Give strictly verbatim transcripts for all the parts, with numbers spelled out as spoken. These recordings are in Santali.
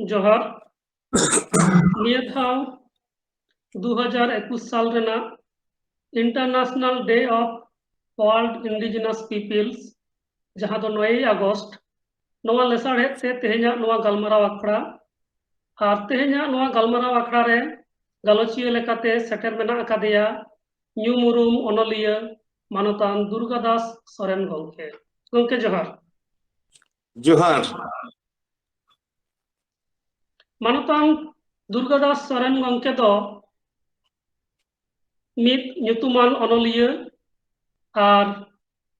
ᱡᱚᱦᱟᱨ᱾ ᱱᱤᱭᱟᱹ ᱫᱷᱟᱣ ᱫᱩ ᱦᱟᱡᱟᱨ ᱮᱠᱩᱥ ᱥᱟᱞ ᱨᱮᱱᱟᱜ International Day of World Indigenous Peoples, ᱡᱟᱦᱟᱸ ᱫᱚ ᱱᱚᱭᱮᱭ ᱟᱜᱚᱥᱴ, ᱱᱚᱣᱟ ᱞᱮᱥᱟᱲᱦᱮᱫ ᱛᱮ ᱛᱮᱦᱮᱧᱟᱜ ᱱᱚᱣᱟ ᱜᱟᱞᱢᱟᱨᱟᱣ ᱟᱠᱷᱲᱟ᱾ ᱟᱨ ᱛᱮᱦᱮᱧᱟᱜ ᱱᱚᱣᱟ ᱜᱟᱞᱢᱟᱨᱟᱣ ᱟᱠᱷᱲᱟ ᱨᱮ ᱜᱟᱞᱚᱪᱤᱭᱟᱹ ᱞᱮᱠᱟᱛᱮ ᱥᱮᱴᱮᱨ ᱢᱮᱱᱟᱜ ᱟᱠᱟᱫᱮᱭᱟ ᱧᱩᱢ ᱩᱨᱩᱢ ᱚᱱᱚᱞᱤᱭᱟᱹ ᱢᱟᱱᱚᱛᱟᱱ ᱫᱩᱨᱜᱟ ᱫᱟᱥ ᱥᱚᱨᱮᱱ ᱜᱚᱢᱠᱮ᱾ ᱜᱚᱢᱠᱮ, ᱡᱚᱦᱟᱨ᱾ ᱡᱚᱦᱟᱨ᱾ ᱢᱟᱱᱚᱛᱟᱱ ᱫᱩᱨᱜᱟ ᱫᱟᱥ ᱥᱚᱨᱮᱱ ᱜᱚᱢᱠᱮ ᱫᱚ ᱢᱤᱫ ᱧᱩᱛᱩᱢᱟᱱ ᱚᱱᱚᱞᱤᱭᱟᱹ ᱟᱨ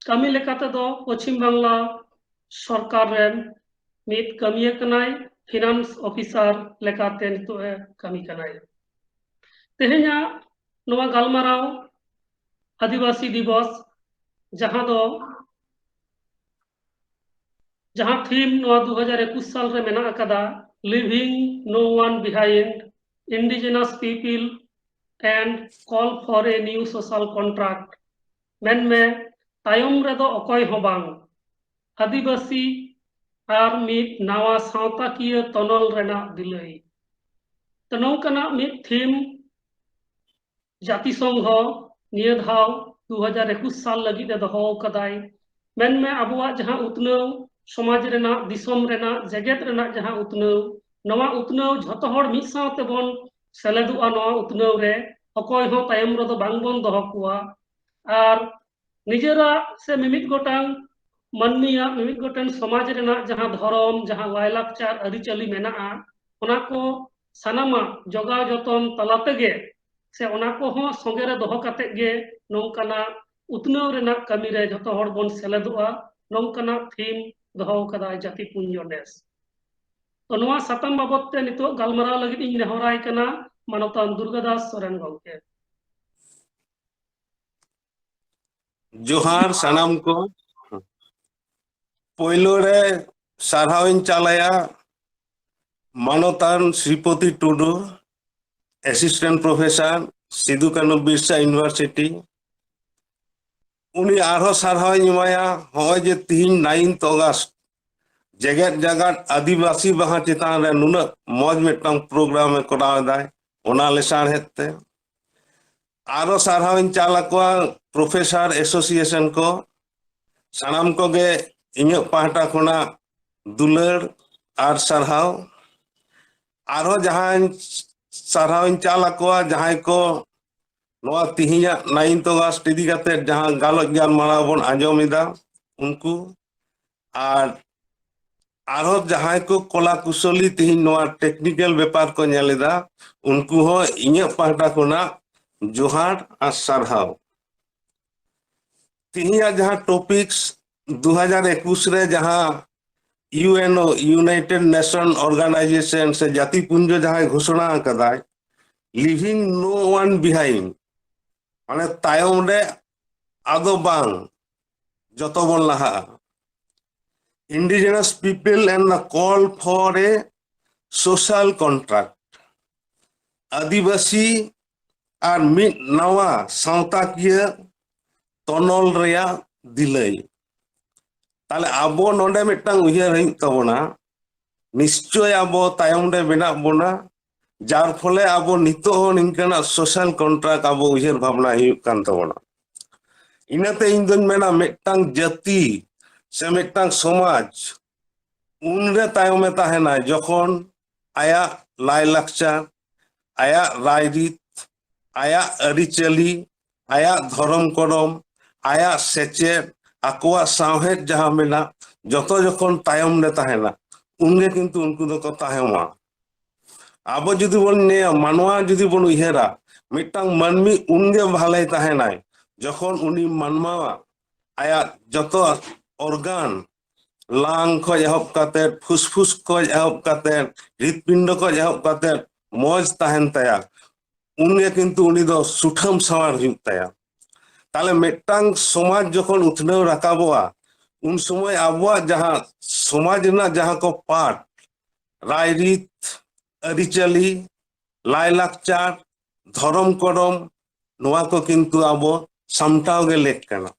ᱠᱟᱹᱢᱤ ᱞᱮᱠᱟ ᱛᱮᱫᱚ ᱯᱚᱪᱷᱤᱢ ᱵᱟᱝᱞᱟ ᱥᱚᱨᱠᱟᱨ ᱨᱮᱱ ᱢᱤᱫ ᱠᱟᱹᱢᱤᱭᱟᱹ ᱠᱟᱱᱟᱭ, ᱯᱷᱤᱱᱟᱱᱥ ᱚᱯᱷᱤᱥᱟᱨ ᱞᱮᱠᱟᱛᱮ ᱱᱤᱛᱚᱜ ᱮ ᱠᱟᱹᱢᱤ ᱠᱟᱱᱟᱭ᱾ ᱛᱮᱦᱮᱧᱟᱜ ᱱᱚᱣᱟ ᱜᱟᱞᱢᱟᱨᱟᱣ ᱟᱹᱫᱤᱵᱟᱹᱥᱤ ᱫᱤᱵᱚᱥ, ᱡᱟᱦᱟᱸ ᱫᱚ, ᱡᱟᱦᱟᱸ ᱛᱷᱤᱢ ᱱᱚᱣᱟ ᱫᱩ ᱦᱟᱡᱟᱨ ᱮᱠᱩᱥ ᱥᱟᱞ ᱨᱮ ᱢᱮᱱᱟᱜ ᱟᱠᱟᱫᱟ, Leaving No One Behind, Indigenous People and Call for a New Social Contract, ᱢᱮᱱᱢᱮ ᱛᱟᱭᱚᱢ ᱨᱮᱫᱚ ᱚᱠᱚᱭ ᱦᱚᱸ ᱵᱟᱝ, ᱟᱹᱫᱤᱵᱟᱹᱥᱤ ᱟᱨ ᱢᱤᱫ ᱱᱟᱣᱟ ᱥᱟᱶᱛᱟᱠᱤᱭᱟᱹ ᱛᱚᱱᱚᱞ ᱨᱮᱱᱟᱜ ᱵᱤᱞᱟᱹᱭ᱾ ᱛᱚ, ᱱᱚᱝᱠᱟᱱᱟᱜ ᱢᱤᱫ ᱛᱷᱤᱢ ᱡᱟᱹᱛᱤ ᱥᱚᱝᱜᱷᱚ ᱱᱤᱭᱟᱹ ᱫᱷᱟᱣ ᱫᱩ ᱦᱟᱡᱟᱨ ᱮᱠᱩᱥ ᱥᱟᱞ ᱞᱟᱹᱜᱤᱫ ᱮ ᱫᱚᱦᱚ ᱟᱠᱟᱫᱟᱭ᱾ ᱢᱮᱱᱢᱮ ᱟᱵᱚᱣᱟᱜ ᱡᱟᱦᱟᱸ ᱩᱛᱱᱟᱹᱣ, ᱥᱚᱢᱟᱡᱽ ᱨᱮᱱᱟᱜ, ᱫᱤᱥᱚᱢ ᱨᱮᱱᱟᱜ, ᱡᱮᱜᱮᱛ ᱨᱮᱱᱟᱜ ᱡᱟᱦᱟᱸ ᱩᱛᱱᱟᱹᱣ, ᱱᱚᱣᱟ ᱩᱛᱱᱟᱹᱣ ᱡᱷᱚᱛᱚ ᱦᱚᱲ ᱢᱤᱫ ᱥᱟᱶ ᱛᱮᱵᱚᱱ ᱥᱮᱞᱮᱫᱚᱜᱼᱟ᱾ ᱱᱚᱣᱟ ᱩᱛᱱᱟᱹᱣ ᱨᱮ ᱚᱠᱚᱭ ᱦᱚᱸ ᱛᱟᱭᱚᱢ ᱨᱮᱫᱚ ᱵᱟᱝ ᱵᱚᱱ ᱫᱚᱦᱚ ᱠᱚᱣᱟ᱾ ᱟᱨ ᱱᱤᱡᱮᱨᱟᱜ ᱥᱮ ᱢᱤᱢᱤᱫ ᱜᱚᱴᱟᱝ ᱢᱟᱹᱱᱢᱤᱭᱟᱜ, ᱢᱤᱢᱤᱫ ᱜᱚᱴᱮᱱ ᱥᱚᱢᱟᱡᱽ ᱨᱮᱱᱟᱜ ᱡᱟᱦᱟᱸ ᱫᱷᱚᱨᱚᱢ, ᱡᱟᱦᱟᱸ ᱞᱟᱭᱞᱟᱠᱪᱟᱨ, ᱟᱹᱨᱤᱪᱟᱹᱞᱤ ᱢᱮᱱᱟᱜᱼᱟ, ᱚᱱᱟ ᱠᱚ ᱥᱟᱱᱟᱢᱟᱜ ᱡᱚᱜᱟᱣ ᱡᱚᱛᱚᱱ ᱛᱟᱞᱟ ᱛᱮᱜᱮ, ᱥᱮ ᱚᱱᱟ ᱠᱚᱦᱚᱸ ᱥᱚᱸᱜᱮ ᱨᱮ ᱫᱚᱦᱚ ᱠᱟᱛᱮ ᱜᱮ ᱱᱚᱝᱠᱟᱱᱟᱜ ᱩᱛᱱᱟᱹᱣ ᱨᱮᱱᱟᱜ ᱠᱟᱹᱢᱤ ᱨᱮ ᱡᱷᱚᱛᱚ ᱦᱚᱲ ᱵᱚᱱ ᱥᱮᱞᱮᱫᱚᱜᱼᱟ, ᱱᱚᱝᱠᱟᱱᱟᱜ ᱛᱷᱤᱢ ᱫᱚᱦᱚ ᱟᱠᱟᱫᱟᱭ ᱡᱟᱹᱛᱤ ᱯᱩᱧᱡᱚ ᱱᱮᱥ᱾ ᱛᱚ, ᱱᱚᱣᱟ ᱥᱟᱛᱟᱢ ᱵᱟᱵᱚᱛ ᱛᱮ ᱱᱤᱛᱚᱜ ᱜᱟᱞᱢᱟᱨᱟᱣ ᱞᱟᱹᱜᱤᱫ ᱤᱧ ᱱᱮᱦᱚᱨᱟᱭ ᱠᱟᱱᱟ ᱢᱟᱱᱚᱛᱟᱱ ᱫᱩᱨᱜᱟ ᱫᱟᱥ ᱥᱚᱨᱮᱱ ᱜᱚᱢᱠᱮ᱾ ᱡᱚᱦᱟᱨ ᱥᱟᱱᱟᱢ ᱠᱚ᱾ ᱯᱳᱭᱞᱳ ᱨᱮ ᱥᱟᱨᱦᱟᱣ ᱤᱧ ᱪᱟᱞᱟᱭᱟ ᱢᱟᱱᱚᱛᱟᱱ ᱥᱨᱤᱯᱚᱛᱤ ᱴᱩᱰᱩ, ᱮᱥᱤᱥᱴᱮᱱᱴ ᱯᱨᱚᱯᱷᱮᱥᱚᱨ, ᱥᱤᱫᱩ ᱠᱟᱹᱱᱩ ᱵᱤᱨᱥᱟ ᱤᱭᱩᱱᱤᱵᱷᱟᱨᱥᱤᱴᱤ᱾ ᱩᱱᱤ ᱟᱨᱦᱚᱸ ᱥᱟᱨᱦᱟᱣ ᱤᱧ ᱮᱢᱟᱭᱟ, ᱱᱚᱜᱼᱚᱭ ᱡᱮ ᱛᱤᱦᱤᱧ ᱱᱟᱭᱤᱱᱛᱷ ᱚᱜᱟᱥᱴ, ᱡᱮᱜᱮᱛ ᱡᱟᱠᱟᱛ ᱟᱹᱫᱤᱵᱟᱹᱥᱤ ᱢᱟᱦᱟ ᱪᱮᱛᱟᱱ ᱨᱮ ᱱᱩᱱᱟᱹᱜ ᱢᱚᱡᱽ ᱢᱤᱫᱴᱟᱝ ᱯᱨᱳᱜᱨᱟᱢ ᱮ ᱠᱚᱨᱟᱣ ᱮᱫᱟᱭ, ᱚᱱᱟ ᱞᱮᱥᱟᱲᱦᱮᱫ ᱛᱮ᱾ ᱟᱨᱚ ᱥᱟᱨᱦᱟᱣ ᱤᱧ ᱪᱟᱞ ᱟᱠᱚᱣᱟ ᱯᱨᱚᱯᱷᱮᱥᱟᱨ ᱮᱥᱳᱥᱤᱭᱮᱥᱚᱱ ᱠᱚ, ᱥᱟᱱᱟᱢ ᱠᱚᱜᱮ ᱤᱧᱟᱹᱜ ᱯᱟᱦᱴᱟ ᱠᱷᱚᱱᱟᱜ ᱫᱩᱞᱟᱹᱲ ᱟᱨ ᱥᱟᱨᱦᱟᱣ᱾ ᱟᱨᱦᱚᱸ ᱡᱟᱦᱟᱸᱧ ᱥᱟᱨᱦᱟᱣ ᱤᱧ ᱪᱟᱞ ᱟᱠᱚᱣᱟ, ᱡᱟᱦᱟᱸᱭ ᱠᱚ ᱱᱚᱣᱟ ᱛᱤᱦᱤᱧᱟᱜ ᱱᱟᱭᱤᱱᱛᱷ ᱚᱜᱟᱥᱴ ᱤᱫᱤ ᱠᱟᱛᱮ ᱡᱟᱦᱟᱸ ᱜᱟᱞᱚᱪ ᱜᱟᱞᱢᱟᱨᱟᱣ ᱵᱚᱱ ᱟᱸᱡᱚᱢ ᱮᱫᱟ, ᱩᱱᱠᱩ, ᱟᱨ ᱟᱨᱦᱚᱸ ᱡᱟᱦᱟᱸᱭ ᱠᱚ ᱠᱚᱞᱟ ᱠᱩᱥᱚᱞᱤ ᱛᱤᱦᱤᱧ ᱱᱚᱣᱟ ᱴᱮᱠᱱᱤᱠᱮᱞ ᱵᱮᱯᱟᱨ ᱠᱚ ᱧᱮᱞ ᱮᱫᱟ, ᱩᱱᱠᱩ ᱦᱚᱸ ᱤᱧᱟᱹᱜ ᱯᱟᱦᱴᱟ ᱠᱷᱚᱱᱟᱜ ᱡᱚᱦᱟᱨ ᱟᱨ ᱥᱟᱨᱦᱟᱣ᱾ ᱛᱤᱦᱤᱧᱟᱜ ᱡᱟᱦᱟᱸ ᱴᱚᱯᱤᱠᱥ, ᱫᱩ ᱦᱟᱡᱟᱨ ᱮᱠᱩᱥ ᱨᱮ ᱡᱟᱦᱟᱸ ᱤᱭᱩ ᱮᱱ ᱳ, ᱤᱭᱩᱱᱟᱭᱴᱮᱰ ᱱᱮᱥᱚᱱ ᱚᱨᱜᱟᱱᱟᱭᱡᱮᱥᱚᱱ ᱥᱮ ᱡᱟᱹᱛᱤ ᱯᱩᱧᱡᱚ ᱡᱟᱦᱟᱸᱭ ᱜᱷᱳᱥᱚᱱᱟ ᱟᱠᱟᱫᱟᱭ, leaving no one behind, ᱢᱟᱱᱮ ᱛᱟᱭᱚᱢ ᱨᱮ ᱟᱫᱚ ᱵᱟᱝ, ᱡᱚᱛᱚ ᱵᱚᱱ ᱞᱟᱦᱟᱜᱼᱟ᱾ Indigenous people and the call for a social contract, ᱟᱹᱫᱤᱵᱟᱹᱥᱤ ᱟᱨ ᱢᱤᱫ ᱱᱟᱣᱟ ᱥᱟᱶᱛᱟᱠᱤᱭᱟᱹ ᱛᱚᱱᱚᱞ ᱨᱮᱭᱟᱜ ᱫᱤᱞᱟᱹᱭ᱾ ᱛᱟᱦᱞᱮ ᱟᱵᱚ ᱱᱚᱰᱮ ᱢᱤᱫᱴᱟᱝ ᱩᱭᱦᱟᱹᱨ ᱦᱩᱭᱩᱜ ᱛᱟᱵᱚᱱᱟ, ᱱᱤᱥᱪᱚᱭ ᱟᱵᱚ ᱛᱟᱭᱚᱢ ᱨᱮ ᱢᱮᱱᱟᱜ ᱵᱚᱱᱟ, ᱡᱟᱨ ᱯᱷᱚᱞᱮ ᱟᱵᱚ ᱱᱤᱛᱚᱜ ᱦᱚᱸ ᱱᱤᱝᱠᱟᱹᱱᱟᱜ ᱥᱳᱥᱟᱞ ᱠᱚᱱᱴᱨᱟᱠᱴ ᱟᱵᱚ ᱩᱭᱦᱟᱹᱨ ᱵᱷᱟᱵᱽᱱᱟ ᱦᱩᱭᱩᱜ ᱠᱟᱱ ᱛᱟᱵᱚᱱᱟ᱾ ᱤᱱᱟᱹᱛᱮ ᱤᱧ ᱫᱚᱧ ᱢᱮᱱᱟ, ᱢᱤᱫᱴᱟᱝ ᱡᱟᱹᱛᱤ ᱥᱮ ᱢᱤᱫᱴᱟᱝ ᱥᱚᱢᱟᱡᱽ ᱩᱱᱨᱮ ᱛᱟᱭᱚᱢᱮ ᱛᱟᱦᱮᱱᱟ, ᱡᱚᱠᱷᱚᱱ ᱟᱭᱟᱜ ᱞᱟᱭᱞᱟᱠᱪᱟᱨ, ᱟᱭᱟᱜ ᱨᱟᱭᱨᱤᱛ, ᱟᱭᱟᱜ ᱟᱹᱨᱤᱪᱟᱹᱞᱤ, ᱟᱭᱟᱜ ᱫᱷᱚᱨᱚᱢ ᱠᱚᱨᱚᱢ, ᱟᱭᱟᱜ ᱥᱮᱪᱮᱫ, ᱟᱠᱚᱣᱟᱜ ᱥᱟᱶᱦᱮᱫ ᱡᱟᱦᱟᱸ ᱢᱮᱱᱟᱜ, ᱡᱚᱛᱚ ᱡᱚᱠᱷᱚᱱ ᱛᱟᱭᱚᱢ ᱨᱮ ᱛᱟᱦᱮᱱᱟ, ᱩᱱᱜᱮ ᱠᱤᱱᱛᱩ ᱩᱱᱠᱩ ᱫᱚᱠᱚ ᱛᱟᱭᱚᱢᱟ᱾ ᱟᱵᱚ ᱡᱩᱫᱤ ᱵᱚᱱ ᱧᱮᱞᱟ, ᱢᱟᱱᱣᱟ ᱡᱩᱫᱤ ᱵᱚᱱ ᱩᱭᱦᱟᱹᱨᱟ, ᱢᱤᱫᱴᱟᱝ ᱢᱟᱹᱱᱢᱤ ᱩᱱᱜᱮ ᱵᱷᱟᱞᱮ ᱛᱟᱦᱮᱱᱟᱭ, ᱡᱚᱠᱷᱚᱱ ᱩᱱᱤ ᱢᱟᱱᱣᱟᱣᱟᱜ ᱟᱭᱟᱜ ᱡᱚᱛᱚ ᱚᱨᱜᱟᱱ, ᱞᱟᱝ ᱠᱷᱚᱡ ᱮᱦᱚᱵ ᱠᱟᱛᱮ, ᱯᱷᱩᱥᱯᱷᱩᱥ ᱠᱷᱚᱡ ᱮᱦᱚᱵ ᱠᱟᱛᱮ, ᱦᱨᱤᱫᱯᱤᱱᱰᱚ ᱠᱷᱚᱡ ᱮᱦᱚᱵ ᱠᱟᱛᱮ ᱢᱚᱡᱽ ᱛᱟᱦᱮᱱ ᱛᱟᱭᱟ, ᱩᱱᱜᱮ ᱠᱤᱱᱛᱩ ᱩᱱᱤ ᱫᱚ ᱥᱩᱴᱷᱟᱹᱢ ᱥᱟᱶᱟᱨ ᱦᱩᱭᱩᱜ ᱛᱟᱭᱟ᱾ ᱛᱟᱦᱞᱮ ᱢᱤᱫᱴᱟᱝ ᱥᱚᱢᱟᱡᱽ ᱡᱚᱠᱷᱚᱱ ᱩᱛᱱᱟᱹᱣ ᱨᱟᱠᱟᱵᱚᱜᱼᱟ, ᱩᱱ ᱥᱚᱢᱚᱭ ᱟᱵᱚᱣᱟᱜ ᱡᱟᱦᱟᱸ ᱥᱚᱢᱟᱡᱽ ᱨᱮᱱᱟᱜ ᱡᱟᱦᱟᱸ ᱠᱚ ᱯᱟᱴ, ᱨᱟᱭᱨᱤᱛ, ᱟᱹᱨᱤᱪᱟᱹᱞᱤ, ᱞᱟᱭᱞᱟᱠᱪᱟᱨ, ᱫᱷᱚᱨᱚᱢ ᱠᱚᱨᱚᱢ, ᱱᱚᱣᱟ ᱠᱚ ᱠᱤᱱᱛᱩ ᱟᱵᱚ ᱥᱟᱢᱴᱟᱣ ᱜᱮ ᱞᱮᱠ ᱠᱟᱱᱟ᱾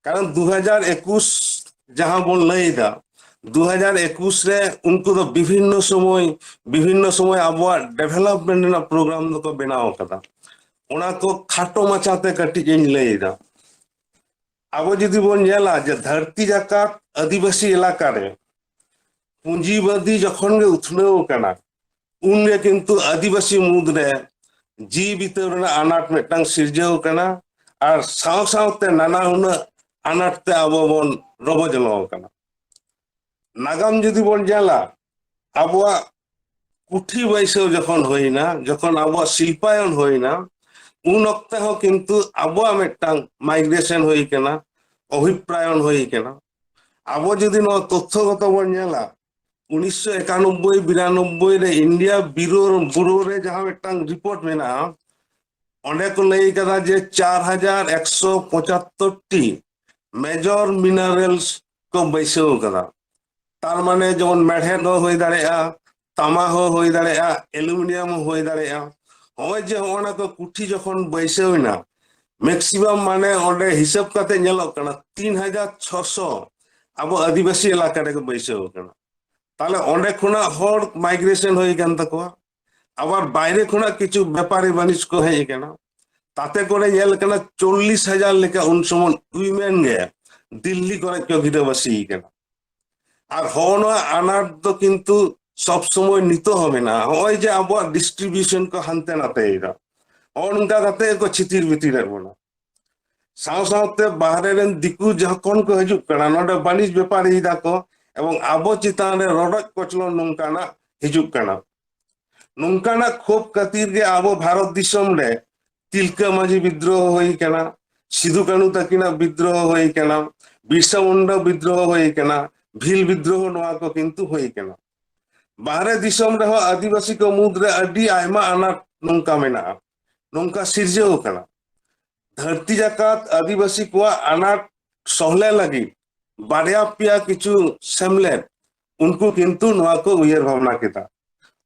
ᱠᱟᱨᱚᱱ ᱫᱩ ᱦᱟᱡᱟᱨ ᱮᱠᱩᱥ ᱡᱟᱦᱟᱸ ᱵᱚᱱ ᱞᱟᱹᱭ ᱮᱫᱟ, ᱫᱩ ᱦᱟᱡᱟᱨ ᱮᱠᱩᱥ ᱨᱮ ᱩᱱᱠᱩ ᱫᱚ ᱵᱤᱵᱷᱤᱱᱱᱚ ᱥᱚᱢᱚᱭ ᱵᱤᱵᱷᱤᱱᱱᱚ ᱥᱚᱢᱚᱭ ᱟᱵᱚᱣᱟᱜ ᱰᱮᱵᱷᱮᱞᱚᱯᱢᱮᱱᱴ ᱨᱮᱱᱟᱜ ᱯᱨᱳᱜᱨᱟᱢ ᱫᱚᱠᱚ ᱵᱮᱱᱟᱣ ᱟᱠᱟᱫᱟ᱾ ᱚᱱᱟ ᱠᱚ ᱠᱷᱟᱴᱚ ᱢᱟᱪᱷᱟᱛᱮ ᱠᱟᱹᱴᱤᱡ ᱤᱧ ᱞᱟᱹᱭ ᱮᱫᱟ᱾ ᱟᱵᱚ ᱡᱩᱫᱤ ᱵᱚᱱ ᱧᱮᱞᱟ ᱡᱮ ᱫᱷᱟᱹᱨᱛᱤ ᱡᱟᱠᱟᱛ ᱟᱹᱫᱤᱵᱟᱹᱥᱤ ᱮᱞᱟᱠᱟ ᱨᱮ ᱯᱩᱸᱡᱤᱵᱟᱫᱤ ᱡᱚᱠᱷᱚᱱ ᱜᱮ ᱩᱛᱷᱱᱟᱹᱣ ᱟᱠᱟᱱᱟ, ᱩᱱᱜᱮ ᱠᱤᱱᱛᱩ ᱟᱹᱫᱤᱵᱟᱹᱥᱤ ᱢᱩᱫᱽᱨᱮ ᱡᱤᱣᱤ ᱵᱤᱛᱟᱹᱣ ᱨᱮᱱᱟᱜ ᱟᱱᱟᱴ ᱢᱤᱫᱴᱟᱝ ᱥᱤᱨᱡᱟᱹᱣ ᱟᱠᱟᱱᱟ᱾ ᱟᱨ ᱥᱟᱶ ᱥᱟᱶᱛᱮ ᱱᱟᱱᱟ ᱦᱩᱱᱟᱹᱨ ᱟᱱᱟᱴ ᱛᱮ ᱟᱵᱚ ᱵᱚᱱ ᱨᱚᱢᱚᱡ ᱞᱚ ᱟᱠᱟᱱᱟ᱾ ᱱᱟᱜᱟᱢ ᱡᱩᱫᱤ ᱵᱚᱱ ᱧᱮᱞᱟ, ᱟᱵᱚᱣᱟᱜ ᱯᱩᱛᱷᱤ ᱵᱟᱹᱭᱥᱟᱹᱣ ᱡᱚᱠᱷᱚᱱ ᱦᱩᱭᱱᱟ, ᱡᱚᱠᱷᱚᱱ ᱟᱵᱚᱣᱟᱜ ᱥᱤᱞᱯᱟᱭᱚᱱ ᱦᱩᱭᱱᱟ, ᱩᱱ ᱚᱠᱛᱮ ᱦᱚᱸ ᱠᱤᱱᱛᱩ ᱟᱵᱚᱣᱟᱜ ᱢᱤᱫᱴᱟᱝ ᱢᱟᱭᱜᱨᱮᱥᱚᱱ ᱦᱩᱭ ᱠᱟᱱᱟ, ᱚᱵᱷᱤᱯᱨᱟᱭᱚᱱ ᱦᱩᱭ ᱠᱟᱱᱟ᱾ ᱟᱵᱚ ᱡᱩᱫᱤ ᱱᱚᱣᱟ ᱛᱚᱛᱛᱷᱚᱜᱚᱛᱚ ᱵᱚᱱ ᱧᱮᱞᱟ, ᱩᱱᱤᱥᱥᱚ ᱮᱠᱟᱱᱚᱵᱵᱳᱭ ᱵᱤᱨᱟᱱᱚᱵᱵᱳᱭ ᱨᱮ ᱤᱱᱰᱤᱭᱟ ᱵᱤᱨᱳ ᱵᱩᱨᱳ ᱨᱮ ᱡᱟᱦᱟᱸ ᱢᱤᱫᱴᱟᱝ ᱨᱤᱯᱳᱨᱴ ᱢᱮᱱᱟᱜᱼᱟ, ᱚᱸᱰᱮ ᱠᱚ ᱞᱟᱹᱭ ᱠᱟᱫᱟ ᱡᱮ ᱪᱟᱨ ᱦᱟᱡᱟᱨ ᱮᱠᱥᱚ ᱯᱚᱸᱪᱟᱛᱛᱳᱨ ᱴᱤ ᱢᱮᱡᱚᱨ ᱢᱤᱱᱟᱨᱮᱞᱥ ᱠᱚ ᱵᱟᱹᱭᱥᱟᱹᱣ ᱠᱟᱫᱟ᱾ ᱛᱟᱨ ᱢᱟᱱᱮ ᱡᱮᱢᱚᱱ ᱢᱮᱲᱦᱮᱫ ᱦᱚᱸ ᱦᱩᱭ ᱫᱟᱲᱮᱭᱟᱜᱼᱟ, ᱛᱟᱢᱟ ᱦᱚᱸ ᱦᱩᱭ ᱫᱟᱲᱮᱭᱟᱜᱼᱟ, ᱮᱞᱩᱢᱤᱱᱤᱭᱟᱢ ᱦᱚᱸ ᱦᱩᱭ ᱫᱟᱲᱮᱭᱟᱜᱼᱟ᱾ ᱦᱚᱸᱜᱼᱚᱭ ᱡᱮ ᱦᱚᱸᱜᱼᱚ ᱱᱟ ᱠᱚ ᱠᱩᱴᱷᱤ ᱡᱚᱠᱷᱚᱱ ᱵᱟᱹᱭᱥᱟᱹᱣ ᱮᱱᱟ, ᱢᱮᱠᱥᱤᱢᱟᱢ ᱢᱟᱱᱮ ᱚᱸᱰᱮ ᱦᱤᱥᱟᱹᱵ ᱠᱟᱛᱮ ᱧᱮᱞᱚᱜ ᱠᱟᱱᱟ ᱛᱤᱱ ᱦᱟᱡᱟᱨ ᱪᱷᱚᱥᱚ ᱟᱵᱚ ᱟᱹᱫᱤᱵᱟᱹᱥᱤ ᱮᱞᱟᱠᱟ ᱨᱮᱠᱚ ᱵᱟᱹᱭᱥᱟᱹᱣ ᱠᱟᱱᱟ᱾ ᱛᱟᱦᱞᱮ ᱚᱸᱰᱮ ᱠᱷᱚᱱᱟᱜ ᱦᱚᱲ ᱢᱟᱭᱜᱨᱮᱥᱚᱱ ᱦᱩᱭ ᱠᱟᱱ ᱛᱟᱠᱚᱣᱟ, ᱟᱵᱟᱨ ᱵᱟᱭᱨᱮ ᱠᱷᱚᱱᱟᱜ ᱠᱤᱪᱷᱩ ᱵᱮᱯᱟᱨᱤ ᱵᱟᱹᱱᱤᱡ ᱠᱚ ᱦᱮᱡ ᱟᱠᱟᱱᱟ᱾ ᱛᱟᱛᱮ ᱠᱚᱨᱮ ᱧᱮᱞ ᱠᱟᱱᱟ ᱪᱚᱞᱞᱤᱥ ᱦᱟᱡᱟᱨ ᱞᱮᱠᱟ ᱩᱱ ᱥᱚᱢᱚᱭ ᱩᱭᱢᱮᱱ ᱜᱮ ᱫᱤᱞᱞᱤ ᱠᱚᱨᱮ ᱠᱚ ᱜᱤᱨᱟᱹᱵᱟᱹᱥᱤ ᱠᱟᱱᱟ᱾ ᱟᱨ ᱦᱚᱸᱜᱼᱚ ᱱᱚᱣᱟ ᱟᱱᱟᱴ ᱫᱚ ᱠᱤᱱᱛᱩ ᱥᱚᱵ ᱥᱚᱢᱚᱭ ᱱᱤᱛᱚᱜ ᱦᱚᱸ ᱢᱮᱱᱟᱜᱼᱟ᱾ ᱦᱚᱸᱜᱼᱚᱭ ᱡᱮ ᱟᱵᱚᱣᱟᱜ ᱰᱤᱥᱴᱨᱤᱵᱤᱭᱩᱥᱚᱱ ᱠᱚ ᱦᱟᱱᱛᱮ ᱱᱟᱛᱮᱭᱮᱫᱟ, ᱦᱚᱸᱜᱼᱚ ᱱᱚᱝᱠᱟ ᱠᱟᱛᱮ ᱜᱮᱠᱚ ᱪᱷᱤᱛᱤᱨ ᱵᱤᱛᱤᱨᱮᱫ ᱵᱚᱱᱟ᱾ ᱥᱟᱶ ᱥᱟᱶᱛᱮ ᱵᱟᱦᱨᱮ ᱨᱮᱱ ᱫᱤᱠᱩ ᱡᱚᱠᱷᱚᱱ ᱠᱚ ᱦᱤᱡᱩᱜ ᱠᱟᱱᱟ, ᱱᱚᱰᱮ ᱵᱟᱹᱱᱤᱡ ᱵᱮᱯᱟᱨᱤᱭᱮᱫᱟ ᱠᱚ, ᱮᱵᱚᱝ ᱟᱵᱚ ᱪᱮᱛᱟᱱ ᱨᱮ ᱨᱚᱰᱚᱡ ᱠᱚᱪᱞᱚᱱ ᱱᱚᱝᱠᱟᱱᱟᱜ ᱦᱤᱡᱩᱜ ᱠᱟᱱᱟ᱾ ᱱᱚᱝᱠᱟᱱᱟᱜ ᱠᱷᱳᱵ ᱠᱷᱟᱹᱛᱤᱨ ᱜᱮ ᱟᱵᱚ ᱵᱷᱟᱨᱚᱛ ᱫᱤᱥᱚᱢ ᱨᱮ ᱛᱤᱞᱠᱟᱹ ᱢᱟᱹᱡᱷᱤ ᱵᱤᱫᱽᱨᱳᱦᱚ ᱦᱩᱭ ᱠᱟᱱᱟ, ᱥᱤᱫᱩ ᱠᱟᱹᱱᱦᱩ ᱛᱟᱹᱠᱤᱱᱟᱜ ᱵᱤᱫᱽᱨᱳᱦᱚ ᱦᱩᱭ ᱠᱟᱱᱟ, ᱵᱤᱨᱥᱟ ᱢᱩᱱᱰᱟ ᱵᱤᱫᱽᱨᱳᱦᱚ ᱦᱩᱭ ᱠᱟᱱᱟ, ᱵᱷᱤᱞ ᱵᱤᱫᱽᱨᱳᱦᱚ, ᱱᱚᱣᱟ ᱠᱚ ᱠᱤᱱᱛᱩ ᱦᱩᱭ ᱠᱟᱱᱟ᱾ ᱵᱟᱦᱨᱮ ᱫᱤᱥᱚᱢ ᱨᱮᱦᱚᱸ ᱟᱹᱫᱤᱵᱟᱹᱥᱤ ᱠᱚ ᱢᱩᱫᱽᱨᱮ ᱟᱹᱰᱤ ᱟᱭᱢᱟ ᱟᱱᱟᱴ ᱱᱚᱝᱠᱟ ᱢᱮᱱᱟᱜᱼᱟ, ᱱᱚᱝᱠᱟ ᱥᱤᱨᱡᱟᱹᱣ ᱟᱠᱟᱱᱟ᱾ ᱫᱷᱟᱹᱨᱛᱤ ᱡᱟᱠᱟᱛ ᱟᱹᱫᱤᱵᱟᱹᱥᱤ ᱠᱚᱣᱟᱜ ᱟᱱᱟᱴ ᱥᱚᱦᱞᱮ ᱞᱟᱹᱜᱤᱫ ᱵᱟᱨᱭᱟ ᱯᱮᱭᱟ ᱠᱤᱪᱷᱩ ᱥᱮᱢᱞᱮᱫ ᱩᱱᱠᱩ ᱠᱤᱱᱛᱩ ᱱᱚᱣᱟ ᱠᱚ ᱩᱭᱦᱟᱹᱨ ᱵᱷᱟᱵᱽᱱᱟ ᱠᱮᱫᱟ᱾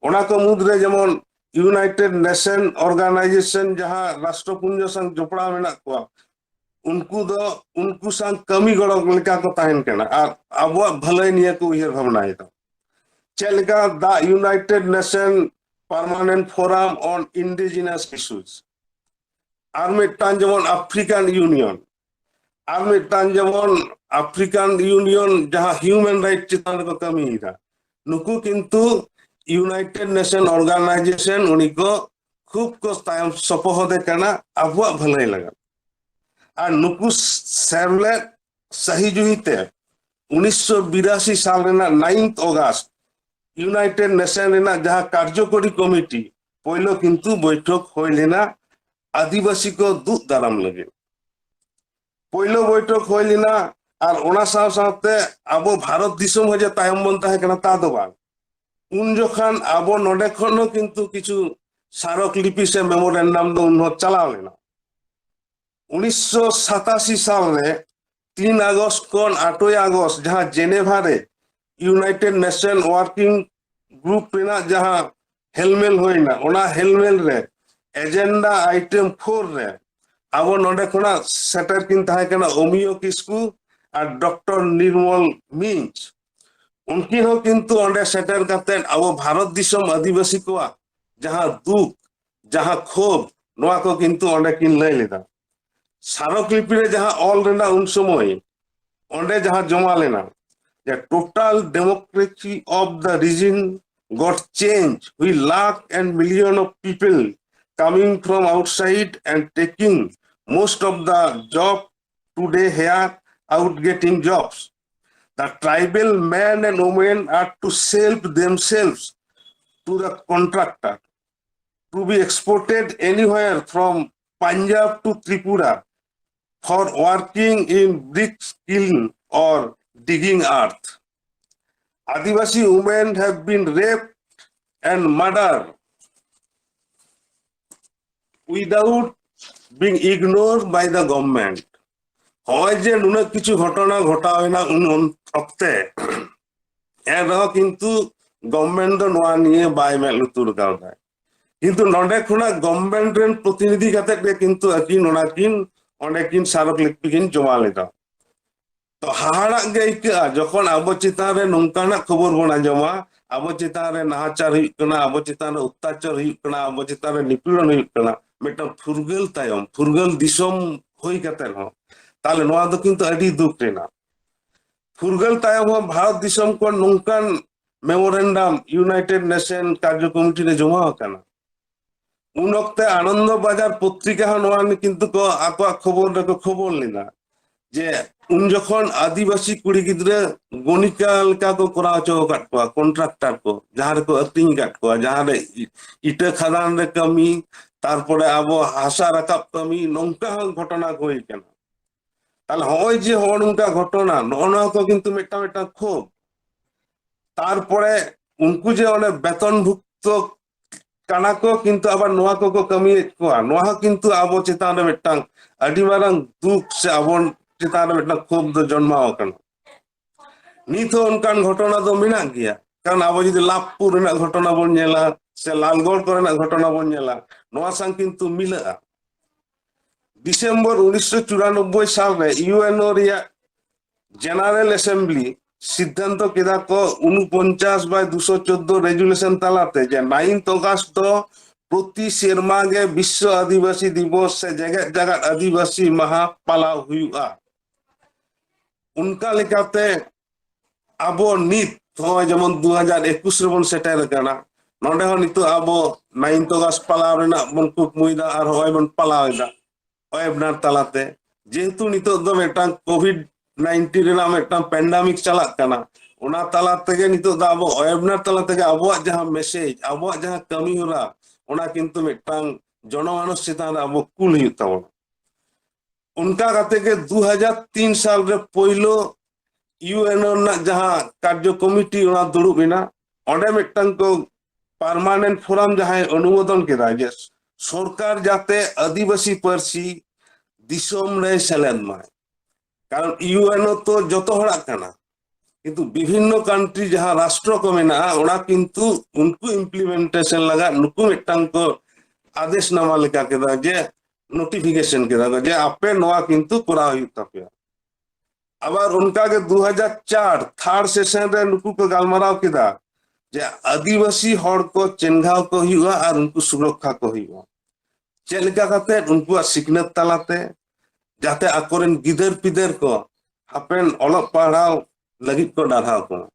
ᱚᱱᱟ ᱠᱚ ᱢᱩᱫᱽᱨᱮ ᱡᱮᱢᱚᱱ ᱤᱭᱩᱱᱟᱭᱴᱮᱰ ᱱᱮᱥᱚᱱ ᱚᱨᱜᱟᱱᱟᱭᱡᱮᱥᱚᱱ, ᱡᱟᱦᱟᱸ ᱨᱟᱥᱴᱨᱚᱯᱩᱧᱡᱚ ᱥᱟᱶ ᱡᱚᱯᱲᱟᱣ ᱢᱮᱱᱟᱜ ᱠᱚᱣᱟ, ᱩᱱᱠᱩ ᱫᱚ ᱩᱱᱠᱩ ᱥᱟᱶ ᱠᱟᱹᱢᱤ ᱜᱚᱲᱚ ᱞᱮᱠᱟ ᱠᱚ ᱛᱟᱦᱮᱱ ᱠᱟᱱᱟ ᱟᱨ ᱟᱵᱚᱣᱟᱜ ᱵᱷᱟᱹᱞᱟᱹᱭ ᱱᱤᱭᱟᱹ ᱠᱚ ᱩᱭᱦᱟᱹᱨ ᱵᱷᱟᱵᱽᱱᱟᱭᱮᱫᱟ᱾ ᱪᱮᱫ ᱞᱮᱠᱟ the United Nation Permanent Forum on Indigenous Issues, ᱟᱨ ᱢᱤᱫᱴᱟᱝ ᱡᱮᱢᱚᱱ ᱟᱯᱷᱨᱤᱠᱟᱱ ᱤᱭᱩᱱᱤᱭᱚᱱ, ᱟᱨ ᱢᱤᱫᱴᱟᱝ ᱡᱮᱢᱚᱱ ᱟᱯᱷᱨᱤᱠᱟᱱ ᱤᱭᱩᱱᱤᱭᱚᱱ ᱡᱟᱦᱟᱸ ᱦᱤᱭᱩᱢᱮᱱ ᱨᱟᱭᱤᱴ ᱪᱮᱛᱟᱱ ᱨᱮᱠᱚ ᱠᱟᱹᱢᱤᱭᱮᱫᱟ᱾ ᱱᱩᱠᱩ ᱠᱤᱱᱛᱩ ᱤᱭᱩᱱᱟᱭᱴᱮᱰ ᱱᱮᱥᱚᱱ ᱚᱨᱜᱟᱱᱟᱭᱡᱮᱥᱚᱱ ᱩᱱᱤ ᱠᱚ ᱠᱷᱩᱵ ᱠᱚ ᱛᱟᱭᱚᱢ ᱥᱚᱯᱚᱦᱚᱫᱮ ᱠᱟᱱᱟ ᱟᱵᱚᱣᱟᱜ ᱵᱷᱟᱹᱞᱟᱹᱭ ᱞᱟᱹᱜᱤᱫ᱾ ᱟᱨ ᱱᱩᱠᱩ ᱥᱮᱢᱞᱮᱫ ᱥᱟᱹᱦᱤ ᱡᱩᱦᱤ ᱛᱮ ᱩᱱᱤᱥᱥᱚ ᱵᱤᱨᱟᱥᱤ ᱥᱟᱞ ᱨᱮᱱᱟᱜ ᱱᱟᱭᱤᱱᱛᱷ ᱚᱜᱟᱥᱴ ᱤᱭᱩᱱᱟᱭᱴᱮᱰ ᱱᱮᱥᱚᱱ ᱨᱮᱱᱟᱜ ᱡᱟᱦᱟᱸ ᱠᱟᱨᱡᱚᱠᱚᱨᱤ ᱠᱚᱢᱤᱴᱤ ᱯᱳᱭᱞᱳ ᱠᱤᱱᱛᱩ ᱵᱳᱭᱴᱷᱚᱠ ᱦᱩᱭ ᱞᱮᱱᱟ ᱟᱹᱫᱤᱵᱟᱹᱥᱤ ᱠᱚ ᱫᱩᱜ ᱫᱟᱨᱟᱢ ᱞᱟᱹᱜᱤᱫ᱾ ᱯᱳᱭᱞᱳ ᱵᱳᱭᱴᱷᱚᱠ ᱦᱩᱭ ᱞᱮᱱᱟ ᱟᱨ ᱚᱱᱟ ᱥᱟᱶ ᱥᱟᱶᱛᱮ ᱟᱵᱚ ᱵᱷᱟᱨᱚᱛ ᱫᱤᱥᱚᱢ ᱦᱚᱸ ᱡᱮ ᱛᱟᱭᱚᱢ ᱵᱚᱱ ᱛᱟᱦᱮᱸ ᱠᱟᱱᱟ ᱛᱟ ᱫᱚ ᱵᱟᱝ᱾ ᱩᱱ ᱡᱚᱠᱷᱟᱱ ᱟᱵᱚ ᱱᱚᱰᱮ ᱠᱷᱚᱱ ᱦᱚᱸ ᱠᱤᱱᱛᱩ ᱠᱤᱪᱷᱩ ᱥᱟᱨᱚᱠ ᱞᱤᱯᱤ ᱥᱮ ᱢᱮᱢᱳᱨᱮᱱᱰᱟᱢ ᱫᱚ ᱩᱱ ᱦᱚᱸ ᱪᱟᱞᱟᱣ ᱞᱮᱱᱟ᱾ ᱩᱱᱤᱥᱥᱚ ᱥᱟᱛᱟᱥᱤ ᱥᱟᱞ ᱨᱮ ᱛᱤᱱ ᱟᱜᱚᱥᱴ ᱠᱷᱚᱱ ᱟᱴᱚᱭ ᱟᱜᱚᱥᱴ ᱡᱟᱦᱟᱸ ᱡᱮᱱᱮᱵᱷᱟ ᱨᱮ ᱤᱭᱩᱱᱟᱭᱴᱮᱰ ᱱᱮᱥᱚᱱ ᱣᱟᱨᱠᱤᱝ ᱜᱨᱩᱯ ᱨᱮᱱᱟᱜ ᱡᱟᱦᱟᱸ ᱦᱮᱞᱢᱮᱞ ᱦᱩᱭᱱᱟ, ᱚᱱᱟ ᱦᱮᱞᱢᱮᱞ ᱨᱮ ᱮᱡᱮᱱᱰᱟ ᱟᱭᱴᱮᱢ ᱯᱷᱳᱨ ᱨᱮ ᱟᱵᱚ ᱱᱚᱰᱮ ᱠᱷᱚᱱᱟᱜ ᱥᱮᱴᱮᱨ ᱠᱤᱱ ᱛᱟᱦᱮᱸ ᱠᱟᱱᱟ ᱚᱢᱤᱭᱚ ᱠᱤᱥᱠᱩ ᱟᱨ ᱰᱚᱠᱴᱚᱨ ᱱᱤᱨᱢᱚᱞ ᱢᱤᱧᱡᱽ᱾ ᱩᱱᱠᱤᱱ ᱦᱚᱸ ᱠᱤᱱᱛᱩ ᱚᱸᱰᱮ ᱥᱮᱴᱮᱨ ᱠᱟᱛᱮ ᱟᱵᱚ ᱵᱷᱟᱨᱚᱛ ᱫᱤᱥᱚᱢ ᱟᱹᱫᱤᱵᱟᱹᱥᱤ ᱠᱚᱣᱟᱜ ᱡᱟᱦᱟᱸ ᱫᱩᱠ, ᱡᱟᱦᱟᱸ ᱠᱷᱳᱵ, ᱱᱚᱣᱟ ᱠᱚ ᱠᱤᱱᱛᱩ ᱚᱸᱰᱮ ᱠᱤᱱ ᱞᱟᱹᱭ ᱞᱮᱫᱟ᱾ ᱥᱟᱨᱚᱠ ᱞᱤᱯᱤ ᱨᱮ ᱡᱟᱦᱟᱸ ᱚᱞ ᱨᱮᱱᱟᱜ ᱩᱱ ᱥᱚᱢᱚᱭ ᱚᱸᱰᱮ ᱡᱟᱦᱟᱸ ᱡᱚᱢᱟ ᱞᱮᱱᱟ, the total demography of the region got changed, with lakh and million of people coming from outside and taking most of the job today here, out getting jobs. The tribal men and women are to sell themselves to the contractor, to be exported anywhere from Punjab to Tripura for working in brick kiln or digging earth. Adivasi women have been raped and murdered without being ignored by the government. ᱦᱚᱸᱜᱼᱚᱭ ᱡᱮ ᱱᱩᱱᱟᱹᱜ ᱠᱤᱪᱷᱩ ᱜᱷᱚᱴᱚᱱᱟ ᱜᱷᱚᱴᱟᱣ ᱮᱱᱟ ᱩᱱ ᱩᱱ ᱚᱠᱛᱮ, ᱮᱱ ᱨᱮᱦᱚᱸ ᱠᱤᱱᱛᱩ ᱜᱚᱵᱷᱢᱮᱱᱴ ᱫᱚ ᱱᱚᱣᱟ ᱱᱤᱭᱮ ᱵᱟᱭ ᱢᱮᱫ ᱞᱩᱛᱩᱨ ᱠᱟᱣᱫᱟ᱾ ᱠᱤᱱᱛᱩ ᱱᱚᱰᱮ ᱠᱷᱚᱱᱟᱜ ᱜᱚᱵᱷᱢᱮᱱᱴ ᱨᱮᱱ ᱯᱨᱚᱛᱤᱱᱤᱫᱷᱤ ᱠᱟᱛᱮ ᱜᱮ ᱠᱤᱱᱛᱩ ᱟᱹᱠᱤᱱ ᱚᱱᱟ ᱠᱤᱱ ᱚᱸᱰᱮ ᱠᱤᱱ ᱥᱟᱨᱚᱠ ᱞᱤᱯᱤ ᱠᱤᱱ ᱡᱚᱢᱟ ᱞᱮᱫᱟ᱾ ᱛᱚ ᱦᱟᱦᱟᱲᱟᱜ ᱜᱮ ᱟᱹᱭᱠᱟᱹᱜᱼᱟ ᱡᱚᱠᱷᱚᱱ ᱟᱵᱚ ᱪᱮᱛᱟᱱ ᱨᱮ ᱱᱚᱝᱠᱟᱱᱟᱜ ᱠᱷᱚᱵᱚᱨ ᱵᱚᱱ ᱟᱸᱡᱚᱢᱟ, ᱟᱵᱚ ᱪᱮᱛᱟᱱ ᱨᱮ ᱱᱟᱦᱟᱪᱟᱨ ᱦᱩᱭᱩᱜ ᱠᱟᱱᱟ, ᱟᱵᱚ ᱪᱮᱛᱟᱱ ᱨᱮ ᱚᱛᱛᱟᱪᱟᱨ ᱦᱩᱭᱩᱜ ᱠᱟᱱᱟ, ᱟᱵᱚ ᱪᱮᱛᱟᱱ ᱨᱮ ᱱᱤᱯᱤᱲᱚᱱ ᱦᱩᱭᱩᱜ ᱠᱟᱱᱟ, ᱢᱤᱫᱴᱟᱝ ᱯᱷᱩᱨᱜᱟᱹᱞ ᱛᱟᱭᱚᱢ, ᱯᱷᱩᱨᱜᱟᱹᱞ ᱫᱤᱥᱚᱢ ᱦᱩᱭ ᱠᱟᱛᱮ ᱦᱚᱸ᱾ ᱛᱟᱦᱞᱮ ᱱᱚᱣᱟ ᱫᱚ ᱠᱤᱱᱛᱩ ᱟᱹᱰᱤ ᱫᱩᱠ ᱨᱮᱱᱟᱜ᱾ ᱯᱷᱩᱨᱜᱟᱹᱞ ᱛᱟᱭᱚᱢ ᱦᱚᱸ ᱵᱷᱟᱨᱚᱛ ᱫᱤᱥᱚᱢ ᱠᱷᱚᱱ ᱱᱚᱝᱠᱟᱱ ᱢᱮᱢᱳᱨᱮᱱᱰᱟᱢ ᱤᱭᱩᱱᱟᱭᱴᱮᱰ ᱱᱮᱥᱚᱱ ᱠᱟᱨᱡᱚ ᱠᱚᱢᱤᱴᱤ ᱨᱮ ᱡᱚᱢᱟ ᱟᱠᱟᱱᱟ᱾ ᱩᱱ ᱚᱠᱛᱮ ᱟᱱᱚᱱᱫᱚ ᱵᱟᱡᱟᱨ ᱯᱚᱛᱨᱤᱠᱟ ᱦᱚᱸ ᱱᱚᱣᱟ ᱱᱤᱭᱮ ᱠᱤᱱᱛᱩ ᱠᱚ ᱟᱠᱚᱣᱟᱜ ᱠᱷᱚᱵᱚᱨ ᱨᱮᱠᱚ ᱠᱷᱚᱵᱚᱨ ᱞᱮᱫᱟ ᱡᱮ ᱩᱱ ᱡᱚᱠᱷᱚᱱ ᱟᱹᱫᱤᱵᱟᱹᱥᱤ ᱠᱩᱲᱤ ᱜᱤᱫᱽᱨᱟᱹ ᱜᱚᱱᱤᱠᱟ ᱞᱮᱠᱟ ᱠᱚ ᱠᱚᱨᱟᱣ ᱦᱚᱪᱚ ᱟᱠᱟᱫ ᱠᱚᱣᱟ, ᱠᱚᱱᱴᱨᱟᱠᱴᱟᱨ ᱠᱚ, ᱡᱟᱦᱟᱸ ᱨᱮᱠᱚ ᱟᱹᱛᱤᱧ ᱟᱠᱟᱫ ᱠᱚᱣᱟ, ᱡᱟᱦᱟᱸ ᱨᱮ ᱤ-, ᱤᱴᱟᱹ ᱠᱷᱟᱫᱟᱱ ᱨᱮ ᱠᱟᱹᱢᱤ, ᱛᱟᱨᱯᱚᱨᱮ ᱟᱵᱚ ᱦᱟᱥᱟ ᱨᱟᱠᱟᱵ ᱠᱟᱹᱢᱤ, ᱱᱚᱝᱠᱟ ᱦᱚᱸ ᱜᱷᱚᱴᱚᱱᱟ ᱠᱚ ᱦᱩᱭ ᱠᱟᱱᱟ᱾ ᱛᱟᱦᱞᱮ ᱦᱚᱸᱜᱼᱚᱭ ᱡᱮ ᱦᱚᱸᱜᱼᱚ ᱱᱚᱝᱠᱟ ᱜᱷᱚᱴᱚᱱᱟ, ᱱᱚᱜᱼᱚ ᱱᱚᱣᱟ ᱠᱚ ᱠᱤᱱᱛᱩ ᱢᱤᱫᱴᱟᱝ ᱢᱤᱫᱴᱟᱝ ᱠᱷᱳᱵᱽ᱾ ᱛᱟᱨᱯᱚᱨᱮ ᱩᱱᱠᱩ ᱡᱮ ᱚᱱᱮ ᱵᱮᱛᱚᱱ ᱵᱷᱩᱠᱛᱚ ᱠᱟᱱᱟ ᱠᱚ, ᱠᱤᱱᱛᱩ ᱟᱵᱟᱨ ᱱᱚᱣᱟ ᱠᱚᱠᱚ ᱠᱟᱹᱢᱤᱭᱮᱫ ᱠᱚᱣᱟ, ᱱᱚᱣᱟ ᱦᱚᱸ ᱠᱤᱱᱛᱩ ᱟᱵᱚ ᱪᱮᱛᱟᱱ ᱨᱮ ᱢᱤᱫᱴᱟᱝ ᱟᱹᱰᱤ ᱢᱟᱨᱟᱝ ᱫᱩᱠ ᱥᱮ ᱟᱵᱚ ᱪᱮᱛᱟᱱ ᱨᱮ ᱢᱤᱫᱴᱟᱝ ᱠᱷᱳᱵᱽ ᱫᱚ ᱡᱚᱱᱢᱟᱣ ᱟᱠᱟᱱᱟ᱾ ᱱᱤᱛ ᱦᱚᱸ ᱚᱱᱠᱟᱱ ᱜᱷᱚᱴᱚᱱᱟ ᱫᱚ ᱢᱮᱱᱟᱜ ᱜᱮᱭᱟ, ᱠᱟᱨᱚᱱ ᱟᱵᱚ ᱡᱩᱫᱤ ᱞᱟᱵᱷᱯᱩᱨ ᱨᱮᱱᱟᱜ ᱜᱷᱚᱴᱚᱱᱟ ᱵᱚᱱ ᱧᱮᱞᱟ ᱥᱮ ᱞᱟᱞᱜᱚᱲ ᱠᱚᱨᱮᱱᱟᱜ ᱜᱷᱚᱴᱚᱱᱟ ᱵᱚᱱ ᱧᱮᱞᱟ, ᱱᱚᱣᱟ ᱥᱟᱶ ᱠᱤᱱᱛᱩ ᱢᱤᱞᱟᱹᱜᱼᱟ᱾ ᱰᱤᱥᱮᱢᱵᱚᱨ ᱩᱱᱤᱥᱥᱚ ᱪᱩᱨᱟᱱᱚᱵᱵᱳᱭ ᱥᱟᱞ ᱨᱮ ᱤᱭᱩᱮᱱᱳ ᱨᱮᱭᱟᱜ ᱡᱮᱱᱟᱨᱮᱞ ᱮᱥᱮᱢᱵᱞᱤ ᱥᱤᱫᱽᱫᱷᱟᱱᱛᱚ ᱠᱮᱫᱟ ᱠᱚ ᱩᱱᱩᱯᱚᱧᱪᱟᱥ ᱵᱟᱭ ᱫᱩᱥᱚ ᱪᱳᱫᱽᱫᱳ ᱨᱮᱡᱩᱞᱮᱥᱚᱱ ᱛᱟᱞᱟᱛᱮ ᱡᱮ ᱱᱟᱭᱤᱱᱛᱷ ᱚᱜᱟᱥᱴ ᱫᱚ ᱯᱨᱚᱛᱤ ᱥᱮᱨᱢᱟ ᱜᱮ ᱵᱤᱥᱥᱚ ᱟᱹᱫᱤᱵᱟᱹᱥᱤ ᱫᱤᱵᱚᱥ ᱥᱮ ᱡᱮᱜᱮᱛ ᱡᱟᱠᱟᱛ ᱟᱹᱫᱤᱵᱟᱹᱥᱤ ᱢᱟᱦᱟ ᱯᱟᱞᱟᱣ ᱦᱩᱭᱩᱜᱼᱟ᱾ ᱚᱱᱠᱟ ᱞᱮᱠᱟᱛᱮ ᱟᱵᱚ ᱱᱤᱛ ᱱᱚᱜᱼᱚᱭ ᱡᱮᱢᱚᱱ ᱫᱩ ᱦᱟᱡᱟᱨ ᱮᱠᱩᱥ ᱨᱮᱵᱚᱱ ᱥᱮᱴᱮᱨ ᱟᱠᱟᱱᱟ, ᱱᱚᱰᱮ ᱦᱚᱸ ᱱᱤᱛᱚᱜ ᱟᱵᱚ ᱱᱟᱭᱤᱱᱛᱷ ᱚᱜᱟᱥᱴ ᱯᱟᱞᱟᱣ ᱨᱮᱱᱟᱜ ᱵᱚᱱ ᱠᱩᱠᱢᱩᱭᱮᱫᱟ ᱟᱨ ᱦᱚᱸᱜᱼᱚᱭ ᱵᱚᱱ ᱯᱟᱞᱟᱣ ᱮᱫᱟ ᱳᱭᱮᱵᱤᱱᱟᱨ ᱛᱟᱞᱟᱛᱮ᱾ ᱡᱮᱦᱮᱛᱩ ᱱᱤᱛᱚᱜ ᱫᱚ ᱢᱤᱫᱴᱟᱝ ᱠᱳᱵᱷᱤᱰ ᱱᱟᱭᱤᱱᱴᱤᱱ ᱨᱮᱱᱟᱜ ᱢᱤᱫᱴᱟᱝ ᱯᱮᱱᱰᱟᱢᱤᱠ ᱪᱟᱞᱟᱜ ᱠᱟᱱᱟ, ᱚᱱᱟ ᱛᱟᱞᱟ ᱛᱮᱜᱮ ᱱᱤᱛᱚᱜ ᱫᱚ ᱟᱵᱚ ᱳᱭᱮᱵᱤᱱᱟᱨ ᱛᱟᱞᱟ ᱛᱮᱜᱮ ᱟᱵᱚᱣᱟᱜ ᱡᱟᱦᱟᱸ ᱢᱮᱥᱮᱡᱽ, ᱟᱵᱚᱣᱟᱜ ᱡᱟᱦᱟᱸ ᱠᱟᱹᱢᱤ ᱦᱚᱨᱟ, ᱚᱱᱟ ᱠᱤᱱᱛᱩ ᱢᱤᱫᱴᱟᱝ ᱡᱚᱱᱚᱢᱟᱱᱩᱥ ᱪᱮᱛᱟᱱ ᱨᱮ ᱟᱵᱚ ᱠᱩᱞ ᱦᱩᱭᱩᱜ ᱛᱟᱵᱚᱱᱟ᱾ ᱚᱱᱠᱟ ᱠᱟᱛᱮ ᱜᱮ ᱫᱩ ᱦᱟᱡᱟᱨ ᱛᱤᱱ ᱥᱟᱞ ᱨᱮ ᱯᱳᱭᱞᱳ ᱤᱭᱩᱮᱱᱳ ᱨᱮᱱᱟᱜ ᱡᱟᱦᱟᱸ ᱠᱟᱨᱡᱚ ᱠᱚᱢᱤᱴᱤ, ᱚᱱᱟ ᱫᱩᱲᱩᱵ ᱮᱱᱟ᱾ ᱚᱸᱰᱮ ᱢᱤᱫᱴᱟᱝ ᱠᱚ ᱯᱟᱨᱢᱟᱱᱮᱱᱴ ᱯᱷᱳᱨᱟᱢ ᱡᱟᱦᱟᱸᱭ ᱚᱱᱩᱢᱳᱫᱚᱱ ᱠᱮᱫᱟ ᱡᱮ ᱥᱚᱨᱠᱟᱨ ᱡᱟᱛᱮ ᱟᱹᱫᱤᱵᱟᱹᱥᱤ ᱯᱟᱹᱨᱥᱤ ᱫᱤᱥᱚᱢ ᱨᱮᱭ ᱥᱮᱞᱮᱫ ᱢᱟᱭ, ᱠᱟᱨᱚᱱ ᱤᱭᱩᱮᱱᱳ ᱛᱚ ᱡᱚᱛᱚ ᱦᱚᱲᱟᱜ ᱠᱟᱱᱟ, ᱠᱤᱱᱛᱩ ᱵᱤᱵᱷᱤᱱᱱᱚ ᱠᱟᱱᱴᱨᱤ ᱡᱟᱦᱟᱸ ᱨᱟᱥᱴᱨᱚ ᱠᱚ ᱢᱮᱱᱟᱜᱼᱟ, ᱚᱱᱟ ᱠᱤᱱᱛᱩ ᱩᱱᱠᱩ ᱤᱢᱯᱞᱤᱢᱮᱱᱴᱮᱥᱚᱱ ᱞᱟᱜᱟᱫ ᱱᱩᱠᱩ ᱢᱤᱫᱴᱟᱝ ᱠᱚ ᱟᱫᱮᱥᱱᱟᱢᱟ ᱞᱮᱠᱟ ᱠᱮᱫᱟ ᱡᱮ ᱱᱳᱴᱤᱯᱷᱤᱠᱮᱥᱚᱱ ᱠᱮᱫᱟ ᱠᱚ ᱡᱮ ᱟᱯᱮ ᱱᱚᱣᱟ ᱠᱤᱱᱛᱩ ᱠᱚᱨᱟᱣ ᱦᱩᱭᱩᱜ ᱛᱟᱯᱮᱭᱟ᱾ ᱟᱵᱟᱨ ᱚᱱᱠᱟᱜᱮ ᱫᱩ ᱦᱟᱡᱟᱨ ᱪᱟᱨ ᱛᱷᱟᱨᱰ ᱥᱮᱥᱚᱱ ᱨᱮ ᱱᱩᱠᱩ ᱠᱚ ᱜᱟᱞᱢᱟᱨᱟᱣ ᱠᱮᱫᱟ ᱡᱮ ᱟᱹᱫᱤᱵᱟᱹᱥᱤ ᱦᱚᱲ ᱠᱚ ᱪᱮᱱᱜᱷᱟᱣ ᱠᱚ ᱦᱩᱭᱩᱜᱼᱟ ᱟᱨ ᱩᱱᱠᱩ ᱥᱩᱨᱚᱠᱠᱷᱟ ᱠᱚ ᱦᱩᱭᱩᱜᱼᱟ᱾ ᱪᱮᱫ ᱞᱮᱠᱟ ᱠᱟᱛᱮ ᱩᱱᱠᱩᱣᱟᱜ ᱥᱤᱠᱷᱱᱟᱹᱛ ᱛᱟᱞᱟᱛᱮ ᱡᱟᱛᱮ ᱟᱠᱚᱨᱮᱱ ᱜᱤᱫᱟᱹᱨ ᱯᱤᱫᱟᱹᱨ ᱠᱚ ᱦᱟᱯᱮᱱ ᱚᱞᱚᱜ ᱯᱟᱲᱦᱟᱣ ᱞᱟᱹᱜᱤᱫ ᱠᱚ ᱰᱟᱨᱦᱟᱣ ᱠᱚᱣᱟ᱾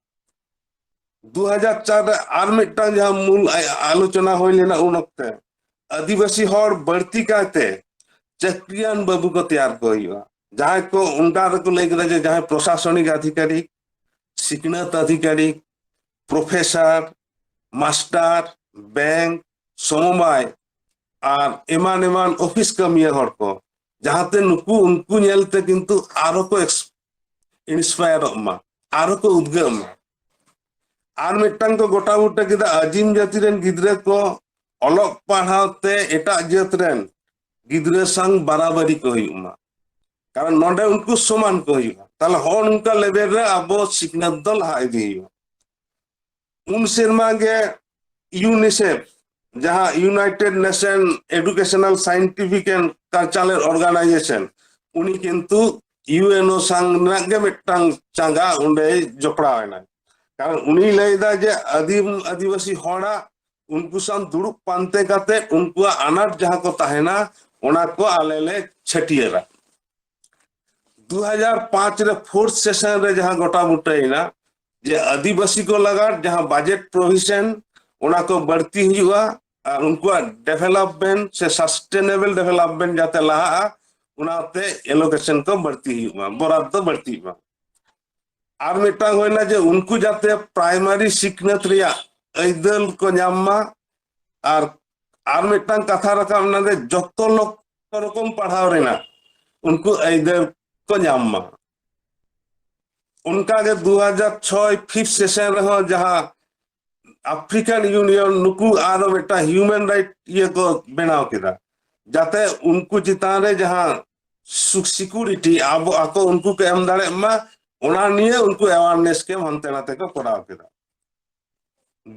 ᱫᱩ ᱦᱟᱡᱟᱨ ᱪᱟᱨ ᱨᱮ ᱟᱨ ᱢᱤᱫᱴᱟᱝ ᱡᱟᱦᱟᱸ ᱢᱩᱞ ᱟᱭ-, ᱟᱞᱳᱪᱚᱱᱟ ᱦᱩᱭ ᱞᱮᱱᱟ ᱩᱱ ᱚᱠᱛᱮ, ᱟᱹᱫᱤᱵᱟᱹᱥᱤ ᱦᱚᱲ ᱵᱟᱹᱲᱛᱤ ᱠᱟᱭᱛᱮ ᱪᱟᱹᱠᱨᱤᱭᱟᱱ ᱵᱟᱹᱵᱩ ᱠᱚ ᱛᱮᱭᱟᱨ ᱠᱚ ᱦᱩᱭᱩᱜᱼᱟ᱾ ᱡᱟᱦᱟᱸᱭ ᱠᱚ ᱚᱱᱠᱟ ᱨᱮᱠᱚ ᱞᱟᱹᱭ ᱠᱮᱫᱟ ᱡᱮ ᱡᱟᱦᱟᱸᱭ ᱯᱨᱚᱥᱟᱥᱚᱱᱤᱠ ᱟᱫᱷᱤᱠᱟᱨᱤᱠ, ᱥᱤᱠᱷᱱᱟᱹᱛ ᱟᱫᱷᱤᱠᱟᱨᱤᱠ, ᱯᱨᱚᱯᱷᱮᱥᱚᱨ, ᱢᱟᱥᱴᱟᱨ, ᱵᱮᱝᱠ, ᱥᱚᱢᱚᱵᱟᱭ ᱟᱨ ᱮᱢᱟᱱ ᱮᱢᱟᱱ ᱚᱯᱷᱤᱥ ᱠᱟᱹᱢᱤᱭᱟᱹ ᱦᱚᱲ ᱠᱚ, ᱡᱟᱦᱟᱸᱛᱮ ᱱᱩᱠᱩ ᱩᱱᱠᱩ ᱧᱮᱞᱛᱮ ᱠᱤᱱᱛᱩ ᱟᱨᱦᱚᱸ ᱠᱚ ᱤᱱᱥᱯᱟᱭᱟᱨᱚᱜ ᱢᱟ, ᱟᱨᱦᱚᱸ ᱠᱚ ᱩᱫᱽᱜᱟᱹᱜ ᱢᱟ᱾ ᱟᱨ ᱢᱤᱫᱴᱟᱝ ᱠᱚ ᱜᱚᱴᱟ ᱵᱩᱴᱟᱹ ᱠᱮᱫᱟ, ᱟᱹᱡᱤᱢ ᱡᱟᱹᱛᱤ ᱨᱮᱱ ᱜᱤᱫᱽᱨᱟᱹ ᱠᱚ ᱚᱞᱚᱜ ᱯᱟᱲᱦᱟᱣ ᱛᱮ ᱮᱴᱟᱜ ᱡᱟᱹᱛ ᱨᱮᱱ ᱜᱤᱫᱽᱨᱟᱹ ᱥᱟᱝ ᱵᱟᱨᱟᱵᱟᱨᱤ ᱠᱚ ᱦᱩᱭᱩᱜ ᱢᱟ, ᱠᱟᱨᱚᱱ ᱱᱚᱰᱮ ᱩᱱᱠᱩ ᱥᱚᱢᱟᱱ ᱠᱚ ᱦᱩᱭᱩᱜᱼᱟ᱾ ᱛᱟᱦᱞᱮ ᱦᱚᱸ ᱱᱚᱝᱠᱟ ᱞᱮᱵᱮᱞ ᱨᱮ ᱟᱵᱚ ᱥᱤᱠᱷᱱᱟᱹᱛ ᱫᱚ ᱞᱟᱦᱟ ᱤᱫᱤ ᱦᱩᱭᱩᱜᱼᱟ᱾ ᱩᱱ ᱥᱮᱨᱢᱟ ᱜᱮ ᱤᱭᱩᱱᱤᱥᱮᱯᱷ, ᱡᱟᱦᱟᱸ United Nation Educational Scientific and Cultural Organization, ᱩᱱᱤ ᱠᱤᱱᱛᱩ ᱤᱭᱩᱮᱱᱳ ᱥᱟᱝ ᱨᱮᱱᱟᱜ ᱜᱮ ᱢᱤᱫᱴᱟᱝ ᱪᱟᱸᱜᱟ ᱚᱸᱰᱮᱭ ᱡᱚᱯᱲᱟᱣ ᱮᱱᱟ᱾ ᱠᱟᱨᱚᱱ ᱩᱱᱤ ᱞᱟᱹᱭᱫᱟ ᱡᱮ ᱟᱹᱫᱤᱢ ᱟᱹᱫᱤᱵᱟᱹᱥᱤ ᱦᱚᱲᱟᱜ ᱩᱱᱠᱩ ᱥᱟᱶ ᱫᱩᱲᱩᱵ ᱯᱟᱱᱛᱮ ᱠᱟᱛᱮ ᱩᱱᱠᱩᱣᱟᱜ ᱟᱱᱟᱴ ᱡᱟᱦᱟᱸ ᱠᱚ ᱛᱟᱦᱮᱱᱟ, ᱚᱱᱟ ᱠᱚ ᱟᱞᱮ ᱞᱮ ᱪᱷᱟᱹᱴᱭᱟᱹᱨᱟ᱾ ᱫᱩ ᱦᱟᱡᱟᱨ ᱯᱟᱸᱪ ᱨᱮ ᱯᱷᱳᱨᱛᱷ ᱥᱮᱥᱚᱱ ᱨᱮ ᱡᱟᱦᱟᱸ ᱜᱚᱴᱟ ᱵᱩᱴᱟᱹᱭᱮᱱᱟ ᱡᱮ ᱟᱹᱫᱤᱵᱟᱹᱥᱤ ᱠᱚ ᱞᱟᱜᱟᱫ ᱡᱟᱦᱟᱸ ᱵᱟᱡᱮᱴ ᱯᱨᱚᱵᱷᱤᱥᱚᱱ, ᱚᱱᱟ ᱠᱚ ᱵᱟᱹᱲᱛᱤ ᱦᱩᱭᱩᱜᱼᱟ ᱟᱨ ᱩᱱᱠᱩᱣᱟᱜ ᱰᱮᱵᱷᱮᱞᱚᱯᱢᱮᱱᱴ ᱥᱮ ᱥᱟᱥᱴᱮᱱᱮᱵᱚᱞ ᱰᱮᱵᱷᱮᱞᱚᱯᱢᱮᱱᱴ ᱡᱟᱛᱮ ᱞᱟᱦᱟᱜᱼᱟ, ᱚᱱᱟᱛᱮ ᱮᱞᱳᱠᱮᱥᱚᱱ ᱠᱚ ᱵᱟᱹᱲᱛᱤ ᱦᱩᱭᱩᱜ ᱢᱟ, ᱵᱚᱨᱟᱫ ᱫᱚ ᱵᱟᱹᱲᱛᱤᱜ ᱢᱟ᱾ ᱟᱨ ᱢᱤᱫᱴᱟᱝ ᱦᱩᱭᱱᱟ ᱡᱮ ᱩᱱᱠᱩ ᱡᱟᱛᱮ ᱯᱨᱟᱭᱢᱟᱨᱤ ᱥᱤᱠᱷᱱᱟᱹᱛ ᱨᱮᱭᱟᱜ ᱟᱹᱭᱫᱟᱹᱨ ᱠᱚ ᱧᱟᱢ ᱢᱟ, ᱟᱨ ᱟᱨ ᱢᱤᱫᱴᱟᱝ ᱠᱟᱛᱷᱟ ᱨᱟᱠᱟᱵ ᱮᱱᱟ ᱡᱮ ᱡᱚᱛᱚ ᱞᱚᱠ-, ᱨᱚᱠᱚᱢ ᱯᱟᱲᱦᱟᱣ ᱨᱮᱱᱟᱜ ᱩᱱᱠᱩ ᱟᱹᱭᱫᱟᱹᱨ ᱠᱚ ᱧᱟᱢ ᱢᱟ᱾ ᱚᱱᱠᱟᱜᱮ ᱫᱩ ᱦᱟᱡᱟᱨ ᱪᱷᱚᱭ ᱯᱷᱤᱯᱛᱷ ᱥᱮᱥᱚᱱ ᱨᱮᱦᱚᱸ ᱡᱟᱦᱟᱸ ᱟᱯᱷᱨᱤᱠᱟᱱ ᱤᱭᱩᱱᱤᱭᱚᱱ ᱱᱩᱠᱩ ᱟᱨᱚ ᱢᱤᱫᱴᱟᱝ ᱦᱤᱭᱩᱢᱮᱱ ᱨᱟᱭᱤᱴ ᱤᱭᱟᱹ ᱠᱚ ᱵᱮᱱᱟᱣ ᱠᱮᱫᱟ, ᱡᱟᱛᱮ ᱩᱱᱠᱩ ᱪᱮᱛᱟᱱ ᱨᱮ ᱡᱟᱦᱟᱸ ᱥᱤᱠᱩᱨᱤᱴᱤ ᱟᱵᱚ ᱟᱠᱚ ᱩᱱᱠᱩ ᱠᱚ ᱮᱢ ᱫᱟᱲᱮᱭᱟᱜ ᱢᱟ, ᱚᱱᱟ ᱱᱤᱭᱮ ᱩᱱᱠᱩ ᱮᱣᱟᱨᱱᱮᱥ ᱠᱮᱢᱯ ᱦᱟᱱᱛᱮ ᱱᱟᱛᱮ ᱠᱚ ᱠᱚᱨᱟᱣ ᱠᱮᱫᱟ᱾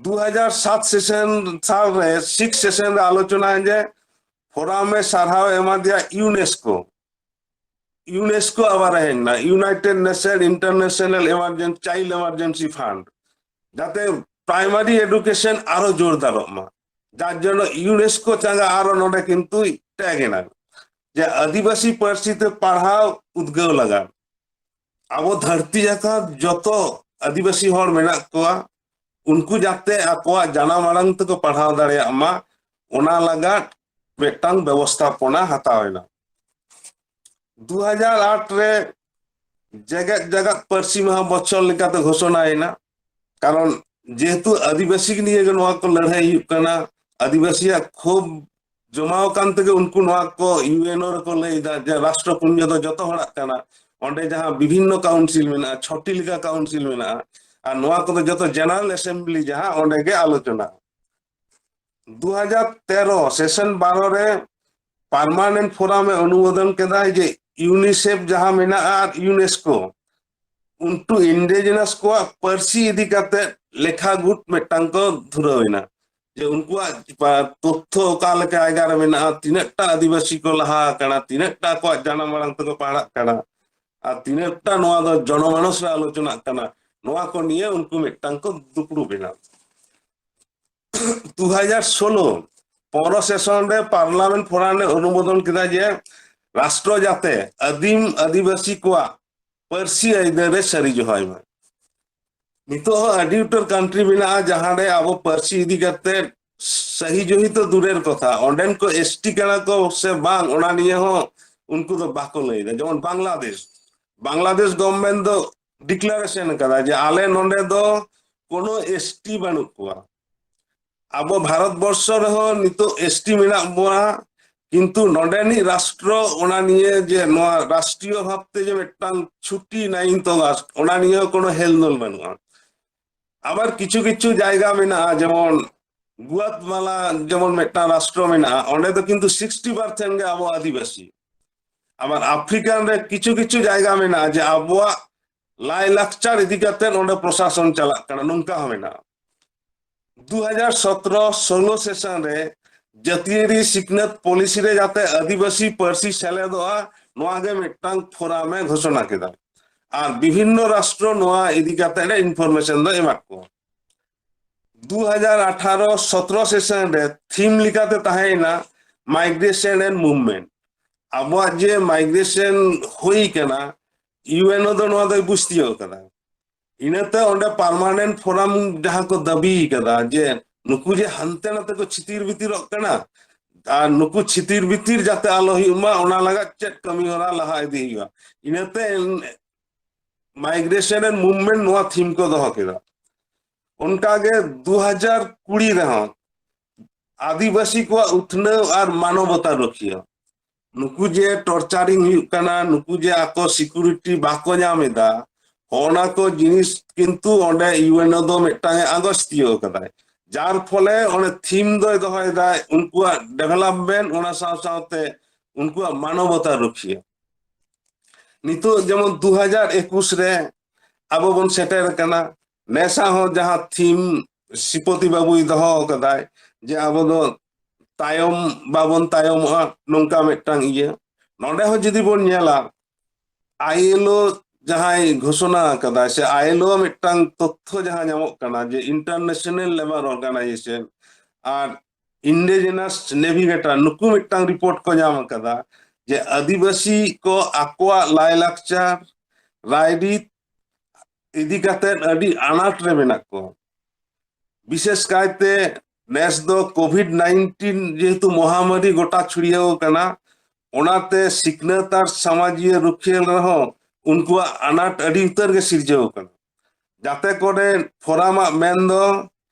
ᱫᱩ ᱦᱟᱡᱟᱨ ᱥᱟᱛ ᱥᱮᱥᱚᱱ ᱥᱟᱞ ᱨᱮ ᱥᱤᱠᱥ ᱥᱮᱥᱚᱱ ᱨᱮ ᱟᱞᱳᱪᱚᱱᱟ ᱡᱮ ᱯᱷᱳᱨᱟᱢ ᱮ ᱥᱟᱨᱦᱟᱣ ᱮ ᱮᱢᱟ ᱫᱮᱭᱟ ᱤᱭᱩᱱᱮᱥᱠᱳ᱾ ᱤᱭᱩᱱᱮᱥᱠᱳ ᱟᱵᱟᱨ ᱦᱮᱡ ᱮᱱᱟ, United Nation International Emergency, Child Emergency Fund, ᱡᱟᱛᱮ ᱯᱨᱟᱭᱢᱟᱨᱤ ᱮᱰᱩᱠᱮᱥᱚᱱ ᱟᱨᱚ ᱡᱳᱨᱫᱟᱨᱚᱜ ᱢᱟ᱾ ᱡᱟᱨ ᱡᱚᱱᱱᱚ ᱤᱭᱩᱱᱮᱥᱠᱳ ᱪᱟᱸᱜᱟ ᱟᱨᱚ ᱱᱚᱰᱮ ᱠᱤᱱᱛᱩ ᱴᱮᱜ ᱮᱱᱟ ᱡᱮ ᱟᱹᱫᱤᱵᱟᱹᱥᱤ ᱯᱟᱹᱨᱥᱤ ᱛᱮ ᱯᱟᱲᱦᱟᱣ ᱩᱫᱽᱜᱟᱹᱣ ᱞᱟᱜᱟᱫ᱾ ᱟᱵᱚ ᱫᱷᱟᱹᱨᱛᱤ ᱡᱟᱠᱟᱛ ᱡᱚᱛᱚ ᱟᱹᱫᱤᱵᱟᱹᱥᱤ ᱦᱚᱲ ᱢᱮᱱᱟᱜ ᱠᱚᱣᱟ, ᱩᱱᱠᱩ ᱡᱟᱛᱮ ᱟᱠᱚᱣᱟᱜ ᱡᱟᱱᱟᱢ ᱟᱲᱟᱝ ᱛᱮᱠᱚ ᱯᱟᱲᱦᱟᱣ ᱫᱟᱲᱮᱭᱟᱜ ᱢᱟ, ᱚᱱᱟ ᱞᱟᱜᱟᱫ ᱢᱤᱫᱴᱟᱝ ᱵᱮᱵᱚᱥᱛᱷᱟᱯᱚᱱᱟ ᱦᱟᱛᱟᱣ ᱮᱱᱟ᱾ ᱫᱩ ᱦᱟᱡᱟᱨ ᱟᱴ ᱨᱮ ᱡᱮᱜᱮᱛ ᱡᱟᱠᱟᱛ ᱯᱟᱹᱨᱥᱤ ᱢᱟᱦᱟ ᱵᱚᱪᱷᱚᱨ ᱞᱮᱠᱟᱛᱮ ᱜᱷᱳᱥᱚᱱᱟ ᱮᱱᱟ᱾ ᱠᱟᱨᱚᱱ ᱡᱮᱦᱮᱛᱩ ᱟᱹᱫᱤᱵᱟᱹᱥᱤ ᱱᱤᱭᱮ ᱜᱮ ᱱᱚᱣᱟ ᱠᱚ ᱞᱟᱹᱲᱦᱟᱹᱭ ᱦᱩᱭᱩᱜ ᱠᱟᱱᱟ, ᱟᱹᱫᱤᱵᱟᱹᱥᱤᱭᱟᱜ ᱠᱷᱩᱵ ᱡᱚᱢᱟᱣ ᱟᱠᱟᱱ ᱛᱮᱜᱮ ᱩᱱᱠᱩ ᱱᱚᱣᱟ ᱠᱚ ᱤᱭᱩᱮᱱᱳ ᱨᱮᱠᱚ ᱞᱟᱹᱭ ᱮᱫᱟ ᱡᱮ ᱨᱟᱥᱴᱨᱚ ᱯᱩᱧᱡᱚ ᱫᱚ ᱡᱚᱛᱚ ᱦᱚᱲᱟᱜ ᱠᱟᱱᱟ᱾ ᱚᱸᱰᱮ ᱡᱟᱦᱟᱸ ᱵᱤᱵᱷᱤᱱᱱᱚ ᱠᱟᱣᱩᱱᱥᱤᱞ ᱢᱮᱱᱟᱜᱼᱟ, ᱪᱷᱚᱴᱤ ᱞᱮᱠᱟ ᱠᱟᱣᱩᱱᱥᱤᱞ ᱢᱮᱱᱟᱜᱼᱟ, ᱟᱨ ᱱᱚᱣᱟ ᱠᱚᱫᱚ ᱡᱚᱛᱚ ᱡᱮᱱᱟᱨᱮᱞ ᱮᱥᱮᱢᱵᱞᱤ ᱡᱟᱦᱟᱸ, ᱚᱸᱰᱮ ᱜᱮ ᱟᱞᱳᱪᱚᱱᱟ᱾ ᱫᱩ ᱦᱟᱡᱟᱨ ᱛᱮᱨᱚ ᱥᱮᱥᱚᱱ ᱵᱟᱨᱚ ᱨᱮ ᱯᱟᱨᱢᱟᱱᱮᱱᱴ ᱯᱷᱳᱨᱟᱢ ᱮ ᱚᱱᱩᱢᱳᱫᱚᱱ ᱠᱮᱫᱟᱭ ᱡᱮ ᱤᱭᱩᱱᱤᱥᱮᱯ ᱡᱟᱦᱟᱸ ᱢᱮᱱᱟᱜᱼᱟ ᱟᱨ ᱤᱭᱩᱱᱮᱥᱠᱳ, ᱩᱱᱠᱩ ᱤᱱᱰᱤᱡᱤᱱᱟᱥ ᱠᱚᱣᱟᱜ ᱯᱟᱹᱨᱥᱤ ᱤᱫᱤ ᱠᱟᱛᱮ ᱞᱮᱠᱷᱟ ᱜᱩᱴ ᱢᱤᱫᱴᱟᱝ ᱠᱚ ᱫᱷᱩᱨᱟᱹᱣ ᱮᱱᱟ, ᱡᱮ ᱩᱱᱠᱩᱣᱟᱜ ᱯᱟ-, ᱛᱚᱛᱛᱷᱚ ᱚᱠᱟ ᱞᱮᱠᱟ ᱡᱟᱭᱜᱟ ᱨᱮ ᱢᱮᱱᱟᱜᱼᱟ, ᱛᱤᱱᱟᱹᱜ ᱴᱟ ᱟᱹᱫᱤᱵᱟᱹᱥᱤ ᱠᱚ ᱞᱟᱦᱟ ᱟᱠᱟᱱᱟ, ᱛᱤᱱᱟᱹᱜ ᱴᱟ ᱟᱠᱚᱣᱟᱜ ᱡᱟᱱᱟᱢ ᱟᱲᱟᱝ ᱛᱮᱠᱚ ᱯᱟᱲᱦᱟᱜ ᱠᱟᱱᱟ, ᱟᱨ ᱛᱤᱱᱟᱹᱜ ᱴᱟ ᱱᱚᱣᱟ ᱫᱚ ᱡᱚᱱᱚᱢᱟᱱᱚᱥ ᱨᱮ ᱟᱞᱳᱪᱚᱱᱟᱜ ᱠᱟᱱᱟ, ᱱᱚᱣᱟ ᱠᱚ ᱱᱤᱭᱮ ᱩᱱᱠᱩ ᱢᱤᱫᱴᱟᱝ ᱠᱚ ᱫᱩᱯᱲᱩᱵ ᱮᱱᱟ᱾ ᱫᱩ ᱦᱟᱡᱟᱨ ᱥᱳᱞᱳ ᱯᱚᱱᱨᱚ ᱥᱮᱥᱚᱱ ᱨᱮ ᱯᱟᱨᱞᱟᱢᱮᱱᱴ ᱯᱷᱳᱨᱟᱢ ᱮ ᱚᱱᱩᱢᱳᱫᱚᱱ ᱠᱮᱫᱟ ᱡᱮ ᱨᱟᱥᱴᱨᱚ ᱡᱟᱛᱮ ᱟᱹᱫᱤᱢ ᱟᱹᱫᱤᱵᱟᱹᱥᱤ ᱠᱚᱣᱟᱜ ᱯᱟᱹᱨᱥᱤ ᱟᱹᱭᱫᱟᱹᱨ ᱨᱮ ᱥᱟᱹᱨᱤ ᱡᱚᱦᱟᱭ ᱢᱟ᱾ ᱱᱤᱛᱚᱜ ᱦᱚᱸ ᱟᱹᱰᱤ ᱩᱛᱟᱹᱨ ᱠᱟᱱᱴᱨᱤ ᱢᱮᱱᱟᱜᱼᱟ ᱡᱟᱦᱟᱸ ᱨᱮ ᱟᱵᱚ ᱯᱟᱹᱨᱥᱤ ᱤᱫᱤ ᱠᱟᱛᱮ ᱥᱟᱹᱦᱤ ᱡᱩᱦᱤ ᱛᱚ ᱫᱩᱨᱮᱨ ᱠᱚᱛᱷᱟ, ᱚᱸᱰᱮᱱ ᱠᱚ ᱮᱥᱴᱤ ᱠᱟᱱᱟ ᱠᱚ ᱥᱮ ᱵᱟᱝ, ᱚᱱᱟ ᱱᱤᱭᱮ ᱦᱚᱸ ᱩᱱᱠᱩ ᱫᱚ ᱵᱟᱠᱚ ᱞᱟᱹᱭ ᱮᱫᱟ᱾ ᱡᱮᱢᱚᱱ ᱵᱟᱝᱞᱟᱫᱮᱥ, ᱵᱟᱝᱞᱟᱫᱮᱥ ᱜᱚᱵᱷᱚᱨᱱᱢᱮᱱᱴ ᱫᱚ ᱰᱤᱠᱞᱟᱨᱮᱥᱚᱱ ᱠᱟᱫᱟ ᱡᱮ ᱟᱞᱮ ᱱᱚᱰᱮ ᱫᱚ ᱠᱳᱱᱳ ᱮᱥᱴᱤ ᱵᱟᱹᱱᱩᱜ ᱠᱚᱣᱟ᱾ ᱟᱵᱚ ᱵᱷᱟᱨᱚᱛ ᱵᱚᱨᱥᱚ ᱨᱮᱦᱚᱸ ᱱᱤᱛᱚᱜ ᱮᱥᱴᱤ ᱢᱮᱱᱟᱜ ᱵᱚᱱᱟ, ᱠᱤᱱᱛᱩ ᱱᱚᱰᱮᱱᱤᱡ ᱨᱟᱥᱴᱨᱚ ᱚᱱᱟ ᱱᱤᱭᱮ ᱡᱮ ᱱᱚᱣᱟ ᱨᱟᱥᱴᱨᱤᱭᱚ ᱵᱷᱟᱵᱛᱮ ᱡᱮ ᱢᱤᱫᱴᱟᱝ ᱪᱷᱩᱴᱤ ᱱᱟᱭᱤᱱᱛᱷ ᱚᱜᱟᱥᱴ, ᱚᱱᱟ ᱱᱤᱭᱮ ᱦᱚᱸ ᱠᱳᱱᱳ ᱦᱮᱞᱫᱳᱞ ᱵᱟᱹᱱᱩᱜᱼᱟ᱾ ᱟᱵᱟᱨ ᱠᱤᱪᱷᱩ ᱠᱤᱪᱷᱩ ᱡᱟᱭᱜᱟ ᱢᱮᱱᱟᱜᱼᱟ, ᱡᱮᱢᱚᱱ ᱜᱩᱣᱟᱛᱢᱟᱞᱟ ᱡᱮᱢᱚᱱ ᱢᱤᱫᱴᱟᱝ ᱨᱟᱥᱴᱨᱚ ᱢᱮᱱᱟᱜᱼᱟ, ᱚᱸᱰᱮ ᱫᱚ ᱠᱤᱱᱛᱩ ᱥᱤᱠᱥᱴᱤ ᱯᱟᱨᱥᱮᱱᱴ ᱜᱮ ᱟᱵᱚ ᱟᱹᱫᱤᱵᱟᱹᱥᱤ᱾ ᱟᱵᱟᱨ ᱟᱯᱷᱨᱤᱠᱟᱱ ᱨᱮ ᱠᱤᱪᱷᱩ ᱠᱤᱪᱷᱩ ᱡᱟᱭᱜᱟ ᱢᱮᱱᱟᱜᱼᱟ ᱡᱮ ᱟᱵᱚᱣᱟᱜ ᱞᱟᱭᱞᱟᱠᱪᱟᱨ ᱤᱫᱤ ᱠᱟᱛᱮ ᱚᱸᱰᱮ ᱯᱨᱚᱥᱟᱥᱚᱱ ᱪᱟᱞᱟᱜ ᱠᱟᱱᱟ, ᱱᱚᱝᱠᱟ ᱦᱚᱸ ᱢᱮᱱᱟᱜᱼᱟ᱾ ᱫᱩ ᱦᱟᱡᱟᱨ ᱥᱚᱛᱨᱚ ᱥᱳᱞᱳ ᱥᱮᱥᱚᱱ ᱨᱮ ᱡᱟᱹᱛᱤᱭᱟᱹᱨᱤ ᱥᱤᱠᱷᱱᱟᱹᱛ ᱯᱚᱞᱤᱥᱤ ᱨᱮ ᱡᱟᱛᱮ ᱟᱹᱫᱤᱵᱟᱹᱥᱤ ᱯᱟᱹᱨᱥᱤ ᱥᱮᱞᱮᱫᱚᱜᱼᱟ, ᱱᱚᱣᱟ ᱜᱮ ᱢᱤᱫᱴᱟᱝ ᱯᱷᱳᱨᱟᱢ ᱮ ᱜᱷᱳᱥᱚᱱᱟ ᱠᱮᱫᱟ᱾ ᱟᱨ ᱵᱤᱵᱷᱤᱱᱱᱚ ᱨᱟᱥᱴᱨᱚ ᱱᱚᱣᱟ ᱤᱫᱤ ᱠᱟᱛᱮ ᱤᱱᱯᱷᱚᱨᱢᱮᱥᱚᱱ ᱫᱚ ᱮᱢᱟᱫ ᱠᱚᱣᱟ᱾ ᱫᱩ ᱦᱟᱡᱟᱨ ᱟᱴᱷᱟᱨᱚ ᱥᱚᱛᱨᱚ ᱥᱮᱥᱚᱱ ᱨᱮ ᱛᱷᱤᱢ ᱞᱮᱠᱟᱛᱮ ᱛᱟᱦᱮᱸᱭᱮᱱᱟ Migration and Movement᱾ ᱟᱵᱚᱣᱟᱜ ᱡᱮ ᱢᱟᱭᱜᱨᱮᱥᱚᱱ ᱦᱩᱭ ᱠᱟᱱᱟ, ᱤᱭᱩᱮᱱᱳ ᱫᱚ ᱱᱚᱣᱟ ᱫᱚᱭ ᱵᱩᱡᱽ ᱛᱤᱭᱳᱜ ᱠᱟᱫᱟ᱾ ᱤᱱᱟᱹᱛᱮ ᱚᱸᱰᱮ ᱯᱟᱨᱢᱟᱱᱮᱱᱴ ᱯᱷᱳᱨᱟᱢ ᱡᱟᱦᱟᱸ ᱠᱚ ᱫᱟᱹᱵᱤ ᱠᱟᱫᱟ ᱡᱮ ᱱᱩᱠᱩ ᱡᱮ ᱦᱟᱱᱛᱮ ᱱᱟᱛᱮ ᱠᱚ ᱪᱷᱤᱛᱤᱨ ᱵᱤᱛᱤᱨᱚᱜ ᱠᱟᱱᱟ, ᱟᱨ ᱱᱩᱠᱩ ᱪᱷᱤᱛᱤᱨ ᱵᱤᱛᱤᱨ ᱡᱟᱛᱮ ᱟᱞᱚ ᱦᱩᱭᱩᱜ ᱢᱟ, ᱚᱱᱟ ᱞᱟᱹᱜᱤᱫ ᱪᱮᱫ ᱠᱟᱹᱢᱤ ᱦᱚᱨᱟ ᱞᱟᱦᱟ ᱤᱫᱤ ᱦᱩᱭᱩᱜᱼᱟ᱾ ᱤᱱᱟᱹᱛᱮ Migration and Movement ᱱᱚᱣᱟ ᱛᱷᱤᱢ ᱠᱚ ᱫᱚᱦᱚ ᱠᱮᱫᱟ᱾ ᱚᱱᱠᱟᱜᱮ ᱫᱩ ᱦᱟᱡᱟᱨ ᱠᱩᱲᱤ ᱨᱮᱦᱚᱸ ᱟᱹᱫᱤᱵᱟᱹᱥᱤ ᱠᱚᱣᱟᱜ ᱩᱛᱱᱟᱹᱣ ᱟᱨ ᱢᱟᱱᱚᱵᱚᱛᱟ ᱨᱩᱠᱷᱤᱭᱟᱹ, ᱱᱩᱠᱩ ᱡᱮ ᱴᱚᱨᱪᱟᱨᱤᱝ ᱦᱩᱭᱩᱜ ᱠᱟᱱᱟ, ᱱᱩᱠᱩ ᱡᱮ ᱟᱠᱚ ᱥᱤᱠᱩᱨᱤᱴᱤ ᱵᱟᱠᱚ ᱧᱟᱢ ᱮᱫᱟ, ᱚᱱᱟ ᱠᱚ ᱡᱤᱱᱤᱥ ᱠᱤᱱᱛᱩ ᱚᱸᱰᱮ ᱤᱭᱩᱮᱱᱳ ᱫᱚ ᱢᱤᱫᱴᱟᱝ ᱮ ᱟᱸᱜᱚᱪ ᱛᱤᱭᱳᱜ ᱠᱟᱫᱟᱭ᱾ ᱡᱟᱨ ᱯᱷᱚᱞᱮ ᱚᱸᱰᱮ ᱛᱷᱤᱢ ᱫᱚᱭ ᱫᱚᱦᱚᱭᱮᱫᱟᱭ ᱩᱱᱠᱩᱣᱟᱜ ᱰᱮᱵᱷᱮᱞᱚᱯᱢᱮᱱᱴ, ᱚᱱᱟ ᱥᱟᱶ ᱥᱟᱶᱛᱮ ᱩᱱᱠᱩᱣᱟᱜ ᱢᱟᱱᱚᱵᱚᱛᱟ ᱨᱩᱠᱷᱤᱭᱟᱹ᱾ ᱱᱤᱛᱚᱜ ᱡᱮᱢᱚᱱ ᱫᱩ ᱦᱟᱡᱟᱨ ᱮᱠᱩᱥ ᱨᱮ ᱟᱵᱚ ᱵᱚᱱ ᱥᱮᱴᱮᱨ ᱟᱠᱟᱱᱟ᱾ ᱱᱮᱥᱟ ᱦᱚᱸ ᱡᱟᱦᱟᱸ ᱛᱷᱤᱢ ᱥᱨᱤᱯᱚᱛᱤ ᱵᱟᱵᱩᱭ ᱫᱚᱦᱚ ᱟᱠᱟᱫᱟᱭ ᱡᱮ ᱟᱵᱚ ᱫᱚ ᱛᱟᱭᱚᱢ ᱵᱟᱵᱚᱱ ᱛᱟᱭᱚᱢᱚᱜᱼᱟ, ᱱᱚᱝᱠᱟ ᱢᱤᱫᱴᱟᱝ ᱤᱭᱟᱹ᱾ ᱱᱚᱰᱮ ᱦᱚᱸ ᱡᱩᱫᱤ ᱵᱚᱱ ᱧᱮᱞᱟ, ᱟᱭᱮᱞᱳ ᱡᱟᱦᱟᱸᱭ ᱜᱷᱳᱥᱚᱱᱟ ᱟᱠᱟᱫᱟᱭ ᱥᱮ ᱟᱭᱮᱞᱳ ᱢᱤᱫᱴᱟᱝ ᱛᱚᱛᱛᱷᱚ ᱡᱟᱦᱟᱸ ᱧᱟᱢᱚᱜ ᱠᱟᱱᱟ ᱡᱮ International Labour Organization ᱟᱨ Indigenous Navigator ᱱᱩᱠᱩ ᱢᱤᱫᱴᱟᱝ ᱨᱤᱯᱳᱨᱴ ᱠᱚ ᱧᱟᱢ ᱟᱠᱟᱫᱟ ᱡᱮ ᱟᱹᱫᱤᱵᱟᱹᱥᱤ ᱠᱚ ᱟᱠᱚᱣᱟᱜ ᱞᱟᱭᱞᱟᱠᱪᱟᱨ, ᱨᱟᱭᱨᱤᱛ ᱤᱫᱤ ᱠᱟᱛᱮ ᱟᱹᱰᱤ ᱟᱱᱟᱴ ᱨᱮ ᱢᱮᱱᱟᱜ ᱠᱚᱣᱟ᱾ ᱵᱤᱥᱮᱥ ᱠᱟᱭᱛᱮ ᱱᱮᱥ ᱫᱚ ᱠᱳᱵᱷᱤᱰ ᱱᱟᱭᱤᱱᱴᱤᱱ ᱡᱮᱦᱮᱛᱩ ᱢᱚᱦᱟᱢᱟᱨᱤ ᱜᱚᱴᱟ ᱪᱷᱩᱲᱭᱟᱹᱣ ᱠᱟᱱᱟ, ᱚᱱᱟᱛᱮ ᱥᱤᱠᱷᱱᱟᱹᱛ ᱟᱨ ᱥᱟᱢᱟᱡᱤᱭᱟᱹ ᱨᱩᱠᱷᱤᱭᱟᱹ ᱨᱮᱦᱚᱸ ᱩᱱᱠᱩᱣᱟᱜ ᱟᱱᱟᱴ ᱟᱹᱰᱤ ᱩᱛᱟᱹᱨ ᱜᱮ ᱥᱤᱨᱡᱟᱹᱣ ᱠᱟᱱᱟ᱾ ᱡᱟᱛᱮ ᱠᱚᱨᱮ ᱯᱷᱳᱨᱟᱢᱟᱜ ᱢᱮᱱ ᱫᱚ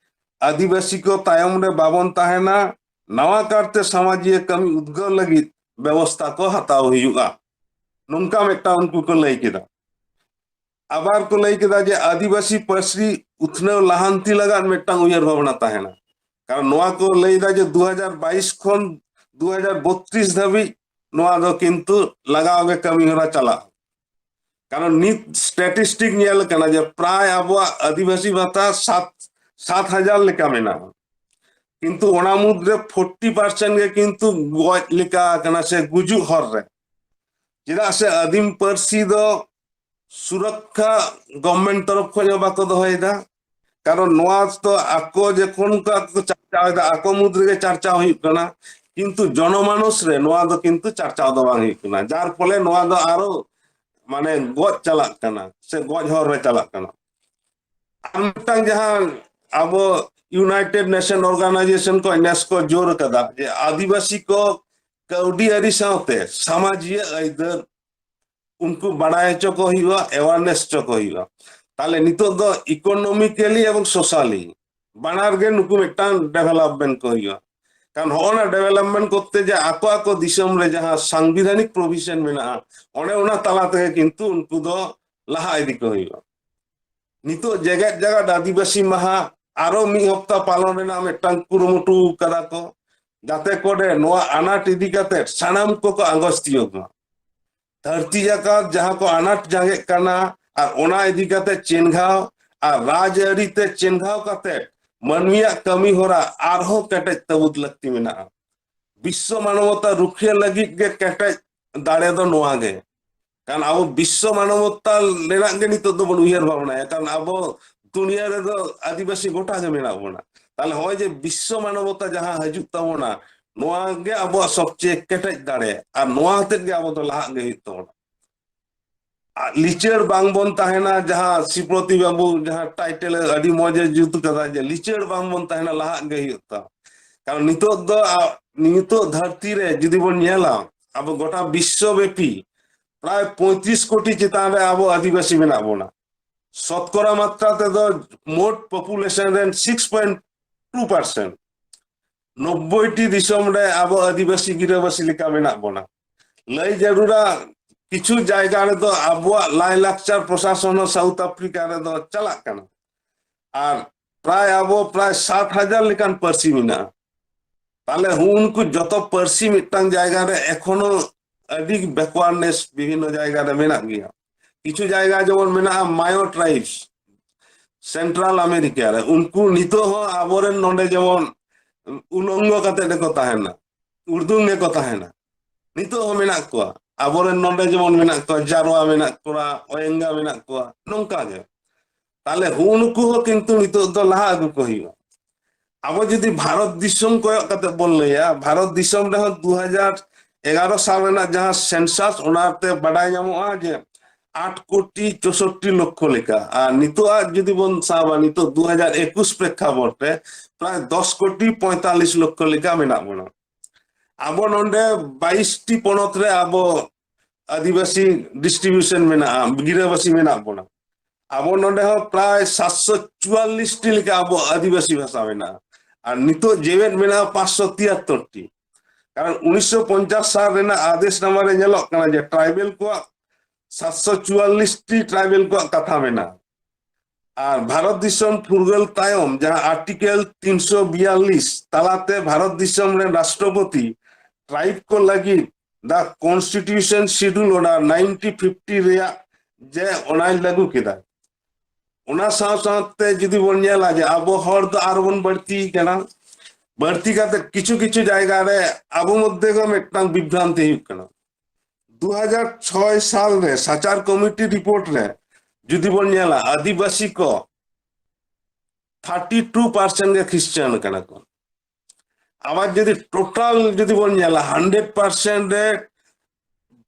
ᱟᱹᱫᱤᱵᱟᱹᱥᱤ ᱠᱚ ᱛᱟᱭᱚᱢ ᱨᱮ ᱵᱟᱵᱚᱱ ᱛᱟᱦᱮᱱᱟ, ᱱᱟᱣᱟ ᱠᱟᱨᱛᱮ ᱥᱟᱢᱟᱡᱤᱭᱟᱹ ᱠᱟᱹᱢᱤ ᱩᱫᱽᱜᱟᱹᱣ ᱞᱟᱹᱜᱤᱫ ᱵᱮᱵᱚᱥᱛᱷᱟ ᱠᱚ ᱦᱟᱛᱟᱣ ᱦᱩᱭᱩᱜᱼᱟ, ᱱᱚᱝᱠᱟ ᱢᱤᱫᱴᱟᱝ ᱩᱱᱠᱩ ᱠᱚ ᱞᱟᱹᱭ ᱠᱮᱫᱟ᱾ ᱟᱵᱟᱨ ᱠᱚ ᱞᱟᱹᱭ ᱠᱮᱫᱟ ᱡᱮ ᱟᱹᱫᱤᱵᱟᱹᱥᱤ ᱯᱟᱹᱨᱥᱤ ᱩᱛᱱᱟᱹᱣ ᱞᱟᱦᱟᱱᱛᱤ ᱞᱟᱜᱟᱫ ᱢᱤᱫᱴᱟᱝ ᱩᱭᱦᱟᱹᱨ ᱵᱷᱟᱵᱽᱱᱟ ᱛᱟᱦᱮᱱᱟ᱾ ᱠᱟᱨᱚᱱ ᱱᱚᱣᱟ ᱠᱚ ᱞᱟᱹᱭ ᱮᱫᱟ ᱡᱮ ᱫᱩ ᱦᱟᱡᱟᱨ ᱵᱟᱭᱤᱥ ᱠᱷᱚᱱ ᱫᱩ ᱦᱟᱡᱟᱨ ᱵᱚᱛᱨᱤᱥ ᱫᱷᱟᱹᱵᱤᱡ ᱱᱚᱣᱟ ᱫᱚ ᱠᱤᱱᱛᱩ ᱞᱟᱜᱟᱣ ᱜᱮ ᱠᱟᱹᱢᱤ ᱦᱚᱨᱟ ᱪᱟᱞᱟᱜᱼᱟ᱾ ᱠᱟᱨᱚᱱ ᱱᱤᱛ ᱥᱴᱮᱴᱤᱥᱴᱤᱠ ᱧᱮᱞ ᱠᱟᱱᱟ ᱡᱮ ᱯᱨᱟᱭ ᱟᱵᱚᱣᱟᱜ ᱟᱹᱫᱤᱵᱟᱹᱥᱤ ᱵᱷᱟᱛᱟ ᱥᱟᱛ, ᱥᱟᱛ ᱦᱟᱡᱟᱨ ᱞᱮᱠᱟ ᱢᱮᱱᱟᱜᱼᱟ᱾ ᱠᱤᱱᱛᱩ ᱚᱱᱟ ᱢᱩᱫᱽᱨᱮ ᱯᱷᱳᱨᱴᱤ ᱯᱟᱨᱥᱮᱱᱴ ᱜᱮ ᱠᱤᱱᱛᱩ ᱜᱚᱡ ᱞᱮᱠᱟ ᱠᱟᱱᱟ ᱥᱮ ᱜᱩᱡᱩᱜ ᱦᱚᱨ ᱨᱮ᱾ ᱪᱮᱫᱟᱜ ᱥᱮ ᱟᱹᱫᱤᱢ ᱯᱟᱹᱨᱥᱤ ᱫᱚ ᱥᱩᱨᱚᱠᱠᱷᱟ ᱜᱚᱵᱷᱢᱮᱱᱴ ᱛᱚᱨᱚᱯ ᱠᱷᱚᱱ ᱦᱚᱸ ᱵᱟᱠᱚ ᱫᱚᱦᱚᱭᱮᱫᱟ᱾ ᱠᱟᱨᱚᱱ ᱱᱚᱣᱟ ᱫᱚ ᱟᱠᱚ ᱡᱚᱠᱷᱚᱱ ᱠᱚ ᱪᱟᱨᱪᱟᱣ ᱮᱫᱟ, ᱟᱠᱚ ᱢᱩᱫᱽ ᱨᱮᱜᱮ ᱪᱟᱨᱪᱟᱣ ᱦᱩᱭᱩᱜ ᱠᱟᱱᱟ, ᱠᱤᱱᱛᱩ ᱡᱚᱱᱚᱢᱟᱱᱩᱥ ᱨᱮ ᱱᱚᱣᱟ ᱫᱚ ᱠᱤᱱᱛᱩ ᱪᱟᱨᱪᱟᱣ ᱫᱚ ᱵᱟᱝ ᱦᱩᱭᱩᱜ ᱠᱟᱱᱟ, ᱡᱟᱨ ᱯᱷᱚᱞᱮ ᱱᱚᱣᱟ ᱫᱚ ᱟᱨᱚ ᱢᱟᱱᱮ ᱜᱚᱡ ᱪᱟᱞᱟᱜ ᱠᱟᱱᱟ ᱥᱮ ᱜᱚᱡ ᱦᱚᱨ ᱨᱮ ᱪᱟᱞᱟᱜ ᱠᱟᱱᱟ᱾ ᱟᱨ ᱢᱤᱫᱴᱟᱝ ᱡᱟᱦᱟᱸ ᱟᱵᱚ ᱤᱭᱩᱱᱟᱭᱴᱮᱰ ᱱᱮᱥᱚᱱ ᱚᱨᱜᱟᱱᱟᱭᱡᱮᱥᱚᱱ ᱠᱚ ᱱᱮᱥ ᱠᱚ ᱡᱳᱨ ᱠᱟᱫᱟ ᱡᱮ ᱟᱹᱫᱤᱵᱟᱹᱥᱤ ᱠᱚ ᱠᱟᱹᱣᱰᱤ ᱟᱹᱨᱤ ᱥᱟᱶᱛᱮ ᱥᱟᱢᱟᱡᱤᱭᱟᱹ ᱟᱹᱭᱫᱟᱹᱨ ᱩᱱᱠᱩ ᱵᱟᱲᱟᱭ ᱦᱚᱪᱚ ᱠᱚ ᱦᱩᱭᱩᱜᱼᱟ, ᱮᱣᱟᱨᱱᱮᱥ ᱦᱚᱪᱚ ᱠᱚ ᱦᱩᱭᱩᱜᱼᱟ᱾ ᱛᱟᱦᱞᱮ ᱱᱤᱛᱚᱜ ᱫᱚ ᱤᱠᱳᱱᱚᱢᱤᱠᱮᱞᱤ ᱮᱵᱚᱝ ᱥᱳᱥᱟᱞᱤ ᱵᱟᱱᱟᱨ ᱜᱮ ᱱᱩᱠᱩ ᱢᱤᱫᱴᱟᱝ ᱰᱮᱵᱷᱮᱞᱚᱯᱢᱮᱱᱴ ᱠᱚ ᱦᱩᱭᱩᱜᱼᱟ᱾ ᱠᱟᱨᱚᱱ ᱦᱚᱸᱜᱼᱚ ᱱᱟ ᱰᱮᱵᱷᱮᱞᱚᱯᱢᱮᱱᱴ ᱠᱚᱨᱛᱮ ᱡᱮ ᱟᱠᱚ ᱟᱠᱚ ᱫᱤᱥᱚᱢ ᱨᱮ ᱡᱟᱦᱟᱸ ᱥᱟᱝᱵᱤᱫᱷᱟᱱᱤᱠ ᱯᱨᱚᱵᱷᱤᱥᱚᱱ ᱢᱮᱱᱟᱜᱼᱟ, ᱚᱱᱮ ᱚᱱᱟ ᱛᱟᱞᱟ ᱛᱮᱜᱮ ᱠᱤᱱᱛᱩ ᱩᱱᱠᱩ ᱫᱚ ᱞᱟᱦᱟ ᱤᱫᱤ ᱠᱚ ᱦᱩᱭᱩᱜᱼᱟ᱾ ᱱᱤᱛᱚᱜ ᱡᱮᱜᱮᱛ ᱡᱟᱠᱟᱛ ᱟᱹᱫᱤᱵᱟᱹᱥᱤ ᱢᱟᱦᱟ ᱟᱨᱚ ᱢᱤᱫ ᱦᱚᱯᱛᱟ ᱯᱟᱞᱚᱱ ᱨᱮᱱᱟᱜ ᱢᱤᱫᱴᱟᱝ ᱠᱩᱨᱩᱢᱩᱴᱩ ᱠᱟᱫᱟ ᱠᱚ, ᱡᱟᱛᱮ ᱠᱚᱨᱮ ᱱᱚᱣᱟ ᱟᱱᱟᱴ ᱤᱫᱤ ᱠᱟᱛᱮ ᱥᱟᱱᱟᱢ ᱠᱚᱠᱚ ᱟᱸᱜᱚᱪ ᱛᱤᱭᱳᱜ ᱢᱟ᱾ ᱫᱷᱟᱹᱨᱛᱤ ᱡᱟᱠᱟᱛ ᱡᱟᱦᱟᱸ ᱠᱚ ᱟᱱᱟᱴ ᱡᱟᱸᱜᱮᱜ ᱠᱟᱱᱟ ᱟᱨ ᱚᱱᱟ ᱤᱫᱤ ᱠᱟᱛᱮ ᱪᱮᱱᱜᱷᱟᱣ ᱟᱨ ᱨᱟᱡᱽᱟᱹᱨᱤ ᱛᱮ ᱪᱮᱱᱜᱷᱟᱣ ᱠᱟᱛᱮ ᱢᱟᱹᱱᱢᱤᱭᱟᱜ ᱠᱟᱹᱢᱤ ᱦᱚᱨᱟ ᱟᱨᱦᱚᱸ ᱠᱮᱴᱮᱡ ᱛᱟᱹᱵᱩᱫ ᱞᱟᱹᱠᱛᱤ ᱢᱮᱱᱟᱜᱼᱟ᱾ ᱵᱤᱥᱥᱚ ᱢᱟᱱᱚᱵᱚᱛᱟ ᱨᱩᱠᱷᱤᱭᱟᱹ ᱞᱟᱹᱜᱤᱫ ᱜᱮ ᱠᱮᱴᱮᱡ ᱫᱟᱲᱮ ᱫᱚ ᱱᱚᱣᱟ ᱜᱮ᱾ ᱠᱟᱨᱚᱱ ᱟᱵᱚ ᱵᱤᱥᱥᱚ ᱢᱟᱱᱚᱵᱚᱛᱟ ᱨᱮᱱᱟᱜ ᱜᱮ ᱱᱤᱛᱚᱜ ᱫᱚᱵᱚᱱ ᱩᱭᱦᱟᱹᱨ ᱵᱷᱟᱵᱽᱱᱟᱭᱟ, ᱠᱟᱨᱚᱱ ᱟᱵᱚ ᱫᱩᱱᱤᱭᱟᱹ ᱨᱮᱫᱚ ᱟᱹᱫᱤᱵᱟᱹᱥᱤ ᱜᱚᱴᱟ ᱜᱮ ᱢᱮᱱᱟᱜ ᱵᱚᱱᱟ᱾ ᱛᱟᱦᱞᱮ ᱦᱚᱸᱜᱼᱚᱭ ᱡᱮ ᱵᱤᱥᱥᱚ ᱢᱟᱱᱚᱵᱚᱛᱟ ᱡᱟᱦᱟᱸ ᱦᱤᱡᱩᱜ ᱛᱟᱵᱚᱱᱟ, ᱱᱚᱣᱟ ᱜᱮ ᱟᱵᱚᱣᱟᱜ ᱥᱚᱵᱪᱮᱭᱮ ᱠᱮᱴᱮᱡ ᱫᱟᱲᱮ, ᱟᱨ ᱱᱚᱣᱟ ᱦᱚᱛᱮᱫ ᱜᱮ ᱟᱵᱚ ᱫᱚ ᱞᱟᱦᱟᱜ ᱜᱮ ᱦᱩᱭᱩᱜ ᱛᱟᱵᱚᱱᱟ᱾ ᱟᱨ ᱞᱤᱪᱟᱹᱲ ᱵᱟᱝ ᱵᱚᱱ ᱛᱟᱦᱮᱱᱟ, ᱡᱟᱦᱟᱸ ᱥᱤᱯᱨᱚᱛᱤ ᱵᱟᱹᱵᱩ ᱡᱟᱦᱟᱸ ᱴᱟᱭᱴᱮᱞ ᱟᱹᱰᱤ ᱢᱚᱡᱽ ᱮ ᱡᱩᱛ ᱠᱟᱫᱟ ᱡᱮ ᱞᱤᱪᱟᱹᱲ ᱵᱟᱝ ᱵᱚᱱ ᱛᱟᱦᱮᱱᱟ, ᱞᱟᱦᱟᱜ ᱜᱮ ᱦᱩᱭᱩᱜ ᱛᱟᱢᱟ᱾ ᱠᱟᱨᱚᱱ ᱱᱤᱛᱚᱜ ᱫᱚ ᱟ-, ᱱᱤᱛᱚᱜ ᱫᱷᱟᱹᱨᱛᱤ ᱨᱮ ᱡᱩᱫᱤ ᱵᱚᱱ ᱧᱮᱞᱟ, ᱟᱵᱚ ᱜᱚᱴᱟ ᱵᱤᱥᱥᱚ ᱵᱮᱯᱤ ᱯᱨᱟᱭ ᱯᱚᱸᱭᱛᱨᱤᱥ ᱠᱳᱴᱤ ᱪᱮᱛᱟᱱ ᱨᱮ ᱟᱵᱚ ᱟᱹᱫᱤᱵᱟᱹᱥᱤ ᱢᱮᱱᱟᱜ ᱵᱚᱱᱟ᱾ ᱥᱚᱛᱠᱚᱨᱟ ᱢᱟᱛᱨᱟ ᱛᱮᱫᱚ ᱢᱳᱴ ᱯᱚᱯᱩᱞᱮᱥᱚᱱ ᱨᱮᱱ ᱥᱤᱠᱥ ᱯᱚᱭᱮᱱᱴ ᱴᱩ ᱯᱟᱨᱥᱮᱱᱴ᱾ ᱱᱚᱵᱵᱳᱭ ᱴᱤ ᱫᱤᱥᱚᱢ ᱨᱮ ᱟᱵᱚ ᱟᱹᱫᱤᱵᱟᱹᱥᱤ ᱜᱤᱨᱟᱹᱵᱟᱹᱥᱤ ᱞᱮᱠᱟ ᱢᱮᱱᱟᱜ ᱵᱚᱱᱟ᱾ ᱞᱟᱹᱭ ᱡᱟᱹᱨᱩᱲᱟ, ᱠᱤᱪᱷᱩ ᱡᱟᱭᱜᱟ ᱨᱮᱫᱚ ᱟᱵᱚᱣᱟᱜ ᱞᱟᱭᱼᱞᱟᱠᱪᱟᱨ ᱯᱨᱚᱥᱟᱥᱚᱱ ᱦᱚᱸ ᱥᱟᱣᱩᱛᱷ ᱟᱯᱷᱨᱤᱠᱟ ᱨᱮᱫᱚ ᱪᱟᱞᱟᱜ ᱠᱟᱱᱟ᱾ ᱟᱨ ᱯᱨᱟᱭ ᱟᱵᱚ ᱯᱨᱟᱭ ᱥᱟᱛ ᱦᱟᱡᱟᱨ ᱞᱮᱠᱟᱱ ᱯᱟᱹᱨᱥᱤ ᱢᱮᱱᱟᱜᱼᱟ᱾ ᱛᱟᱦᱞᱮ ᱦᱩᱱᱠᱩ ᱡᱚᱛᱚ ᱯᱟᱹᱨᱥᱤ ᱢᱤᱫᱴᱟᱝ ᱡᱟᱭᱜᱟ ᱨᱮ ᱮᱠᱷᱚᱱᱳ ᱟᱹᱰᱤ ᱵᱮᱠᱣᱟᱨᱰᱱᱮᱥ ᱵᱤᱵᱷᱤᱱᱱᱚ ᱡᱟᱭᱜᱟ ᱨᱮ ᱢᱮᱱᱟᱜ ᱜᱮᱭᱟ᱾ ᱠᱤᱪᱷᱩ ᱡᱟᱭᱜᱟ ᱡᱮᱢᱚᱱ ᱢᱮᱱᱟᱜᱼᱟ ᱢᱟᱭᱳ ᱴᱨᱟᱭᱤᱵᱥ ᱥᱮᱱᱴᱨᱟᱞ ᱟᱢᱮᱨᱤᱠᱟ ᱨᱮ, ᱩᱱᱠᱩ ᱱᱤᱛᱚᱜ ᱦᱚᱸ ᱟᱵᱚᱨᱮᱱ ᱱᱚᱰᱮ ᱡᱮᱢᱚᱱ ᱩᱞᱚᱝᱜᱚ ᱠᱟᱛᱮ ᱜᱮᱠᱚ ᱛᱟᱦᱮᱱᱟ, ᱩᱨᱫᱩᱝ ᱜᱮᱠᱚ ᱛᱟᱦᱮᱱᱟ᱾ ᱱᱤᱛᱚᱜ ᱦᱚᱸ ᱢᱮᱱᱟᱜ ᱠᱚᱣᱟ, ᱟᱵᱚᱨᱮᱱ ᱱᱚᱰᱮ ᱡᱮᱢᱚᱱ ᱢᱮᱱᱟᱜ ᱠᱚᱣᱟ, ᱡᱟᱨᱣᱟ ᱢᱮᱱᱟᱜ ᱠᱚᱣᱟ, ᱚᱭᱮᱝᱜᱟ ᱢᱮᱱᱟᱜ ᱠᱚᱣᱟ, ᱱᱚᱝᱠᱟ ᱜᱮ᱾ ᱛᱟᱦᱞᱮ ᱦᱩ ᱱᱩᱠᱩ ᱦᱚᱸ ᱠᱤᱱᱛᱩ ᱱᱤᱛᱚᱜ ᱫᱚ ᱞᱟᱦᱟ ᱟᱹᱜᱩ ᱠᱚ ᱦᱩᱭᱩᱜᱼᱟ᱾ ᱟᱵᱚ ᱡᱩᱫᱤ ᱵᱷᱟᱨᱚᱛ ᱫᱤᱥᱚᱢ ᱠᱚᱭᱚᱜ ᱠᱟᱛᱮ ᱵᱚᱱ ᱞᱟᱹᱭᱟ, ᱵᱷᱟᱨᱚᱛ ᱫᱤᱥᱚᱢ ᱨᱮᱦᱚᱸ ᱫᱩ ᱦᱟᱡᱟᱨ ᱮᱜᱟᱨᱚ ᱥᱟᱞ ᱨᱮᱱᱟᱜ ᱡᱟᱦᱟᱸ census, ᱚᱱᱟᱛᱮ ᱵᱟᱰᱟᱭ ᱧᱟᱢᱚᱜᱼᱟ ᱡᱮ ᱟᱴ ᱠᱳᱴᱤ ᱪᱳᱥᱳᱴᱴᱤ ᱞᱚᱠᱠᱷᱚ ᱞᱮᱠᱟ, ᱟᱨ ᱱᱤᱛᱚᱜ ᱟᱜ ᱡᱩᱫᱤ ᱵᱚᱱ ᱥᱟᱵᱟ, ᱱᱤᱛᱚᱜ ᱫᱩ ᱦᱟᱡᱟᱨ ᱮᱠᱩᱥ ᱯᱨᱮᱠᱠᱷᱟᱯᱚᱴ ᱨᱮ ᱯᱨᱟᱭ ᱫᱚᱥ ᱠᱳᱴᱤ ᱯᱚᱸᱭᱛᱟᱞᱞᱤᱥ ᱞᱚᱠᱠᱷᱚ ᱞᱮᱠᱟ ᱢᱮᱱᱟᱜ ᱵᱚᱱᱟ᱾ ᱟᱵᱚ ᱱᱚᱰᱮ ᱵᱟᱭᱤᱥ ᱴᱤ ᱯᱚᱱᱚᱛ ᱨᱮ ᱟᱵᱚ ᱟᱹᱫᱤᱵᱟᱹᱥᱤ distribution ᱢᱮᱱᱟᱜᱼᱟ, ᱜᱤᱨᱟᱹᱵᱟᱹᱥᱤ ᱢᱮᱱᱟᱜ ᱵᱚᱱᱟ᱾ ᱟᱵᱚ ᱱᱚᱰᱮ ᱦᱚᱸ ᱯᱨᱟᱭ ᱥᱟᱛᱥᱚ ᱪᱩᱣᱟᱞᱞᱤᱥ ᱴᱤ ᱞᱮᱠᱟ ᱟᱵᱚ ᱟᱹᱫᱤᱵᱟᱹᱥᱤ ᱵᱷᱟᱥᱟ ᱢᱮᱱᱟᱜᱼᱟ, ᱟᱨ ᱱᱤᱛᱚᱜ ᱡᱮᱣᱮᱫ ᱢᱮᱱᱟᱜᱼᱟ ᱯᱟᱸᱪᱥᱚ ᱛᱤᱭᱟᱛᱛᱳᱨ ᱴᱤ᱾ ᱠᱟᱨᱚᱱ ᱩᱱᱤᱥᱥᱚ ᱯᱚᱧᱪᱟᱥ ᱥᱟᱞ ᱨᱮᱱᱟᱜ ᱟᱫᱮᱥᱱᱟᱢᱟ ᱨᱮ ᱧᱮᱞᱚᱜ ᱠᱟᱱᱟ ᱡᱮ tribal ᱠᱚᱣᱟᱜ ᱥᱟᱛᱥᱚ ᱪᱩᱣᱟᱞᱞᱤᱥ ᱴᱤ tribal ᱠᱚᱣᱟᱜ ᱠᱟᱛᱷᱟ ᱢᱮᱱᱟᱜᱼᱟ᱾ ᱟᱨ ᱵᱷᱟᱨᱚᱛ ᱫᱤᱥᱚᱢ ᱯᱷᱩᱨᱜᱟᱹᱞ ᱛᱟᱭᱚᱢ ᱡᱟᱦᱟᱸ ᱟᱨᱴᱤᱠᱮᱞ ᱛᱤᱱᱥᱚ ᱵᱤᱭᱟᱞᱞᱤᱥ ᱛᱟᱞᱟᱛᱮ ᱵᱷᱟᱨᱚᱛ ᱫᱤᱥᱚᱢ ᱨᱮᱱ ᱨᱟᱥᱴᱨᱚᱯᱚᱛᱤ tribe ᱠᱚ ᱞᱟᱹᱜᱤᱫ the constitution schedule order nineteen fifty ᱨᱮᱭᱟᱜ ᱡᱮ ᱚᱱᱟᱭ ᱞᱟᱹᱜᱩ ᱠᱮᱫᱟ, ᱚᱱᱟ ᱥᱟᱶ ᱥᱟᱶᱛᱮ ᱡᱩᱫᱤ ᱵᱚᱱ ᱧᱮᱞᱟ ᱡᱮ ᱟᱵᱚ ᱦᱚᱲ ᱫᱚ ᱟᱨ ᱵᱚᱱ ᱵᱟᱹᱲᱛᱤ ᱠᱟᱱᱟ, ᱵᱟᱹᱲᱛᱤ ᱠᱟᱛᱮ ᱠᱤᱪᱷᱩ ᱠᱤᱪᱷᱩ ᱡᱟᱭᱜᱟ ᱨᱮ ᱟᱵᱚ ᱢᱚᱫᱽᱫᱷᱮ ᱜᱮ ᱢᱤᱫᱴᱟᱝ ᱵᱤᱵᱷᱨᱟᱱᱛᱤ ᱦᱩᱭᱩᱜ ᱠᱟᱱᱟ᱾ ᱫᱩ ᱦᱟᱡᱟᱨ ᱪᱷᱚᱭ ᱥᱟᱞ ᱨᱮ ᱥᱟᱪᱟᱨ ᱠᱚᱢᱤᱴᱤ ᱨᱤᱯᱳᱨᱴ ᱨᱮ ᱡᱩᱫᱤ ᱵᱚᱱ ᱧᱮᱞᱟ, ᱟᱹᱫᱤᱵᱟᱹᱥᱤ ᱠᱚ ᱛᱷᱟᱨᱴᱤ ᱴᱩ ᱯᱟᱨᱥᱮᱱᱴ ᱜᱮ ᱠᱷᱨᱤᱥᱪᱟᱱ ᱠᱟᱱᱟ ᱠᱚ᱾ ᱟᱵᱟᱨ ᱡᱩᱫᱤ ᱴᱳᱴᱟᱞ ᱡᱩᱫᱤ ᱵᱚᱱ ᱧᱮᱞᱟ, ᱦᱟᱱᱰᱨᱮᱰ ᱯᱟᱨᱥᱮᱱᱴ ᱨᱮ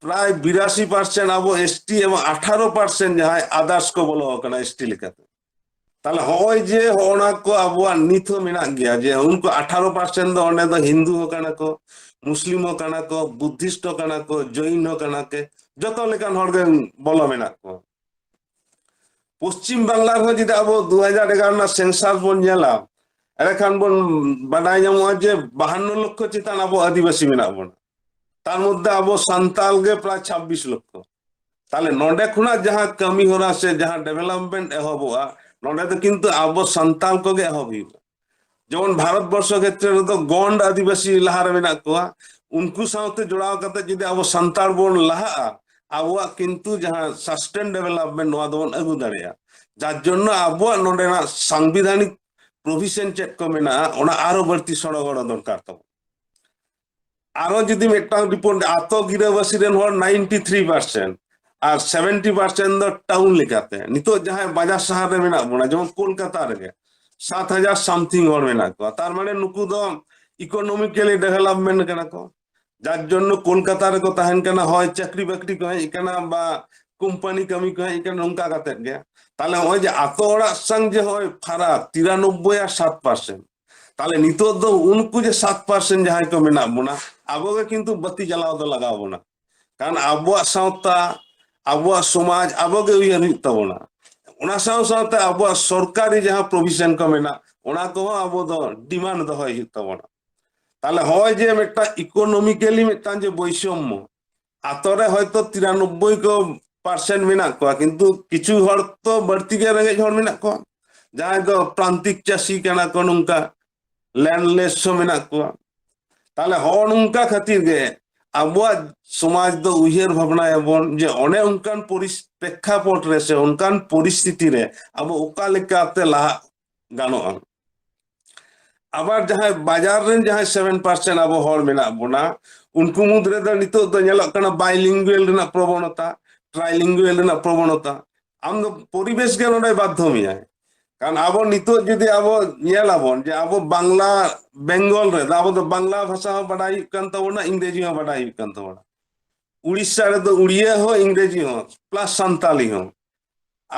ᱯᱨᱟᱭ ᱵᱤᱨᱟᱥᱤ ᱯᱟᱨᱥᱮᱱᱴ ᱟᱵᱚ ᱮᱥᱴᱤ ᱮᱵᱚᱝ ᱟᱴᱷᱟᱨᱚ ᱯᱟᱨᱥᱮᱱᱴ ᱡᱟᱦᱟᱸᱭ ᱟᱫᱟᱨᱥ ᱠᱚ ᱵᱚᱞᱚ ᱟᱠᱟᱱᱟ ᱮᱥᱴᱤ ᱞᱮᱠᱟᱛᱮ᱾ ᱛᱟᱦᱞᱮ ᱦᱚᱸᱜᱼᱚᱭ ᱡᱮ ᱦᱚᱸᱜᱼᱚ ᱱᱟ ᱠᱚ ᱟᱵᱚᱣᱟᱜ ᱱᱤᱛ ᱦᱚᱸ ᱢᱮᱱᱟᱜ ᱜᱮᱭᱟ, ᱡᱮ ᱩᱱᱠᱩ ᱟᱴᱷᱟᱨᱚ ᱯᱟᱨᱥᱮᱱᱴ ᱫᱚ ᱚᱸᱰᱮ ᱫᱚ ᱦᱤᱱᱫᱩ ᱦᱚᱸ ᱠᱟᱱᱟ ᱠᱚ, ᱢᱩᱥᱞᱤᱢ ᱦᱚᱸ ᱠᱟᱱᱟ ᱠᱚ, ᱵᱩᱫᱽᱫᱷᱤᱥᱴ ᱦᱚᱸ ᱠᱟᱱᱟ ᱠᱚ, ᱡᱚᱭᱤᱱ ᱦᱚᱸ ᱠᱟᱱᱟ ᱠᱚ, ᱡᱚᱛᱚ ᱞᱮᱠᱟᱱ ᱦᱚᱲ ᱜᱮ ᱵᱚᱞᱚ ᱢᱮᱱᱟᱜ ᱠᱚᱣᱟ᱾ ᱯᱚᱥᱪᱤᱢ ᱵᱟᱝᱞᱟ ᱨᱮᱦᱚᱸ ᱡᱩᱫᱤ ᱟᱵᱚ ᱫᱩ ᱦᱟᱡᱟᱨ ᱮᱜᱟᱨᱚ ᱨᱮᱱᱟᱜ census ᱵᱚᱱ ᱧᱮᱞᱟ, ᱮᱸᱰᱮᱠᱷᱟᱱ ᱵᱚᱱ ᱵᱟᱰᱟᱭ ᱧᱟᱢᱚᱜᱼᱟ ᱡᱮ ᱵᱟᱦᱟᱱᱱᱚ ᱞᱚᱠᱠᱷᱚ ᱪᱮᱛᱟᱱ ᱟᱵᱚ ᱟᱹᱫᱤᱵᱟᱹᱥᱤ ᱢᱮᱱᱟᱜ ᱵᱚᱱᱟ᱾ ᱛᱟᱨ ᱢᱚᱫᱽᱫᱷᱮ ᱟᱵᱚ ᱥᱟᱱᱛᱟᱞ ᱜᱮ ᱯᱨᱟᱭ ᱪᱷᱟᱵᱵᱤᱥ ᱞᱚᱠᱠᱷᱚ᱾ ᱛᱟᱦᱞᱮ ᱱᱚᱰᱮ ᱠᱷᱚᱱᱟᱜ ᱡᱟᱦᱟᱸ ᱠᱟᱹᱢᱤ ᱦᱚᱨᱟ ᱥᱮ ᱡᱟᱦᱟᱸ development ᱮᱦᱚᱵᱚᱜᱼᱟ, ᱱᱚᱰᱮ ᱫᱚ ᱠᱤᱱᱛᱩ ᱟᱵᱚ ᱥᱟᱱᱛᱟᱞ ᱠᱚᱜᱮ ᱮᱦᱚᱵ ᱦᱩᱭᱩᱜᱼᱟ᱾ ᱡᱮᱢᱚᱱ ᱵᱷᱟᱨᱚᱛ ᱵᱚᱨᱥᱚ ᱠᱷᱮᱛᱨᱮ ᱨᱮᱫᱚ ᱜᱚᱱᱰ ᱟᱹᱫᱤᱵᱟᱹᱥᱤ ᱞᱟᱦᱟᱨᱮ ᱢᱮᱱᱟᱜ ᱠᱚᱣᱟ, ᱩᱱᱠᱩ ᱥᱟᱶᱛᱮ ᱡᱚᱲᱟᱣ ᱠᱟᱛᱮ ᱡᱩᱫᱤ ᱟᱵᱚ ᱥᱟᱱᱛᱟᱲ ᱵᱚᱱ ᱞᱟᱦᱟᱜᱼᱟ, ᱟᱵᱚᱣᱟᱜ ᱠᱤᱱᱛᱩ ᱡᱟᱦᱟᱸ sustain development, ᱱᱚᱣᱟ ᱫᱚᱵᱚᱱ ᱟᱹᱜᱩ ᱫᱟᱲᱮᱭᱟᱜᱼᱟ᱾ ᱡᱟᱨ ᱡᱚᱱᱱᱚ ᱟᱵᱚᱣᱟᱜ ᱱᱚᱰᱮᱱᱟᱜ ᱥᱟᱝᱵᱤᱫᱷᱟᱱᱤᱠ ᱯᱨᱚᱯᱷᱮᱥᱚᱱ ᱪᱮᱫ ᱠᱚ ᱢᱮᱱᱟᱜᱼᱟ, ᱚᱱᱟ ᱟᱨᱚ ᱵᱟᱹᱲᱛᱤ ᱥᱚᱲᱚ ᱜᱚᱲᱚ ᱫᱚᱨᱠᱟᱨ ᱛᱟᱵᱚᱱ᱾ ᱟᱨᱚ ᱡᱩᱫᱤ ᱢᱤᱫᱴᱟᱝ ᱨᱤᱯᱳᱨᱴ, ᱟᱛᱳ ᱜᱤᱨᱟᱹᱵᱟᱹᱥᱤ ᱨᱮᱱ ᱦᱚᱲ ᱱᱟᱭᱤᱱᱴᱤ ᱛᱷᱨᱤ ᱯᱟᱨᱥᱮᱱᱴ ᱟᱨ ᱥᱮᱵᱷᱮᱱᱴᱤ ᱯᱟᱨᱥᱮᱱᱴ ᱫᱚ ᱴᱟᱣᱩᱱ ᱞᱮᱠᱟᱛᱮ, ᱱᱤᱛᱚᱜ ᱡᱟᱦᱟᱸᱭ ᱵᱟᱡᱟᱨ ᱥᱟᱦᱟᱨ ᱨᱮ ᱢᱮᱱᱟᱜ ᱵᱚᱱᱟ, ᱡᱮᱢᱚᱱ ᱠᱳᱞᱠᱟᱛᱟ ᱨᱮᱜᱮ ᱥᱟᱛ ᱦᱟᱡᱟᱨ ᱥᱟᱢᱛᱷᱤᱝ ᱦᱚᱲ ᱢᱮᱱᱟᱜ ᱠᱚᱣᱟ, ᱛᱟᱨ ᱢᱟᱱᱮ ᱱᱩᱠᱩ ᱫᱚ ᱤᱠᱳᱱᱚᱢᱤᱠᱮᱞᱤ ᱰᱮᱵᱷᱮᱞᱚᱯᱢᱮᱱᱴ ᱠᱟᱱᱟ ᱠᱚ᱾ ᱡᱟᱨ ᱡᱚᱱᱱᱚ ᱠᱳᱞᱠᱟᱛᱟ ᱨᱮᱠᱚ ᱛᱟᱦᱮᱱ ᱠᱟᱱᱟ, ᱦᱚᱭ ᱪᱟᱹᱠᱨᱤ ᱵᱟᱹᱠᱨᱤ ᱠᱚ ᱦᱮᱡ ᱟᱠᱟᱱᱟ ᱵᱟ ᱠᱳᱢᱯᱟᱱᱤ ᱠᱟᱹᱢᱤ ᱠᱚ ᱦᱮᱡ ᱟᱠᱟᱱᱟ, ᱱᱚᱝᱠᱟ ᱠᱟᱛᱮᱫ ᱜᱮ᱾ ᱛᱟᱦᱞᱮ ᱱᱚᱜᱼᱚᱭ ᱡᱮ ᱟᱛᱳ ᱚᱲᱟᱜ ᱥᱟᱝ ᱡᱮ ᱱᱚᱜᱼᱚᱭ ᱯᱷᱟᱨᱟᱠ ᱛᱤᱨᱟᱱᱚᱵᱵᱳᱭ ᱟᱨ ᱥᱟᱛ ᱯᱟᱨᱥᱮᱱᱴ, ᱛᱟᱦᱞᱮ ᱱᱤᱛᱚᱜ ᱫᱚ ᱩᱱᱠᱩ ᱡᱮ ᱥᱟᱛ ᱯᱟᱨᱥᱮᱱᱴ ᱡᱟᱦᱟᱸᱭ ᱠᱚ ᱢᱮᱱᱟᱜ ᱵᱚᱱᱟ, ᱟᱵᱚ ᱜᱮ ᱠᱤᱱᱛᱩ ᱵᱟᱹᱛᱤ ᱡᱟᱞᱟᱣ ᱫᱚ ᱞᱟᱜᱟᱣ ᱵᱚᱱᱟ᱾ ᱠᱟᱨᱚᱱ ᱟᱵᱚᱣᱟᱜ ᱥᱟᱶᱛᱟ, ᱟᱵᱚᱣᱟᱜ ᱥᱚᱢᱟᱡᱽ ᱟᱵᱚ ᱜᱮ ᱩᱭᱦᱟᱹᱨ ᱦᱩᱭᱩᱜ ᱛᱟᱵᱚᱱᱟ᱾ ᱚᱱᱟ ᱥᱟᱶ ᱥᱟᱶᱛᱮ ᱟᱵᱚᱣᱟᱜ ᱥᱚᱨᱠᱟᱨᱤ ᱡᱟᱦᱟᱸ ᱯᱨᱚᱵᱷᱤᱥᱚᱱ ᱠᱚ ᱢᱮᱱᱟᱜ, ᱚᱱᱟ ᱠᱚᱦᱚᱸ ᱟᱵᱚ ᱫᱚ ᱰᱤᱢᱟᱱᱰ ᱫᱚᱦᱚᱭ ᱦᱩᱭᱩᱜ ᱛᱟᱵᱚᱱᱟ᱾ ᱛᱟᱦᱞᱮ ᱱᱚᱜᱼᱚᱭ ᱡᱮ ᱢᱤᱫᱴᱟᱝ ᱤᱠᱳᱱᱚᱢᱤᱠᱮᱞᱤ ᱢᱤᱫᱴᱟᱝ ᱡᱮ ᱵᱳᱭᱥᱚᱢᱢᱚ, ᱟᱛᱳ ᱨᱮ ᱦᱚᱭᱛᱳ ᱛᱤᱨᱟᱱᱚᱵᱵᱳᱭ ᱠᱚ ᱯᱟᱨᱥᱮᱱᱴ ᱢᱮᱱᱟᱜ ᱠᱚᱣᱟ, ᱠᱤᱱᱛᱩ ᱠᱤᱪᱷᱩ ᱦᱚᱲ ᱛᱚ ᱵᱟᱹᱲᱛᱤ ᱜᱮ ᱨᱮᱸᱜᱮᱡ ᱦᱚᱲ ᱢᱮᱱᱟᱜ ᱠᱚᱣᱟ, ᱡᱟᱦᱟᱸᱭ ᱫᱚ ᱯᱨᱟᱱᱛᱤᱠ ᱪᱟᱹᱥᱤ ᱠᱟᱱᱟ ᱠᱚ, ᱱᱚᱝᱠᱟ ᱞᱮᱱᱰᱞᱮᱥ ᱦᱚᱸ ᱢᱮᱱᱟᱜ ᱠᱚᱣᱟ᱾ ᱛᱟᱦᱞᱮ ᱦᱚᱸᱜᱼᱚ ᱱᱚᱝᱠᱟ ᱠᱷᱟᱹᱛᱤᱨ ᱜᱮ ᱟᱵᱚᱣᱟᱜ ᱥᱚᱢᱟᱡᱽ ᱫᱚ ᱩᱭᱦᱟᱹᱨ ᱵᱷᱟᱵᱽᱱᱟᱭᱟᱵᱚᱱ ᱡᱮ ᱚᱱᱮ ᱚᱱᱠᱟᱱ ᱯᱚᱨᱤᱥ-, ᱯᱨᱮᱠᱠᱷᱟᱯᱚᱴ ᱨᱮ ᱥᱮ ᱚᱱᱠᱟᱱ ᱯᱚᱨᱤᱥᱛᱷᱤᱛᱤ ᱨᱮ ᱟᱵᱚ ᱚᱠᱟ ᱞᱮᱠᱟᱛᱮ ᱞᱟᱦᱟᱜ ᱜᱟᱱᱚᱜᱼᱟ᱾ ᱟᱵᱟᱨ ᱡᱟᱦᱟᱸᱭ ᱵᱟᱡᱟᱨ ᱨᱮᱱ ᱡᱟᱦᱟᱸᱭ ᱥᱮᱵᱷᱮᱱ ᱯᱟᱨᱥᱮᱱᱴ ᱟᱵᱚ ᱦᱚᱲ ᱢᱮᱱᱟᱜ ᱵᱚᱱᱟ, ᱩᱱᱠᱩ ᱢᱩᱫᱽ ᱨᱮᱫᱚ ᱱᱤᱛᱚᱜ ᱫᱚ ᱧᱮᱞᱚᱜ ᱠᱟᱱᱟ ᱵᱟᱭᱞᱤᱝᱜᱩᱭᱮᱞ ᱨᱮᱱᱟᱜ ᱯᱨᱚᱵᱚᱱᱚᱛᱟ, ᱴᱨᱟᱭᱞᱤᱝᱜᱩᱭᱮᱞ ᱨᱮᱱᱟᱜ ᱯᱨᱚᱵᱚᱱᱚᱛᱟ᱾ ᱟᱢ ᱫᱚ ᱯᱚᱨᱤᱵᱮᱥ ᱜᱮ ᱱᱚᱰᱮ ᱵᱟᱫᱽᱫᱷᱚ ᱢᱮᱭᱟᱭ᱾ ᱠᱟᱨᱚᱱ ᱟᱵᱚ ᱱᱤᱛᱚᱜ ᱡᱩᱫᱤ ᱟᱵᱚ ᱧᱮᱞ ᱟᱵᱚᱱ ᱡᱮ ᱟᱵᱚ ᱵᱟᱝᱞᱟ, ᱵᱮᱝᱜᱚᱞ ᱨᱮᱫᱚ ᱟᱵᱚ ᱫᱚ ᱵᱟᱝᱞᱟ ᱵᱷᱟᱥᱟ ᱦᱚᱸ ᱵᱟᱰᱟᱭ ᱦᱩᱭᱩᱜ ᱠᱟᱱ ᱛᱟᱵᱚᱱᱟ, ᱤᱝᱨᱮᱡᱤ ᱦᱚᱸ ᱵᱟᱰᱟᱭ ᱦᱩᱭᱩᱜ ᱠᱟᱱ ᱛᱟᱵᱚᱱᱟ᱾ ᱩᱲᱤᱥᱥᱟ ᱨᱮᱫᱚ ᱩᱲᱤᱭᱟ ᱦᱚᱸ, ᱤᱝᱨᱮᱡᱤ ᱦᱚᱸ, ᱯᱞᱟᱥ ᱥᱟᱱᱛᱟᱞᱤ ᱦᱚᱸ᱾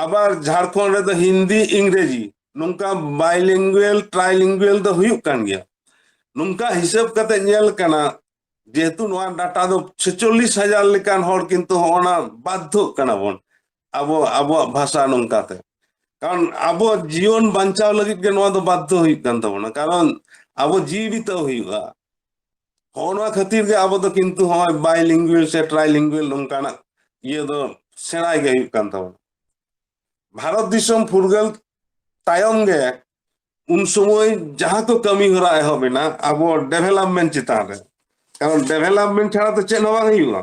ᱟᱵᱟᱨ ᱡᱷᱟᱲᱠᱷᱚᱸᱰ ᱨᱮᱫᱚ ᱦᱤᱱᱫᱤ, ᱤᱝᱨᱮᱡᱤ, ᱱᱚᱝᱠᱟ ᱵᱟᱭᱞᱤᱝᱜᱩᱭᱮᱞ, ᱴᱨᱟᱭᱞᱤᱝᱜᱩᱭᱮᱞ ᱫᱚ ᱦᱩᱭᱩᱜ ᱠᱟᱱ ᱜᱮᱭᱟ᱾ ᱱᱚᱝᱠᱟ ᱦᱤᱥᱟᱹᱵ ᱠᱟᱛᱮ ᱧᱮᱞ ᱠᱟᱱᱟ, ᱡᱮᱦᱮᱛᱩ ᱱᱚᱣᱟ ᱰᱟᱴᱟ ᱫᱚ ᱪᱷᱮᱪᱚᱞᱞᱤᱥ ᱦᱟᱡᱟᱨ ᱞᱮᱠᱟᱱ ᱦᱚᱲ ᱠᱤᱱᱛᱩ ᱦᱚᱸᱜᱼᱚ ᱱᱟ ᱵᱟᱫᱽᱫᱷᱚᱜ ᱠᱟᱱᱟ ᱵᱚᱱ ᱟᱵᱚ, ᱟᱵᱚᱣᱟᱜ ᱵᱷᱟᱥᱟ ᱱᱚᱝᱠᱟᱛᱮ᱾ ᱠᱟᱨᱚᱱ ᱟᱵᱚ ᱡᱤᱭᱚᱱ ᱵᱟᱧᱪᱟᱣ ᱞᱟᱹᱜᱤᱫ ᱜᱮ ᱱᱚᱣᱟ ᱫᱚ ᱵᱟᱫᱽᱫᱷᱚ ᱦᱩᱭᱩᱜ ᱠᱟᱱ ᱛᱟᱵᱚᱱᱟ, ᱠᱟᱨᱚᱱ ᱟᱵᱚ ᱡᱤᱣᱤ ᱵᱤᱛᱟᱹᱣ ᱦᱩᱭᱩᱜᱼᱟ᱾ ᱦᱚᱸᱜᱼᱚ ᱱᱚᱣᱟ ᱠᱷᱟᱹᱛᱤᱨ ᱜᱮ ᱟᱵᱚ ᱫᱚ ᱠᱤᱱᱛᱩ ᱦᱚᱸᱜᱼᱚᱭ ᱵᱟᱭᱞᱤᱝᱜᱩᱭᱮᱞ ᱥᱮ ᱴᱨᱟᱭᱞᱤᱝᱜᱩᱭᱮᱞ ᱱᱚᱝᱠᱟᱱᱟᱜ ᱤᱭᱟᱹ ᱫᱚ ᱥᱮᱬᱟᱭ ᱜᱮ ᱦᱩᱭᱩᱜ ᱠᱟᱱ ᱛᱟᱵᱚᱱᱟ᱾ ᱵᱷᱟᱨᱚᱛ ᱫᱤᱥᱚᱢ ᱯᱷᱩᱨᱜᱟᱹᱞ ᱛᱟᱭᱚᱢ ᱜᱮ ᱩᱱ ᱥᱚᱢᱚᱭ ᱡᱟᱦᱟᱸ ᱠᱚ ᱠᱟᱹᱢᱤ ᱦᱚᱨᱟ ᱮᱦᱚᱵ ᱮᱱᱟ ᱟᱵᱚ ᱰᱮᱵᱷᱮᱞᱚᱯᱢᱮᱱᱴ ᱪᱮᱛᱟᱱ ᱨᱮ, ᱠᱟᱨᱚᱱ ᱰᱮᱵᱷᱮᱞᱚᱯᱢᱮᱱᱴ ᱪᱷᱟᱲᱟ ᱛᱚ ᱪᱮᱫ ᱦᱚᱸ ᱵᱟᱝ ᱦᱩᱭᱩᱜᱼᱟ᱾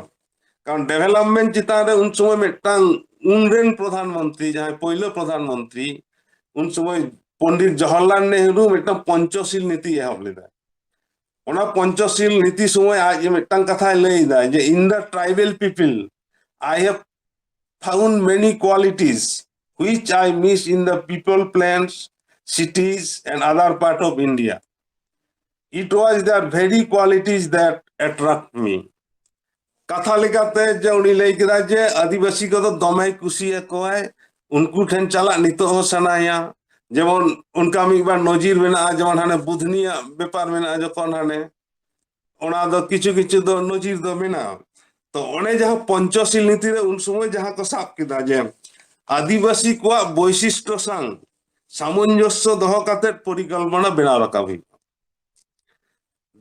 ᱠᱟᱨᱚᱱ ᱰᱮᱵᱷᱮᱞᱚᱯᱢᱮᱱᱴ ᱪᱮᱛᱟᱱ ᱨᱮ ᱩᱱ ᱥᱚᱢᱚᱭ ᱢᱤᱫᱴᱟᱝ ᱩᱱᱨᱮᱱ ᱯᱨᱚᱫᱷᱟᱱ ᱢᱚᱱᱛᱨᱤ, ᱡᱟᱦᱟᱸᱭ ᱯᱳᱭᱞᱳ ᱯᱨᱚᱫᱷᱟᱱ ᱢᱚᱱᱛᱨᱤ, ᱩᱱ ᱥᱚᱢᱚᱭ ᱯᱚᱱᱰᱤᱛ ᱡᱚᱣᱟᱦᱚᱨᱞᱟᱞ ᱱᱮᱦᱨᱩ ᱢᱤᱫᱴᱟᱝ ᱯᱚᱧᱪᱚᱥᱤᱞ ᱱᱤᱛᱤ ᱮᱦᱚᱵ ᱞᱮᱫᱟ᱾ ᱚᱱᱟ ᱯᱚᱧᱪᱚᱥᱤᱞ ᱱᱤᱛᱤ ᱥᱚᱢᱚᱭ ᱟᱡ ᱢᱤᱫᱴᱟᱝ ᱠᱟᱛᱷᱟᱭ ᱞᱟᱹᱭ ᱮᱫᱟ ᱡᱮ, "In the tribal people, I have found many qualities which I miss in the people plants, cities and other part of India. It was their very qualities that attract me." ᱠᱟᱛᱷᱟ ᱞᱮᱠᱟᱛᱮ ᱡᱮ ᱩᱱᱤ ᱞᱟᱹᱭ ᱠᱮᱫᱟ ᱡᱮ ᱟᱹᱫᱤᱵᱟᱹᱥᱤ ᱠᱚᱫᱚ ᱫᱚᱢᱮ ᱠᱩᱥᱤᱭᱟᱠᱚᱣᱟᱭ, ᱩᱱᱠᱩ ᱴᱷᱮᱱ ᱪᱟᱞᱟᱜ ᱱᱤᱛᱚᱜ ᱦᱚᱸ ᱥᱟᱱᱟᱭᱟ᱾ ᱡᱮᱢᱚᱱ ᱚᱱᱠᱟ ᱢᱤᱫ ᱵᱟᱨ ᱱᱚᱡᱤᱨ ᱢᱮᱱᱟᱜᱼᱟ, ᱡᱮᱢᱚᱱ ᱦᱟᱱᱮ ᱵᱩᱫᱷᱱᱤᱭᱟᱜ ᱵᱮᱯᱟᱨ ᱢᱮᱱᱟᱜᱼᱟ, ᱡᱚᱠᱷᱚᱱ ᱦᱟᱱᱮ ᱚᱱᱟ ᱫᱚ ᱠᱤᱪᱷᱩ ᱠᱤᱪᱷᱩ ᱫᱚ ᱱᱚᱡᱤᱨ ᱫᱚ ᱢᱮᱱᱟᱜᱼᱟ᱾ ᱛᱚ ᱚᱱᱮ ᱡᱟᱦᱟᱸ ᱯᱚᱧᱪᱚᱥᱤᱞ ᱱᱤᱛᱤ ᱨᱮ ᱩᱱ ᱥᱚᱢᱚᱭ ᱡᱟᱦᱟᱸ ᱠᱚ ᱥᱟᱵ ᱠᱮᱫᱟ ᱡᱮ ᱟᱹᱫᱤᱵᱟᱹᱥᱤ ᱠᱚᱣᱟᱜ ᱵᱳᱭᱥᱤᱥᱴᱚ ᱥᱟᱶ ᱥᱟᱢᱚᱧᱡᱚᱥᱥᱚ ᱫᱚᱦᱚ ᱠᱟᱛᱮ ᱯᱚᱨᱤᱠᱚᱞᱯᱚᱱᱟ ᱵᱮᱱᱟᱣ ᱨᱟᱠᱟᱵ ᱦᱩᱭᱩᱜᱼᱟ᱾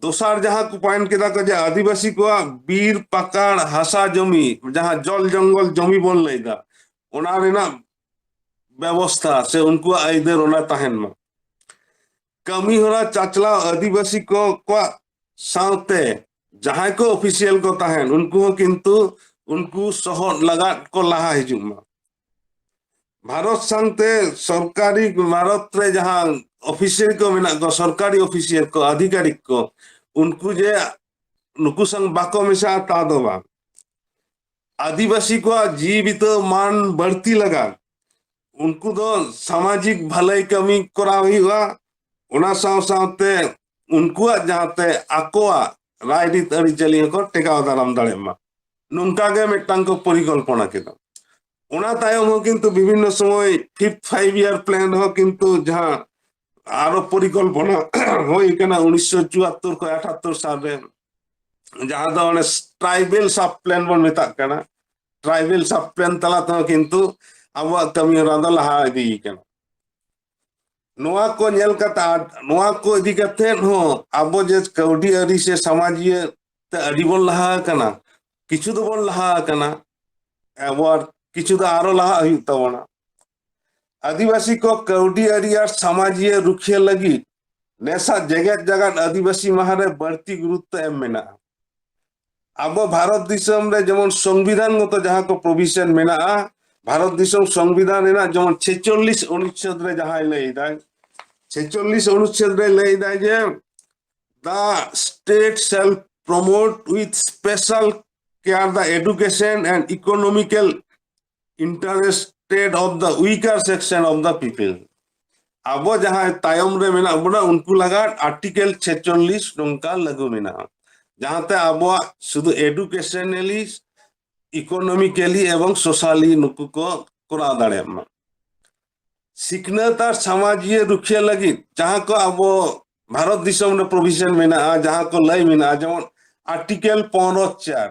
ᱫᱚᱥᱟᱨ ᱡᱟᱦᱟᱸ ᱠᱚ ᱯᱚᱭᱮᱱᱴ ᱠᱮᱫᱟ ᱠᱚ ᱡᱮ ᱟᱹᱫᱤᱵᱟᱹᱥᱤ ᱠᱚᱣᱟᱜ ᱵᱤᱨ ᱯᱟᱠᱟᱲ ᱦᱟᱥᱟ ᱡᱚᱢᱤ, ᱡᱟᱦᱟᱸ ᱡᱚᱞ ᱡᱚᱝᱜᱚᱞ ᱡᱚᱢᱤ ᱵᱚᱱ ᱞᱟᱹᱭᱫᱟ, ᱚᱱᱟ ᱨᱮᱱᱟᱜ ᱵᱮᱵᱚᱥᱛᱷᱟ ᱥᱮ ᱩᱱᱠᱩᱣᱟᱜ ᱟᱹᱭᱫᱟᱹᱨ ᱚᱱᱟ ᱛᱟᱦᱮᱱ ᱢᱟ᱾ ᱠᱟᱹᱢᱤ ᱦᱚᱨᱟ ᱪᱟᱪᱞᱟᱣ ᱟᱹᱫᱤᱵᱟᱹᱥᱤ ᱠᱚ ᱠᱚᱣᱟᱜ ᱥᱟᱶᱛᱮ ᱡᱟᱦᱟᱸᱭ ᱠᱚ ᱚᱯᱷᱤᱥᱤᱭᱟᱞ ᱠᱚ ᱛᱟᱦᱮᱱ, ᱩᱱᱠᱩ ᱦᱚᱸ ᱠᱤᱱᱛᱩ ᱩᱱᱠᱩ ᱥᱚᱦᱚᱫ ᱞᱟᱜᱟᱫ ᱠᱚ ᱞᱟᱦᱟ ᱦᱤᱡᱩᱜ ᱢᱟ᱾ ᱵᱷᱟᱨᱚᱛ ᱥᱟᱶᱛᱮ ᱥᱚᱨᱠᱟᱨᱤ, ᱵᱷᱟᱨᱚᱛ ᱨᱮ ᱡᱟᱦᱟᱸ ᱚᱯᱷᱤᱥᱤᱭᱟᱞ ᱠᱚ ᱢᱮᱱᱟᱜ ᱠᱚᱣᱟ, ᱥᱚᱨᱠᱟᱨᱤ ᱚᱯᱷᱤᱥᱤᱭᱟᱞ ᱠᱚ, ᱟᱫᱷᱤᱠᱟᱨᱤᱠ ᱠᱚ, ᱩᱱᱠᱩ ᱡᱮ ᱱᱩᱠᱩ ᱥᱟᱶ ᱵᱟᱠᱚ ᱢᱮᱥᱟᱜᱼᱟ, ᱛᱟ ᱫᱚ ᱵᱟᱝ᱾ ᱟᱹᱫᱤᱵᱟᱹᱥᱤ ᱠᱚᱣᱟᱜ ᱡᱤᱣᱤ ᱵᱤᱛᱟᱹ ᱢᱟᱱ ᱵᱟᱹᱲᱛᱤ ᱞᱟᱜᱟᱫ ᱩᱱᱠᱩ ᱫᱚ ᱥᱟᱢᱟᱡᱤᱠ ᱵᱷᱟᱹᱞᱟᱹᱭ ᱠᱟᱹᱢᱤ ᱠᱚᱨᱟᱣ ᱦᱩᱭᱩᱜᱼᱟ᱾ ᱚᱱᱟ ᱥᱟᱶ ᱥᱟᱶᱛᱮ ᱩᱱᱠᱩᱣᱟᱜ ᱡᱟᱦᱟᱸᱛᱮ ᱟᱠᱚᱣᱟᱜ ᱨᱟᱭᱨᱤᱛ ᱟᱹᱨᱤᱪᱟᱹᱞᱤ ᱦᱚᱸᱠᱚ ᱴᱮᱠᱟᱣ ᱫᱟᱨᱟᱢ ᱫᱟᱲᱮᱭᱟᱜ ᱢᱟ, ᱱᱚᱝᱠᱟ ᱜᱮ ᱢᱤᱫᱴᱟᱝ ᱠᱚ ᱯᱚᱨᱤᱠᱚᱞᱯᱚᱱᱟ ᱠᱮᱫᱟ᱾ ᱚᱱᱟ ᱛᱟᱭᱚᱢ ᱦᱚᱸ ᱠᱤᱱᱛᱩ ᱵᱤᱵᱷᱤᱱᱱᱚ ᱥᱚᱢᱚᱭ ᱯᱷᱤᱯᱛᱷ ᱯᱷᱟᱭᱤᱵᱷ ᱤᱭᱟᱨ ᱯᱞᱟᱱ ᱨᱮᱦᱚᱸ ᱠᱤᱱᱛᱩ ᱡᱟᱦᱟᱸ ᱟᱨᱚ ᱯᱚᱨᱤᱠᱚᱞᱯᱚᱱᱟ ᱦᱩᱭ ᱠᱟᱱᱟ ᱩᱱᱤᱥᱥᱚ ᱪᱩᱣᱟᱛᱛᱚᱨ ᱠᱷᱚᱱ ᱟᱴᱷᱟᱛᱛᱚᱨ ᱥᱟᱞ ᱨᱮ, ᱡᱟᱦᱟᱸ ᱫᱚ ᱚᱱᱮ ᱴᱨᱟᱭᱵᱮᱞ ᱥᱟᱵ ᱯᱞᱟᱱ ᱵᱚᱱ ᱢᱮᱛᱟᱜ ᱠᱟᱱᱟ, ᱴᱨᱟᱭᱵᱮᱞ ᱥᱟᱵ ᱯᱞᱟᱱ ᱛᱟᱞᱟ ᱛᱮᱦᱚᱸ ᱠᱤᱱᱛᱩ ᱟᱵᱚᱣᱟᱜ ᱠᱟᱹᱢᱤ ᱦᱚᱨᱟ ᱫᱚ ᱞᱟᱦᱟ ᱤᱫᱤ ᱠᱟᱱᱟ᱾ ᱱᱚᱣᱟ ᱠᱚ ᱧᱮᱞ ᱠᱟᱛᱮ, ᱟᱨ ᱱᱚᱣᱟ ᱠᱚ ᱤᱫᱤ ᱠᱟᱛᱮ ᱦᱚᱸ ᱟᱵᱚ ᱡᱮ ᱠᱟᱹᱣᱰᱤ ᱟᱹᱨᱤ ᱥᱮ ᱥᱟᱢᱟᱡᱤᱭᱟᱹ ᱛᱮ ᱟᱹᱰᱤ ᱵᱚᱱ ᱞᱟᱦᱟ ᱟᱠᱟᱱᱟ, ᱠᱤᱪᱷᱩ ᱫᱚᱵᱚᱱ ᱞᱟᱦᱟ ᱟᱠᱟᱱᱟ, ᱟᱵᱟᱨ ᱠᱤᱪᱷᱩ ᱫᱚ ᱟᱨᱚ ᱞᱟᱦᱟᱜ ᱦᱩᱭᱩᱜ ᱛᱟᱵᱚᱱᱟ᱾ ᱟᱹᱫᱤᱵᱟᱹᱥᱤ ᱠᱚ ᱠᱟᱹᱣᱰᱤ ᱟᱹᱨᱤ ᱟᱨ ᱥᱟᱢᱟᱡᱤᱭᱟᱹ ᱨᱩᱠᱷᱤᱭᱟᱹ ᱞᱟᱹᱜᱤᱫ ᱱᱮᱥᱟᱜ ᱡᱮᱜᱮᱛ ᱡᱟᱠᱟᱛ ᱟᱹᱫᱤᱵᱟᱹᱥᱤ ᱢᱟᱦᱟ ᱨᱮ ᱵᱟᱹᱲᱛᱤ ᱜᱩᱨᱩᱛᱛᱚ ᱮᱢ ᱢᱮᱱᱟᱜᱼᱟ᱾ ᱟᱵᱚ ᱵᱷᱟᱨᱚᱛ ᱫᱤᱥᱚᱢ ᱨᱮ ᱡᱮᱢᱚᱱ ᱥᱚᱝᱵᱤᱫᱷᱟᱱ ᱜᱚᱛᱚ ᱡᱟᱦᱟᱸ ᱠᱚ ᱯᱨᱚᱵᱷᱤᱥᱚᱱ ᱢᱮᱱᱟᱜᱼᱟ, ᱵᱷᱟᱨᱚᱛ ᱫᱤᱥᱚᱢ ᱥᱚᱝᱵᱤᱫᱷᱟᱱ ᱨᱮᱱᱟᱜ ᱡᱮᱢᱚᱱ ᱪᱷᱮᱪᱚᱞᱞᱤᱥ ᱚᱱᱩᱪᱪᱷᱮᱫ ᱨᱮ ᱡᱟᱦᱟᱸᱭ ᱞᱟᱹᱭ ᱫᱟᱭ, ᱪᱷᱮᱪᱚᱞᱞᱤᱥ ᱚᱱᱩᱪᱪᱷᱮᱫ ᱨᱮ ᱞᱟᱹᱭ ᱫᱟᱭ ᱡᱮ, "The state shall promote with special care the education and economical interested of the weaker section of the people." ᱟᱵᱚ ᱡᱟᱦᱟᱸᱭ ᱛᱟᱭᱚᱢ ᱨᱮ ᱢᱮᱱᱟᱜ ᱵᱚᱱᱟ, ᱩᱱᱠᱩ ᱞᱟᱜᱟᱫ ᱟᱨᱴᱤᱠᱮᱞ ᱪᱷᱮᱪᱚᱞᱞᱤᱥ ᱱᱚᱝᱠᱟ ᱞᱟᱹᱜᱩ ᱢᱮᱱᱟᱜᱼᱟ, ᱡᱟᱦᱟᱸᱛᱮ ᱟᱵᱚᱣᱟᱜ ᱥᱩᱫᱷᱩ ᱮᱰᱩᱠᱮᱥᱚᱱᱟᱞᱤ, ᱤᱠᱳᱱᱚᱢᱤᱠᱮᱞᱤ ᱮᱵᱚᱝ ᱥᱳᱥᱟᱞᱤ ᱱᱩᱠᱩ ᱠᱚ ᱠᱚᱨᱟᱣ ᱫᱟᱲᱮᱭᱟᱜ ᱢᱟ᱾ ᱥᱤᱠᱷᱱᱟᱹᱛ ᱟᱨ ᱥᱟᱢᱟᱡᱤᱭᱟᱹ ᱨᱩᱠᱷᱤᱭᱟᱹ ᱞᱟᱹᱜᱤᱫ ᱡᱟᱦᱟᱸ ᱠᱚ ᱟᱵᱚ ᱵᱷᱟᱨᱚᱛ ᱫᱤᱥᱚᱢ ᱨᱮ ᱯᱨᱚᱵᱷᱤᱡᱚᱱ ᱢᱮᱱᱟᱜᱼᱟ, ᱡᱟᱦᱟᱸ ᱠᱚ ᱞᱟᱹᱭ ᱢᱮᱱᱟᱜᱼᱟ, ᱡᱮᱢᱚᱱ ᱟᱨᱴᱤᱠᱮᱞ ᱯᱚᱱᱨᱚ ᱪᱟᱨ,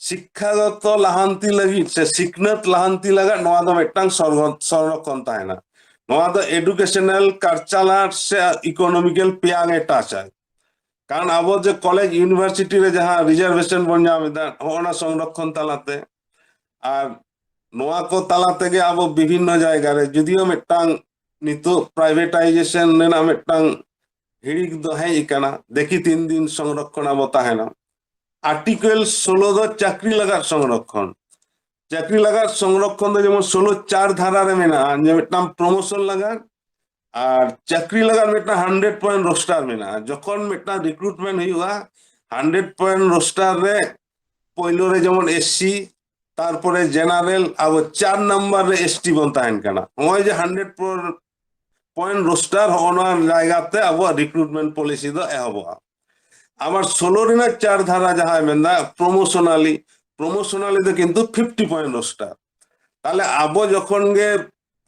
ᱥᱤᱠᱠᱷᱟᱜᱚᱛᱚ ᱞᱟᱦᱟᱱᱛᱤ ᱞᱟᱹᱜᱤᱫ ᱥᱮ ᱥᱤᱠᱷᱱᱟᱹᱛ ᱞᱟᱦᱟᱱᱛᱤ ᱞᱟᱹᱜᱤᱫ ᱱᱚᱣᱟ ᱫᱚ ᱢᱤᱫᱴᱟᱝ ᱥᱚᱨᱜᱚ-, ᱥᱚᱝᱨᱚᱠᱷᱚᱱ ᱛᱟᱦᱮᱱᱟ᱾ ᱱᱚᱣᱟ ᱫᱚ ᱮᱰᱩᱠᱮᱥᱚᱱᱟᱞ, ᱠᱟᱞᱪᱟᱨᱟᱞ ᱥᱮ ᱤᱠᱳᱱᱚᱢᱤᱠᱮᱞ ᱯᱮᱭᱟ ᱜᱮ ᱴᱟᱪᱟᱭ᱾ ᱠᱟᱨᱚᱱ ᱟᱵᱚ ᱡᱮ ᱠᱚᱞᱮᱡᱽ ᱤᱭᱩᱱᱤᱵᱷᱟᱨᱥᱤᱴᱤ ᱨᱮ ᱡᱟᱦᱟᱸ ᱨᱤᱡᱟᱨᱵᱷᱮᱥᱚᱱ ᱵᱚᱱ ᱧᱟᱢ ᱮᱫᱟ, ᱦᱚᱸᱜᱼᱚ ᱱᱟ ᱥᱚᱝᱨᱚᱠᱷᱚᱱ ᱛᱟᱞᱟᱛᱮ᱾ ᱟᱨ ᱱᱚᱣᱟ ᱠᱚ ᱛᱟᱞᱟ ᱛᱮᱜᱮ ᱟᱵᱚ ᱵᱤᱵᱷᱤᱱᱱᱚ ᱡᱟᱭᱜᱟ ᱨᱮ, ᱡᱩᱫᱤᱭᱳ ᱢᱤᱫᱴᱟᱝ ᱱᱤᱛᱚᱜ ᱯᱨᱟᱭᱵᱷᱮᱴᱟᱭᱡᱮᱥᱚᱱ ᱨᱮᱱᱟᱜ ᱢᱤᱫᱴᱟᱝ ᱦᱤᱲᱤᱠ ᱫᱚ ᱦᱮᱡ ᱟᱠᱟᱱᱟ, ᱫᱮᱠᱷᱤ ᱛᱤᱱ ᱫᱤᱱ ᱥᱚᱝᱨᱚᱠᱷᱚᱱ ᱟᱵᱚ ᱛᱟᱦᱮᱱᱟ᱾ ᱟᱨᱴᱤᱠᱮᱞ ᱥᱳᱞᱳ ᱫᱚ ᱪᱟᱹᱠᱨᱤ ᱞᱟᱜᱟᱫ ᱥᱚᱝᱨᱚᱠᱷᱚᱱ᱾ ᱪᱟᱹᱠᱨᱤ ᱞᱟᱜᱟᱫ ᱥᱚᱝᱨᱚᱠᱷᱚᱱ ᱫᱚ ᱡᱮᱢᱚᱱ ᱥᱳᱞᱳ ᱪᱟᱨ ᱫᱷᱟᱨᱟ ᱨᱮ ᱢᱮᱱᱟᱜᱼᱟ, ᱡᱮ ᱢᱤᱫᱴᱟᱝ ᱯᱨᱚᱢᱳᱥᱚᱱ ᱞᱟᱜᱟᱫ ᱟᱨ ᱪᱟᱹᱠᱨᱤ ᱞᱟᱜᱟᱫ ᱢᱤᱫᱴᱟᱝ ᱦᱟᱱᱰᱨᱮᱰ ᱯᱚᱭᱮᱱᱴ ᱨᱳᱥᱴᱟᱨ ᱢᱮᱱᱟᱜᱼᱟ᱾ ᱡᱚᱠᱷᱚᱱ ᱢᱤᱫᱴᱟᱝ ᱨᱤᱠᱨᱩᱴᱢᱮᱱᱴ ᱦᱩᱭᱩᱜᱼᱟ, ᱦᱟᱱᱰᱨᱮᱰ ᱯᱚᱭᱮᱱᱴ ᱨᱳᱥᱴᱟᱨ ᱨᱮ ᱯᱳᱭᱞᱳ ᱨᱮ ᱡᱮᱢᱚᱱ ᱮᱥᱥᱤ, ᱛᱟᱨᱯᱚᱨᱮ ᱡᱮᱱᱟᱨᱮᱞ, ᱟᱵᱚ ᱪᱟᱨ ᱱᱟᱢᱵᱟᱨ ᱨᱮ ᱮᱥᱴᱤ ᱵᱚᱱ ᱛᱟᱦᱮᱱ ᱠᱟᱱᱟ᱾ ᱱᱚᱜᱼᱚᱭ ᱡᱮ ᱦᱟᱱᱰᱨᱮᱰ ᱯᱚᱭᱮᱱᱴ ᱨᱳᱥᱴᱟᱨ, ᱦᱚᱸᱜᱼᱚ ᱱᱚᱣᱟ ᱡᱟᱭᱜᱟ ᱛᱮ ᱟᱵᱚᱣᱟᱜ ᱨᱤᱠᱨᱩᱴᱢᱮᱱᱴ ᱯᱚᱞᱤᱥᱤ ᱫᱚ ᱮᱦᱚᱵᱚᱜᱼᱟ᱾ ᱟᱵᱟᱨ ᱥᱳᱞᱳ ᱨᱮᱱᱟᱜ ᱪᱟᱨ ᱫᱷᱟᱨᱟ ᱡᱟᱦᱟᱸᱭ ᱢᱮᱱᱫᱟ ᱯᱨᱚᱢᱳᱥᱚᱱᱟᱞᱤ, ᱯᱨᱚᱢᱳᱥᱚᱱᱟᱞᱤ ᱫᱚ ᱠᱤᱱᱛᱩ ᱯᱷᱤᱯᱴᱤ ᱯᱚᱭᱮᱱᱴ ᱨᱳᱥᱴᱟᱨ᱾ ᱛᱟᱦᱞᱮ ᱟᱵᱚ ᱡᱚᱠᱷᱚᱱ ᱜᱮ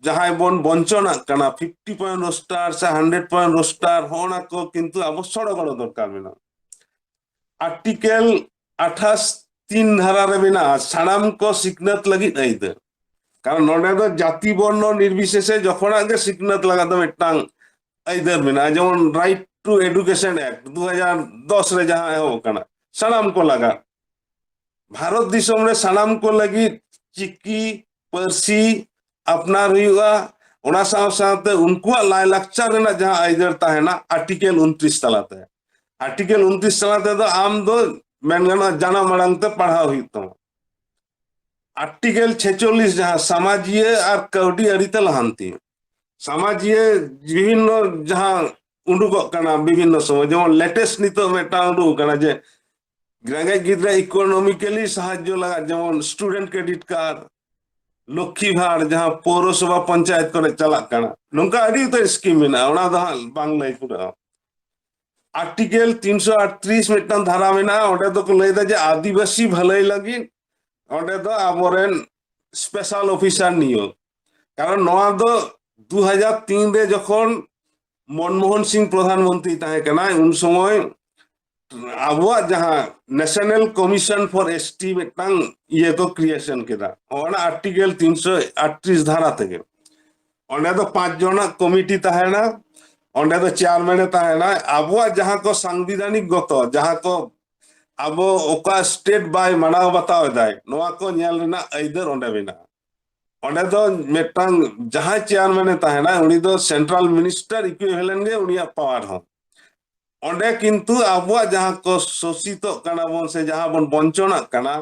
ᱡᱟᱦᱟᱸᱭ ᱵᱚᱱ ᱵᱚᱧᱪᱚᱱᱟᱜ ᱠᱟᱱᱟ, ᱯᱷᱤᱯᱴᱤ ᱯᱚᱭᱮᱱᱴ ᱨᱳᱥᱴᱟᱨ ᱥᱮ ᱦᱟᱱᱰᱨᱮᱰ ᱯᱚᱭᱮᱱᱴ ᱨᱳᱥᱴᱟᱨ, ᱦᱚᱸᱜᱼᱚ ᱱᱟ ᱠᱚ ᱠᱤᱱᱛᱩ ᱟᱵᱚ ᱥᱚᱲᱚᱜᱚᱲᱚ ᱫᱚᱨᱠᱟᱨ ᱢᱮᱱᱟᱜᱼᱟ᱾ ᱟᱨᱴᱤᱠᱮᱞ ᱟᱴᱷᱟᱥ ᱛᱤᱱ ᱫᱷᱟᱨᱟ ᱨᱮ ᱢᱮᱱᱟᱜᱼᱟ, ᱥᱟᱱᱟᱢ ᱠᱚ ᱥᱤᱠᱷᱱᱟᱹᱛ ᱞᱟᱹᱜᱤᱫ ᱟᱹᱭᱫᱟᱹᱨ᱾ ᱠᱟᱨᱚᱱ ᱱᱚᱰᱮ ᱫᱚ ᱡᱟᱹᱛᱤ ᱵᱚᱨᱱᱚ ᱱᱤᱨᱵᱤᱥᱮᱥᱮ ᱡᱚᱠᱷᱚᱱᱟᱜ ᱜᱮ ᱥᱤᱠᱷᱱᱟᱹᱛ ᱞᱟᱜᱟᱫ ᱫᱚ ᱢᱤᱫᱴᱟᱝ ᱟᱹᱭᱫᱟᱹᱨ ᱢᱮᱱᱟᱜᱼᱟ᱾ ᱡᱮᱢᱚᱱ ᱨᱟᱭᱤᱴ ᱴᱩ ᱮᱰᱩᱠᱮᱥᱚᱱ ᱮᱠᱴ ᱫᱩ ᱦᱟᱡᱟᱨ ᱫᱚᱥ ᱨᱮ ᱡᱟᱦᱟᱸ ᱮᱦᱚᱵ ᱟᱠᱟᱱᱟ, ᱥᱟᱱᱟᱢ ᱠᱚ ᱞᱟᱜᱟᱫ, ᱵᱷᱟᱨᱚᱛ ᱫᱤᱥᱚᱢ ᱨᱮ ᱥᱟᱱᱟᱢ ᱠᱚ ᱞᱟᱹᱜᱤᱫ ᱪᱤᱠᱤ ᱯᱟᱹᱨᱥᱤ ᱟᱯᱱᱟᱨ ᱦᱩᱭᱩᱜᱼᱟ᱾ ᱚᱱᱟ ᱥᱟᱶ ᱥᱟᱶᱛᱮ ᱩᱱᱠᱩᱣᱟᱜ ᱞᱟᱭᱼᱞᱟᱠᱪᱟᱨ ᱨᱮᱱᱟᱜ ᱡᱟᱦᱟᱸ ᱟᱹᱭᱫᱟᱹᱨ ᱛᱟᱦᱮᱱᱟ, ᱟᱨᱴᱤᱠᱮᱞ ᱩᱱᱛᱨᱤᱥ ᱛᱟᱞᱟᱛᱮ, ᱟᱨᱴᱤᱠᱮᱞ ᱩᱱᱛᱨᱤᱥ ᱛᱟᱞᱟ ᱛᱮᱫᱚ ᱟᱢ ᱫᱚ, ᱢᱮᱱ ᱜᱟᱱᱚᱜᱼᱟ, ᱡᱟᱱᱟᱢ ᱟᱲᱟᱝ ᱛᱮ ᱯᱟᱲᱦᱟᱣ ᱦᱩᱭᱩᱜ ᱛᱟᱢᱟ᱾ ᱟᱨᱴᱤᱠᱮᱞ ᱪᱷᱮᱪᱚᱞᱞᱤᱥ, ᱡᱟᱦᱟᱸ ᱥᱟᱢᱟᱡᱤᱭᱟᱹ ᱟᱨ ᱠᱟᱹᱣᱰᱤ ᱟᱹᱨᱤᱛᱮ ᱞᱟᱦᱟᱱᱛᱤ, ᱥᱟᱢᱟᱡᱤᱭᱟᱹ ᱵᱤᱵᱷᱤᱱᱱᱚ ᱡᱟᱦᱟᱸ ᱩᱰᱩᱠᱚᱜ ᱠᱟᱱᱟ ᱵᱤᱵᱷᱤᱱᱱᱚ ᱥᱚᱢᱚᱭ, ᱡᱮᱢᱚᱱ ᱞᱮᱴᱮᱥᱴ ᱱᱤᱛᱚᱜ ᱢᱤᱫᱴᱟᱝ ᱩᱰᱩᱠ ᱠᱟᱱᱟ ᱡᱮ ᱨᱮᱸᱜᱮᱡ ᱜᱤᱫᱽᱨᱟᱹ ᱤᱠᱳᱱᱚᱢᱤᱠᱮᱞᱤ ᱥᱟᱦᱟᱡᱽᱡᱚ ᱞᱟᱜᱟᱫ, ᱡᱮᱢᱚᱱ ᱥᱴᱩᱰᱮᱱᱴ ᱠᱨᱮᱰᱤᱴ ᱠᱟᱨᱰ, ᱞᱚᱠᱠᱷᱤ ᱵᱷᱟᱬ, ᱡᱟᱦᱟᱸ ᱯᱳᱣᱨᱚᱥᱚᱵᱷᱟ ᱯᱚᱧᱪᱟᱭᱮᱛ ᱠᱚᱨᱮ ᱪᱟᱞᱟᱜ ᱠᱟᱱᱟ, ᱱᱚᱝᱠᱟ ᱟᱹᱰᱤ ᱩᱛᱟᱹᱨ ᱥᱠᱤᱢ ᱢᱮᱱᱟᱜᱼᱟ, ᱚᱱᱟ ᱫᱚ ᱦᱟᱸᱜ ᱵᱟᱝ ᱞᱟᱹᱭ ᱯᱩᱨᱟᱹᱜᱼᱟ᱾ ᱟᱨᱴᱤᱠᱮᱞ ᱛᱤᱱᱥᱚ ᱟᱴᱛᱨᱤᱥ ᱢᱤᱫᱴᱟᱝ ᱫᱷᱟᱨᱟ ᱢᱮᱱᱟᱜᱼᱟ, ᱚᱸᱰᱮ ᱫᱚᱠᱚ ᱞᱟᱹᱭᱫᱟ ᱡᱮ ᱟᱹᱫᱤᱵᱟᱹᱥᱤ ᱵᱷᱟᱹᱞᱟᱹᱭ ᱞᱟᱹᱜᱤᱫ ᱚᱸᱰᱮ ᱫᱚ ᱟᱵᱚᱨᱮᱱ ᱥᱯᱮᱥᱟᱞ ᱚᱯᱷᱤᱥᱟᱨ ᱱᱤᱭᱳᱜ᱾ ᱠᱟᱨᱚᱱ ᱱᱚᱣᱟ ᱫᱚ ᱫᱩ ᱦᱟᱡᱟᱨ ᱛᱤᱱ ᱨᱮ ᱡᱚᱠᱷᱚᱱ ᱢᱚᱱᱢᱳᱦᱚᱱ ᱥᱤᱝ ᱯᱨᱚᱫᱷᱟᱱ ᱢᱚᱱᱛᱨᱤ ᱛᱟᱦᱮᱸ ᱠᱟᱱᱟᱭ, ᱩᱱ ᱥᱚᱢᱚᱭ ᱟᱵᱚᱣᱟᱜ ᱡᱟᱦᱟᱸ ᱱᱮᱥᱚᱱᱟᱞ ᱠᱚᱢᱤᱥᱚᱱ ᱯᱷᱚᱨ ᱮᱥᱴᱤ ᱢᱤᱫᱴᱟᱝ ᱤᱭᱟᱹ ᱠᱚ ᱠᱨᱤᱭᱮᱥᱚᱱ ᱠᱮᱫᱟ, ᱚᱱᱟ ᱟᱨᱴᱤᱠᱮᱞ ᱛᱤᱱᱥᱚ ᱟᱴᱛᱨᱤᱥ ᱫᱷᱟᱨᱟ ᱛᱮᱜᱮ᱾ ᱚᱸᱰᱮ ᱫᱚ ᱯᱟᱸᱪ ᱡᱚᱱᱟᱜ ᱠᱚᱢᱤᱴᱤ ᱛᱟᱦᱮᱱᱟ, ᱚᱸᱰᱮ ᱫᱚ ᱪᱮᱭᱟᱨᱢᱮᱱᱮ ᱛᱟᱦᱮᱱᱟ᱾ ᱟᱵᱚᱣᱟᱜ ᱡᱟᱦᱟᱸ ᱠᱚ ᱥᱟᱝᱵᱤᱫᱷᱟᱱᱤᱠ ᱜᱚᱛᱚ, ᱡᱟᱦᱟᱸ ᱠᱚ ᱟᱵᱚ ᱚᱠᱟ ᱥᱴᱮᱴ ᱵᱟᱭ ᱢᱟᱱᱟᱣ ᱵᱟᱛᱟᱣ ᱮᱫᱟᱭ, ᱱᱚᱣᱟ ᱠᱚ ᱧᱮᱞ ᱨᱮᱱᱟᱜ ᱟᱹᱭᱫᱟᱹᱨ ᱚᱸᱰᱮ ᱢᱮᱱᱟᱜᱼᱟ᱾ ᱚᱸᱰᱮ ᱫᱚ ᱢᱤᱫᱴᱟᱝ ᱡᱟᱦᱟᱸᱭ ᱪᱮᱭᱟᱨᱢᱮᱱᱮ ᱛᱟᱦᱮᱱᱟ, ᱩᱱᱤ ᱫᱚ ᱥᱮᱱᱴᱨᱟᱞ ᱢᱤᱱᱤᱥᱴᱟᱨ ᱤᱠᱩᱭᱤᱵᱷᱮᱞᱮᱱᱴ ᱜᱮ ᱩᱱᱤᱭᱟᱜ ᱯᱟᱣᱟᱨ ᱦᱚᱸ᱾ ᱚᱸᱰᱮ ᱠᱤᱱᱛᱩ ᱟᱵᱚᱣᱟᱜ ᱡᱟᱦᱟᱸ ᱠᱚ ᱥᱳᱥᱤᱛᱚᱜ ᱠᱟᱱᱟ ᱵᱚᱱ ᱥᱮ ᱡᱟᱦᱟᱸ ᱵᱚᱱ ᱵᱚᱧᱪᱚᱱᱟᱜ ᱠᱟᱱᱟ,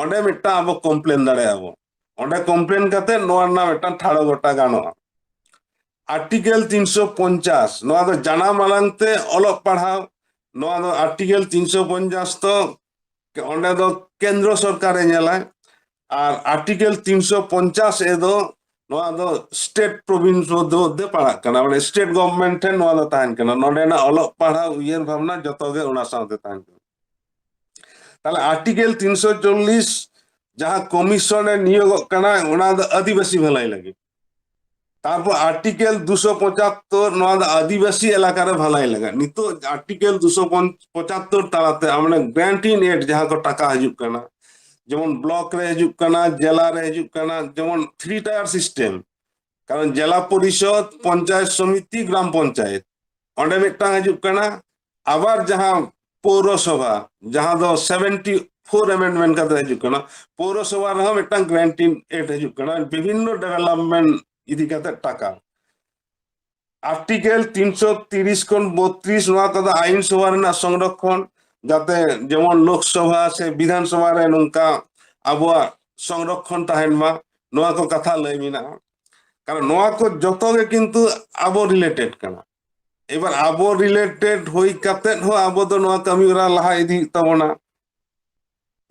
ᱚᱸᱰᱮ ᱢᱤᱫᱴᱟᱝ ᱟᱵᱚ ᱠᱚᱢᱯᱞᱮᱱ ᱫᱟᱲᱮᱭᱟᱜᱼᱟ ᱵᱚᱱ᱾ ᱚᱸᱰᱮ ᱠᱚᱢᱯᱞᱮᱱ ᱠᱟᱛᱮ ᱱᱚᱣᱟ ᱨᱮᱱᱟᱜ ᱢᱤᱫᱴᱟᱝ ᱴᱷᱟᱲᱚ ᱜᱚᱴᱟ ᱜᱟᱱᱚᱜᱼᱟ᱾ ᱟᱨᱴᱤᱠᱮᱞ ᱛᱤᱱᱥᱚ ᱯᱚᱧᱪᱟᱥ, ᱱᱚᱣᱟ ᱫᱚ ᱡᱟᱱᱟᱢ ᱟᱲᱟᱝ ᱛᱮ ᱚᱞᱚᱜ ᱯᱟᱲᱦᱟᱣ, ᱱᱚᱣᱟ ᱫᱚ ᱟᱨᱴᱤᱠᱮᱞ ᱛᱤᱱᱥᱚ ᱯᱚᱧᱪᱟᱥ ᱫᱚ ᱚᱸᱰᱮ ᱫᱚ ᱠᱮᱱᱫᱨᱚ ᱥᱚᱨᱠᱟᱨᱮ ᱧᱮᱞᱟᱭ᱾ ᱟᱨ ᱟᱨᱴᱤᱠᱮᱞ ᱛᱤᱱᱥᱚ ᱯᱚᱧᱪᱟᱥ ᱮ ᱫᱚ ᱱᱚᱣᱟ ᱫᱚ ᱥᱴᱮᱴ ᱯᱨᱚᱵᱷᱤᱱᱥ ᱢᱚᱫᱽᱫᱷᱮ ᱯᱟᱲᱟᱜ ᱠᱟᱱᱟ, ᱢᱟᱱᱮ ᱥᱴᱮᱴ ᱜᱚᱵᱷᱚᱨᱱᱢᱮᱱᱴ ᱴᱷᱮᱱ ᱱᱚᱣᱟ ᱫᱚ ᱛᱟᱦᱮᱱ ᱠᱟᱱᱟ᱾ ᱱᱚᱰᱮᱱᱟᱜ ᱚᱞᱚᱜ ᱯᱟᱲᱦᱟᱣ, ᱩᱭᱦᱟᱹᱨ ᱵᱷᱟᱵᱽᱱᱟ ᱡᱚᱛᱚ ᱜᱮ ᱚᱱᱟ ᱥᱟᱶᱛᱮ ᱛᱟᱦᱮᱱ ᱠᱟᱱᱟ᱾ ᱛᱟᱦᱞᱮ ᱟᱨᱴᱤᱠᱮᱞ ᱛᱤᱱᱥᱚ ᱪᱚᱞᱞᱤᱥ ᱡᱟᱦᱟᱸ ᱠᱚᱢᱤᱥᱚᱱ ᱮ ᱱᱤᱭᱳᱜᱚᱜ ᱠᱟᱱᱟ, ᱚᱱᱟ ᱫᱚ ᱟᱹᱫᱤᱵᱟᱹᱥᱤ ᱵᱷᱟᱹᱞᱟᱹᱭ ᱞᱟᱹᱜᱤᱫ᱾ ᱛᱟᱨᱯᱚᱨ ᱟᱨᱴᱤᱠᱮᱞ ᱫᱩᱥᱚ ᱯᱚᱸᱪᱟᱛᱛᱳᱨ, ᱱᱚᱣᱟ ᱫᱚ ᱟᱹᱫᱤᱵᱟᱹᱥᱤ ᱮᱞᱟᱠᱟ ᱨᱮ ᱵᱷᱟᱹᱞᱟᱹᱭ ᱞᱟᱹᱜᱤᱫ᱾ ᱱᱤᱛᱚᱜ ᱟᱨᱴᱤᱠᱮᱞ ᱫᱩᱥᱚ ᱯᱚᱸᱪᱟᱛᱛᱳᱨ ᱛᱟᱞᱟᱛᱮ ᱟᱢ ᱚᱱᱮ ᱜᱨᱮᱱᱴ ᱤᱱ ᱮᱰ ᱡᱟᱦᱟᱸ ᱠᱚ ᱴᱟᱠᱟ ᱦᱤᱡᱩᱜ ᱠᱟᱱᱟ, ᱡᱮᱢᱚᱱ ᱵᱞᱚᱠ ᱨᱮ ᱦᱤᱡᱩᱜ ᱠᱟᱱᱟ, ᱡᱮᱞᱟ ᱨᱮ ᱦᱤᱡᱩᱜ ᱠᱟᱱᱟ, ᱡᱮᱢᱚᱱ ᱛᱷᱨᱤ ᱴᱟᱭᱟᱨ ᱥᱤᱥᱴᱮᱢ, ᱠᱟᱨᱚᱱ ᱡᱮᱞᱟ ᱯᱚᱨᱤᱥᱚᱫ, ᱯᱚᱧᱪᱟᱭᱮᱛ ᱥᱚᱢᱤᱛᱤ, ᱜᱨᱟᱢ ᱯᱚᱧᱪᱟᱭᱮᱛ, ᱚᱸᱰᱮ ᱢᱤᱫᱴᱟᱝ ᱦᱤᱡᱩᱜ ᱠᱟᱱᱟ᱾ ᱟᱵᱟᱨ ᱡᱟᱦᱟᱸ ᱯᱳᱣᱨᱚᱥᱚᱵᱷᱟ, ᱡᱟᱦᱟᱸ ᱫᱚ ᱥᱮᱵᱷᱮᱱᱴᱤ ᱯᱷᱳᱨ ᱟᱢᱮᱱᱰᱢᱮᱱᱴ ᱠᱟᱛᱮ ᱦᱤᱡᱩᱜ ᱠᱟᱱᱟ, ᱯᱳᱣᱨᱚᱥᱚᱵᱷᱟ ᱨᱮᱦᱚᱸ ᱢᱤᱫᱴᱟᱝ ᱜᱨᱮᱱᱴ ᱤᱱ ᱮᱰ ᱦᱤᱡᱩᱜ ᱠᱟᱱᱟ, ᱵᱤᱵᱷᱤᱱᱱᱚ ᱰᱮᱵᱷᱮᱞᱚᱯᱢᱮᱱᱴ ᱤᱫᱤ ᱠᱟᱛᱮ ᱴᱟᱠᱟ᱾ ᱟᱨᱴᱤᱠᱮᱞ ᱛᱤᱱᱥᱚ ᱛᱤᱨᱤᱥ ᱠᱷᱚᱱ ᱵᱚᱛᱨᱤᱥ, ᱱᱚᱣᱟ ᱠᱚᱫᱚ ᱟᱭᱤᱱ ᱥᱚᱵᱷᱟ ᱨᱮᱱᱟᱜ ᱥᱚᱝᱨᱚᱠᱷᱚᱱ, ᱡᱟᱛᱮ ᱡᱮᱢᱚᱱ ᱞᱳᱠᱥᱚᱵᱷᱟ ᱥᱮ ᱵᱤᱫᱷᱟᱱ ᱥᱚᱵᱷᱟ ᱨᱮ ᱱᱚᱝᱠᱟ ᱟᱵᱚᱣᱟᱜ ᱥᱚᱝᱨᱚᱠᱷᱚᱱ ᱛᱟᱦᱮᱱ ᱢᱟ, ᱱᱚᱣᱟ ᱠᱚ ᱠᱟᱛᱷᱟ ᱞᱟᱹᱭ ᱢᱮᱱᱟᱜᱼᱟ᱾ ᱠᱟᱨᱚᱱ ᱱᱚᱣᱟ ᱠᱚ ᱡᱚᱛᱚ ᱜᱮ ᱠᱤᱱᱛᱩ ᱟᱵᱚ ᱨᱤᱞᱮᱴᱮᱰ ᱠᱟᱱᱟ᱾ ᱮᱵᱟᱨ ᱟᱵᱚ ᱨᱤᱞᱮᱴᱮᱰ ᱦᱩᱭ ᱠᱟᱛᱮᱫ ᱦᱚᱸ ᱟᱵᱚ ᱫᱚ ᱱᱚᱣᱟ ᱠᱟᱹᱢᱤ ᱦᱚᱨᱟ ᱞᱟᱦᱟ ᱤᱫᱤ ᱦᱩᱭᱩᱜ ᱛᱟᱵᱚᱱᱟ᱾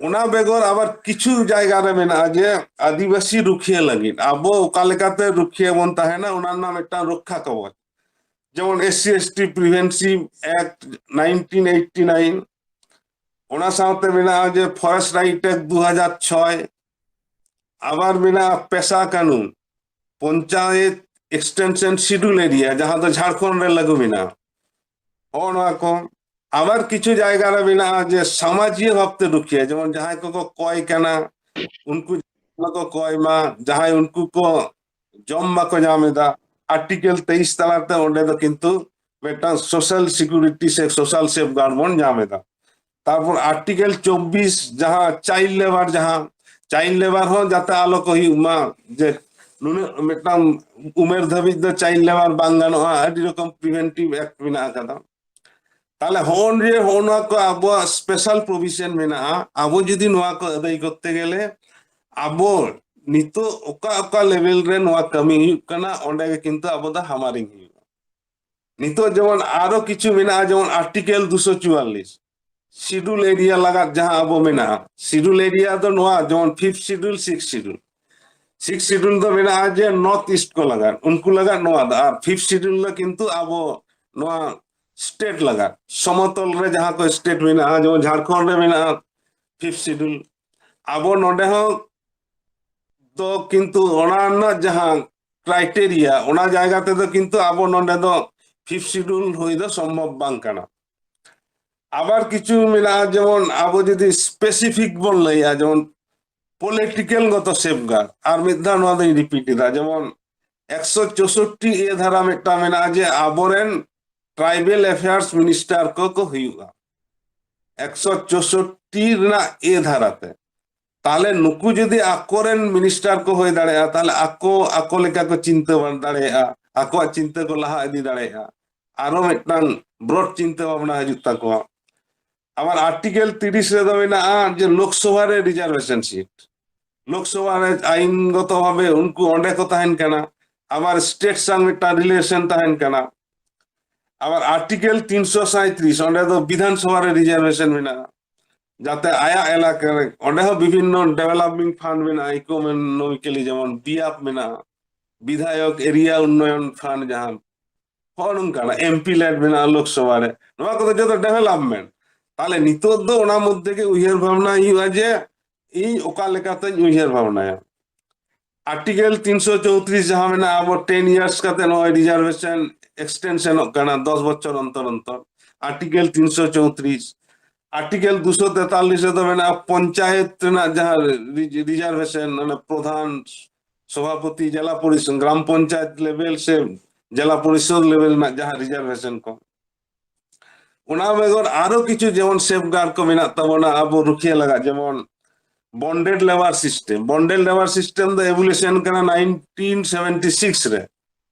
ᱚᱱᱟ ᱵᱮᱜᱚᱨ ᱟᱵᱟᱨ ᱠᱤᱪᱷᱩ ᱡᱟᱭᱜᱟ ᱨᱮ ᱢᱮᱱᱟᱜᱼᱟ ᱡᱮ ᱟᱹᱫᱤᱵᱟᱹᱥᱤ ᱨᱩᱠᱷᱤᱭᱟᱹ ᱞᱟᱹᱜᱤᱫ ᱟᱵᱚ ᱚᱠᱟ ᱞᱮᱠᱟᱛᱮ ᱨᱩᱠᱷᱤᱭᱟᱹ ᱵᱚᱱ ᱛᱟᱦᱮᱱᱟ, ᱚᱱᱟ ᱨᱮᱱᱟᱜ ᱢᱤᱫᱴᱟᱝ ᱨᱚᱠᱠᱷᱟ ᱠᱚᱵᱚᱪ, ᱡᱮᱢᱚᱱ S C S T Preventive Act nineteen eighty nine, ᱚᱱᱟ ᱥᱟᱶᱛᱮ ᱢᱮᱱᱟᱜᱼᱟ ᱡᱮ Forest Right Act ᱫᱩ ᱦᱟᱡᱟᱨ ᱪᱷᱚᱭ, ᱟᱵᱟᱨ ᱢᱮᱱᱟᱜᱼᱟ ᱯᱮᱥᱟ ᱠᱟᱹᱱᱩᱱ, ᱯᱚᱧᱪᱟᱭᱮᱛ Extension Schedule Area, ᱡᱟᱦᱟᱸ ᱫᱚ ᱡᱷᱟᱲᱠᱷᱚᱸᱰ ᱨᱮ ᱞᱟᱹᱜᱩ ᱢᱮᱱᱟᱜᱼᱟ᱾ ᱦᱚᱸᱜᱼᱚ ᱱᱚᱣᱟ ᱠᱚ᱾ ᱟᱵᱟᱨ ᱠᱤᱪᱷᱩ ᱡᱟᱭᱜᱟ ᱨᱮ ᱢᱮᱱᱟᱜᱼᱟ ᱡᱮ ᱥᱟᱢᱟᱡᱤᱭᱟᱹ ᱵᱷᱟᱵᱛᱮ ᱨᱩᱠᱷᱤᱭᱟᱹ, ᱡᱮᱢᱚᱱ ᱡᱟᱦᱟᱸᱭ ᱠᱚᱠᱚ ᱠᱚᱭ ᱠᱟᱱᱟ, ᱩᱱᱠᱩ ᱡᱮᱢᱚᱱ ᱠᱚ ᱠᱚᱭ ᱢᱟ, ᱡᱟᱦᱟᱸᱭ ᱩᱱᱠᱩ ᱠᱚ ᱡᱚᱢ ᱵᱟᱠᱚ ᱧᱟᱢ ᱮᱫᱟ᱾ ᱟᱨᱴᱤᱠᱮᱞ ᱛᱮᱭᱤᱥ ᱛᱟᱞᱟᱛᱮ ᱚᱸᱰᱮ ᱫᱚ ᱠᱤᱱᱛᱩ ᱢᱤᱫᱴᱟᱝ social security ᱥᱮ social safeguard ᱵᱚᱱ ᱧᱟᱢ ᱮᱫᱟ᱾ ᱛᱟᱨᱯᱚᱨ ᱟᱨᱴᱤᱠᱮᱞ ᱪᱚᱵᱵᱤᱥ, ᱡᱟᱦᱟᱸ ᱪᱟᱭᱤᱞᱰ ᱞᱮᱵᱟᱨ, ᱡᱟᱦᱟᱸ ᱪᱟᱭᱤᱞᱰ ᱞᱮᱵᱟᱨ ᱦᱚᱸ ᱡᱟᱛᱮ ᱟᱞᱚ ᱠᱚ ᱦᱩᱭᱩᱜ ᱢᱟ, ᱡᱮ ᱱᱩᱱᱟᱹᱜ ᱢᱤᱫᱴᱟᱝ ᱩᱢᱮᱨ ᱫᱷᱟᱹᱵᱤᱡ ᱫᱚ ᱪᱟᱭᱤᱞᱰ ᱞᱮᱵᱟᱨ ᱵᱟᱝ ᱜᱟᱱᱚᱜᱼᱟ, ᱟᱹᱰᱤ ᱨᱚᱠᱚᱢ Preventive Act ᱢᱮᱱᱟᱜ ᱟᱠᱟᱫᱟ᱾ ᱛᱟᱦᱞᱮ ᱦᱚᱸᱜᱼᱚ ᱱᱤᱭᱮ ᱦᱚᱸᱜᱼᱚ ᱱᱚᱣᱟ ᱠᱚ ᱟᱵᱚᱣᱟᱜ special provision ᱢᱮᱱᱟᱜᱼᱟ᱾ ᱟᱵᱚ ᱡᱩᱫᱤ ᱱᱚᱣᱟ ᱠᱚ ᱟᱹᱫᱟᱹᱭ ᱠᱚᱨᱛᱮ ᱜᱮᱞᱮ ᱟᱵᱚ ᱱᱤᱛᱚᱜ ᱚᱠᱟ ᱚᱠᱟ ᱞᱮᱵᱮᱞ ᱨᱮ ᱱᱚᱣᱟ ᱠᱟᱹᱢᱤ ᱦᱩᱭᱩᱜ ᱠᱟᱱᱟ, ᱚᱸᱰᱮ ᱜᱮ ᱠᱤᱱᱛᱩ ᱟᱵᱚ ᱫᱚ ᱦᱟᱢᱟᱨᱤᱝ ᱦᱩᱭᱩᱜᱼᱟ᱾ ᱱᱤᱛᱚᱜ ᱡᱮᱢᱚᱱ ᱟᱨᱚ ᱠᱤᱪᱷᱩ ᱢᱮᱱᱟᱜᱼᱟ, ᱡᱮᱢᱚᱱ ᱟᱨᱴᱤᱠᱮᱞ ᱫᱩᱥᱚ ᱪᱩᱣᱟᱞᱞᱤᱥ, ᱥᱤᱰᱩᱞ ᱮᱨᱤᱭᱟ ᱞᱟᱜᱟᱫ ᱡᱟᱦᱟᱸ ᱟᱵᱚ ᱢᱮᱱᱟᱜᱼᱟ, ᱥᱤᱰᱩᱞ ᱮᱨᱤᱭᱟ ᱫᱚ ᱱᱚᱣᱟ ᱡᱮᱢᱚᱱ fifth schedule, six schedule, six schedule ᱫᱚ ᱢᱮᱱᱟᱜᱼᱟ ᱡᱮ ᱱᱚᱨᱛᱷ ᱤᱥᱴ ᱠᱚ ᱞᱟᱜᱟᱫ, ᱩᱱᱠᱩ ᱞᱟᱜᱟᱫ ᱱᱚᱣᱟ ᱫᱚ, ᱟᱨ ᱯᱷᱤᱯᱛᱷ ᱥᱤᱰᱩᱞ ᱫᱚ ᱠᱤᱱᱛᱩ ᱟᱵᱚ ᱱᱚᱣᱟ ᱥᱴᱮᱴ ᱞᱟᱜᱟᱫ, ᱥᱚᱢᱚᱛᱚᱞ ᱨᱮ ᱡᱟᱦᱟᱸ ᱠᱚ ᱥᱴᱮᱴ ᱢᱮᱱᱟᱜᱼᱟ, ᱡᱮᱢᱚᱱ ᱡᱷᱟᱲᱠᱷᱚᱸᱰ ᱨᱮ ᱢᱮᱱᱟᱜᱼᱟ ᱯᱷᱤᱯᱛᱷ ᱥᱤᱰᱩᱞ, ᱟᱵᱚ ᱱᱚᱰᱮ ᱦᱚᱸ ᱫᱚ ᱠᱤᱱᱛᱩ ᱚᱱᱟ ᱨᱮᱱᱟᱜ ᱡᱟᱦᱟᱸ ᱠᱨᱟᱭᱴᱮᱨᱤᱭᱟ, ᱚᱱᱟ ᱡᱟᱭᱜᱟ ᱛᱮᱫᱚ ᱠᱤᱱᱛᱩ ᱟᱵᱚ ᱱᱚᱰᱮ ᱫᱚ ᱯᱷᱤᱯᱛᱷ ᱥᱤᱰᱩᱞ ᱦᱩᱭ ᱫᱚ ᱥᱚᱢᱵᱷᱚᱵ ᱵᱟᱝ ᱠᱟᱱᱟ᱾ ᱟᱵᱟᱨ ᱠᱤᱪᱷᱩ ᱢᱮᱱᱟᱜᱼᱟ, ᱡᱮᱢᱚᱱ ᱟᱵᱚ ᱡᱩᱫᱤ ᱥᱯᱮᱥᱤᱯᱷᱤᱠ ᱵᱚᱱ ᱞᱟᱹᱭᱟ, ᱡᱮᱢᱚᱱ ᱯᱚᱞᱤᱴᱤᱠᱮᱞ ᱜᱚᱛᱚ ᱥᱮᱯᱜᱟᱨᱰ, ᱟᱨ ᱢᱤᱫ ᱫᱷᱟᱣ ᱱᱚᱣᱟ ᱫᱚᱧ ᱨᱤᱯᱤᱴ ᱮᱫᱟ, ᱡᱮᱢᱚᱱ ᱮᱠᱥᱚ ᱪᱳᱥᱳᱴᱴᱤ ᱮ ᱫᱷᱟᱨᱟ ᱢᱤᱫᱴᱟᱝ ᱢᱮᱱᱟᱜᱼᱟ ᱡᱮ ᱟᱵᱚᱨᱮᱱ ᱴᱨᱟᱭᱵᱮᱞ ᱮᱯᱷᱮᱭᱟᱨᱥ ᱢᱤᱱᱤᱥᱴᱟᱨ ᱠᱚ ᱠᱚ ᱦᱩᱭᱩᱜᱼᱟ, ᱮᱠᱥᱚ ᱪᱳᱥᱳᱴᱴᱤ ᱨᱮᱱᱟᱜ ᱮ ᱫᱷᱟᱨᱟᱛᱮ᱾ ᱛᱟᱦᱞᱮ ᱱᱩᱠᱩ ᱡᱩᱫᱤ ᱟᱠᱚᱨᱮᱱ ᱢᱤᱱᱤᱥᱴᱟᱨ ᱠᱚ ᱦᱩᱭ ᱫᱟᱲᱮᱭᱟᱜᱼᱟ, ᱛᱟᱦᱞᱮ ᱟᱠᱚ ᱟᱠᱚ ᱞᱮᱠᱟ ᱠᱚ ᱪᱤᱱᱛᱟᱹ ᱵᱷᱟᱵᱽᱱᱟ ᱫᱟᱲᱮᱭᱟᱜᱼᱟ, ᱟᱠᱚᱣᱟᱜ ᱪᱤᱱᱛᱟᱹ ᱠᱚ ᱞᱟᱦᱟ ᱤᱫᱤ ᱫᱟᱲᱮᱭᱟᱜᱼᱟ, ᱟᱨᱚ ᱢᱤᱫᱴᱟᱝ ᱵᱨᱚᱰ ᱪᱤᱱᱛᱟᱹ ᱵᱷᱟᱵᱽᱱᱟ ᱦᱤᱡᱩᱜ ᱛᱟᱠᱚᱣᱟ᱾ ᱟᱵᱟᱨ ᱟᱨᱴᱤᱠᱮᱞ ᱛᱤᱨᱤᱥ ᱨᱮᱫᱚ ᱢᱮᱱᱟᱜᱼᱟ ᱡᱮ ᱞᱳᱠᱥᱚᱵᱷᱟ ᱨᱮ ᱨᱤᱡᱟᱨᱵᱷᱮᱥᱚᱱ ᱥᱤᱴ, ᱞᱳᱠᱥᱚᱵᱷᱟ ᱨᱮ ᱟᱭᱤᱱᱜᱚᱛᱚ ᱵᱷᱟᱵᱮ ᱩᱱᱠᱩ ᱚᱸᱰᱮ ᱠᱚ ᱛᱟᱦᱮᱱ ᱠᱟᱱᱟ, ᱟᱵᱟᱨ ᱥᱴᱮᱴ ᱥᱟᱶ ᱢᱤᱫᱴᱟᱝ ᱨᱤᱞᱮᱥᱚᱱ ᱛᱟᱦᱮᱱ ᱠᱟᱱᱟ᱾ ᱟᱵᱟᱨ ᱟᱨᱴᱤᱠᱮᱞ ᱛᱤᱱᱥᱚ ᱥᱟᱸᱭᱛᱨᱤᱥ, ᱚᱸᱰᱮ ᱫᱚ ᱵᱤᱫᱷᱟᱱ ᱥᱚᱵᱷᱟ ᱨᱮ ᱨᱤᱡᱟᱨᱵᱷᱮᱥᱚᱱ ᱢᱮᱱᱟᱜᱼᱟ, ᱡᱟᱛᱮ ᱟᱭᱟᱜ ᱮᱞᱟᱠᱟ ᱨᱮ, ᱚᱸᱰᱮ ᱦᱚᱸ ᱵᱤᱵᱷᱤᱱᱱᱚ ᱰᱮᱵᱷᱮᱞᱚᱯᱢᱮᱱᱴ ᱯᱷᱟᱱᱰ ᱢᱮᱱᱟᱜᱼᱟ, ᱤᱠᱳᱱᱚᱢᱤᱠᱟᱞᱤ, ᱡᱮᱢᱚᱱ ᱵᱤᱭᱟᱯ ᱢᱮᱱᱟᱜᱼᱟ, ᱵᱤᱫᱷᱟᱭᱚᱠ ᱮᱨᱤᱭᱟ ᱩᱱᱱᱚᱭᱚᱱ ᱯᱷᱟᱱᱰ, ᱡᱟᱦᱟᱸ ᱦᱚᱸᱜᱼᱚ ᱱᱚᱝᱠᱟᱱᱟᱜ ᱮᱢᱯᱤ ᱞᱮᱴ ᱢᱮᱱᱟᱜᱼᱟ ᱞᱳᱠᱥᱚᱵᱷᱟ ᱨᱮ, ᱱᱚᱣᱟ ᱠᱚᱫᱚ ᱡᱚᱛᱚ ᱰᱮᱵᱷᱮᱞᱚᱯᱢᱮᱱᱴ᱾ ᱛᱟᱦᱞᱮ ᱱᱤᱛᱚᱜ ᱫᱚ ᱚᱱᱟ ᱢᱚᱫᱽᱫᱷᱮ ᱜᱮ ᱩᱭᱦᱟᱹᱨ ᱵᱷᱟᱵᱽᱱᱟ ᱦᱩᱭᱩᱜᱼᱟ ᱡᱮ ᱤᱧ ᱚᱠᱟ ᱞᱮᱠᱟᱛᱮᱧ ᱩᱭᱦᱟᱹᱨ ᱵᱷᱟᱵᱽᱱᱟᱭᱟ᱾ ᱟᱨᱴᱤᱠᱮᱞ ᱛᱤᱱᱥᱚ ᱪᱳᱣᱛᱨᱤᱥ ᱡᱟᱦᱟᱸ ᱢᱮᱱᱟᱜᱼᱟ, ᱟᱵᱚ ᱴᱮᱱ ᱤᱭᱟᱨᱥ ᱠᱟᱛᱮ ᱱᱚᱜᱼᱚᱭ ᱨᱤᱡᱟᱨᱵᱷᱮᱥᱚᱱ ᱮᱠᱥᱴᱮᱱᱥᱚᱱᱚᱜ ᱠᱟᱱᱟ ᱫᱚᱥ ᱵᱚᱪᱷᱚᱨ ᱚᱱᱛᱚᱨ ᱚᱱᱛᱚᱨ᱾ ᱟᱨᱴᱤᱠᱮᱞ ᱛᱤᱱᱥᱚ ᱪᱳᱣᱛᱨᱤᱥ, ᱟᱨᱴᱤᱠᱮᱞ ᱫᱩᱥᱚ ᱛᱮᱛᱟᱞᱤᱥ ᱨᱮᱫᱚ ᱢᱮᱱᱟᱜᱼᱟ ᱯᱚᱧᱪᱟᱭᱮᱛ ᱨᱮᱱᱟᱜ ᱡᱟᱦᱟᱸ ᱨᱤ-, ᱨᱤᱡᱟᱨᱵᱷᱮᱥᱚᱱ, ᱢᱟᱱᱮ ᱯᱨᱚᱫᱷᱟᱱ ᱥᱚᱵᱷᱟᱯᱚᱛᱤ, ᱡᱮᱞᱟ ᱯᱚᱨᱤᱥᱚᱫ, ᱜᱨᱟᱢ ᱯᱚᱧᱪᱟᱭᱮᱛ ᱞᱮᱵᱮᱞ ᱥᱮ ᱡᱮᱞᱟ ᱯᱚᱨᱤᱥᱚᱫ ᱞᱮᱵᱮᱞ ᱨᱮᱱᱟᱜ ᱡᱟᱦᱟᱸ ᱨᱤᱡᱟᱨᱵᱷᱮᱥᱚᱱ ᱠᱚ, ᱚᱱᱟ ᱵᱮᱜᱚᱨ ᱟᱨᱚ ᱠᱤᱪᱷᱩ ᱡᱮᱢᱚᱱ ᱥᱮᱯᱷᱜᱟᱨᱰ ᱠᱚ ᱢᱮᱱᱟᱜ ᱛᱟᱵᱚᱱᱟ ᱟᱵᱚ ᱨᱩᱠᱷᱤᱭᱟᱹ ᱞᱟᱜᱟᱫ, ᱡᱮᱢᱚᱱ ᱵᱚᱱᱰᱮᱰ ᱞᱮᱵᱟᱨ ᱥᱤᱥᱴᱮᱢ᱾ ᱵᱚᱱᱰᱮᱰ ᱞᱮᱵᱟᱨ ᱥᱤᱥᱴᱮᱢ ᱫᱚ ᱮᱵᱩᱞᱮᱥᱚᱱ ᱠᱟᱱᱟ ᱱᱟᱭᱤᱱᱴᱤᱱ ᱥᱮᱵᱷᱮᱱᱴᱤ ᱥᱤᱠᱥ ᱨᱮ,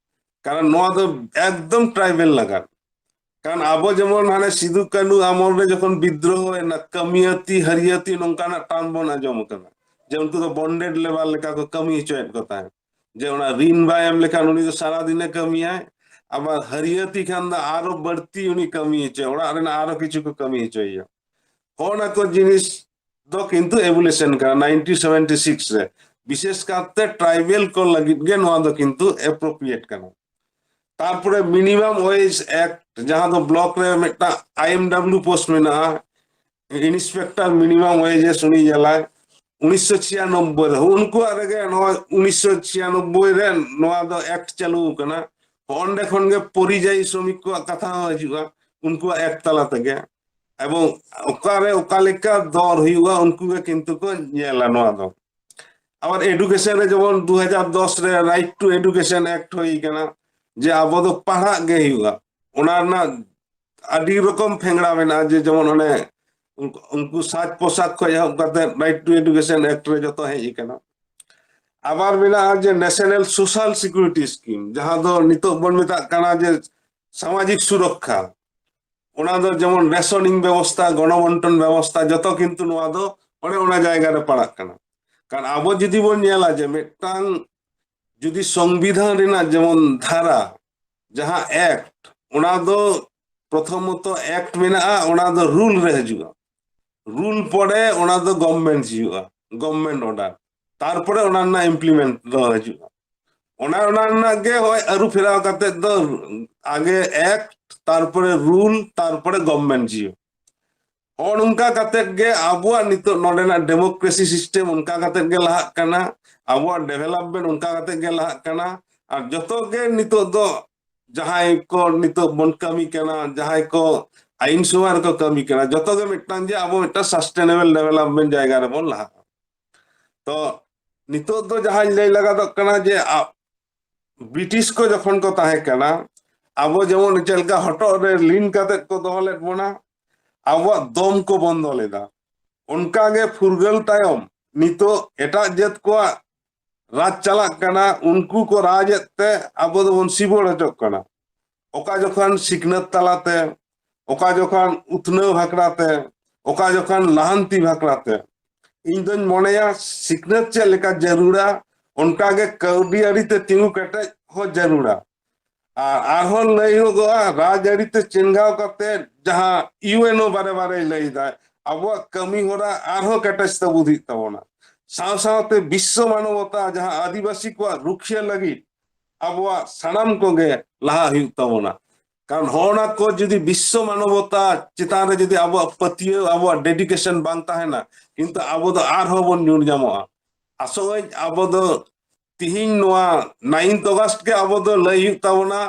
ᱠᱟᱨᱚᱱ ᱱᱚᱣᱟ ᱫᱚ ᱮᱠᱫᱚᱢ ᱴᱨᱟᱭᱵᱮᱞ ᱞᱟᱜᱟᱫ᱾ ᱠᱟᱨᱚᱱ ᱟᱵᱚ ᱡᱮᱢᱚᱱ ᱦᱟᱱᱮ ᱥᱤᱫᱩ ᱠᱟᱹᱱᱩ ᱟᱢᱚᱞ ᱨᱮ ᱡᱚᱠᱷᱚᱱ ᱵᱤᱫᱽᱨᱳᱦᱚ ᱮᱱᱟ, ᱠᱟᱹᱢᱤᱭᱟᱹᱛᱤ ᱦᱟᱹᱨᱤᱭᱟᱹᱛᱤ ᱱᱚᱝᱠᱟᱱᱟᱜ ᱴᱟᱨᱢ ᱵᱚᱱ ᱟᱸᱡᱚᱢ ᱟᱠᱟᱫᱟ, ᱡᱮ ᱩᱱᱠᱩ ᱫᱚ ᱵᱚᱱᱰᱮᱰ ᱞᱮᱵᱟᱨ ᱞᱮᱠᱟ ᱠᱚ ᱠᱟᱹᱢᱤ ᱦᱚᱪᱚᱭᱮᱫ ᱠᱚ ᱛᱟᱦᱮᱸᱫ, ᱡᱮ ᱚᱱᱟ ᱨᱤᱱ ᱵᱟᱭ ᱮᱢ ᱞᱮᱠᱷᱟᱱ ᱩᱱᱤ ᱫᱚ ᱥᱟᱨᱟ ᱫᱤᱱᱮ ᱠᱟᱹᱢᱤᱭᱟᱭ, ᱟᱵᱟᱨ ᱦᱟᱹᱨᱤᱭᱟᱹᱛᱤ ᱠᱷᱟᱱ ᱫᱚ ᱟᱨᱚ ᱵᱟᱹᱲᱛᱤ ᱩᱱᱤ ᱠᱟᱹᱢᱤ ᱦᱚᱪᱚᱭᱟ, ᱚᱲᱟᱜ ᱨᱮᱱᱟᱜ ᱟᱨᱚ ᱠᱤᱪᱷᱩ ᱠᱚ ᱠᱟᱹᱢᱤ ᱦᱚᱪᱚᱭᱮᱭᱟ᱾ ᱦᱚᱸᱜᱼᱚ ᱱᱟ ᱠᱚ ᱡᱤᱱᱤᱥ ᱫᱚ ᱠᱤᱱᱛᱩ ᱮᱵᱩᱞᱮᱥᱚᱱ ᱠᱟᱱᱟ ᱱᱟᱭᱤᱱᱴᱤᱱ ᱥᱮᱵᱷᱮᱱᱴᱤ ᱥᱤᱠᱥ ᱨᱮ, ᱵᱤᱥᱮᱥ ᱠᱟᱨᱛᱮ ᱴᱨᱟᱭᱵᱮᱞ ᱠᱚ ᱞᱟᱹᱜᱤᱫ ᱜᱮ ᱱᱚᱣᱟ ᱫᱚ ᱠᱤᱱᱛᱩ ᱮᱯᱨᱳᱯᱨᱤᱭᱮᱴ ᱠᱟᱱᱟ᱾ ᱛᱟᱨᱯᱚᱨᱮ ᱢᱤᱱᱤᱢᱟᱢ ᱣᱮᱡᱽ ᱮᱠᱴ, ᱡᱟᱦᱟᱸ ᱫᱚ ᱵᱞᱚᱠ ᱨᱮ ᱢᱤᱫᱴᱟᱝ ᱟᱭ ᱮᱢ ᱰᱟᱵᱞᱤᱭᱩ ᱯᱳᱥᱴ ᱢᱮᱱᱟᱜᱼᱟ, ᱤᱱᱥᱯᱮᱠᱴᱚᱨ ᱢᱤᱱᱤᱢᱟᱢ ᱣᱮᱡᱮᱥ ᱩᱱᱤ ᱧᱮᱞᱟᱭ᱾ ᱩᱱᱤᱥᱥᱚ ᱪᱷᱤᱭᱟᱱᱚᱵᱵᱳᱭ ᱨᱮ, ᱩᱱᱠᱩᱣᱟᱜ ᱨᱮᱜᱮ ᱱᱚᱣᱟ ᱩᱱᱤᱥᱥᱚ ᱪᱷᱤᱭᱟᱱᱚᱵᱵᱳᱭ ᱨᱮ ᱱᱚᱣᱟ ᱫᱚ ᱮᱠᱴ ᱪᱟᱹᱞᱩ ᱟᱠᱟᱱᱟ᱾ ᱚᱸᱰᱮ ᱠᱷᱚᱱ ᱜᱮ ᱯᱚᱨᱤᱡᱟᱭᱤ ᱥᱨᱚᱢᱤᱠ ᱠᱚᱣᱟᱜ ᱠᱟᱛᱷᱟ ᱦᱚᱸ ᱦᱤᱡᱩᱜᱼᱟ, ᱩᱱᱠᱩᱣᱟᱜ ᱮᱠᱴ ᱛᱟᱞᱟ ᱛᱮᱜᱮ᱾ ᱮᱵᱚᱝ ᱚᱠᱟᱨᱮ ᱚᱠᱟ ᱞᱮᱠᱟ ᱫᱚᱨ ᱦᱩᱭᱩᱜᱼᱟ, ᱩᱱᱠᱩ ᱜᱮ ᱠᱤᱱᱛᱩ ᱠᱚ ᱧᱮᱞᱟ ᱱᱚᱣᱟ ᱫᱚ᱾ ᱟᱵᱟᱨ ᱮᱰᱩᱠᱮᱥᱚᱱ ᱨᱮ ᱡᱮᱢᱚᱱ ᱫᱩ ᱦᱟᱡᱟᱨ ᱫᱚᱥ ᱨᱮ ᱨᱟᱭᱤᱴ ᱴᱩ ᱮᱰᱩᱠᱮᱥᱚᱱ ᱮᱠᱴ ᱦᱩᱭ ᱠᱟᱱᱟ, ᱡᱮ ᱟᱵᱚ ᱫᱚ ᱯᱟᱲᱦᱟᱜ ᱜᱮ ᱦᱩᱭᱩᱜᱼᱟ᱾ ᱚᱱᱟ ᱨᱮᱱᱟᱜ ᱟᱹᱰᱤ ᱨᱚᱠᱚᱢ ᱯᱷᱮᱝᱲᱟ ᱢᱮᱱᱟᱜᱼᱟ, ᱡᱮ ᱡᱮᱢᱚᱱ ᱚᱱᱮ ᱩᱱᱠᱩ, ᱩᱱᱠᱩ ᱥᱟᱡᱽ ᱯᱳᱥᱟᱠ ᱠᱷᱚᱱ ᱮᱦᱚᱵ ᱠᱟᱛᱮ ᱨᱟᱭᱤᱴ ᱴᱩ ᱮᱰᱩᱠᱮᱥᱚᱱ ᱮᱠᱴ ᱨᱮ ᱡᱚᱛᱚ ᱦᱮᱡ ᱟᱠᱟᱱᱟ᱾ ᱟᱵᱟᱨ ᱢᱮᱱᱟᱜᱼᱟ ᱡᱮ ᱱᱮᱥᱚᱱᱟᱞ ᱥᱳᱥᱟᱞ ᱥᱤᱠᱩᱨᱤᱴᱤ ᱥᱠᱤᱢ, ᱡᱟᱦᱟᱸ ᱫᱚ ᱱᱤᱛᱚᱜ ᱵᱚᱱ ᱢᱮᱛᱟᱜ ᱠᱟᱱᱟ ᱡᱮ ᱥᱟᱢᱟᱡᱤᱠ ᱥᱩᱨᱚᱠᱠᱷᱟ᱾ ᱚᱱᱟ ᱫᱚ ᱡᱮᱢᱚᱱ ᱨᱮᱥᱚᱱᱤᱝ ᱵᱮᱵᱚᱥᱛᱷᱟ, ᱜᱚᱱᱚᱵᱚᱱᱴᱚᱱ ᱵᱮᱵᱚᱥᱛᱷᱟ, ᱡᱚᱛᱚ ᱠᱤᱱᱛᱩ ᱱᱚᱣᱟ ᱫᱚ ᱚᱱᱮ ᱚᱱᱟ ᱡᱟᱭᱜᱟ ᱨᱮ ᱯᱟᱲᱟᱜ ᱠᱟᱱᱟ᱾ ᱠᱟᱨᱚᱱ ᱟᱵᱚ ᱡᱩᱫᱤ ᱵᱚᱱ ᱧᱮᱞᱟ ᱡᱮ ᱢᱤᱫᱴᱟᱝ ᱡᱩᱫᱤ ᱥᱚᱝᱵᱤᱫᱷᱟᱱ ᱨᱮᱱᱟᱜ ᱡᱮᱢᱚᱱ ᱫᱷᱟᱨᱟ, ᱡᱟᱦᱟᱸ ᱮᱠᱴ, ᱚᱱᱟ ᱫᱚ ᱯᱨᱚᱛᱷᱚᱢᱚᱛᱚ ᱮᱠᱴ ᱢᱮᱱᱟᱜᱼᱟ, ᱚᱱᱟ ᱫᱚ ᱨᱩᱞ ᱨᱮ ᱦᱤᱡᱩᱜᱼᱟ᱾ ᱨᱩᱞ ᱯᱚᱨᱮ ᱚᱱᱟ ᱫᱚ ᱜᱚᱵᱷᱢᱮᱱᱴ ᱦᱤᱡᱩᱜᱼᱟ, ᱜᱚᱵᱷᱢᱮᱱᱴ ᱚᱨᱰᱟᱨ, ᱛᱟᱨᱯᱚᱨᱮ ᱚᱱᱟ ᱨᱮᱱᱟᱜ ᱤᱢᱯᱞᱤᱢᱮᱱᱴ ᱫᱚ ᱦᱤᱡᱩᱜᱼᱟ᱾ ᱚᱱᱟ ᱚᱱᱟ ᱨᱮᱱᱟᱜ ᱜᱮ ᱦᱚᱸᱜᱼᱚᱭ ᱟᱹᱨᱩ ᱯᱷᱮᱨᱟᱣ ᱠᱟᱛᱮ ᱫᱚ ᱟᱜᱮ ᱮᱠᱴ, ᱛᱟᱨᱯᱚᱨᱮ ᱨᱩᱞ, ᱛᱟᱨᱯᱚᱨᱮ ᱜᱚᱵᱷᱢᱮᱱᱴ ᱡᱤᱭᱳ᱾ ᱦᱚᱸᱜᱼᱚ ᱱᱚᱝᱠᱟ ᱠᱟᱛᱮ ᱜᱮ ᱟᱵᱚᱣᱟᱜ ᱱᱤᱛᱚᱜ ᱱᱚᱰᱮᱱᱟᱜ ᱰᱮᱢᱳᱠᱨᱮᱥᱤ ᱥᱤᱥᱴᱮᱢ ᱚᱱᱠᱟ ᱠᱟᱛᱮ ᱜᱮ ᱞᱟᱦᱟᱜ ᱠᱟᱱᱟ, ᱟᱵᱚᱣᱟᱜ ᱰᱮᱵᱷᱮᱞᱚᱯᱢᱮᱱᱴ ᱚᱱᱠᱟ ᱠᱟᱛᱮ ᱜᱮ ᱞᱟᱦᱟᱜ ᱠᱟᱱᱟ᱾ ᱟᱨ ᱡᱚᱛᱚ ᱜᱮ ᱱᱤᱛᱚᱜ ᱫᱚ ᱡᱟᱦᱟᱸᱭ ᱠᱚ ᱱᱤᱛᱚᱜ ᱵᱚᱱ ᱠᱟᱹᱢᱤ ᱠᱟᱱᱟ, ᱡᱟᱦᱟᱸᱭ ᱠᱚ ᱟᱭᱤᱱ ᱥᱚᱵᱷᱟ ᱨᱮᱠᱚ ᱠᱟᱹᱢᱤ ᱠᱟᱱᱟ, ᱡᱚᱛᱚ ᱜᱮ ᱢᱤᱫᱴᱟᱝ ᱡᱮ ᱟᱵᱚ ᱢᱤᱫᱴᱟᱝ ᱥᱟᱥᱴᱮᱱᱮᱵᱚᱞ ᱰᱮᱵᱷᱮᱞᱚᱯᱢᱮᱱᱴ ᱡᱟᱭᱜᱟ ᱨᱮᱵᱚᱱ ᱞᱟᱦᱟᱜᱼᱟ᱾ ᱛᱚ ᱱᱤᱛᱚᱜ ᱫᱚ ᱡᱟᱦᱟᱸᱧ ᱞᱟᱹᱭ ᱞᱟᱜᱟᱫᱚᱜ ᱠᱟᱱᱟ ᱡᱮ ᱟ-, ᱵᱨᱤᱴᱤᱥ ᱠᱚ ᱡᱚᱠᱷᱚᱱ ᱠᱚ ᱛᱟᱦᱮᱸ ᱠᱟᱱᱟ, ᱟᱵᱚ ᱡᱮᱢᱚᱱ ᱪᱮᱫ ᱞᱮᱠᱟ ᱦᱚᱴᱚᱜ ᱨᱮ ᱞᱤᱱ ᱠᱟᱛᱮ ᱠᱚ ᱫᱚᱦᱚ ᱞᱮᱫ ᱵᱚᱱᱟ, ᱟᱵᱚᱣᱟᱜ ᱫᱚᱢ ᱠᱚ ᱵᱚᱱᱫᱚ ᱞᱮᱫᱟ᱾ ᱚᱱᱠᱟ ᱜᱮ ᱯᱷᱩᱨᱜᱟᱹᱞ ᱛᱟᱭᱚᱢ ᱱᱤᱛᱚᱜ ᱮᱴᱟᱜ ᱡᱟᱹᱛ ᱠᱚᱣᱟᱜ ᱨᱟᱡᱽ ᱪᱟᱞᱟᱜ ᱠᱟᱱᱟ, ᱩᱱᱠᱩ ᱠᱚ ᱨᱟᱡᱽ ᱮᱫ ᱛᱮ ᱟᱵᱚ ᱫᱚᱵᱚᱱ ᱥᱤᱵᱚᱲ ᱦᱚᱪᱚᱜ ᱠᱟᱱᱟ᱾ ᱚᱠᱟ ᱡᱚᱠᱷᱚᱱ ᱥᱤᱠᱷᱱᱟᱹᱛ ᱛᱟᱞᱟᱛᱮ, ᱚᱠᱟ ᱡᱚᱠᱷᱚᱱ ᱩᱛᱱᱟᱹᱣ ᱵᱷᱟᱠᱷᱨᱟ ᱛᱮ, ᱚᱠᱟ ᱡᱚᱠᱷᱚᱱ ᱞᱟᱦᱟᱱᱛᱤ ᱵᱷᱟᱠᱷᱨᱟ ᱛᱮ᱾ ᱤᱧ ᱫᱚᱧ ᱢᱚᱱᱮᱭᱟ ᱥᱤᱠᱷᱱᱟᱹᱛ ᱪᱮᱫ ᱞᱮᱠᱟ ᱡᱟᱹᱨᱩᱲᱟ, ᱚᱱᱠᱟ ᱜᱮ ᱠᱟᱹᱣᱰᱤ ᱟᱹᱨᱤ ᱛᱮ ᱛᱤᱸᱜᱩ ᱠᱮᱴᱮᱡ ᱦᱚᱸ ᱡᱟᱹᱨᱩᱲᱟ᱾ ᱟᱨ ᱟᱨᱦᱚᱸ ᱞᱟᱹᱭ ᱦᱩᱭᱩᱜᱚᱜᱼᱟ, ᱨᱟᱡᱽ ᱟᱹᱨᱤ ᱛᱮ ᱪᱮᱸᱜᱷᱟᱣ ᱠᱟᱛᱮ ᱡᱟᱦᱟᱸ ᱤᱭᱩ ᱮᱱ ᱳ ᱵᱟᱨᱮ ᱵᱟᱨᱮᱭ ᱞᱟᱹᱭ ᱮᱫᱟ, ᱟᱵᱚᱣᱟᱜ ᱠᱟᱹᱢᱤ ᱦᱚᱨᱟ ᱟᱨᱦᱚᱸ ᱠᱮᱴᱮᱡ ᱛᱟᱵᱩᱫ ᱦᱩᱭᱩᱜ ᱛᱟᱵᱚᱱᱟ᱾ ᱥᱟᱶ ᱥᱟᱶᱛᱮ ᱵᱤᱥᱥᱚ ᱢᱟᱱᱚᱵᱚᱛᱟ ᱡᱟᱦᱟᱸ ᱟᱹᱫᱤᱵᱟᱹᱥᱤ ᱠᱚᱣᱟᱜ ᱨᱩᱠᱷᱤᱭᱟᱹ ᱞᱟᱹᱜᱤᱫ ᱟᱵᱚᱣᱟᱜ ᱥᱟᱱᱟᱢ ᱠᱚᱜᱮ ᱞᱟᱦᱟ ᱦᱩᱭᱩᱜ ᱛᱟᱵᱚᱱᱟ᱾ ᱠᱟᱨᱚᱱ ᱦᱚᱸᱜᱼᱚ ᱱᱟ ᱠᱚ ᱡᱩᱫᱤ ᱵᱤᱥᱥᱚ ᱢᱟᱱᱚᱵᱚᱛᱟ ᱪᱮᱛᱟᱱ ᱨᱮ ᱡᱩᱫᱤ ᱟᱵᱚᱣᱟᱜ ᱯᱟᱹᱛᱭᱟᱹᱣ, ᱟᱵᱚᱣᱟᱜ ᱰᱮᱰᱤᱠᱮᱥᱚᱱ ᱵᱟᱝ ᱛᱟᱦᱮᱱᱟ, ᱠᱤᱱᱛᱩ ᱟᱵᱚ ᱫᱚ ᱟᱨᱦᱚᱸ ᱵᱚᱱ ᱧᱩᱨ ᱧᱟᱢᱚᱜᱼᱟ᱾ ᱟᱥᱚᱜ ᱟᱹᱧ ᱟᱵᱚ ᱫᱚ ᱛᱤᱦᱤᱧ ᱱᱚᱣᱟ ᱱᱟᱭᱤᱱᱛᱷ ᱚᱜᱟᱥᱴ ᱜᱮ ᱟᱵᱚ ᱫᱚ ᱞᱟᱹᱭ ᱦᱩᱭᱩᱜ ᱛᱟᱵᱚᱱᱟ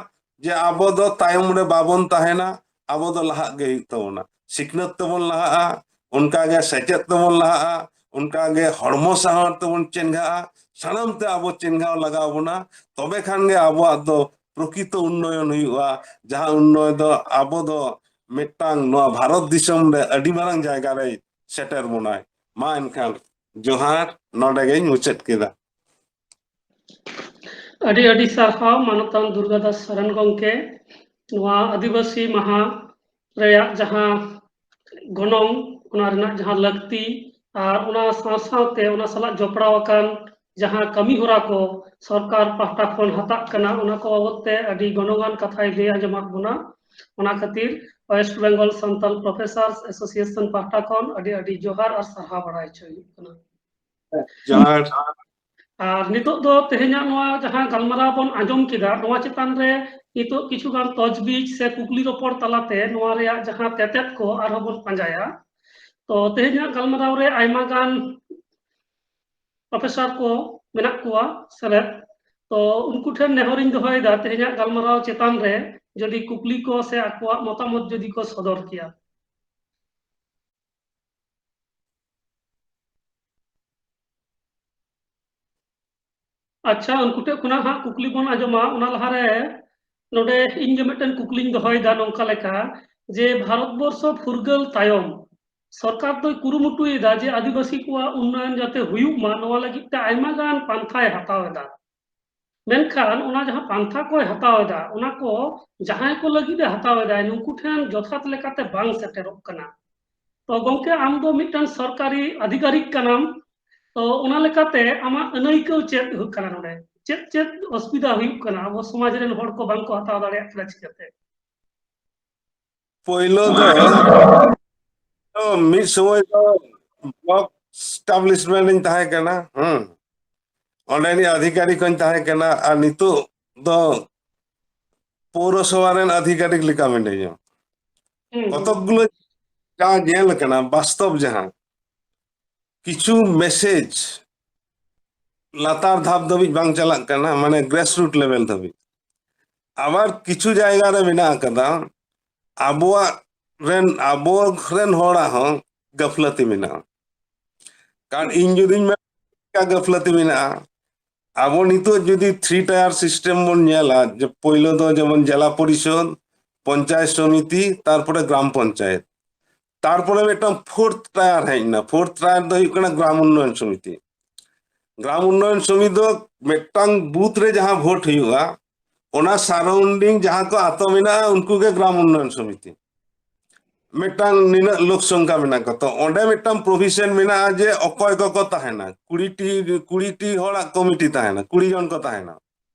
ᱡᱮ ᱟᱵᱚ ᱫᱚ ᱛᱟᱭᱚᱢ ᱨᱮ ᱵᱟᱵᱚᱱ ᱛᱟᱦᱮᱱᱟ, ᱟᱵᱚ ᱫᱚ ᱞᱟᱦᱟᱜ ᱜᱮ ᱦᱩᱭᱩᱜ ᱛᱟᱵᱚᱱᱟ᱾ ᱥᱤᱠᱷᱱᱟᱹᱛ ᱛᱮᱵᱚᱱ ᱞᱟᱦᱟᱜᱼᱟ, ᱚᱱᱠᱟ ᱜᱮ ᱥᱮᱪᱮᱫ ᱛᱮᱵᱚᱱ ᱞᱟᱦᱟᱜᱼᱟ, ᱚᱱᱠᱟ ᱜᱮ ᱦᱚᱲᱢᱚ ᱥᱟᱶᱟᱨ ᱛᱮᱵᱚᱱ ᱪᱮᱸᱜᱷᱟᱜᱼᱟ᱾ ᱥᱟᱱᱟᱢ ᱛᱮ ᱟᱵᱚ ᱪᱮᱸᱜᱷᱟᱣ ᱞᱟᱜᱟᱣ ᱵᱚᱱᱟ, ᱛᱚᱵᱮ ᱠᱷᱟᱱ ᱜᱮ ᱟᱵᱚᱣᱟᱜ ᱫᱚ ᱯᱨᱚᱠᱤᱛᱚ ᱩᱱᱱᱚᱭᱚᱱ ᱦᱩᱭᱩᱜᱼᱟ, ᱡᱟᱦᱟᱸ ᱩᱱᱱᱚᱭᱚᱱ ᱫᱚ ᱟᱵᱚ ᱫᱚ ᱢᱤᱫᱴᱟᱝ ᱱᱚᱣᱟ ᱵᱷᱟᱨᱚᱛ ᱫᱤᱥᱚᱢ ᱨᱮ ᱟᱹᱰᱤ ᱢᱟᱨᱟᱝ ᱡᱟᱭᱜᱟ ᱨᱮᱭ ᱥᱮᱴᱮᱨ ᱵᱚᱱᱟᱭ᱾ ᱢᱟ ᱮᱱᱠᱷᱟᱱ ᱡᱚᱦᱟᱨ, ᱱᱚᱰᱮ ᱜᱮᱧ ᱢᱩᱪᱟᱹᱫ ᱠᱮᱫᱟ᱾ ᱟᱹᱰᱤ ᱟᱹᱰᱤ ᱥᱟᱨᱦᱟᱣ ᱢᱟᱱᱚᱛᱟᱱ ᱫᱩᱨᱜᱟᱫᱟᱥ ᱥᱚᱨᱮᱱ ᱜᱚᱢᱠᱮ, ᱱᱚᱣᱟ ᱟᱹᱫᱤᱵᱟᱹᱥᱤ ᱢᱟᱦᱟ ᱨᱮᱭᱟᱜ ᱡᱟᱦᱟᱸ ᱜᱚᱱᱚᱝ, ᱚᱱᱟ ᱨᱮᱱᱟᱜ ᱡᱟᱦᱟᱸ ᱞᱟᱹᱠᱛᱤ, ᱟᱨ ᱚᱱᱟ ᱥᱟᱶ ᱥᱟᱶᱛᱮ ᱚᱱᱟ ᱥᱟᱞᱟᱜ ᱡᱚᱯᱲᱟᱣ ᱟᱠᱟᱱ ᱡᱟᱦᱟᱸ ᱠᱟᱹᱢᱤ ᱦᱚᱨᱟ ᱠᱚ ᱥᱚᱨᱠᱟᱨ ᱯᱟᱦᱴᱟ ᱠᱷᱚᱱ ᱦᱟᱛᱟᱜ ᱠᱟᱱᱟ, ᱚᱱᱟ ᱠᱚ ᱵᱟᱵᱚᱛ ᱛᱮ ᱟᱹᱰᱤ ᱜᱚᱱᱚᱝᱟᱱ ᱠᱟᱛᱷᱟᱭ ᱞᱟᱹᱭ ᱟᱸᱡᱚᱢᱟᱫ ᱵᱚᱱᱟ᱾ ᱚᱱᱟ ᱠᱷᱟᱹᱛᱤᱨ West Bengal Santal Professors Association ᱯᱟᱦᱴᱟ ᱠᱷᱚᱱ ᱟᱹᱰᱤ ᱟᱹᱰᱤ ᱡᱚᱦᱟᱨ ᱟᱨ ᱥᱟᱨᱦᱟᱣ ᱵᱟᱲᱟᱭ ᱦᱚᱪᱚ ᱦᱩᱭᱩᱜ ᱠᱟᱱᱟ᱾ ᱡᱚᱦᱟᱨ᱾ ᱟᱨ ᱱᱤᱛᱚᱜ ᱫᱚ ᱛᱮᱦᱮᱧᱟᱜ ᱱᱚᱣᱟ ᱡᱟᱦᱟᱸ ᱜᱟᱞᱢᱟᱨᱟᱣ ᱵᱚᱱ ᱟᱸᱡᱚᱢ ᱠᱮᱫᱟ, ᱱᱚᱣᱟ ᱪᱮᱛᱟᱱ ᱨᱮ ᱱᱤᱛᱚᱜ ᱠᱤᱪᱷᱩ ᱜᱟᱱ ᱛᱚᱡᱽᱵᱤᱡ ᱥᱮ ᱠᱩᱠᱞᱤ ᱨᱚᱯᱚᱲ ᱛᱟᱞᱟᱛᱮ ᱱᱚᱣᱟ ᱨᱮᱭᱟᱜ ᱡᱟᱦᱟᱸ ᱛᱮᱛᱮᱫ ᱠᱚ ᱟᱨᱦᱚᱸ ᱵᱚᱱ ᱯᱟᱸᱡᱟᱭᱟ᱾ ᱛᱚ ᱛᱮᱦᱮᱧᱟᱜ ᱜᱟᱞᱢᱟᱨᱟᱣ ᱨᱮ ᱟᱭᱢᱟ ᱜᱟᱱ ᱯᱨᱚᱯᱷᱮᱥᱚᱨ ᱠᱚ ᱢᱮᱱᱟᱜ ᱠᱚᱣᱟ ᱥᱮᱞᱮᱫ᱾ ᱛᱚ ᱩᱱᱠᱩ ᱴᱷᱮᱱ ᱱᱮᱦᱚᱨᱤᱧ ᱫᱚᱦᱚᱭᱮᱫᱟ ᱛᱮᱦᱮᱧᱟᱜ ᱜᱟᱞᱢᱟᱨᱟᱣ ᱪᱮᱛᱟᱱ ᱨᱮ ᱡᱩᱫᱤ ᱠᱩᱠᱞᱤ ᱠᱚ ᱥᱮ ᱟᱠᱚᱣᱟᱜ ᱢᱚᱛᱟᱢᱚᱛ ᱡᱩᱫᱤ ᱠᱚ ᱥᱚᱫᱚᱨ ᱠᱮᱭᱟ᱾ ᱟᱪᱪᱷᱟ, ᱩᱱᱠᱩ ᱴᱷᱮᱱ ᱠᱷᱚᱱᱟᱜ ᱦᱟᱸᱜ ᱠᱩᱠᱞᱤ ᱵᱚᱱ ᱟᱸᱡᱚᱢᱟ᱾ ᱚᱱᱟ ᱞᱟᱦᱟᱨᱮ ᱱᱚᱰᱮ ᱤᱧ ᱜᱮ ᱢᱤᱫᱴᱮᱱ ᱠᱩᱠᱞᱤᱧ ᱫᱚᱦᱚᱭᱮᱫᱟ ᱱᱚᱝᱠᱟ ᱞᱮᱠᱟ, ᱡᱮ ᱵᱷᱟᱨᱚᱛ ᱵᱚᱨᱥᱚ ᱯᱷᱩᱨᱜᱟᱹᱞ ᱛᱟᱭᱚᱢ ᱥᱚᱨᱠᱟᱨ ᱫᱚᱭ ᱠᱩᱨᱩᱢᱩᱴᱩᱭᱮᱫᱟ ᱡᱮ ᱟᱹᱫᱤᱵᱟᱹᱥᱤ ᱠᱚᱣᱟᱜ ᱩᱱᱱᱚᱭᱚᱱ ᱡᱟᱛᱮ ᱦᱩᱭᱩᱜ ᱢᱟ, ᱱᱚᱣᱟ ᱞᱟᱹᱜᱤᱫ ᱛᱮ ᱟᱭᱢᱟ ᱜᱟᱱ ᱯᱟᱱᱛᱷᱟᱭ ᱦᱟᱛᱟᱣ ᱮᱫᱟ᱾ ᱢᱮᱱᱠᱷᱟᱱ ᱚᱱᱟ ᱡᱟᱦᱟᱸ ᱯᱟᱱᱛᱷᱟ ᱠᱚᱭ ᱦᱟᱛᱟᱣ ᱮᱫᱟ, ᱚᱱᱟ ᱠᱚ ᱡᱟᱦᱟᱸᱭ ᱠᱚ ᱞᱟᱹᱜᱤᱫ ᱮ ᱦᱟᱛᱟᱣ ᱮᱫᱟ, ᱱᱩᱠᱩ ᱴᱷᱮᱱ ᱡᱚᱛᱷᱟᱛ ᱞᱮᱠᱟᱛᱮ ᱵᱟᱝ ᱥᱮᱴᱮᱨᱚᱜ ᱠᱟᱱᱟ᱾ ᱛᱚ ᱜᱚᱝᱠᱮ, ᱟᱢ ᱫᱚ ᱢᱤᱫᱴᱟᱝ ᱥᱚᱨᱠᱟᱨᱤ ᱟᱫᱷᱤᱠᱟᱨᱤᱠ ᱠᱟᱱᱟᱢ, ᱛᱚ ᱚᱱᱟ ᱞᱮᱠᱟᱛᱮ ᱟᱢᱟᱜ ᱟᱹᱱᱟᱹᱭᱠᱟᱹᱣ ᱪᱮᱫ ᱦᱩᱭᱩᱜ ᱠᱟᱱᱟ ᱱᱚᱰᱮ? ᱪᱮᱫ ᱪᱮᱫ ᱚᱥᱩᱵᱤᱫᱷᱟ ᱦᱩᱭᱩᱜ ᱠᱟᱱᱟ? ᱟᱵᱚ ᱥᱚᱢᱟᱡᱽ ᱨᱮᱱ ᱦᱚᱲ ᱠᱚ ᱵᱟᱝ ᱠᱚ ᱦᱟᱛᱟᱣ ᱫᱟᱲᱮᱭᱟᱜ ᱠᱟᱱᱟ ᱪᱤᱠᱟᱹᱛᱮ? ᱯᱳᱭᱞᱳ ᱫᱚ, ᱫᱚ ᱢᱤᱫ ᱥᱚᱢᱚᱭ ᱫᱚ ᱵᱞᱚᱠ ᱮᱥᱴᱟᱵᱞᱤᱥᱢᱮᱱᱴ ᱤᱧ ᱛᱟᱦᱮᱸ ᱠᱟᱱᱟ᱾ ᱦᱮᱸ, ᱚᱸᱰᱮᱱᱤᱡ ᱟᱫᱷᱤᱠᱟᱨᱤᱠ ᱦᱚᱧ ᱛᱟᱦᱮᱸ ᱠᱟᱱᱟ, ᱟᱨ ᱱᱤᱛᱚᱜ ᱫᱚ ᱯᱳᱣᱨᱚᱥᱚᱵᱷᱟ ᱨᱮᱱ ᱟᱫᱷᱤᱠᱟᱨᱤᱠ ᱞᱮᱠᱟ ᱢᱤᱱᱟᱹᱧᱟ᱾ ᱦᱩᱸ, ᱦᱩᱸ᱾ ᱠᱚᱛᱚᱠ ᱜᱩᱞᱳ ᱡᱟ ᱧᱮᱞ ᱠᱟᱱᱟ, ᱵᱟᱥᱛᱚᱵ ᱡᱟᱦᱟᱸ ᱠᱤᱪᱷᱩ ᱢᱮᱥᱮᱡᱽ ᱞᱟᱛᱟᱨ ᱫᱷᱟᱯ ᱫᱷᱟᱹᱵᱤᱡ ᱵᱟᱝ ᱪᱟᱞᱟᱜ ᱠᱟᱱᱟ, ᱢᱟᱱᱮ ᱜᱨᱮᱥ ᱨᱩᱴ ᱞᱮᱵᱮᱞ ᱫᱷᱟᱹᱵᱤᱡ᱾ ᱟᱵᱟᱨ ᱠᱤᱪᱷᱩ ᱡᱟᱭᱜᱟ ᱨᱮ ᱢᱮᱱᱟᱜ ᱟᱠᱟᱫᱟ, ᱟᱵᱚᱣᱟᱜ ᱨᱮᱱ, ᱟᱵᱚ ᱨᱮᱱ ᱦᱚᱲᱟᱜ ᱦᱚᱸ ᱜᱟᱹᱯᱷᱞᱟᱹᱛᱤ ᱢᱮᱱᱟᱜᱼᱟ᱾ ᱠᱟᱨᱚᱱ ᱤᱧ ᱡᱩᱫᱤᱧ ᱢᱮᱱᱟ ᱜᱟᱹᱯᱷᱞᱟᱹᱛᱤ ᱢᱮᱱᱟᱜᱼᱟ, ᱟᱵᱚ ᱱᱤᱛᱚᱜ ᱡᱩᱫᱤ ᱛᱷᱨᱤ ᱴᱟᱭᱟᱨ ᱥᱤᱥᱴᱮᱢ ᱵᱚᱱ ᱧᱮᱞᱟ, ᱡᱮ ᱯᱳᱭᱞᱳ ᱫᱚ ᱡᱮᱢᱚᱱ ᱡᱮᱞᱟ ᱯᱚᱨᱤᱥᱚᱫ, ᱯᱚᱧᱪᱟᱭᱮᱛ ᱥᱚᱢᱤᱛᱤ, ᱛᱟᱨᱯᱚᱨᱮ ᱜᱨᱟᱢ ᱯᱚᱧᱪᱟᱭᱮᱛ, ᱛᱟᱨᱯᱚᱨᱮ ᱢᱤᱫᱴᱟᱝ ᱯᱷᱳᱨᱛᱷ ᱴᱟᱭᱟᱨ ᱦᱮᱡ ᱮᱱᱟ᱾ ᱯᱷᱳᱨᱛᱷ ᱴᱟᱭᱟᱨ ᱫᱚ ᱦᱩᱭᱩᱜ ᱠᱟᱱᱟ ᱜᱨᱟᱢ ᱩᱱᱱᱚᱭᱚᱱ ᱥᱚᱢᱤᱛᱤ᱾ ᱜᱨᱟᱢ ᱩᱱᱱᱚᱭᱚᱱ ᱥᱚᱢᱤᱛᱤ ᱫᱚ ᱢᱤᱫᱴᱟᱝ ᱵᱩᱛᱷ ᱨᱮ ᱡᱟᱦᱟᱸ ᱵᱷᱳᱴ ᱦᱩᱭᱩᱜᱼᱟ, ᱚᱱᱟ ᱥᱟᱨᱟᱣᱩᱱᱰᱤᱝ ᱡᱟᱦᱟᱸ ᱠᱚ ᱟᱛᱳ ᱢᱮᱱᱟᱜᱼᱟ, ᱩᱱᱠᱩ ᱜᱮ ᱜᱨᱟᱢ ᱩᱱᱱᱚᱭᱚᱱ ᱥᱚᱢᱤᱛᱤ᱾ ᱢᱤᱫᱴᱟᱝ ᱱᱤᱱᱟᱹᱜ ᱞᱳᱠ ᱥᱚᱝᱠᱷᱟ ᱢᱮᱱᱟᱜ ᱠᱚᱣᱟ, ᱛᱚ ᱚᱸᱰᱮ ᱢᱤᱫᱴᱟᱝ ᱯᱨᱚᱵᱷᱤᱥᱚᱱ ᱢᱮᱱᱟᱜᱼᱟ ᱡᱮ ᱚᱠᱚᱭ ᱠᱚᱠᱚ ᱛᱟᱦᱮᱱᱟ᱾ ᱠᱩᱲᱤᱴᱤ, ᱠᱩᱲᱤᱴᱤ ᱦᱚᱲᱟᱜ ᱠᱚᱢᱤᱴᱤ ᱛᱟᱦᱮᱱᱟ, ᱠᱩᱲᱤ ᱡᱚᱱ ᱠᱚ ᱛᱟᱦᱮᱱᱟ᱾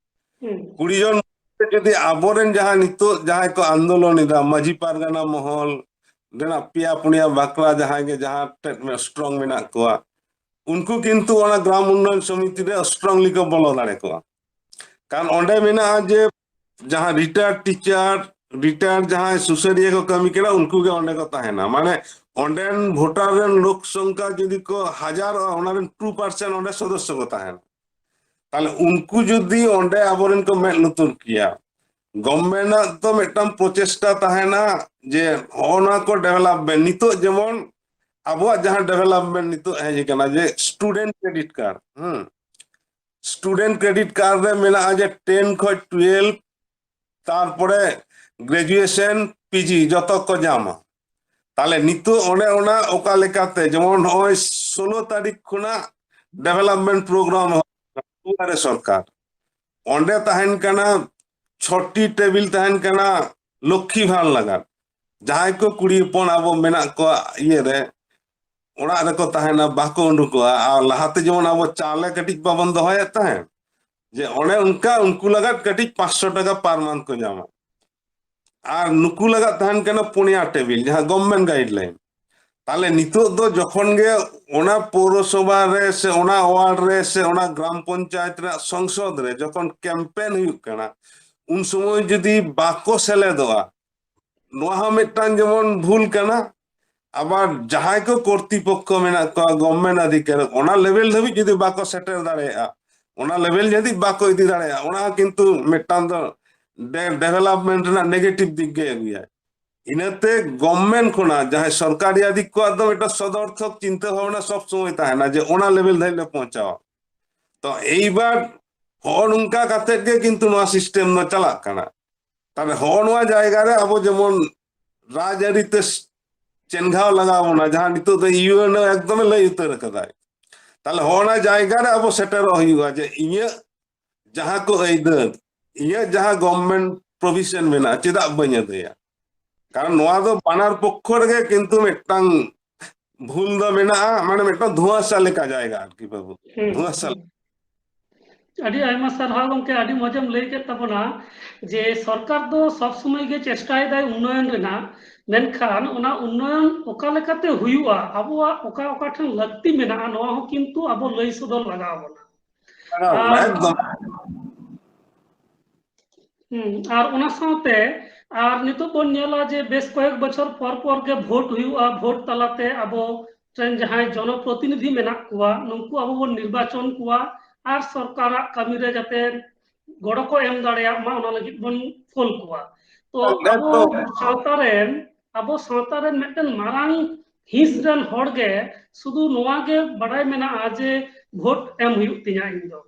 ᱦᱩᱸ᱾ ᱠᱩᱲᱤ ᱡᱚᱱ ᱡᱩᱫᱤ ᱟᱵᱚᱨᱮᱱ ᱡᱟᱦᱟᱸ ᱱᱤᱛᱚᱜ ᱡᱟᱦᱟᱸᱭ ᱠᱚ ᱟᱱᱫᱳᱞᱚᱱ ᱮᱫᱟ, ᱢᱟᱹᱡᱷᱤ ᱯᱟᱨᱜᱟᱱᱟ ᱢᱚᱦᱚᱞ ᱨᱮᱱᱟᱜ ᱯᱮᱭᱟ ᱯᱩᱱᱭᱟ ᱵᱟᱠᱷᱨᱟ ᱡᱟᱦᱟᱸᱭ ᱜᱮ ᱡᱟᱦᱟᱸ ᱴᱷᱮᱱ ᱥᱴᱨᱚᱝ ᱢᱮᱱᱟᱜ ᱠᱚᱣᱟ, ᱩᱱᱠᱩ ᱠᱤᱱᱛᱩ ᱚᱱᱟ ᱜᱨᱟᱢ ᱩᱱᱱᱚᱭᱚᱱ ᱥᱚᱢᱤᱛᱤ ᱨᱮ ᱥᱴᱨᱚᱝᱞᱤ ᱠᱚ ᱵᱚᱞᱚ ᱫᱟᱲᱮ ᱠᱚᱣᱟ᱾ ᱠᱟᱨᱚᱱ ᱚᱸᱰᱮ ᱢᱮᱱᱟᱜᱼᱟ ᱡᱮ ᱡᱟᱦᱟᱸ ᱨᱤᱴᱟᱭᱟᱨᱰ ᱴᱤᱪᱟᱨ, ᱨᱤᱴᱟᱭᱟᱨᱰ ᱡᱟᱦᱟᱸᱭ ᱥᱩᱥᱟᱹᱨᱤᱭᱟᱹ ᱠᱚ ᱠᱟᱹᱢᱤ ᱠᱟᱱᱟ, ᱩᱱᱠᱩ ᱜᱮ ᱚᱸᱰᱮ ᱠᱚ ᱛᱟᱦᱮᱱᱟ᱾ ᱢᱟᱱᱮ ᱚᱸᱰᱮᱱ ᱵᱷᱳᱴᱟᱨ ᱨᱮᱱ ᱞᱳᱠ ᱥᱚᱝᱠᱷᱟ ᱡᱩᱫᱤ ᱠᱚ ᱦᱟᱡᱟᱨᱚᱜᱼᱟ, ᱚᱱᱟ ᱨᱮᱱ ᱴᱩ ᱯᱟᱨᱥᱮᱱᱴ ᱚᱸᱰᱮ ᱥᱚᱫᱚᱥᱥᱚ ᱠᱚ ᱛᱟᱦᱮᱱᱟ᱾ ᱛᱟᱦᱞᱮ ᱩᱱᱠᱩ ᱡᱩᱫᱤ ᱚᱸᱰᱮ ᱟᱵᱚᱨᱮᱱ ᱠᱚ ᱢᱮᱫ ᱞᱩᱛᱩᱨ ᱠᱮᱭᱟ, ᱜᱚᱵᱷᱢᱮᱱᱴ ᱟᱜ ᱫᱚ ᱢᱤᱫᱴᱟᱝ ᱯᱨᱚᱪᱮᱥᱴᱟ ᱛᱟᱦᱮᱱᱟ ᱡᱮ ᱦᱚᱸᱜᱼᱚ ᱱᱚᱣᱟ ᱠᱚ ᱰᱮᱵᱷᱮᱞᱚᱯᱢᱮᱱᱴ, ᱱᱤᱛᱚᱜ ᱡᱮᱢᱚᱱ ᱟᱵᱚᱣᱟᱜ ᱡᱟᱦᱟᱸ ᱰᱮᱵᱷᱮᱞᱚᱯᱢᱮᱱᱴ ᱱᱤᱛᱚᱜ ᱦᱮᱡ ᱟᱠᱟᱱᱟ ᱡᱮ ᱥᱴᱩᱰᱮᱱᱴ ᱠᱨᱮᱰᱤᱴ ᱠᱟᱨᱰ, ᱦᱩᱸ, ᱥᱴᱩᱰᱮᱱᱴ ᱠᱨᱮᱰᱤᱴ ᱠᱟᱨᱰ ᱨᱮ ᱢᱮᱱᱟᱜᱼᱟ ᱡᱮ ᱴᱮᱱ ᱠᱷᱚᱱ ᱴᱩᱭᱮᱞᱵᱷ, ᱛᱟᱨᱯᱚᱨᱮ ᱜᱨᱮᱡᱩᱭᱮᱥᱚᱱ, ᱯᱤᱡᱤ ᱡᱚᱛᱚ ᱠᱚ ᱧᱟᱢᱟ᱾ ᱛᱟᱦᱞᱮ ᱱᱤᱛᱚᱜ ᱚᱱᱮ ᱚᱱᱟ ᱚᱠᱟ ᱞᱮᱠᱟᱛᱮ ᱡᱮᱢᱚᱱ ᱱᱚᱜᱼᱚᱭ ᱥᱳᱞᱳ ᱛᱟᱹᱨᱤᱠᱷ ᱠᱷᱚᱱᱟᱜ ᱰᱮᱵᱷᱮᱞᱚᱯᱢᱮᱱᱴ ᱯᱨᱳᱜᱨᱟᱢ ᱫᱩᱣᱟᱨᱮ ᱥᱚᱨᱠᱟᱨ, ᱚᱸᱰᱮ ᱛᱟᱦᱮᱱ ᱠᱟᱱᱟ ᱪᱷᱚᱴᱤ ᱴᱮᱵᱤᱞ ᱛᱟᱦᱮᱱ ᱠᱟᱱᱟ ᱞᱚᱠᱠᱷᱤ ᱵᱷᱟᱬ ᱞᱟᱜᱟᱫ᱾ ᱡᱟᱦᱟᱸᱭ ᱠᱚ ᱠᱩᱲᱤ ᱦᱚᱯᱚᱱ ᱟᱵᱚ ᱢᱮᱱᱟᱜ ᱠᱚᱣᱟ ᱤᱭᱟᱹᱨᱮ, ᱚᱲᱟᱜ ᱨᱮᱠᱚ ᱛᱟᱦᱮᱱᱟ, ᱵᱟᱠᱚ ᱩᱰᱩᱠᱚᱜᱼᱟ᱾ ᱟᱨ ᱞᱟᱦᱟᱛᱮ ᱡᱮᱢᱚᱱ ᱟᱵᱚ ᱪᱟᱣᱞᱮ ᱠᱟᱹᱴᱤᱡ ᱵᱟᱵᱚᱱ ᱫᱚᱦᱚᱭᱮᱫ ᱛᱟᱦᱮᱸᱫ, ᱡᱮ ᱚᱱᱮ ᱚᱱᱠᱟ ᱩᱱᱠᱩ ᱞᱟᱜᱟᱫ ᱠᱟᱹᱴᱤᱡ ᱯᱟᱸᱪᱥᱚ ᱴᱟᱠᱟ ᱯᱟᱨ ᱢᱟᱱᱛᱷ ᱠᱚ ᱧᱟᱢᱟ᱾ ᱟᱨ ᱱᱩᱠᱩ ᱞᱟᱜᱟᱫ ᱛᱟᱦᱮᱱ ᱠᱟᱱᱟ ᱯᱩᱱᱭᱟ ᱴᱮᱵᱤᱞ, ᱡᱟᱦᱟᱸ ᱜᱚᱵᱷᱢᱮᱱᱴ ᱜᱟᱭᱤᱰᱞᱟᱭᱤᱱ᱾ ᱛᱟᱦᱞᱮ ᱱᱤᱛᱚᱜ ᱫᱚ ᱡᱚᱠᱷᱚᱱ ᱜᱮ ᱚᱱᱟ ᱯᱳᱣᱨᱚᱥᱚᱵᱷᱟ ᱨᱮ ᱥᱮ ᱚᱱᱟ ᱣᱟᱨᱰ ᱨᱮ ᱥᱮ ᱚᱱᱟ ᱜᱨᱟᱢ ᱯᱚᱧᱪᱟᱭᱮᱛ ᱨᱮᱱᱟᱜ ᱥᱚᱝᱥᱚᱫ ᱨᱮ ᱡᱚᱠᱷᱚᱱ ᱠᱮᱢᱯᱮᱱ ᱦᱩᱭᱩᱜ ᱠᱟᱱᱟ, ᱩᱱ ᱥᱚᱢᱚᱭ ᱡᱩᱫᱤ ᱵᱟᱠᱚ ᱥᱮᱞᱮᱫᱚᱜᱼᱟ, ᱱᱚᱣᱟ ᱦᱚᱸ ᱢᱤᱫᱴᱟᱝ ᱡᱮᱢᱚᱱ ᱵᱷᱩᱞ ᱠᱟᱱᱟ᱾ ᱟᱵᱟᱨ ᱡᱟᱦᱟᱸᱭ ᱠᱚ ᱠᱚᱨᱛᱤᱯᱚᱠᱠᱷᱚ ᱢᱮᱱᱟᱜ ᱠᱚᱣᱟ, ᱜᱚᱵᱷᱢᱮᱱᱴ ᱟᱫᱷᱤᱠᱟᱨᱤ, ᱚᱱᱟ ᱞᱮᱵᱮᱞ ᱫᱷᱟᱹᱵᱤᱡ ᱡᱩᱫᱤ ᱵᱟᱠᱚ ᱥᱮᱴᱮᱨ ᱫᱟᱲᱮᱭᱟᱜᱼᱟ, ᱚᱱᱟ ᱞᱮᱵᱮᱞ ᱡᱩᱫᱤ ᱵᱟᱠᱚ ᱤᱫᱤ ᱫᱟᱲᱮᱭᱟᱜᱼᱟ, ᱚᱱᱟ ᱦᱚᱸ ᱠᱤᱱᱛᱩ ᱢᱤᱫᱴᱟᱝ ᱫᱚ ᱰᱮ-, ᱰᱮᱵᱷᱮᱞᱚᱯᱢᱮᱱᱴ ᱨᱮᱱᱟᱜ ᱱᱮᱜᱮᱴᱤᱵᱷ ᱫᱤᱠ ᱜᱮ ᱟᱹᱜᱩᱭᱟᱭ᱾ ᱤᱱᱟᱹᱛᱮ ᱜᱚᱵᱷᱢᱮᱱᱴ ᱠᱷᱚᱱᱟᱜ ᱡᱟᱦᱟᱸᱭ ᱥᱚᱨᱠᱟᱨᱤ ᱟᱫᱷᱤᱠ ᱠᱚᱣᱟᱜ ᱫᱚ ᱢᱤᱫᱴᱟᱝ ᱥᱚᱫᱚᱨᱛᱷᱚᱠ ᱪᱤᱱᱛᱟᱹ ᱵᱷᱟᱵᱽᱱᱟ ᱥᱚᱵ ᱥᱚᱢᱚᱭ ᱛᱟᱦᱮᱱᱟ ᱡᱮ ᱚᱱᱟ ᱞᱮᱵᱮᱞ ᱫᱷᱟᱹᱵᱤᱡ ᱞᱮ ᱯᱳᱸᱪᱷᱟᱣᱟ᱾ ᱛᱚ ᱮᱭᱵᱟᱨ ᱦᱚᱸᱜᱼᱚ ᱱᱚᱝᱠᱟ ᱠᱟᱛᱮᱫ ᱜᱮ ᱠᱤᱱᱛᱩ ᱱᱚᱣᱟ ᱥᱤᱥᱴᱮᱢ ᱫᱚ ᱪᱟᱞᱟᱜ ᱠᱟᱱᱟ᱾ ᱛᱟᱦᱞᱮ ᱦᱚᱸᱜᱼᱚ ᱱᱚᱣᱟ ᱡᱟᱭᱜᱟ ᱨᱮ ᱟᱵᱚ ᱡᱮᱢᱚᱱ ᱨᱟᱡᱽᱟᱹᱨᱤ ᱛᱮ ᱪᱮᱱᱜᱷᱟᱣ ᱞᱟᱜᱟᱣ ᱵᱚᱱᱟ, ᱡᱟᱦᱟᱸ ᱱᱤᱛᱚᱜ ᱫᱚ ᱤᱭᱩ ᱮᱱ ᱳ ᱮᱠᱫᱚᱢᱮ ᱞᱟᱹᱭ ᱩᱛᱟᱹᱨ ᱟᱠᱟᱫᱟᱭ᱾ ᱛᱟᱦᱞᱮ ᱦᱚᱸᱜᱼᱚ ᱱᱟ ᱡᱟᱭᱜᱟ ᱨᱮ ᱟᱵᱚ ᱥᱮᱴᱮᱨᱚᱜ ᱦᱩᱭᱩᱜᱼᱟ ᱡᱮ ᱤᱧᱟᱹᱜ ᱡᱟᱦᱟᱸ ᱠᱚ ᱟᱹᱭᱫᱟᱹᱨ, ᱤᱧᱟᱹᱜ ᱡᱟᱦᱟᱸ ᱜᱚᱵᱷᱢᱮᱱᱴ ᱯᱨᱚᱵᱷᱤᱥᱚᱱ ᱢᱮᱱᱟᱜᱼᱟ, ᱪᱮᱫᱟᱜ ᱵᱟᱹᱧ ᱟᱹᱫᱟᱹᱭᱟ? ᱠᱟᱨᱚᱱ ᱱᱚᱣᱟ ᱫᱚ ᱵᱟᱱᱟᱨ ᱯᱚᱠᱠᱷᱚ ᱨᱮᱜᱮ ᱠᱤᱱᱛᱩ ᱢᱤᱫᱴᱟᱝ ᱵᱷᱩᱞ ᱫᱚ ᱢᱮᱱᱟᱜᱼᱟ, ᱢᱟᱱᱮ ᱢᱤᱫᱴᱟᱝ ᱫᱷᱩᱣᱟᱥᱟ ᱞᱮᱠᱟ ᱡᱟᱭᱜᱟ ᱟᱨᱠᱤ ᱵᱟᱹᱵᱩ᱾ ᱦᱩᱸ, ᱫᱷᱩᱣᱟᱥᱟ ᱦᱩᱸ᱾ ᱟᱹᱰᱤ ᱟᱭᱢᱟ ᱥᱟᱨᱦᱟᱣ ᱜᱚᱢᱠᱮ, ᱟᱹᱰᱤ ᱢᱚᱡᱮᱢ ᱞᱟᱹᱭ ᱠᱮᱫ ᱛᱟᱵᱚᱱᱟ ᱡᱮ ᱥᱚᱨᱠᱟᱨ ᱫᱚ ᱥᱚᱵ ᱥᱚᱢᱚᱭ ᱜᱮ ᱪᱮᱥᱴᱟᱭᱮᱫᱟᱭ ᱩᱱᱱᱚᱭᱚᱱ ᱨᱮᱱᱟᱜ, ᱢᱮᱱᱠᱷᱟᱱ ᱚᱱᱟ ᱩᱱᱱᱚᱭᱚᱱ ᱚᱠᱟ ᱞᱮᱠᱟᱛᱮ ᱦᱩᱭᱩᱜᱼᱟ, ᱟᱵᱚᱣᱟᱜ ᱚᱠᱟ ᱚᱠᱟ ᱴᱷᱮᱱ ᱞᱟᱹᱠᱛᱤ ᱢᱮᱱᱟᱜᱼᱟ, ᱱᱚᱣᱟ ᱦᱚᱸ ᱠᱤᱱᱛᱩ ᱟᱵᱚ ᱞᱟᱹᱭ ᱥᱚᱫᱚᱨ ᱞᱟᱜᱟᱣ ᱵᱚᱱᱟ᱾ ᱟᱨ ᱮᱠᱫᱚᱢ᱾ ᱦᱩᱸ, ᱟᱨ ᱚᱱᱟ ᱥᱟᱶᱛᱮ ᱟᱨ ᱱᱤᱛᱚᱜ ᱵᱚᱱ ᱧᱮᱞᱟ ᱡᱮ ᱵᱮᱥ ᱠᱚᱭᱮᱠ ᱵᱚᱪᱷᱚᱨ ᱯᱚᱨ ᱯᱚᱨ ᱜᱮ ᱵᱷᱳᱴ ᱦᱩᱭᱩᱜᱼᱟ, ᱵᱷᱳᱴ ᱛᱟᱞᱟᱛᱮ ᱟᱵᱚ ᱨᱮᱱ ᱡᱟᱦᱟᱸᱭ ᱡᱚᱱᱚᱯᱨᱚᱛᱤᱱᱤᱫᱷᱤ ᱢᱮᱱᱟᱜ ᱠᱚᱣᱟ, ᱱᱩᱠᱩ ᱟᱵᱚ ᱵᱚᱱ ᱱᱤᱨᱵᱟᱪᱚᱱ ᱠᱚᱣᱟ ᱟᱨ ᱥᱚᱨᱠᱟᱨᱟᱜ ᱠᱟᱹᱢᱤ ᱨᱮ ᱡᱟᱛᱮ ᱜᱚᱲᱚ ᱠᱚ ᱮᱢ ᱫᱟᱲᱮᱭᱟᱜ ᱢᱟ, ᱚᱱᱟ ᱞᱟᱹᱜᱤᱫ ᱵᱚᱱ ᱠᱳᱞ ᱠᱚᱣᱟ᱾ ᱛᱚ ᱟᱵᱚ ᱮᱠᱫᱚᱢ᱾ ᱥᱟᱶᱛᱟ ᱨᱮᱱ, ᱟᱵᱚ ᱥᱟᱶᱛᱟ ᱨᱮᱱ ᱢᱤᱫᱴᱮᱱ ᱢᱟᱨᱟᱝ ᱦᱤᱸᱥ ᱨᱮᱱ ᱦᱚᱲ ᱜᱮ ᱥᱩᱫᱷᱩ ᱱᱚᱣᱟ ᱜᱮ ᱵᱟᱰᱟᱭ ᱢᱮᱱᱟᱜᱼᱟ ᱡᱮ ᱵᱷᱳᱴ ᱮᱢ ᱦᱩᱭᱩᱜ ᱛᱤᱧᱟ ᱤᱧ ᱫᱚ,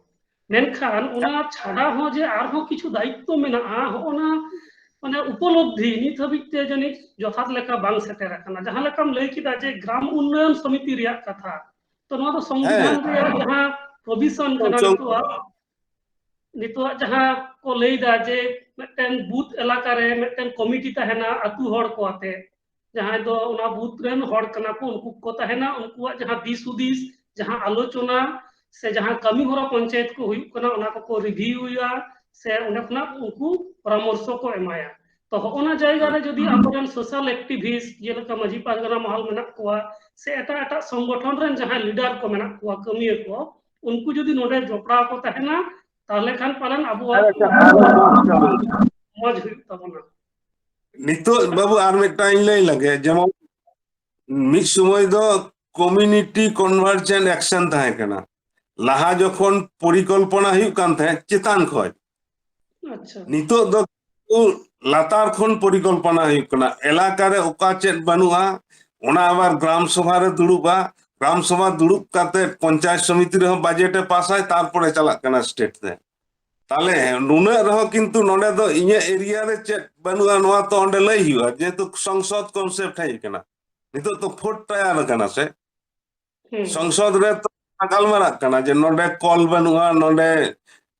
ᱢᱮᱱᱠᱷᱟᱱ ᱚᱱᱟ ᱪᱷᱟᱰᱟ ᱦᱚᱸ ᱡᱮ ᱟᱨᱦᱚᱸ ᱠᱤᱪᱷᱩ ᱫᱟᱭᱤᱛᱛᱚ ᱢᱮᱱᱟᱜᱼᱟ, ᱦᱚᱸᱜᱼᱚ ᱱᱟ ᱢᱟᱱᱮ ᱩᱯᱚᱞᱚᱵᱽᱫᱷᱤ ᱱᱤᱛ ᱦᱟᱹᱵᱤᱡ ᱛᱮ ᱡᱟᱹᱱᱤᱡ ᱡᱚᱛᱷᱟᱛ ᱞᱮᱠᱟ ᱵᱟᱝ ᱥᱮᱴᱮᱨ ᱟᱠᱟᱱᱟ᱾ ᱡᱟᱦᱟᱸ ᱞᱮᱠᱟᱢ ᱞᱟᱹᱭ ᱠᱮᱫᱟ ᱡᱮ ᱜᱨᱟᱢ ᱩᱱᱱᱚᱭᱚᱱ ᱥᱚᱢᱤᱛᱤ ᱨᱮᱭᱟᱜ ᱠᱟᱛᱷᱟ, ᱛᱚ ᱱᱚᱣᱟ ᱫᱚ ᱥᱚᱝᱵᱤᱫᱷᱟᱱ ᱦᱮᱸ᱾ ᱨᱮᱭᱟᱜ ᱡᱟᱦᱟᱸ ᱯᱨᱚᱵᱷᱤᱥᱚᱱ ᱠᱟᱱᱟ ᱥᱚᱝ- ᱱᱤᱛᱚᱜ, ᱱᱤᱛᱚᱜ ᱡᱟᱦᱟᱸ ᱠᱚ ᱞᱟᱹᱭ ᱫᱟ ᱡᱮ ᱢᱤᱫᱴᱮᱱ ᱵᱩᱛᱷ ᱮᱞᱟᱠᱟ ᱨᱮ ᱢᱤᱫᱴᱮᱱ ᱠᱚᱢᱤᱴᱤ ᱛᱟᱦᱮᱱᱟ ᱟᱹᱛᱩ ᱦᱚᱲ ᱠᱚ ᱟᱛᱮ, ᱡᱟᱦᱟᱸᱭ ᱫᱚ ᱚᱱᱟ ᱵᱩᱛᱷ ᱨᱮᱱ ᱦᱚᱲ ᱠᱟᱱᱟ ᱠᱚ, ᱩᱱᱠᱩ ᱠᱚ ᱛᱟᱦᱮᱱᱟ, ᱩᱱᱠᱩᱣᱟᱜ ᱡᱟᱦᱟᱸ ᱫᱤᱥ ᱦᱩᱫᱤᱥ, ᱡᱟᱦᱟᱸ ᱟᱞᱳᱪᱚᱱᱟ ᱥᱮ ᱡᱟᱦᱟᱸ ᱠᱟᱹᱢᱤ ᱦᱚᱨᱟ ᱯᱚᱧᱪᱟᱭᱮᱛ ᱠᱚ ᱦᱩᱭᱩᱜ ᱠᱟᱱᱟ, ᱚᱱᱟ ᱠᱚᱠᱚ ᱨᱤᱵᱷᱤᱭᱩᱭᱟ ᱥᱮ ᱚᱸᱰᱮ ᱠᱷᱚᱱᱟᱜ ᱩᱱᱠᱩ ᱯᱚᱨᱟᱢᱚᱨᱥᱚ ᱠᱚ ᱮᱢᱟᱭᱟ᱾ ᱛᱚ ᱦᱚᱜᱼᱚᱱᱟ ᱡᱟᱭᱜᱟ ᱨᱮ ᱡᱩᱫᱤ ᱟᱵᱚᱨᱮᱱ ᱥᱳᱥᱟᱞ ᱮᱠᱴᱤᱵᱷᱤᱥᱴ ᱡᱮᱞᱮᱠᱟ ᱢᱟᱹᱡᱷᱤ ᱯᱟᱨᱜᱟᱱᱟ ᱢᱚᱦᱚᱞ ᱢᱮᱱᱟᱜ ᱠᱚᱣᱟ ᱥᱮ ᱮᱴᱟᱜ ᱮᱴᱟᱜ ᱥᱚᱝᱜᱚᱴᱷᱚᱱ ᱨᱮᱱ ᱡᱟᱦᱟᱸᱭ ᱞᱤᱰᱟᱨ ᱠᱚ ᱢᱮᱱᱟᱜ ᱠᱚᱣᱟ, ᱠᱟᱹᱢᱤᱭᱟᱹ ᱠᱚ, ᱩᱱᱠᱩ ᱡᱩᱫᱤ ᱱᱚᱰᱮ ᱡᱚᱯᱲᱟᱣ ᱠᱚ ᱛᱟᱦᱮᱱᱟ, ᱛᱟᱦᱚᱞᱮ ᱠᱷᱟᱱ ᱯᱟᱞᱮᱱ ᱟᱵᱚᱣᱟᱜ ᱟᱨ ᱮᱴᱟᱜ ᱟᱨ ᱮᱴᱟᱜ ᱢᱚᱡᱽ ᱦᱩᱭᱩᱜ ᱛᱟᱵᱚᱱᱟ᱾ ᱱᱤᱛᱚᱜ ᱵᱟᱹᱵᱩ ᱟᱨ ᱢᱤᱫᱴᱟᱝ ᱤᱧ ᱞᱟᱹᱭ ᱞᱮᱜᱮ, ᱡᱮᱢᱚᱱ ᱢᱤᱫ ᱥᱚᱢᱚᱭ ᱫᱚ ᱠᱚᱢᱤᱭᱩᱱᱤᱴᱤ ᱠᱚᱱᱵᱷᱟᱨᱡᱮᱱ ᱮᱠᱥᱮᱱ ᱛᱟᱦᱮᱸ ᱠᱟᱱᱟ᱾ ᱞᱟᱦᱟ ᱡᱚᱠᱷᱚᱱ ᱯᱚᱨᱤᱠᱚᱞᱯᱚᱱᱟ ᱦᱩᱭᱩᱜ ᱠᱟᱱ ᱛᱟᱦᱮᱸᱫ ᱪᱮᱛᱟᱱ ᱠᱷᱚᱱ, ᱟᱪᱪᱷᱟ᱾ ᱱᱤᱛᱚᱜ ᱫᱚ ᱞᱟᱛᱟᱨ ᱠᱷᱚᱱ ᱯᱚᱨᱤᱠᱚᱞᱯᱚᱱᱟ ᱦᱩᱭᱩᱜ ᱠᱟᱱᱟ, ᱮᱞᱟᱠᱟ ᱨᱮ ᱚᱠᱟ ᱪᱮᱫ ᱵᱟᱹᱱᱩᱜᱼᱟ, ᱚᱱᱟ ᱟᱵᱟᱨ ᱜᱨᱟᱢ ᱥᱚᱵᱷᱟ ᱨᱮ ᱫᱩᱲᱩᱵᱼᱟ, ᱜᱨᱟᱢ ᱥᱚᱵᱷᱟ ᱫᱩᱲᱩᱵ ᱠᱟᱛᱮ ᱯᱚᱧᱪᱟᱭᱮᱛ ᱥᱚᱢᱤᱛᱤ ᱨᱮᱦᱚᱸ ᱵᱟᱡᱮᱴ ᱮ ᱯᱟᱥᱟᱭ, ᱛᱟᱨᱯᱚᱨᱮ ᱪᱟᱞᱟᱜ ᱠᱟᱱᱟ ᱥᱴᱮᱴ ᱛᱮ᱾ ᱛᱟᱦᱞᱮ ᱱᱩᱱᱟᱹᱜ ᱨᱮᱦᱚᱸ ᱠᱤᱱᱛᱩ ᱱᱚᱰᱮ ᱫᱚ ᱤᱧᱟᱹᱜ ᱮᱨᱤᱭᱟ ᱨᱮ ᱪᱮᱫ ᱵᱟᱹᱱᱩᱜᱼᱟ, ᱱᱚᱣᱟ ᱛᱚ ᱚᱸᱰᱮ ᱞᱟᱹᱭ ᱦᱩᱭᱩᱜᱼᱟ, ᱡᱮᱦᱮᱛᱩ ᱥᱚᱝᱥᱚᱫ ᱠᱚᱱᱥᱮᱯᱴ ᱦᱮᱡ ᱟᱠᱟᱱᱟ, ᱱᱤᱛᱚᱜ ᱛᱚ ᱯᱷᱳᱨᱰ ᱴᱟᱭᱟᱨ ᱟᱠᱟᱱᱟ ᱥᱮ᱾ ᱦᱩᱸ᱾ ᱥᱚᱝᱥᱚᱫ ᱨᱮ ᱛᱚ ᱜᱟᱞᱢᱟᱨᱟᱜ ᱠᱟᱱᱟ ᱡᱮ ᱱᱚᱰᱮ ᱠᱚᱞ ᱵᱟᱹᱱᱩᱜᱼᱟ, ᱱᱚᱰᱮ,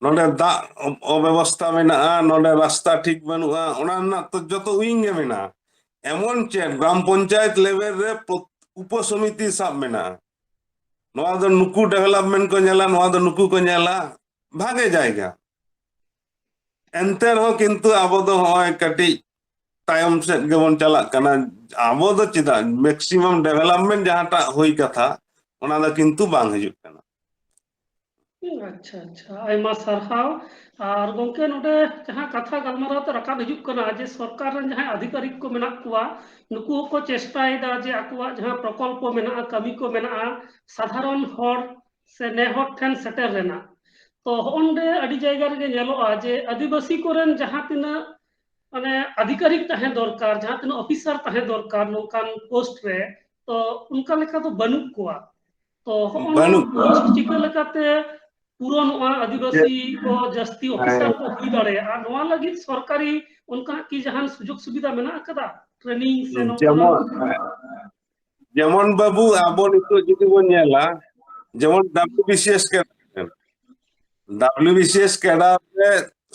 ᱱᱚᱰᱮ ᱫᱟᱜ ᱚ-, ᱚᱵᱮᱵᱚᱥᱛᱟ ᱢᱮᱱᱟᱜᱼᱟ, ᱱᱚᱰᱮ ᱨᱟᱥᱛᱟ ᱴᱷᱤᱠ ᱵᱟᱹᱱᱩᱜᱼᱟ, ᱚᱱᱟ ᱨᱮᱱᱟᱜ ᱛᱚ ᱡᱚᱛᱚ ᱩᱭᱤᱝ ᱜᱮ ᱢᱮᱱᱟᱜᱼᱟ᱾ ᱮᱢᱚᱱ ᱪᱮᱫ ᱜᱨᱟᱢ ᱯᱚᱧᱪᱟᱭᱮᱛ ᱞᱮᱵᱮᱞ ᱨᱮ ᱯᱨᱚ- ᱩᱯᱚᱥᱚᱢᱤᱛᱤ ᱥᱟᱵ ᱢᱮᱱᱟᱜᱼᱟ᱾ ᱱᱚᱣᱟ ᱫᱚ ᱱᱩᱠᱩ ᱰᱮᱵᱷᱮᱞᱚᱯᱢᱮᱱᱴ ᱠᱚ ᱧᱮᱞᱟ, ᱱᱚᱣᱟ ᱫᱚ ᱱᱩᱠᱩ ᱠᱚ ᱧᱮᱞᱟ, ᱵᱷᱟᱜᱮ ᱡᱟᱭᱜᱟ᱾ ᱮᱱᱛᱮ ᱨᱮᱦᱚᱸ ᱠᱤᱱᱛᱩ ᱟᱵᱚ ᱫᱚ ᱦᱚᱸᱜᱼᱚᱭ ᱠᱟᱹᱴᱤᱡ ᱛᱟᱭᱚᱢ ᱥᱮᱫ ᱜᱮᱵᱚᱱ ᱪᱟᱞᱟᱜ ᱠᱟᱱᱟ᱾ ᱟᱵᱚ ᱫᱚ ᱪᱮᱫᱟᱜ ᱢᱮᱠᱥᱤᱢᱟᱢ ᱰᱮᱵᱷᱮᱞᱚᱯᱢᱮᱱᱴ ᱡᱟᱦᱟᱸᱴᱟᱜ ᱦᱩᱭ ᱠᱟᱛᱷᱟ, ᱚᱱᱟ ᱫᱚ ᱠᱤᱱᱛᱩ ᱵᱟᱝ ᱦᱤᱡᱩᱜ ᱠᱟᱱᱟ᱾ ᱟᱪᱪᱷᱟ ᱟᱪᱪᱷᱟ, ᱟᱭᱢᱟ ᱥᱟᱨᱦᱟᱣ᱾ ᱟᱨ ᱜᱚᱝᱠᱮ, ᱱᱚᱰᱮ ᱡᱟᱦᱟᱸ ᱠᱟᱛᱷᱟ ᱜᱟᱞᱢᱟᱨᱟᱣ ᱛᱮ ᱨᱟᱠᱟᱵ ᱦᱤᱡᱩᱜ ᱠᱟᱱᱟ ᱡᱮ ᱥᱚᱨᱠᱟᱨ ᱨᱮᱱ ᱡᱟᱦᱟᱸᱭ ᱟᱫᱷᱤᱠᱟᱨᱤᱠ ᱠᱚ ᱢᱮᱱᱟᱜ ᱠᱚᱣᱟ, ᱱᱩᱠᱩ ᱦᱚᱸᱠᱚ ᱪᱮᱥᱴᱟᱭᱮᱫᱟ ᱡᱮ ᱟᱠᱚᱣᱟᱜ ᱡᱟᱦᱟᱸ ᱯᱨᱚᱠᱚᱞᱯᱚ ᱢᱮᱱᱟᱜᱼᱟ, ᱠᱟᱹᱢᱤ ᱠᱚ ᱢᱮᱱᱟᱜᱼᱟ, ᱥᱟᱫᱷᱟᱨᱚᱱ ᱦᱚᱲ ᱥᱮ ᱱᱮ ᱦᱚᱲ ᱴᱷᱮᱱ ᱥᱮᱴᱮᱨ ᱨᱮᱱᱟᱜ᱾ ᱛᱚ ᱦᱚᱸᱜᱼᱚ ᱱᱚᱰᱮ ᱟᱹᱰᱤ ᱡᱟᱭᱜᱟ ᱨᱮᱜᱮ ᱧᱮᱞᱚᱜᱼᱟ ᱡᱮ ᱟᱹᱫᱤᱵᱟᱹᱥᱤ ᱠᱚᱨᱮᱱ ᱡᱟᱦᱟᱸ ᱛᱤᱱᱟᱹᱜ ᱢᱟᱱᱮ ᱟᱫᱷᱤᱠᱟᱨᱤᱠ ᱛᱟᱦᱮᱸ ᱫᱚᱨᱠᱟᱨ, ᱡᱟᱦᱟᱸ ᱛᱤᱱᱟᱹᱜ ᱚᱯᱷᱤᱥᱟᱨ ᱛᱟᱦᱮᱸ ᱫᱚᱨᱠᱟᱨ ᱱᱚᱝᱠᱟᱱ ᱯᱳᱥᱴ ᱨᱮ, ᱛᱚ ᱚᱱᱠᱟ ᱞᱮᱠᱟ ᱫᱚ ᱵᱟᱹᱱᱩᱜ ᱠᱚᱣᱟ᱾ ᱛᱚ ᱦᱚᱸᱜᱼᱚ ᱱᱚᱣᱟ ᱵᱟᱹᱱᱩᱜ ᱠᱚᱣᱟ᱾ ᱯᱳᱥᱴ ᱪᱤᱠᱟᱹ ᱞᱮᱠᱟᱛᱮ ᱯᱩᱨᱚᱱᱚᱜᱼᱟ, ᱟᱹᱫᱤᱵᱟᱹᱥᱤ ᱠᱚ ᱡᱟᱹᱥᱛᱤ ᱚᱯᱷᱤᱥᱟᱨ ᱠᱚ ᱦᱩᱭ ᱫᱟᱲᱮᱭᱟᱜᱼᱟ, ᱱᱚᱣᱟ ᱞᱟᱹᱜᱤᱫ ᱥᱚᱨᱠᱟᱨᱤ ᱚᱱᱠᱟᱱᱟᱜ ᱠᱤ ᱡᱟᱦᱟᱱ ᱥᱩᱡᱳᱜᱽ ᱥᱩᱵᱤᱫᱷᱟ ᱢᱮᱱᱟᱜ ᱟᱠᱟᱫᱟ, ᱴᱨᱮᱱᱤᱝ ᱥᱮ ᱱᱚᱝᱠᱟᱱᱟᱜ? ᱡᱮᱢᱚᱱ ᱡᱮᱢᱚᱱ ᱵᱟᱹᱵᱩ, ᱟᱵᱚ ᱱᱤᱛᱚᱜ ᱡᱩᱫᱤ ᱵᱚᱱ ᱧᱮᱞᱟ, ᱡᱮᱢᱚᱱ ᱰᱟᱵᱞᱤᱭᱩᱵᱤᱥᱤᱮᱥ ᱠᱮᱰᱟᱨ, ᱰᱟᱵᱞᱤᱭᱩᱵᱤᱥᱤᱮᱥ ᱠᱮᱰᱟᱨ ᱨᱮ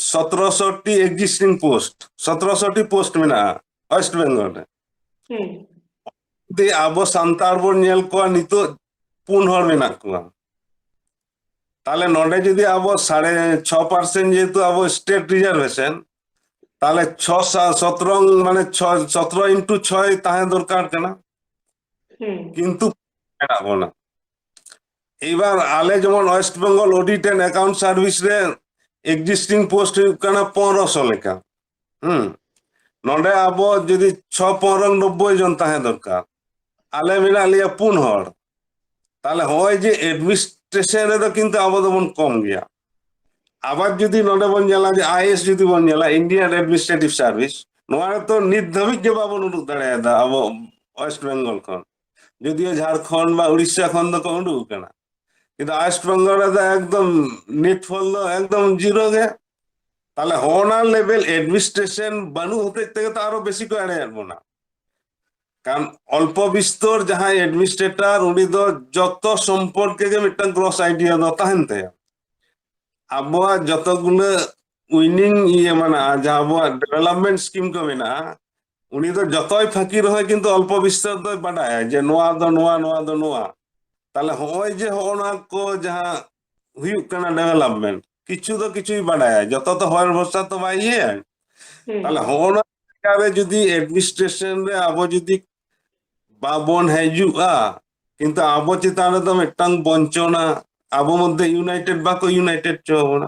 ᱥᱚᱛᱨᱚᱥᱚ ᱴᱤ ᱮᱠᱡᱤᱥᱴᱤᱝ ᱯᱳᱥᱴ, ᱥᱚᱛᱨᱚᱥᱚ ᱴᱤ ᱯᱳᱥᱴ ᱢᱮᱱᱟᱜᱼᱟ ᱳᱭᱮᱥᱴ ᱵᱮᱝᱜᱚᱞ ᱨᱮ᱾ ᱦᱩᱸ᱾ ᱡᱩᱫᱤ ᱟᱵᱚ ᱥᱟᱱᱛᱟᱲ ᱵᱚᱱ ᱧᱮᱞ ᱠᱚᱣᱟ, ᱱᱤᱛᱚᱜ ᱯᱩᱱ ᱦᱚᱲ ᱢᱮᱱᱟᱜ ᱠᱚᱣᱟ᱾ ᱛᱟᱦᱞᱮ ᱱᱚᱰᱮ ᱡᱩᱫᱤ ᱟᱵᱚ ᱥᱟᱲᱮ ᱪᱷᱚ ᱯᱟᱨᱥᱮᱱᱴ ᱡᱮᱦᱮᱛᱩ ᱟᱵᱚ ᱥᱴᱮᱴ ᱨᱤᱡᱟᱨᱵᱷᱮᱥᱚᱱ, ᱛᱟᱦᱞᱮ ᱪᱷᱚ ᱥᱟ- ᱥᱚᱛᱨᱚ ᱢᱟᱱᱮ ᱪᱷᱚ ᱥᱚᱛᱨᱚ ᱤᱱᱴᱩ ᱪᱷᱚᱭ ᱛᱟᱦᱮᱸ ᱫᱚᱨᱠᱟᱨ ᱠᱟᱱᱟ᱾ ᱦᱩᱸ᱾ ᱠᱤᱱᱛᱩ ᱢᱮᱱᱟᱜ ᱵᱚᱱᱟ᱾ ᱮᱵᱟᱨ ᱟᱞᱮ ᱡᱮᱢᱚᱱ West Bengal audit and account service ᱨᱮ ᱮᱠᱡᱤᱥᱴᱤᱝ ᱯᱳᱥᱴ ᱦᱩᱭᱩᱜ ᱠᱟᱱᱟ ᱯᱚᱱᱨᱚᱥᱚ ᱞᱮᱠᱟ᱾ ᱦᱩᱸ, ᱱᱚᱰᱮ ᱟᱵᱚ ᱡᱩᱫᱤ ᱪᱷᱚ ᱯᱚᱱᱨᱚ ᱱᱚᱵᱵᱳᱭ ᱡᱚᱱ ᱛᱟᱦᱮᱸ ᱫᱚᱨᱠᱟᱨ, ᱟᱞᱮ ᱢᱮᱱᱟᱜ ᱞᱮᱭᱟ ᱯᱩᱱ ᱦᱚᱲ᱾ ᱛᱟᱦᱞᱮ ᱦᱚᱸᱜᱼᱚᱭ ᱡᱮ ᱮᱰᱢᱤᱱᱤᱥᱴᱨᱮᱥᱚᱱ ᱨᱮᱫᱚ ᱠᱤᱱᱛᱩ ᱟᱵᱚ ᱫᱚᱵᱚᱱ ᱠᱚᱢ ᱜᱮᱭᱟ᱾ ᱟᱵᱟᱨ ᱡᱩᱫᱤ ᱱᱚᱰᱮ ᱵᱚᱱ ᱧᱮᱞᱟ ᱡᱮ ᱟᱭᱮᱥ ᱡᱩᱫᱤ ᱵᱚᱱ ᱧᱮᱞᱟ, ᱤᱱᱰᱤᱭᱟᱱ ᱮᱰᱢᱤᱱᱤᱥᱴᱨᱮᱴᱤᱵᱷ ᱥᱟᱨᱵᱷᱤᱥ, ᱱᱚᱣᱟ ᱨᱮᱛᱚ ᱱᱤᱛ ᱫᱷᱟᱹᱵᱤᱡ ᱜᱮ ᱵᱟᱵᱚᱱ ᱩᱰᱩᱠ ᱫᱟᱲᱮᱭᱟᱫᱟ ᱟᱵᱚ ᱳᱭᱮᱥᱴ ᱵᱮᱝᱜᱚᱞ ᱠᱷᱚᱱ᱾ ᱡᱩᱫᱤᱭᱳ ᱡᱷᱟᱲᱠᱷᱚᱸᱰ ᱵᱟ ᱩᱲᱤᱥᱥᱟ ᱠᱷᱚᱱ ᱫᱚᱠᱚ ᱩᱰᱩᱠ ᱟᱠᱟᱱᱟ, ᱠᱤᱱᱛᱩ ᱳᱭᱮᱥᱴ ᱵᱮᱝᱜᱚᱞ ᱨᱮᱫᱚ ᱮᱠᱫᱚᱢ ᱱᱤᱴ ᱯᱷᱚᱞ ᱫᱚ ᱮᱠᱫᱚᱢ ᱡᱤᱨᱳ ᱜᱮ᱾ ᱛᱟᱦᱞᱮ ᱦᱚᱸᱜᱼᱱᱟ ᱞᱮᱵᱮᱞ ᱮᱰᱢᱤᱱᱤᱥᱴᱨᱮᱥᱚᱱ ᱵᱟᱹᱱᱩᱜ ᱦᱚᱛᱮᱡ ᱛᱮᱜᱮ ᱛᱚ ᱟᱨᱚ ᱵᱮᱥᱤ ᱠᱚ ᱮᱲᱮᱭᱮᱫ ᱵᱚᱱᱟ᱾ ᱠᱟᱨᱚᱱ ᱚᱞᱯᱚ ᱵᱤᱥᱛᱚᱨ ᱡᱟᱦᱟᱸᱭ ᱮᱰᱢᱤᱱᱤᱥᱴᱨᱮᱴᱚᱨ, ᱩᱱᱤ ᱫᱚ ᱡᱚᱛᱚ ᱥᱚᱢᱯᱚᱨᱠᱮ ᱜᱮ ᱢᱤᱫᱴᱟᱝ ᱜᱨᱚᱥ ᱟᱭᱰᱤᱭᱟ ᱫᱚ ᱛᱟᱦᱮᱱ ᱛᱟᱭᱟ᱾ ᱟᱵᱚᱣᱟᱜ ᱡᱚᱛᱚ ᱜᱩᱞᱟᱹ ᱩᱭᱱᱤᱝ ᱤᱭᱟᱹ ᱢᱮᱱᱟᱜᱼᱟ, ᱡᱟᱦᱟᱸ ᱟᱵᱚᱣᱟᱜ ᱰᱮᱵᱷᱮᱞᱚᱯᱢᱮᱱᱴ ᱥᱠᱤᱢ ᱠᱚ ᱢᱮᱱᱟᱜᱼᱟ, ᱩᱱᱤ ᱫᱚ ᱡᱚᱛᱚᱭ ᱯᱷᱟᱸᱠᱤ ᱨᱮᱦᱚᱸᱭ ᱠᱤᱱᱛᱩ ᱚᱞᱯᱚ ᱵᱤᱥᱛᱟᱨ ᱫᱚᱭ ᱵᱟᱰᱟᱭᱟ ᱡᱮ ᱱᱚᱣᱟ ᱫᱚ ᱱᱚᱣᱟ, ᱱᱚᱣᱟ ᱫᱚ ᱱᱚᱣᱟ᱾ ᱛᱟᱦᱞᱮ ᱦᱚᱸᱜᱼᱚᱭ ᱡᱮ ᱦᱚᱸᱜᱼᱚ ᱱᱚᱣᱟ ᱠᱚ ᱡᱟᱦᱟᱸ ᱦᱩᱭᱩᱜ ᱠᱟᱱᱟ ᱰᱮᱵᱷᱮᱞᱚᱯᱢᱮᱱᱴ, ᱠᱤᱪᱷᱩ ᱫᱚ ᱠᱤᱪᱷᱩᱭ ᱵᱟᱰᱟᱭᱟ, ᱡᱚᱛᱚ ᱛᱚ ᱦᱚᱲ ᱵᱷᱚᱨᱥᱟ ᱛᱚ ᱵᱟᱭ ᱤᱭᱟᱹᱭᱟ᱾ ᱦᱩᱸ᱾ ᱛᱟᱦᱞᱮ ᱦᱚᱸᱜᱼᱚ ᱱᱚᱣᱟ ᱡᱟᱭᱜᱟ ᱨᱮ ᱡᱩᱫᱤ ᱮᱰᱢᱤᱱᱤᱥᱴᱨᱮᱥᱚᱱ ᱨᱮ ᱟᱵᱚ ᱡᱩᱫᱤ ᱵᱟᱵᱚᱱ ᱦᱤᱡᱩᱜᱼᱟ, ᱠᱤᱱᱛᱩ ᱟᱵᱚ ᱪᱮᱛᱟᱱ ᱨᱮᱫᱚ ᱢᱤᱫᱴᱟᱝ ᱵᱚᱧᱪᱚᱱᱟ, ᱟᱵᱚ ᱢᱚᱫᱽᱫᱷᱮ ᱤᱭᱩᱱᱟᱭᱴᱮᱰ ᱵᱟᱠᱚ ᱤᱭᱩᱱᱟᱭᱴᱮᱰ ᱦᱚᱪᱚ ᱟᱵᱚᱱᱟ᱾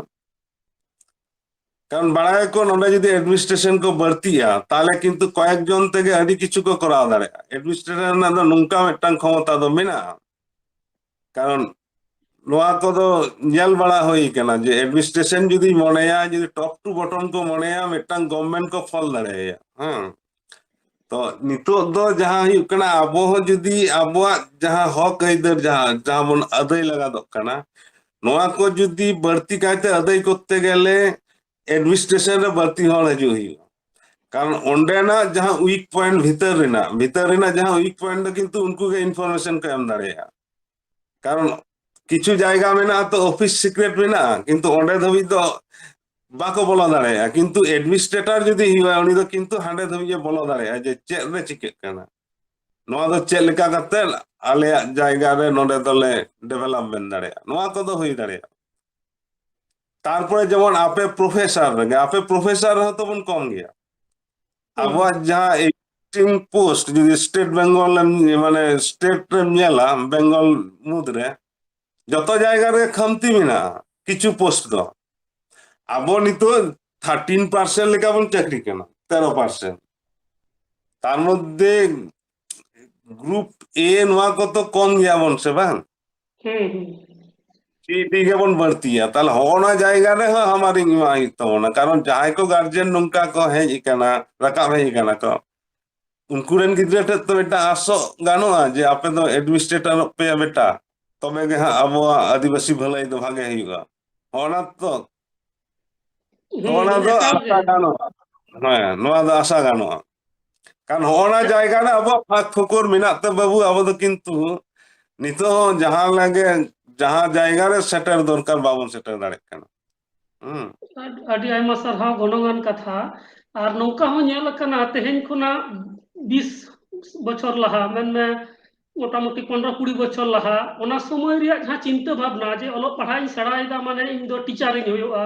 ᱠᱟᱨᱚᱱ ᱵᱟᱲᱟᱭᱟᱠᱚ ᱱᱚᱰᱮ ᱡᱩᱫᱤ ᱮᱰᱢᱤᱱᱤᱥᱴᱨᱮᱥᱚᱱ ᱠᱚ ᱵᱟᱹᱲᱛᱤᱜᱼᱟ, ᱛᱟᱦᱞᱮ ᱠᱤᱱᱛᱩ ᱠᱚᱭᱮᱠ ᱡᱚᱱ ᱛᱮᱜᱮ ᱟᱹᱰᱤ ᱠᱤᱪᱷᱩ ᱠᱚ ᱠᱚᱨᱟᱣ ᱫᱟᱲᱮᱭᱟᱜᱼᱟ᱾ ᱮᱰᱢᱤᱱᱤᱥᱴᱨᱮᱥᱚᱱ ᱨᱮᱱᱟᱜ ᱫᱚ ᱱᱚᱝᱠᱟ ᱢᱤᱫᱴᱟᱝ ᱠᱷᱚᱢᱚᱛᱟ ᱫᱚ ᱢᱮᱱᱟᱜᱼᱟ᱾ ᱠᱟᱨᱚᱱ ᱱᱚᱣᱟ ᱠᱚᱫᱚ ᱧᱮᱞ ᱵᱟᱲᱟ ᱦᱩᱭ ᱠᱟᱱᱟ ᱡᱮ ᱮᱰᱢᱤᱱᱤᱥᱴᱨᱮᱥᱚᱱ ᱡᱩᱫᱤ ᱢᱚᱱᱮᱭᱟ, ᱡᱩᱫᱤ ᱴᱚᱯ ᱴᱩ ᱵᱚᱴᱚᱢ ᱠᱚ ᱢᱚᱱᱮᱭᱟ, ᱢᱤᱫᱴᱟᱝ ᱜᱚᱵᱷᱢᱮᱱᱴ ᱠᱚ ᱯᱷᱚᱞ ᱫᱟᱲᱮᱭᱟᱭᱟ᱾ ᱦᱮᱸ, ᱛᱚ ᱱᱤᱛᱚᱜ ᱫᱚ ᱡᱟᱦᱟᱸ ᱦᱩᱭᱩᱜ ᱠᱟᱱᱟ, ᱟᱵᱚ ᱦᱚᱸ ᱡᱩᱫᱤ ᱟᱵᱚᱣᱟᱜ ᱡᱟᱦᱟᱸ ᱦᱚᱠ ᱟᱹᱭᱫᱟᱹᱨ ᱡᱟᱦᱟᱸ, ᱡᱟᱦᱟᱸ ᱵᱚᱱ ᱟᱹᱫᱟᱹᱭ ᱞᱟᱜᱟᱫᱚᱜ ᱠᱟᱱᱟ, ᱱᱚᱣᱟ ᱠᱚ ᱡᱩᱫᱤ ᱵᱟᱹᱲᱛᱤ ᱠᱟᱭᱛᱮ ᱟᱹᱫᱟᱹᱭ ᱠᱚᱨᱛᱮ ᱜᱮᱞᱮ ᱮᱰᱢᱤᱱᱤᱥᱴᱨᱮᱥᱚᱱ ᱨᱮ ᱵᱟᱹᱲᱛᱤ ᱦᱚᱲ ᱦᱤᱡᱩᱜ ᱦᱩᱭᱩᱜᱼᱟ᱾ ᱠᱟᱨᱚᱱ ᱚᱸᱰᱮᱱᱟᱜ ᱡᱟᱦᱟᱸ ᱩᱭᱤᱠ ᱯᱚᱭᱮᱱᱴ ᱵᱷᱤᱛᱟᱹᱨ ᱨᱮᱱᱟᱜ, ᱵᱷᱤᱛᱟᱹᱨ ᱨᱮᱱᱟᱜ ᱡᱟᱦᱟᱸ ᱩᱭᱤᱠ ᱯᱚᱭᱮᱱᱴ ᱫᱚ ᱠᱤᱱᱛᱩ ᱩᱱᱠᱩ ᱜᱮ ᱤᱱᱯᱷᱚᱨᱢᱮᱥᱚᱱ ᱠᱚ ᱮᱢ ᱫᱟᱲᱮᱭᱟᱜᱼᱟ᱾ ᱠᱟᱨᱚᱱ ᱠᱤᱪᱷᱩ ᱡᱟᱭᱜᱟ ᱢᱮᱱᱟᱜᱼᱟ ᱛᱚ ᱚᱯᱷᱤᱥ ᱥᱤᱠᱨᱮᱴ ᱢᱮᱱᱟᱜᱼᱟ, ᱠᱤᱱᱛᱩ ᱚᱸᱰᱮ ᱫᱷᱟᱹᱵᱤᱡ ᱫᱚ ᱵᱟᱠᱚ ᱵᱚᱞᱚ ᱫᱟᱲᱮᱭᱟᱜᱼᱟ᱾ ᱠᱤᱱᱛᱩ ᱮᱰᱢᱤᱱᱤᱥᱴᱨᱮᱴᱚᱨ ᱡᱩᱫᱤ ᱦᱩᱭᱩᱜᱼᱟ, ᱩᱱᱤ ᱫᱚ ᱠᱤᱱᱛᱩ ᱦᱟᱸᱰᱮ ᱫᱷᱟᱹᱵᱤᱡ ᱮ ᱵᱚᱞᱚ ᱫᱟᱲᱮᱭᱟᱜᱼᱟ ᱡᱮ ᱪᱮᱫ ᱨᱮ ᱪᱤᱠᱟᱹᱜ ᱠᱟᱱᱟ, ᱱᱚᱣᱟ ᱫᱚ ᱪᱮᱫ ᱞᱮᱠᱟ ᱠᱟᱛᱮ ᱟᱞᱮᱭᱟᱜ ᱡᱟᱭᱜᱟ ᱨᱮ ᱱᱚᱰᱮ ᱫᱚᱞᱮ ᱰᱮᱵᱷᱮᱞᱚᱯᱢᱮᱱᱴ ᱫᱟᱲᱮᱭᱟᱜᱼᱟ, ᱱᱚᱣᱟ ᱠᱚᱫᱚ ᱦᱩᱭ ᱫᱟᱲᱮᱭᱟᱜᱼᱟ᱾ ᱛᱟᱨᱯᱚᱨᱮ ᱡᱮᱢᱚᱱ ᱟᱯᱮ ᱯᱨᱚᱯᱷᱮᱥᱚᱨ ᱨᱮᱜᱮ, ᱟᱯᱮ ᱯᱨᱚᱯᱷᱮᱥᱚᱨ ᱨᱮᱦᱚᱸ ᱛᱚᱵᱚᱱ ᱠᱚᱢ ᱜᱮᱭᱟ᱾ ᱦᱩᱸ᱾ ᱟᱵᱚᱣᱟᱜ ᱡᱟᱦᱟᱸ ᱮᱠᱴᱤᱝ ᱯᱳᱥᱴ ᱡᱩᱫᱤ ᱥᱴᱮᱴ ᱵᱮᱝᱜᱚᱞ ᱮᱢ, ᱢᱟᱱᱮ ᱥᱴᱮᱴ ᱨᱮᱢ ᱧᱮᱞᱟ, ᱵᱮᱝᱜᱚᱞ ᱢᱩᱫᱽ ᱨᱮ ᱡᱚᱛᱚ ᱡᱟᱭᱜᱟ ᱨᱮ ᱠᱷᱟᱢᱛᱤ ᱢᱮᱱᱟᱜᱼᱟ ᱠᱤᱪᱷᱩ ᱯᱳᱥᱴ ᱫᱚ᱾ ᱟᱵᱚ ᱱᱤᱛᱚᱜ ᱛᱷᱟᱨᱴᱤᱱ ᱯᱟᱨᱥᱮᱱᱴ ᱞᱮᱠᱟ ᱵᱚᱱ ᱪᱟᱹᱠᱨᱤ ᱠᱟᱱᱟ, ᱛᱮᱨᱚ ᱯᱟᱨᱥᱮᱱᱴ᱾ ᱛᱟᱨ ᱢᱚᱫᱽᱫᱷᱮ ᱜᱨᱩᱯ ᱮ ᱱᱚᱣᱟ ᱠᱚᱫᱚ ᱠᱚᱢ ᱜᱮᱭᱟᱵᱚᱱ ᱥᱮ ᱵᱟᱝ? ᱦᱩᱸ, ᱦᱩᱸ᱾ ᱥᱤ ᱰᱤ ᱜᱮᱵᱚᱱ ᱵᱟᱹᱲᱛᱤᱭᱟ᱾ ᱛᱟᱦᱞᱮ ᱦᱚᱸᱜᱼᱚ ᱱᱟ ᱡᱟᱭᱜᱟ ᱨᱮᱦᱚᱸ ᱦᱟᱢᱟᱨᱤᱝ ᱮᱢᱟᱜ ᱦᱩᱭᱩᱜ ᱛᱟᱵᱚᱱᱟ, ᱠᱟᱨᱚᱱ ᱡᱟᱦᱟᱸᱭ ᱠᱚ ᱜᱟᱨᱡᱮᱱ ᱱᱚᱝᱠᱟ ᱠᱚ ᱦᱮᱡ ᱟᱠᱟᱱᱟ, ᱨᱟᱠᱟᱵ ᱦᱮᱡ ᱟᱠᱟᱱᱟ ᱠᱚ, ᱩᱱᱠᱩ ᱨᱮᱱ ᱜᱤᱫᱽᱨᱟᱹ ᱴᱷᱮᱱ ᱛᱚ ᱢᱤᱫᱴᱟᱝ ᱟᱥᱚᱜ ᱜᱟᱱᱚᱜᱼᱟ ᱡᱮ ᱟᱯᱮ ᱫᱚ ᱮᱰᱢᱤᱱᱤᱥᱴᱨᱮᱴᱚᱨᱚᱜ ᱯᱮᱭᱟ ᱵᱮᱴᱟ, ᱛᱚᱵᱮ ᱜᱮ ᱦᱟᱸᱜ ᱟᱵᱚᱣᱟᱜ ᱟᱹᱫᱤᱵᱟᱹᱥᱤ ᱵᱷᱟᱹᱞᱟᱹᱭ ᱫᱚ ᱵᱷᱟᱜᱮ ᱦᱩᱭᱩᱜᱼᱟ᱾ ᱚᱱᱟ ᱛᱚ, ᱦᱩᱸ, ᱚᱱᱟ ᱫᱚ ᱮᱠᱟᱞ ᱜᱮ᱾ ᱟᱥᱟ ᱜᱟᱱᱚᱜᱼᱟ᱾ ᱦᱮᱸ, ᱱᱚᱣᱟ ᱫᱚ ᱟᱥᱟ ᱜᱟᱱᱚᱜᱼᱟ᱾ ᱠᱟᱨᱚᱱ ᱦᱚᱸᱜᱼᱚ ᱱᱟ ᱡᱟᱭᱜᱟ ᱨᱮ ᱟᱵᱚᱣᱟᱜ ᱯᱷᱟᱸᱠ ᱯᱷᱚᱠᱚᱨ ᱢᱮᱱᱟᱜ ᱛᱮ ᱵᱟᱹᱵᱩ, ᱟᱵᱚ ᱫᱚ ᱠᱤᱱᱛᱩ ᱱᱤᱛᱚᱜ ᱦᱚᱸ ᱡᱟᱦᱟᱸ ᱞᱮᱠᱟ, ᱡᱟᱦᱟᱸ ᱡᱟᱭᱜᱟ ᱨᱮ ᱥᱮᱴᱮᱨ ᱫᱚᱨᱠᱟᱨ ᱵᱟᱵᱚᱱ ᱥᱮᱴᱮᱨ ᱫᱟᱲᱮᱭᱟᱜ ᱠᱟᱱᱟ᱾ ᱦᱩᱸ᱾ ᱟᱹᱰ-, ᱟᱹᱰᱤ ᱟᱭᱢᱟ ᱥᱟᱨᱦᱟᱣ ᱜᱚᱱᱚᱝᱟᱱ ᱠᱟᱛᱷᱟ᱾ ᱟᱨ ᱱᱚᱝᱠᱟ ᱦᱚᱸ ᱧᱮᱞ ᱟᱠᱟᱱᱟ, ᱛᱮᱦᱮᱧ ᱠᱷᱚᱱᱟᱜ ᱵᱤᱥ ᱵᱚᱪᱷᱚᱨ ᱞᱟᱦᱟ, ᱢᱮᱱᱢᱮ ᱢᱚᱴᱟᱢᱩᱴᱤ ᱯᱚᱱᱨᱚ ᱠᱩᱲᱤ ᱵᱚᱪᱷᱚᱨ ᱞᱟᱦᱟ, ᱚᱱᱟ ᱥᱚᱢᱚᱭ ᱨᱮᱭᱟᱜ ᱡᱟᱦᱟᱸ ᱪᱤᱱᱛᱟᱹ ᱵᱷᱟᱵᱽᱱᱟ ᱡᱮ ᱚᱞᱚᱜ ᱯᱟᱲᱦᱟᱜ ᱤᱧ ᱥᱮᱬᱟᱭᱮᱫᱟ ᱢᱟᱱᱮ ᱤᱧ ᱫᱚ ᱴᱤᱪᱟᱨ ᱤᱧ ᱦᱩᱭᱩᱜᱼᱟ,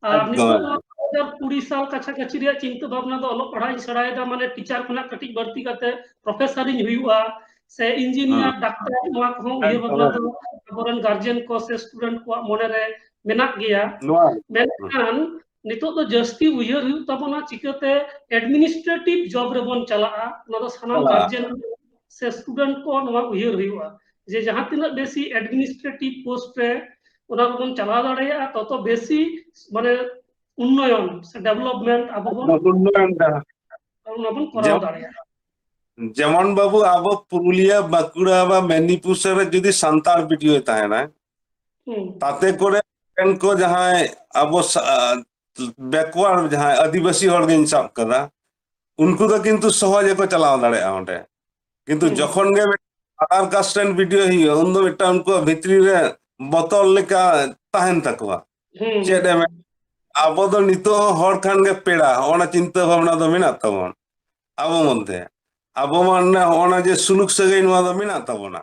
ᱟᱨ ᱮᱠᱫᱚᱢ, ᱱᱤᱛᱚᱜ ᱫᱚ ᱮᱠᱫᱚᱢ᱾ ᱫᱩ ᱦᱟᱡᱟᱨ ᱠᱩᱲᱤ ᱥᱟᱞ ᱠᱟᱪᱷᱟ ᱠᱟᱪᱷᱤ ᱨᱮᱭᱟᱜ ᱪᱤᱱᱛᱟᱹ ᱵᱷᱟᱵᱽᱱᱟ ᱫᱚ ᱚᱞᱚᱜ ᱯᱟᱲᱦᱟᱜ ᱤᱧ ᱥᱮᱬᱟᱭᱮᱫᱟ ᱢᱟᱱᱮ ᱴᱤᱪᱟᱨ ᱠᱷᱚᱱᱟᱜ ᱠᱟᱹᱴᱤᱡ ᱵᱟᱹᱲᱛᱤ ᱠᱟᱛᱮ ᱯᱨᱚᱯᱷᱮᱥᱚᱨ ᱤᱧ ᱦᱩᱭᱩᱜᱼᱟ ᱥᱮ ᱤᱧᱡᱤᱱᱤᱭᱟᱨ, ᱦᱩᱸ᱾ ᱰᱟᱠᱛᱟᱨ, ᱱᱚᱣᱟ ᱠᱚᱦᱚᱸ ᱩᱭᱦᱟᱹᱨ ᱮᱠᱫᱚᱢ, ᱵᱷᱟᱵᱽᱱᱟ ᱫᱚ ᱮᱠᱫᱚᱢ᱾ ᱟᱵᱚᱨᱮᱱ ᱜᱟᱨᱡᱮᱱ ᱠᱚ ᱥᱮ ᱥᱴᱩᱰᱮᱱᱴ ᱠᱚᱣᱟᱜ ᱢᱚᱱᱮᱨᱮ ᱢᱮᱱᱟᱜ ᱜᱮᱭᱟ᱾ ᱱᱚᱣᱟ ᱢᱮᱱᱠᱷᱟᱱ ᱱᱤᱛᱚᱜ ᱫᱚ ᱡᱟᱹᱥᱛᱤ ᱩᱭᱦᱟᱹᱨ ᱦᱩᱭᱩᱜ ᱛᱟᱵᱚᱱᱟ ᱪᱤᱠᱟᱹᱛᱮ administrative job ᱨᱮᱵᱚᱱ ᱪᱟᱞᱟᱜᱼᱟ, ᱚᱱᱟ ᱫᱚ ᱥᱟᱱᱟᱢ ᱪᱟᱞᱟᱜᱼᱟ᱾ ᱜᱟᱨᱡᱮᱱ ᱥᱮ ᱥᱴᱩᱰᱮᱱᱴ ᱠᱚ ᱱᱚᱣᱟ ᱩᱭᱦᱟᱹᱨ ᱦᱩᱭᱩᱜᱼᱟ ᱡᱮ ᱡᱟᱦᱟᱸ ᱛᱤᱱᱟᱹᱜ ᱵᱮᱥᱤ administrative post ᱨᱮ ᱚᱱᱟ ᱨᱮᱵᱚᱱ ᱪᱟᱞᱟᱣ ᱫᱟᱲᱮᱭᱟᱜᱼᱟ, ᱛᱚᱛᱚ ᱵᱮᱥᱤ ᱢᱟᱱᱮ ᱩᱱᱱᱚᱭᱚᱱ ᱥᱮ development ᱟᱵᱚ ᱵᱚᱱ ᱩᱱᱱᱚᱭᱚᱱ ᱫᱟ᱾ ᱚᱱᱟ ᱵᱚᱱ ᱠᱚᱨᱟᱣ ᱡᱮᱢᱚᱱ ᱫᱟᱲᱮᱭᱟᱜᱼᱟ᱾ ᱡᱮᱢᱚᱱ ᱵᱟᱹᱵᱩ, ᱟᱵᱚ ᱯᱩᱨᱩᱞᱤᱭᱟᱹ, ᱵᱟᱸᱠᱩᱲᱟ ᱵᱟ ᱢᱮᱫᱽᱱᱤᱯᱩᱨ ᱥᱮᱫ ᱨᱮ ᱡᱩᱫᱤ ᱥᱟᱱᱛᱟᱲ ᱵᱤᱰᱤᱭᱳ ᱛᱟᱦᱮᱱᱟᱭ, ᱦᱩᱸ᱾ ᱛᱟᱛᱮ ᱠᱚᱨᱮ ᱨᱮᱱ ᱠᱚ ᱡᱟᱦᱟᱸᱭ ᱟᱵᱚ ᱥᱟ-, backward ᱡᱟᱦᱟᱸᱭ ᱟᱹᱫᱤᱵᱟᱹᱥᱤ ᱦᱚᱲ ᱜᱤᱧ ᱥᱟᱵ ᱠᱟᱫᱟ, ᱩᱱᱠᱩ ᱫᱚ ᱠᱤᱱᱛᱩ ᱥᱚᱦᱚᱡ ᱜᱮᱠᱚ ᱪᱟᱞᱟᱣ ᱫᱟᱲᱮᱭᱟᱜᱼᱟ ᱚᱸᱰᱮ᱾ ᱠᱤᱱᱛᱩ ᱦᱩᱸ᱾ ᱡᱚᱠᱷᱚᱱ ᱜᱮ other caste ᱨᱮᱱ ᱵᱤᱰᱤᱭᱳ ᱦᱩᱭᱩᱜᱼᱟ, ᱩᱱᱫᱚ ᱢᱤᱫᱴᱟᱝ ᱩᱱᱠᱩᱣᱟᱜ ᱵᱷᱤᱛᱨᱤ ᱨᱮ ᱵᱚᱛᱚᱨ ᱞᱮᱠᱟ ᱛᱟᱦᱮᱱ ᱛᱟᱠᱚᱣᱟ᱾ ᱦᱩᱸ, ᱪᱮᱫ ᱦᱩᱸ᱾ ᱮᱢ, ᱟᱵᱚ ᱫᱚ ᱱᱤᱛᱚᱜ ᱦᱚᱸ ᱦᱚᱲ ᱠᱷᱟᱱ ᱜᱮ ᱯᱮᱲᱟ, ᱦᱚᱸᱜᱼᱚ ᱱᱟ ᱪᱤᱱᱛᱟᱹ ᱵᱷᱟᱵᱽᱱᱟ ᱫᱚ ᱢᱮᱱᱟᱜ ᱛᱟᱵᱚᱱ ᱟᱵᱚ ᱢᱚᱫᱽᱫᱷᱮ᱾ ᱟᱵᱚ ᱢᱟ ᱚᱱᱮ ᱦᱚᱸᱜᱼᱚ ᱱᱟ ᱡᱮ ᱥᱩᱞᱩᱠ ᱥᱟᱹᱜᱟᱹᱭ, ᱱᱚᱣᱟ ᱫᱚ ᱢᱮᱱᱟᱜ ᱛᱟᱵᱚᱱᱟ᱾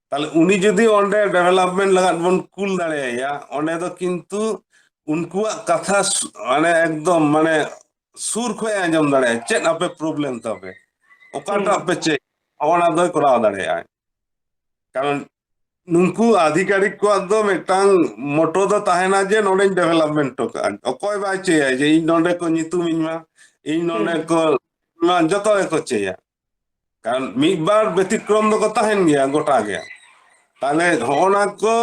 ᱛᱟᱦᱞᱮ ᱩᱱᱤ ᱡᱩᱫᱤ ᱚᱸᱰᱮ development ᱞᱟᱜᱟᱫ ᱵᱚᱱ ᱠᱩᱞ ᱫᱟᱲᱮᱭᱟᱭᱟ, ᱚᱸᱰᱮ ᱫᱚ ᱠᱤᱱᱛᱩ ᱩᱱᱠᱩᱣᱟᱜ ᱠᱟᱛᱷᱟ ᱥᱩ-, ᱢᱟᱱᱮ ᱮᱠᱫᱚᱢ ᱢᱟᱱᱮ ᱥᱩᱨ ᱠᱷᱚᱱ ᱮ ᱟᱸᱡᱚᱢ ᱫᱟᱲᱮᱭᱟᱜᱼᱟ, ᱪᱮᱫ ᱟᱯᱮ problem ᱛᱟᱯᱮ, ᱚᱠᱟᱴᱟᱜ ᱦᱩᱸ᱾ ᱯᱮ ᱪᱮᱫ, ᱚᱱᱟ ᱫᱚᱭ ᱠᱚᱨᱟᱣ ᱫᱟᱲᱮᱭᱟᱜᱼᱟ᱾ ᱠᱟᱨᱚᱱ ᱱᱩᱠᱩ ᱟᱫᱷᱤᱠᱟᱨᱤᱠ ᱠᱚᱣᱟᱜ ᱫᱚ ᱢᱤᱫᱴᱟᱝ motto ᱫᱚ ᱛᱟᱦᱮᱱᱟ ᱡᱮ ᱱᱚᱰᱮᱧ development ᱦᱚᱴᱚ ᱠᱟᱜᱼᱟ᱾ ᱚᱠᱚᱭ ᱵᱟᱭ ᱪᱟᱹᱭᱟ ᱡᱮ ᱤᱧ ᱱᱚᱰᱮ ᱠᱚ ᱧᱩᱛᱩᱢᱤᱧ ᱢᱟ, ᱤᱧ ᱱᱚᱰᱮ ᱦᱩᱸ᱾ ᱠᱚ, ᱱᱚᱣᱟ ᱡᱚᱛᱚ ᱜᱮᱠᱚ ᱪᱟᱹᱭᱟ᱾ ᱠᱟᱨᱚᱱ ᱢᱤᱫ ᱵᱟᱨ ᱵᱮᱛᱤᱠᱨᱚᱢ ᱫᱚᱠᱚ ᱛᱟᱦᱮᱱ ᱜᱮᱭᱟ ᱜᱚᱴᱟ ᱜᱮ᱾ ᱛᱟᱦᱞᱮ ᱦᱚᱸᱜᱼᱚ ᱱᱟ ᱠᱚ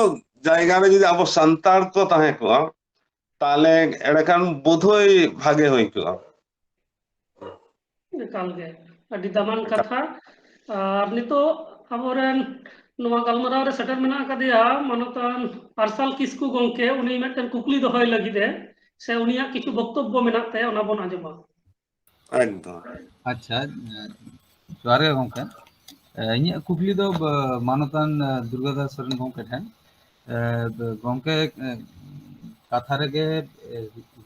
ᱡᱟᱭᱜᱟ ᱨᱮ ᱡᱩᱫᱤ ᱟᱵᱚ ᱥᱟᱱᱛᱟᱲ ᱠᱚ ᱛᱟᱦᱮᱸ ᱠᱚᱜᱼᱟ, ᱛᱟᱦᱞᱮ ᱮᱸᱰᱮᱠᱷᱟᱱ ᱵᱳᱫᱷᱚᱭ ᱵᱷᱟᱜᱮ ᱦᱩᱭ ᱠᱚᱜᱼᱟ᱾ ᱮᱠᱟᱞ ᱜᱮ, ᱟᱹᱰᱤ ᱫᱟᱢᱟᱱ ᱮᱠᱟᱞ᱾ ᱠᱟᱛᱷᱟ᱾ ᱟᱨ ᱱᱤᱛᱚᱜ ᱟᱵᱚᱨᱮᱱ ᱱᱚᱣᱟ ᱜᱟᱞᱢᱟᱨᱟᱣ ᱨᱮ ᱥᱮᱴᱮᱨ ᱢᱮᱱᱟᱜ ᱟᱠᱟᱫᱮᱭᱟ ᱢᱟᱱᱚᱛᱟᱱ ᱟᱨᱥᱟᱞ ᱠᱤᱥᱠᱩ ᱜᱚᱢᱠᱮ, ᱩᱱᱤ ᱢᱤᱫᱴᱮᱱ ᱠᱩᱠᱞᱤ ᱫᱚᱦᱚᱭ ᱞᱟᱹᱜᱤᱫ ᱮ, ᱥᱮ ᱩᱱᱤᱭᱟᱜ ᱠᱤᱪᱷᱩ ᱵᱚᱠᱛᱚᱵᱵᱚ ᱢᱮᱱᱟᱜ ᱛᱟᱭᱟ, ᱚᱱᱟ ᱵᱚᱱ ᱟᱸᱡᱚᱢᱟ᱾ ᱮᱠᱫᱚᱢ᱾ ᱟᱪᱪᱷᱟ, ᱡᱚᱦᱟᱨ ᱜᱮ ᱜᱚᱢᱠᱮ᱾ ᱮ, ᱤᱧᱟᱹᱜ ᱠᱩᱠᱞᱤ ᱫᱚ, ᱵ-, ᱢᱟᱱᱚᱛᱟᱱ, ᱮ, ᱫᱩᱨᱜᱟᱫᱟᱥ ᱥᱚᱨᱮᱱ ᱜᱚᱢᱠᱮ ᱴᱷᱮᱱ᱾ ᱮ, ᱵ-, ᱜᱚᱢᱠᱮ, ᱮ, ᱠᱟᱛᱷᱟ ᱨᱮᱜᱮ, ᱮ,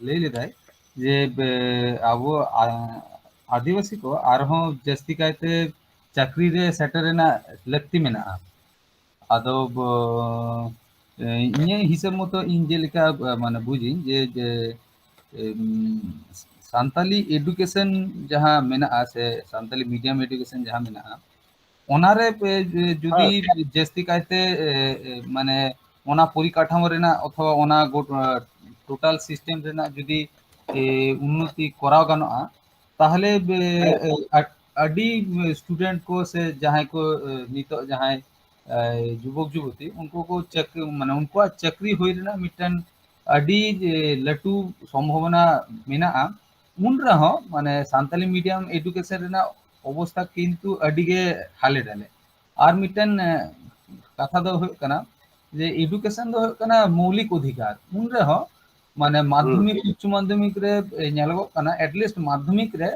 ᱞᱟᱹᱭ ᱞᱮᱫᱟᱭ ᱡᱮ ᱵᱮ-, ᱟᱵᱚ ᱟ-, ᱟᱹᱫᱤᱵᱟᱹᱥᱤ ᱠᱚ ᱟᱨᱦᱚᱸ ᱡᱟᱹᱥᱛᱤ ᱠᱟᱭᱛᱮ ᱪᱟᱹᱠᱨᱤ ᱨᱮ ᱥᱮᱴᱮᱨ ᱨᱮᱱᱟᱜ ᱞᱟᱹᱠᱛᱤ ᱢᱮᱱᱟᱜᱼᱟ᱾ ᱟᱫᱚ ᱵᱚ-, ᱮ, ᱤᱧᱟᱹᱜ ᱦᱤᱥᱟᱹᱵ ᱢᱚᱛᱚ ᱤᱧ ᱡᱮᱞᱮᱠᱟ, ᱮ, ᱢᱟᱱᱮ ᱵᱩᱡᱤᱧ ᱡᱮ, ᱡᱮ, ᱮᱢ, ᱥᱟᱱᱛᱟᱞᱤ education ᱡᱟᱦᱟᱸ ᱢᱮᱱᱟᱜᱼᱟ ᱥᱮ ᱥᱟᱱᱛᱟᱞᱤ medium education ᱡᱟᱦᱟᱸ ᱢᱮᱱᱟᱜᱼᱟ, ᱚᱱᱟᱨᱮ ᱯᱮ, ᱮ, ᱡᱩᱫᱤ ᱦᱮᱸ᱾ ᱡᱟᱹᱥᱛᱤ ᱠᱟᱭᱛᱮ, ᱮ, ᱮ, ᱢᱟᱱᱮ ᱚᱱᱟ ᱯᱚᱨᱤᱠᱟᱴᱷᱟᱢᱳ ᱨᱮᱱᱟᱜ ᱚᱛᱷᱚᱵᱟ ᱚᱱᱟ ᱜᱚᱴ-, ᱮ, total system ᱨᱮᱱᱟᱜ ᱡᱩᱫᱤ, ᱮ, ᱩᱱᱱᱚᱛᱤ ᱠᱚᱨᱟᱣ ᱜᱟᱱᱚᱜᱼᱟ, ᱛᱟᱦᱚᱞᱮ ᱵᱮ-, ᱦᱮᱸ᱾ ᱮ, ᱟ-, ᱟᱹᱰᱤ student ᱠᱚ ᱥᱮ ᱡᱟᱦᱟᱸᱭ ᱠᱚ, ᱮ, ᱱᱤᱛᱚᱜ ᱡᱟᱦᱟᱸᱭ, ᱮ, ᱡᱩᱵᱚᱠ ᱡᱩᱵᱚᱛᱤ, ᱩᱱᱠᱩ ᱠᱚ ᱪᱟᱹᱠ-, ᱢᱟᱱᱮ ᱩᱱᱠᱩᱣᱟᱜ ᱪᱟᱹᱠᱨᱤ ᱦᱩᱭ ᱨᱮᱱᱟᱜ ᱢᱤᱫᱴᱮᱱ ᱟᱹᱰᱤ, ᱮ, ᱞᱟᱹᱴᱩ ᱥᱚᱢᱵᱷᱚᱵᱚᱱᱟ ᱢᱮᱱᱟᱜᱼᱟ᱾ ᱩᱱ ᱨᱮᱦᱚᱸ ᱢᱟᱱᱮ ᱥᱟᱱᱛᱟᱞᱤ medium education ᱨᱮᱱᱟᱜ ᱚᱵᱚᱥᱛᱷᱟ ᱠᱤᱱᱛᱩ ᱟᱹᱰᱤ ᱜᱮ ᱦᱟᱞᱮ ᱰᱟᱞᱮ᱾ ᱟᱨ ᱢᱤᱫᱴᱮᱱ, ᱮ, ᱠᱟᱛᱷᱟ ᱫᱚ ᱦᱩᱭᱩᱜ ᱠᱟᱱᱟ ᱡᱮ education ᱫᱚ ᱦᱩᱭᱩᱜ ᱠᱟᱱᱟ ᱢᱳᱣᱞᱤᱠ ᱚᱫᱷᱤᱠᱟᱨ᱾ ᱩᱱ ᱨᱮᱦᱚᱸ ᱢᱟᱱᱮ ᱦᱩᱸ᱾ ᱢᱟᱫᱽᱫᱷᱚᱢᱤᱠ, ᱩᱪᱪᱚ ᱢᱟᱫᱽᱫᱷᱚᱢᱤᱠ ᱨᱮ, ᱮ, ᱧᱮᱞᱚᱜᱚᱜ ᱠᱟᱱᱟ, at least ᱢᱟᱫᱽᱫᱷᱚᱢᱤᱠ ᱨᱮ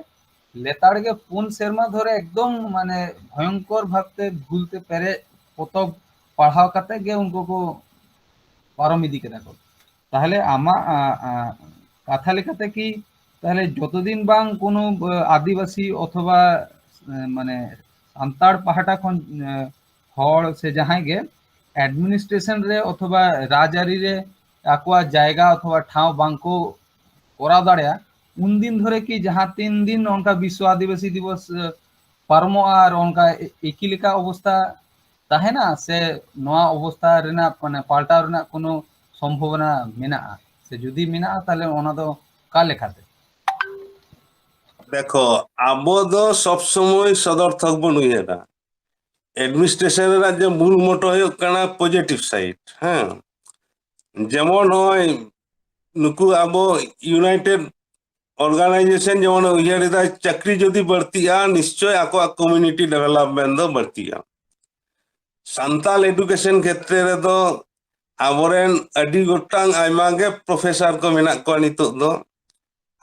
ᱞᱮᱛᱟᱲ ᱜᱮ ᱯᱩᱱ ᱥᱮᱨᱢᱟ ᱫᱷᱚᱨᱮ ᱮᱠᱫᱚᱢ ᱢᱟᱱᱮ ᱵᱷᱚᱭᱚᱝᱠᱚᱨ ᱵᱷᱟᱵᱛᱮ ᱵᱷᱩᱞ ᱛᱮ ᱯᱮᱨᱮᱡ ᱯᱚᱛᱚᱵ ᱯᱟᱲᱦᱟᱣ ᱠᱟᱛᱮ ᱜᱮ ᱩᱱᱠᱩ ᱠᱚ ᱯᱟᱨᱚᱢ ᱤᱫᱤ ᱠᱮᱫᱟ ᱠᱚ᱾ ᱛᱟᱦᱚᱞᱮ ᱟᱢᱟᱜ, ᱟ, ᱟ, ᱠᱟᱛᱷᱟ ᱞᱮᱠᱟᱛᱮ ᱠᱤ ᱛᱟᱦᱚᱞᱮ ᱡᱚᱛᱚ ᱫᱤᱱ ᱵᱟᱝ ᱠᱳᱱᱳ, ᱟ, ᱟᱹᱫᱤᱵᱟᱹᱥᱤ ᱚᱛᱷᱚᱵᱟ, ᱮ, ᱢᱟᱱᱮ ᱥᱟᱱᱛᱟᱲ ᱯᱟᱦᱴᱟ ᱠᱷᱚᱱ, ᱮ, ᱦᱚᱲ ᱥᱮ ᱡᱟᱦᱟᱸᱭ ᱜᱮ administration ᱨᱮ ᱚᱛᱷᱚᱵᱟ ᱨᱟᱡᱽᱟᱹᱨᱤ ᱨᱮ ᱟᱠᱚᱣᱟᱜ ᱡᱟᱭᱜᱟ ᱚᱛᱷᱚᱵᱟ ᱴᱷᱟᱶ ᱵᱟᱝᱠᱚ ᱠᱚᱨᱟᱣ ᱫᱟᱲᱮᱭᱟᱜᱼᱟ, ᱩᱱᱫᱤᱱ ᱫᱷᱚᱨᱮ ᱠᱤ ᱡᱟᱦᱟᱸ ᱛᱤᱱ ᱫᱤᱱ ᱚᱱᱠᱟ ᱵᱤᱥᱥᱚ ᱟᱹᱫᱤᱵᱟᱹᱥᱤ ᱫᱤᱵᱚᱥ, ᱮ, ᱯᱟᱨᱚᱢᱚᱜᱼᱟ ᱟᱨ ᱚᱱᱠᱟ ᱮ-, ᱮᱠᱤ ᱞᱮᱠᱟ ᱚᱵᱚᱥᱛᱟ ᱛᱟᱦᱮᱱᱟ ᱥᱮ ᱱᱚᱣᱟ ᱚᱵᱚᱥᱛᱟ ᱨᱮᱱᱟᱜ ᱢᱟᱱᱮ ᱯᱟᱞᱴᱟᱣ ᱨᱮᱱᱟᱜ ᱠᱳᱱᱳ ᱥᱚᱢᱵᱷᱚᱵᱚᱱᱟ ᱢᱮᱱᱟᱜᱼᱟ? ᱥᱮ ᱡᱩᱫᱤ ᱢᱮᱱᱟᱜᱼᱟ, ᱛᱟᱦᱚᱞᱮ ᱚᱱᱟ ᱫᱚ ᱚᱠᱟ ᱞᱮᱠᱟᱛᱮ? ᱫᱮᱠᱷᱚ, ᱟᱵᱚ ᱫᱚ ᱥᱚᱵ ᱥᱚᱢᱚᱭ ᱥᱚᱫᱚᱨᱛᱷᱚᱠ ᱵᱚᱱ ᱩᱭᱦᱟᱹᱨᱟ᱾ Administration ᱨᱮᱱᱟᱜ ᱡᱮ ᱢᱩᱞ ᱢᱚᱴᱚ ᱦᱩᱭᱩᱜ ᱠᱟᱱᱟ positive side, ᱦᱮᱸ᱾ ᱡᱮᱢᱚᱱ ᱱᱚᱜᱼᱚᱭ ᱱᱩᱠᱩ ᱟᱵᱚ United Organization ᱡᱮᱢᱚᱱ ᱩᱭᱦᱟᱹᱨ ᱮᱫᱟ, ᱪᱟᱹᱠᱨᱤ ᱡᱩᱫᱤ ᱵᱟᱹᱲᱛᱤᱜᱼᱟ, ᱱᱤᱥᱪᱚᱭ ᱟᱠᱚᱣᱟᱜ community development ᱫᱚ ᱵᱟᱹᱲᱛᱤᱜᱼᱟ᱾ ᱥᱟᱱᱛᱟᱞ education ᱠᱷᱮᱛᱨᱮ ᱨᱮᱫᱚ ᱟᱵᱚᱨᱮᱱ ᱟᱹᱰᱤ ᱜᱚᱴᱟᱝ ᱟᱭᱢᱟ ᱜᱮ professor ᱠᱚ ᱢᱮᱱᱟᱜ ᱠᱚᱣᱟ ᱱᱤᱛᱚᱜ ᱫᱚ᱾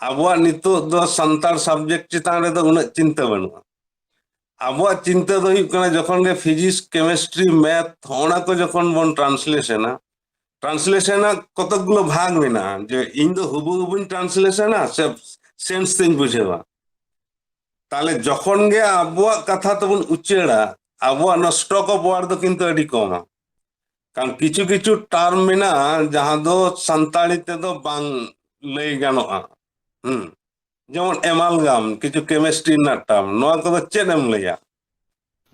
ᱟᱵᱚᱣᱟᱜ ᱱᱤᱛᱚᱜ ᱫᱚ ᱥᱟᱱᱛᱟᱲ subject ᱪᱮᱛᱟᱱ ᱨᱮᱫᱚ ᱩᱱᱟᱹᱜ ᱪᱤᱱᱛᱟᱹ ᱵᱟᱹᱱᱩᱜᱼᱟ᱾ ᱟᱵᱚᱣᱟᱜ ᱪᱤᱱᱛᱟᱹ ᱫᱚ ᱦᱩᱭᱩᱜ ᱠᱟᱱᱟ, ᱡᱚᱠᱷᱚᱱ ᱜᱮ physics, chemistry, math, ᱦᱚᱸᱜᱼᱚ ᱱᱟ ᱠᱚ ᱡᱚᱠᱷᱚᱱ ᱵᱚᱱ translation ᱟ, ᱴᱨᱟᱱᱥᱞᱮᱥᱚᱱ ᱟᱜ ᱠᱚᱛᱚᱠ ᱜᱩᱞᱳ ᱵᱷᱟᱜᱽ ᱢᱮᱱᱟᱜᱼᱟ, ᱡᱮ ᱤᱧ ᱫᱚ ᱦᱩᱵᱩᱦᱩ ᱵᱟᱹᱧ ᱴᱨᱟᱱᱥᱞᱮᱥᱚᱱᱟ, ᱥᱮ ᱥᱮᱱᱥ ᱛᱮᱧ ᱵᱩᱡᱷᱟᱹᱣᱟ᱾ ᱛᱟᱦᱞᱮ ᱡᱚᱠᱷᱚᱱ ᱜᱮ ᱟᱵᱚᱣᱟᱜ ᱠᱟᱛᱷᱟ ᱛᱮᱵᱚᱱ ᱩᱪᱟᱹᱲᱟ, ᱟᱵᱚᱣᱟᱜ ᱱᱚᱣᱟ ᱥᱴᱚᱠ ᱚᱯᱷ ᱣᱟᱨᱰ ᱫᱚ ᱠᱤᱱᱛᱩ ᱟᱹᱰᱤ ᱠᱚᱢᱟ᱾ ᱠᱟᱨᱚᱱ ᱠᱤᱪᱷᱩ ᱠᱤᱪᱷᱩ ᱴᱟᱨᱢ ᱢᱮᱱᱟᱜᱼᱟ ᱡᱟᱦᱟᱸ ᱫᱚ ᱥᱟᱱᱛᱟᱲᱤ ᱛᱮᱫᱚ ᱵᱟᱝ ᱞᱟᱹᱭ ᱜᱟᱱᱚᱜᱼᱟ᱾ ᱦᱩᱸ᱾ ᱡᱮᱢᱚᱱ ᱮᱢᱟᱞᱜᱟᱢ, ᱠᱤᱪᱷᱩ ᱠᱮᱢᱤᱥᱴᱨᱤ ᱨᱮᱱᱟᱜ ᱴᱟᱨᱢ, ᱱᱚᱣᱟ ᱠᱚᱫᱚ ᱪᱮᱫ ᱮᱢ ᱞᱟᱹᱭᱟ?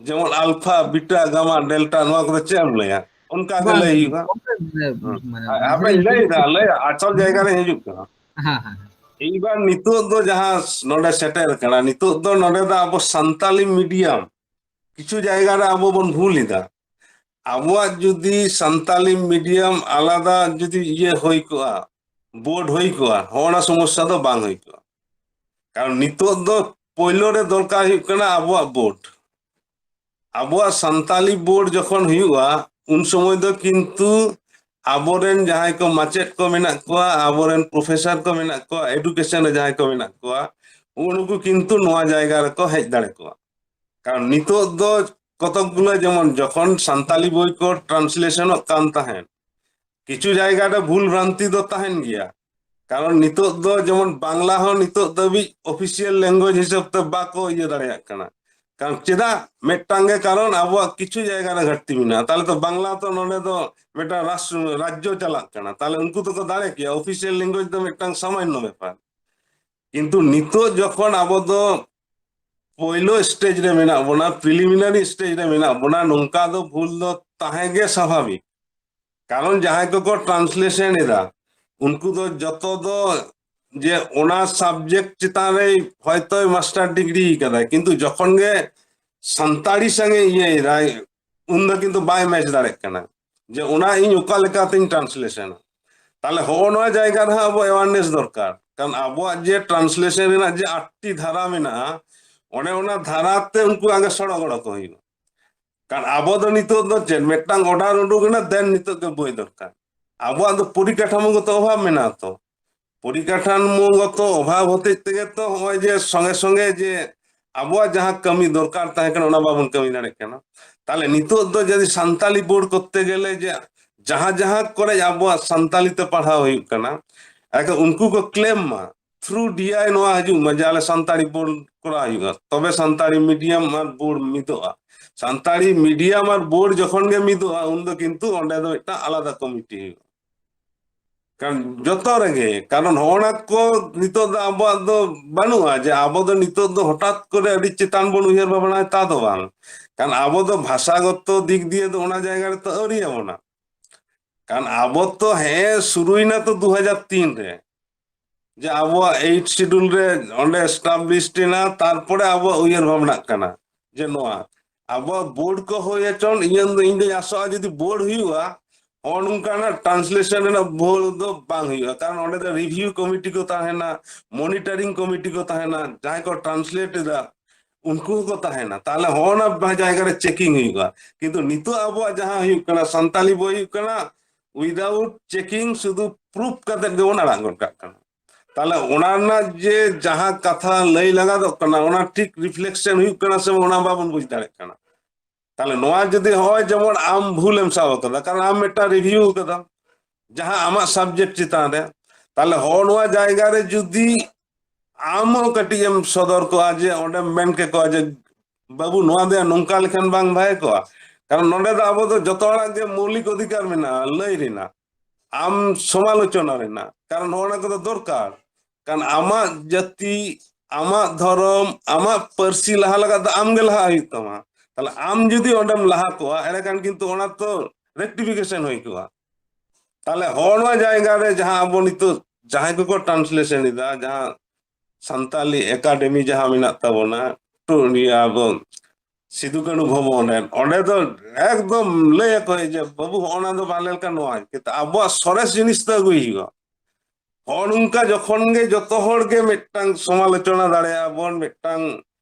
ᱡᱮᱢᱚᱱ ᱟᱞᱯᱷᱟ, ᱵᱤᱴᱟ, ᱜᱟᱢᱟ, ᱰᱮᱞᱴᱟ, ᱱᱚᱣᱟ ᱠᱚᱫᱚ ᱪᱮᱫ ᱮᱢ ᱞᱟᱹᱭᱟ? ᱚᱱᱠᱟ ᱜᱮ ᱵᱟᱝ, ᱞᱟᱹᱭ ᱦᱩᱭᱩᱜᱼᱟ᱾ ᱜᱚᱝᱠᱮ, ᱢᱟᱱᱮ, ᱦᱩᱸ᱾ ᱢᱟᱱᱮ, ᱦᱟᱯᱮᱧ ᱞᱟᱹᱭᱫᱟ, ᱞᱟᱹᱭᱟ, ᱟᱥᱚᱞ ᱡᱟᱭᱜᱟ ᱨᱮ ᱦᱤᱡᱩᱜ ᱠᱟᱱᱟ᱾ ᱦᱮᱸ, ᱦᱮᱸ, ᱦᱮᱸ᱾ ᱮᱭᱵᱟᱨ ᱱᱤᱛᱚᱜ ᱫᱚ ᱡᱟᱦᱟᱸ ᱱᱚᱰᱮ ᱥᱮᱴᱮᱨ ᱠᱟᱱᱟ, ᱱᱤᱛᱚᱜ ᱫᱚ ᱱᱚᱰᱮ ᱫᱚ ᱟᱵᱚ ᱥᱟᱱᱛᱟᱞᱤ ᱢᱤᱰᱤᱭᱟᱢ, ᱠᱤᱪᱷᱩ ᱡᱟᱭᱜᱟ ᱨᱮ ᱟᱵᱚ ᱵᱚᱱ ᱵᱷᱩᱞ ᱮᱫᱟ᱾ ᱟᱵᱚᱣᱟᱜ ᱡᱩᱫᱤ ᱥᱟᱱᱛᱟᱞᱤ ᱢᱤᱰᱤᱭᱟᱢ ᱟᱞᱟᱫᱟ ᱡᱩᱫᱤ ᱤᱭᱟᱹ ᱦᱩᱭ ᱠᱚᱜᱼᱟ, ᱵᱳᱨᱰ ᱦᱩᱭ ᱠᱚᱜᱼᱟ, ᱦᱚᱸ, ᱚᱱᱟ ᱥᱚᱢᱚᱥᱥᱟ ᱫᱚ ᱵᱟᱝ ᱦᱩᱭ ᱠᱚᱜᱼᱟ᱾ ᱠᱟᱨᱚᱱ ᱱᱤᱛᱚᱜ ᱫᱚ ᱯᱳᱭᱞᱳ ᱨᱮ ᱫᱚᱨᱠᱟᱨ ᱦᱩᱭᱩᱜ ᱠᱟᱱᱟ ᱟᱵᱚᱣᱟᱜ ᱵᱳᱨᱰ᱾ ᱟᱵᱚᱣᱟᱜ ᱥᱟᱱᱛᱟᱞᱤ ᱵᱳᱨᱰ ᱡᱚᱠᱷᱚᱱ ᱦᱩᱭᱩᱜᱼᱟ, ᱩᱱ ᱥᱚᱢᱚᱭ ᱫᱚ ᱠᱤᱱᱛᱩ ᱟᱵᱚᱨᱮᱱ ᱡᱟᱦᱟᱸᱭ ᱠᱚ ᱢᱟᱪᱮᱫ ᱠᱚ ᱢᱮᱱᱟᱜ ᱠᱚᱣᱟ, ᱟᱵᱚᱨᱮᱱ ᱯᱨᱚᱯᱷᱮᱥᱚᱨ ᱠᱚ ᱢᱮᱱᱟᱜ ᱠᱚᱣᱟ, ᱮᱰᱩᱠᱮᱥᱚᱱ ᱨᱮ ᱡᱟᱦᱟᱸᱭ ᱠᱚ ᱢᱮᱱᱟᱜ ᱠᱚᱣᱟ, ᱩᱱᱠᱩ ᱠᱤᱱᱛᱩ ᱱᱚᱣᱟ ᱡᱟᱭᱜᱟ ᱨᱮᱠᱚ ᱦᱮᱡ ᱫᱟᱲᱮ ᱠᱚᱣᱟ᱾ ᱠᱟᱨᱚᱱ ᱱᱤᱛᱚᱜ ᱫᱚ ᱠᱚᱛᱚᱠ ᱜᱩᱞᱟᱹ, ᱡᱮᱢᱚᱱ ᱡᱚᱠᱷᱚᱱ ᱥᱟᱱᱛᱟᱞᱤ ᱵᱳᱭ ᱠᱚ ᱴᱨᱟᱱᱥᱞᱮᱥᱚᱱᱚᱜ ᱠᱟᱱ ᱛᱟᱦᱮᱸᱫ, ᱠᱤᱪᱷᱩ ᱡᱟᱭᱜᱟ ᱨᱮ ᱵᱷᱩᱞ ᱵᱷᱨᱟᱱᱛᱤ ᱫᱚ ᱛᱟᱦᱮᱱ ᱜᱮᱭᱟ᱾ ᱠᱟᱨᱚᱱ ᱱᱤᱛᱚᱜ ᱫᱚ ᱡᱮᱢᱚᱱ ᱵᱟᱝᱞᱟ ᱦᱚᱸ ᱱᱤᱛᱚᱜ ᱫᱷᱟᱹᱵᱤᱡ ᱚᱯᱷᱤᱥᱤᱭᱟᱞ ᱞᱮᱝᱜᱩᱭᱮᱡᱽ ᱦᱤᱥᱟᱹᱵ ᱛᱮ ᱵᱟᱠᱚ ᱤᱭᱟᱹ ᱫᱟᱲᱮᱭᱟᱜ ᱠᱟᱱᱟ᱾ ᱠᱟᱨᱚᱱ ᱪᱮᱫᱟᱜ? ᱢᱤᱫᱴᱟᱝ ᱜᱮ ᱠᱟᱨᱚᱱ, ᱟᱵᱚᱣᱟᱜ ᱠᱤᱪᱷᱩ ᱡᱟᱭᱜᱟ ᱨᱮ ᱜᱷᱟᱴᱛᱤ ᱢᱮᱱᱟᱜᱼᱟ᱾ ᱛᱟᱦᱞᱮ ᱛᱚ ᱵᱟᱝᱞᱟ ᱛᱚ ᱱᱚᱰᱮ ᱫᱚ ᱢᱤᱫᱴᱟᱝ ᱨᱟᱥᱴᱨᱚ, ᱨᱟᱡᱽᱡᱚ ᱪᱟᱞᱟᱜ ᱠᱟᱱᱟ, ᱛᱟᱦᱞᱮ ᱩᱱᱠᱩ ᱫᱚᱠᱚ ᱫᱟᱲᱮ ᱠᱮᱭᱟ, ᱚᱯᱷᱤᱥᱤᱭᱟᱞ ᱞᱮᱝᱜᱩᱭᱮᱡᱽ ᱫᱚ ᱢᱤᱫᱴᱟᱝ ᱥᱟᱢᱟᱱᱱᱚ ᱵᱮᱯᱟᱨ᱾ ᱠᱤᱱᱛᱩ ᱱᱤᱛᱚᱜ ᱡᱚᱠᱷᱚᱱ ᱟᱵᱚ ᱫᱚ ᱯᱳᱭᱞᱳ ᱥᱴᱮᱡ ᱨᱮ ᱢᱮᱱᱟᱜ ᱵᱚᱱᱟ, ᱯᱨᱤᱞᱤᱢᱤᱱᱟᱨᱤ ᱥᱴᱮᱡ ᱨᱮ ᱢᱮᱱᱟᱜ ᱵᱚᱱᱟ, ᱱᱚᱝᱠᱟ ᱫᱚ ᱵᱷᱩᱞ ᱫᱚ ᱛᱟᱦᱮᱸ ᱜᱮ ᱥᱟᱵᱷᱟᱵᱤᱠ᱾ ᱠᱟᱨᱚᱱ ᱡᱟᱦᱟᱸᱭ ᱠᱚᱠᱚ ᱴᱨᱟᱱᱥᱞᱮᱥᱚᱱ ᱮᱫᱟ, ᱩᱱᱠᱩ ᱫᱚ ᱡᱚᱛᱚ ᱫᱚ ᱡᱮ ᱚᱱᱟ ᱥᱟᱵᱡᱮᱠᱴ ᱪᱮᱛᱟᱱ ᱨᱮ ᱦᱚᱭᱛᱳ ᱢᱟᱥᱴᱟᱨ ᱰᱤᱜᱽᱨᱤ ᱠᱟᱫᱟᱭ, ᱠᱤᱱᱛᱩ ᱡᱚᱠᱷᱚᱱ ᱜᱮ ᱥᱟᱱᱛᱟᱲᱤ ᱥᱟᱝᱜᱮ ᱤᱭᱟᱹᱭᱮᱫᱟᱭ, ᱩᱱ ᱫᱚ ᱠᱤᱱᱛᱩ ᱵᱟᱭ ᱢᱮᱪ ᱫᱟᱲᱮᱭᱟᱜ ᱠᱟᱱᱟ ᱡᱮ ᱚᱱᱟ ᱤᱧ ᱚᱠᱟ ᱞᱮᱠᱟᱛᱤᱧ ᱴᱨᱟᱱᱥᱞᱮᱥᱚᱱᱟ᱾ ᱛᱟᱦᱞᱮ ᱦᱚᱸᱜᱼᱚ ᱱᱚᱣᱟ ᱡᱟᱭᱜᱟ ᱨᱮᱦᱚᱸ ᱟᱵᱚ ᱮᱣᱟᱨᱱᱮᱥ ᱫᱚᱨᱠᱟᱨ, ᱠᱟᱨᱚᱱ ᱟᱵᱚᱣᱟᱜ ᱡᱮ ᱴᱨᱟᱱᱥᱞᱮᱥᱚᱱ ᱨᱮᱱᱟᱜ ᱡᱮ ᱟᱴᱴᱤ ᱫᱷᱟᱨᱟ ᱢᱮᱱᱟᱜᱼᱟ, ᱚᱱᱮ ᱚᱱᱟ ᱫᱷᱟᱨᱟ ᱛᱮ ᱩᱱᱠᱩ ᱟᱜᱮ ᱥᱚᱲᱚ ᱜᱚᱲᱚ ᱠᱚ ᱦᱩᱭᱩᱜᱼᱟ᱾ ᱠᱟᱨᱚᱱ ᱟᱵᱚ ᱫᱚ ᱱᱤᱛᱚᱜ ᱫᱚ ᱪᱮᱫ, ᱢᱤᱫᱴᱟᱝ ᱚᱰᱟᱨ ᱩᱰᱩᱠ ᱮᱱᱟ, ᱫᱮᱱ ᱱᱤᱛᱚᱜ ᱜᱮ ᱵᱳᱭ ᱫᱚᱨᱠᱟᱨ᱾ ᱟᱵᱚᱣᱟᱜ ᱫᱚ ᱯᱚᱨᱤᱠᱟᱴᱷᱟᱢᱳ ᱜᱚᱛᱚ ᱚᱵᱷᱟᱵ ᱢᱮᱱᱟᱜᱼᱟ ᱛᱚ᱾ ᱯᱚᱨᱤᱠᱟᱴᱷᱟᱢᱳ ᱜᱚᱛᱚ ᱚᱵᱷᱟᱵ ᱦᱚᱛᱮᱡ ᱛᱮᱜᱮ ᱛᱚ ᱦᱚᱸᱜᱼᱚᱭ ᱡᱮ ᱥᱚᱸᱜᱮ ᱥᱚᱸᱜᱮ ᱡᱮ ᱟᱵᱚᱣᱟᱜ ᱡᱟᱦᱟᱸ ᱠᱟᱹᱢᱤ ᱫᱚᱨᱠᱟᱨ ᱛᱟᱦᱮᱸ ᱠᱟᱱᱟ, ᱚᱱᱟ ᱵᱟᱵᱚᱱ ᱠᱟᱹᱢᱤ ᱫᱟᱲᱮᱭᱟᱜ ᱠᱟᱱᱟ᱾ ᱛᱟᱦᱞᱮ ᱱᱤᱛᱚᱜ ᱫᱚ ᱡᱩᱫᱤ ᱥᱟᱱᱛᱟᱞᱤ ᱵᱳᱨᱰ ᱠᱚᱨᱛᱮ ᱜᱮᱞᱮ ᱡᱮ ᱡᱟᱦᱟᱸ ᱡᱟᱦᱟᱸ ᱠᱚᱨᱮ ᱟᱵᱚᱣᱟᱜ ᱥᱟᱱᱛᱟᱲᱤ ᱛᱮ ᱯᱟᱲᱦᱟᱣ ᱦᱩᱭᱩᱜ ᱠᱟᱱᱟ, ᱮᱱᱠᱷᱟᱱ ᱩᱱᱠᱩ ᱠᱚ ᱠᱞᱮᱢ ᱢᱟ, ᱛᱷᱨᱩ ᱰᱤ ᱟᱭ ᱱᱚᱣᱟ ᱦᱤᱡᱩᱜ ᱢᱟ ᱡᱮ ᱟᱞᱮ ᱥᱟᱱᱛᱟᱲᱤ ᱵᱳᱨᱰ ᱠᱚᱨᱟᱣ ᱦᱩᱭᱩᱜᱼᱟ, ᱛᱚᱵᱮ ᱥᱟᱱᱛᱟᱲᱤ ᱢᱤᱰᱤᱭᱟᱢ ᱟᱨ ᱵᱳᱨᱰ ᱢᱤᱫᱚᱜᱼᱟ᱾ ᱥᱟᱱᱛᱟᱲᱤ ᱢᱤᱰᱤᱭᱟᱢ ᱟᱨ ᱵᱳᱨᱰ ᱡᱚᱠᱷᱚᱱ ᱜᱮ ᱢᱤᱫᱚᱜᱼᱟ, ᱩᱱᱫᱚ ᱠᱤᱱᱛᱩ ᱚᱸᱰᱮ ᱫᱚ ᱢᱤᱫᱴᱟᱝ ᱟᱞᱟᱫᱟ ᱠᱚᱢᱤᱴᱤ ᱦᱩᱭᱩᱜᱼᱟ᱾ ᱠᱟᱨᱚᱱ ᱡᱚᱛᱚ ᱨᱮᱜᱮ, ᱠᱟᱨᱚᱱ ᱦᱚᱸᱜᱼᱚ ᱱᱟ ᱠᱚ ᱱᱤᱛᱚᱜ ᱫᱚ ᱟᱵᱚᱣᱟᱜ ᱫᱚ ᱵᱟᱹᱱᱩᱜᱼᱟ ᱡᱮ ᱟᱵᱚ ᱫᱚ ᱱᱤᱛᱚᱜ ᱫᱚ ᱦᱚᱴᱟᱛ ᱠᱚᱨᱮ ᱟᱹᱰᱤ ᱪᱮᱛᱟᱱ ᱵᱚᱱ ᱩᱭᱦᱟᱹᱨ ᱵᱷᱟᱵᱽᱱᱟᱭᱟ, ᱛᱟ ᱫᱚ ᱵᱟᱝ᱾ ᱠᱟᱨᱚᱱ ᱟᱵᱚ ᱫᱚ ᱵᱷᱟᱥᱟᱜᱚᱛᱚ ᱫᱤᱠ ᱫᱤᱭᱮ ᱫᱚ ᱚᱱᱟ ᱡᱟᱭᱜᱟ ᱨᱮ ᱛᱚ ᱟᱹᱣᱨᱤ ᱟᱵᱚᱱᱟ᱾ ᱠᱟᱨᱚᱱ ᱟᱵᱚ ᱛᱚ ᱦᱮᱸ ᱥᱩᱨᱩᱭᱱᱟ ᱛᱚ ᱫᱩ ᱦᱟᱡᱟᱨ ᱛᱤᱱ ᱨᱮ, ᱡᱮ ᱟᱵᱚᱣᱟᱜ ᱮᱭᱤᱴ ᱥᱤᱰᱩᱞ ᱨᱮ ᱚᱸᱰᱮ ᱮᱥᱴᱟᱵᱞᱤᱥᱰ ᱮᱱᱟ, ᱛᱟᱨᱯᱚᱨᱮ ᱟᱵᱚᱣᱟᱜ ᱩᱭᱦᱟᱹᱨ ᱵᱷᱟᱵᱽᱱᱟᱜ ᱠᱟᱱᱟ ᱡᱮ ᱱᱚᱣᱟ ᱟᱵᱚᱣᱟᱜ ᱵᱳᱨᱰ ᱠᱚ ᱦᱩᱭ ᱦᱚᱪᱚᱱ᱾ ᱤᱧᱟᱹᱜ ᱫᱚ, ᱤᱧ ᱫᱚᱧ ᱟᱥᱚᱜᱼᱟ ᱡᱩᱫᱤ ᱵᱳᱨᱰ ᱦᱩᱭᱩᱜᱼᱟ, ᱦᱚᱸᱜᱼᱚ ᱱᱚᱝᱠᱟᱱᱟᱜ ᱴᱨᱟᱱᱥᱞᱮᱥᱚᱱ ᱨᱮᱱᱟᱜ ᱵᱷᱩᱞ ᱫᱚ ᱵᱟᱝ ᱦᱩᱭᱩᱜᱼᱟ, ᱠᱟᱨᱚᱱ ᱚᱸᱰᱮ ᱫᱚ ᱨᱤᱵᱷᱤᱭᱩ ᱠᱚᱢᱤᱴᱤ ᱠᱚ ᱛᱟᱦᱮᱱᱟ, ᱢᱚᱱᱤᱴᱟᱨᱤᱝ ᱠᱚᱢᱤᱴᱤ ᱠᱚ ᱛᱟᱦᱮᱱᱟ, ᱡᱟᱦᱟᱸᱭ ᱠᱚ ᱴᱨᱟᱱᱥᱞᱮᱴ ᱮᱫᱟ ᱩᱱᱠᱩ ᱦᱚᱸᱠᱚ ᱛᱟᱦᱮᱱᱟ᱾ ᱛᱟᱦᱞᱮ ᱦᱚᱸᱜᱼᱚ ᱱᱟ ᱡᱟᱭᱜᱟ ᱨᱮ ᱪᱮᱠᱤᱝ ᱦᱩᱭᱩᱜᱼᱟ᱾ ᱠᱤᱱᱛᱩ ᱱᱤᱛᱚᱜ ᱟᱵᱚᱣᱟᱜ ᱡᱟᱦᱟᱸ ᱦᱩᱭᱩᱜ ᱠᱟᱱᱟ, ᱥᱟᱱᱛᱟᱞᱤ ᱵᱳᱭ ᱦᱩᱭᱩᱜ ᱠᱟᱱᱟ, ᱩᱭᱫᱟᱣᱩᱴ ᱪᱮᱠᱤᱝ ᱥᱩᱫᱷᱩ ᱯᱨᱩᱯ ᱠᱟᱛᱮ ᱜᱮᱵᱚᱱ ᱟᱲᱟᱜ ᱜᱚᱫ ᱠᱟᱜ ᱠᱟᱱᱟ᱾ ᱛᱟᱦᱞᱮ ᱚᱱᱟ ᱨᱮᱱᱟᱜ ᱡᱮ ᱡᱟᱦᱟᱸ ᱠᱟᱛᱷᱟ ᱞᱟᱹᱭ ᱞᱟᱜᱟᱫᱚᱜ ᱠᱟᱱᱟ, ᱚᱱᱟ ᱴᱷᱤᱠ ᱨᱤᱯᱷᱞᱮᱠᱥᱚᱱ ᱦᱩᱭᱩᱜ ᱠᱟᱱᱟ ᱥᱮ ᱵᱟᱝ, ᱚᱱᱟ ᱵᱟᱵᱚᱱ ᱵᱩᱡᱽ ᱫᱟᱲᱮᱭᱟᱜ ᱠᱟᱱᱟ᱾ ᱛᱟᱦᱞᱮ ᱱᱚᱣᱟ ᱡᱩᱫᱤ ᱦᱚᱸᱜᱼᱚᱭ ᱡᱮᱢᱚᱱ ᱟᱢ ᱵᱷᱩᱞ ᱮᱢ ᱥᱟᱵ ᱟᱠᱟᱫᱟ, ᱠᱟᱨᱚᱱ ᱟᱢ ᱢᱤᱫᱴᱟᱝ ᱨᱤᱵᱷᱤᱭᱩ ᱟᱠᱟᱫᱟ ᱡᱟᱦᱟᱸ ᱟᱢᱟᱜ ᱥᱟᱵᱡᱮᱠᱴ ᱪᱮᱛᱟᱱ ᱨᱮ, ᱛᱟᱦᱞᱮ ᱦᱚᱸᱜᱼᱚ ᱱᱚᱣᱟ ᱡᱟᱭᱜᱟ ᱨᱮ ᱡᱩᱫᱤ ᱟᱢ ᱦᱚᱸ ᱠᱟᱹᱴᱤᱡ ᱮᱢ ᱥᱚᱫᱚᱨ ᱠᱚᱜᱼᱟ, ᱡᱮ ᱚᱸᱰᱮᱢ ᱢᱮᱱ ᱠᱮᱠᱚᱣᱟ ᱡᱮ, "ᱵᱟᱹᱵᱩ, ᱱᱚᱣᱟ ᱫᱚᱭᱟ ᱱᱚᱝᱠᱟ ᱞᱮᱠᱷᱟᱱ ᱵᱟᱝ ᱵᱷᱟᱜᱮ ᱠᱚᱜᱼᱟ?" ᱠᱟᱨᱚᱱ ᱱᱚᱰᱮ ᱫᱚ ᱟᱵᱚ ᱫᱚ ᱡᱚᱛᱚ ᱦᱚᱲᱟᱜ ᱜᱮ ᱢᱳᱣᱞᱤᱠ ᱚᱫᱷᱤᱠᱟᱨ ᱢᱮᱱᱟᱜᱼᱟ ᱞᱟᱹᱭ ᱨᱮᱱᱟᱜ, ᱟᱢ ᱥᱚᱢᱟᱞᱳᱪᱚᱱᱟ ᱨᱮᱱᱟᱜ, ᱠᱟᱨᱚᱱ ᱱᱚᱜᱼᱚ ᱱᱚᱣᱟ ᱠᱚᱫᱚ ᱫᱚᱨᱠᱟᱨ᱾ ᱠᱟᱨᱚᱱ ᱟᱢᱟᱜ ᱡᱟᱹᱛᱤ, ᱟᱢᱟᱜ ᱫᱷᱚᱨᱚᱢ, ᱟᱢᱟᱜ ᱯᱟᱹᱨᱥᱤ ᱞᱟᱦᱟ ᱞᱟᱜᱟᱫ ᱫᱚ ᱟᱢ ᱜᱮ ᱞᱟᱦᱟ ᱦᱩᱭᱩᱜ ᱛᱟᱢᱟ᱾ ᱛᱟᱦᱞᱮ ᱟᱢ ᱡᱩᱫᱤ ᱚᱸᱰᱮᱢ ᱞᱟᱦᱟ ᱠᱚᱜᱼᱟ, ᱮᱸᱰᱮᱠᱷᱟᱱ ᱠᱤᱱᱛᱩ ᱚᱱᱟ ᱛᱚ ᱨᱮᱠᱴᱤᱯᱷᱤᱠᱮᱥᱚᱱ ᱦᱩᱭ ᱠᱚᱜᱼᱟ᱾ ᱛᱟᱦᱞᱮ ᱦᱚᱸᱜᱼᱚ ᱱᱚᱣᱟ ᱡᱟᱭᱜᱟ ᱨᱮ ᱡᱟᱦᱟᱸ ᱟᱵᱚ ᱱᱤᱛᱚᱜ ᱡᱟᱦᱟᱸᱭ ᱠᱚᱠᱚ ᱴᱨᱟᱱᱥᱞᱮᱥᱚᱱ ᱮᱫᱟ, ᱡᱟᱦᱟᱸ ᱥᱟᱱᱛᱟᱞᱤ ᱮᱠᱟᱰᱮᱢᱤ ᱡᱟᱦᱟᱸ ᱢᱮᱱᱟᱜ ᱛᱟᱵᱚᱱᱟ, ᱴᱩ-, ᱤᱭᱟᱹ ᱟᱵᱚ ᱥᱤᱫᱩ ᱠᱟᱹᱱᱦᱩ ᱵᱷᱚᱵᱚᱱ ᱨᱮ, ᱚᱸᱰᱮ ᱫᱚ ᱮᱠᱫᱚᱢ ᱞᱟᱹᱭ ᱟᱠᱚ ᱡᱮ, "ᱵᱟᱹᱵᱩ, ᱦᱚᱸᱜᱼᱚ ᱱᱟ ᱫᱚ ᱵᱟᱝ ᱞᱮᱠᱟ ᱱᱚᱣᱟ", ᱠᱤᱱᱛᱩ ᱟᱵᱚᱣᱟᱜ ᱥᱚᱨᱮᱥ ᱡᱤᱱᱤᱥ ᱫᱚ ᱟᱹᱜᱩᱭ ᱦᱩᱭᱩᱜᱼᱟ᱾ ᱦᱚᱸᱜᱼᱚ ᱱᱚᱝᱠᱟ ᱡᱚᱠᱷᱚᱱ ᱜᱮ ᱡᱚᱛᱚ ᱦᱚᱲ ᱜᱮ ᱢᱤᱫᱴᱟᱝ ᱥᱚᱢᱟᱞᱳᱪᱚᱱᱟ ᱫᱟᱲᱮᱭᱟᱜᱼᱟ ᱵᱚᱱ, ᱢᱤᱫᱴᱟᱝ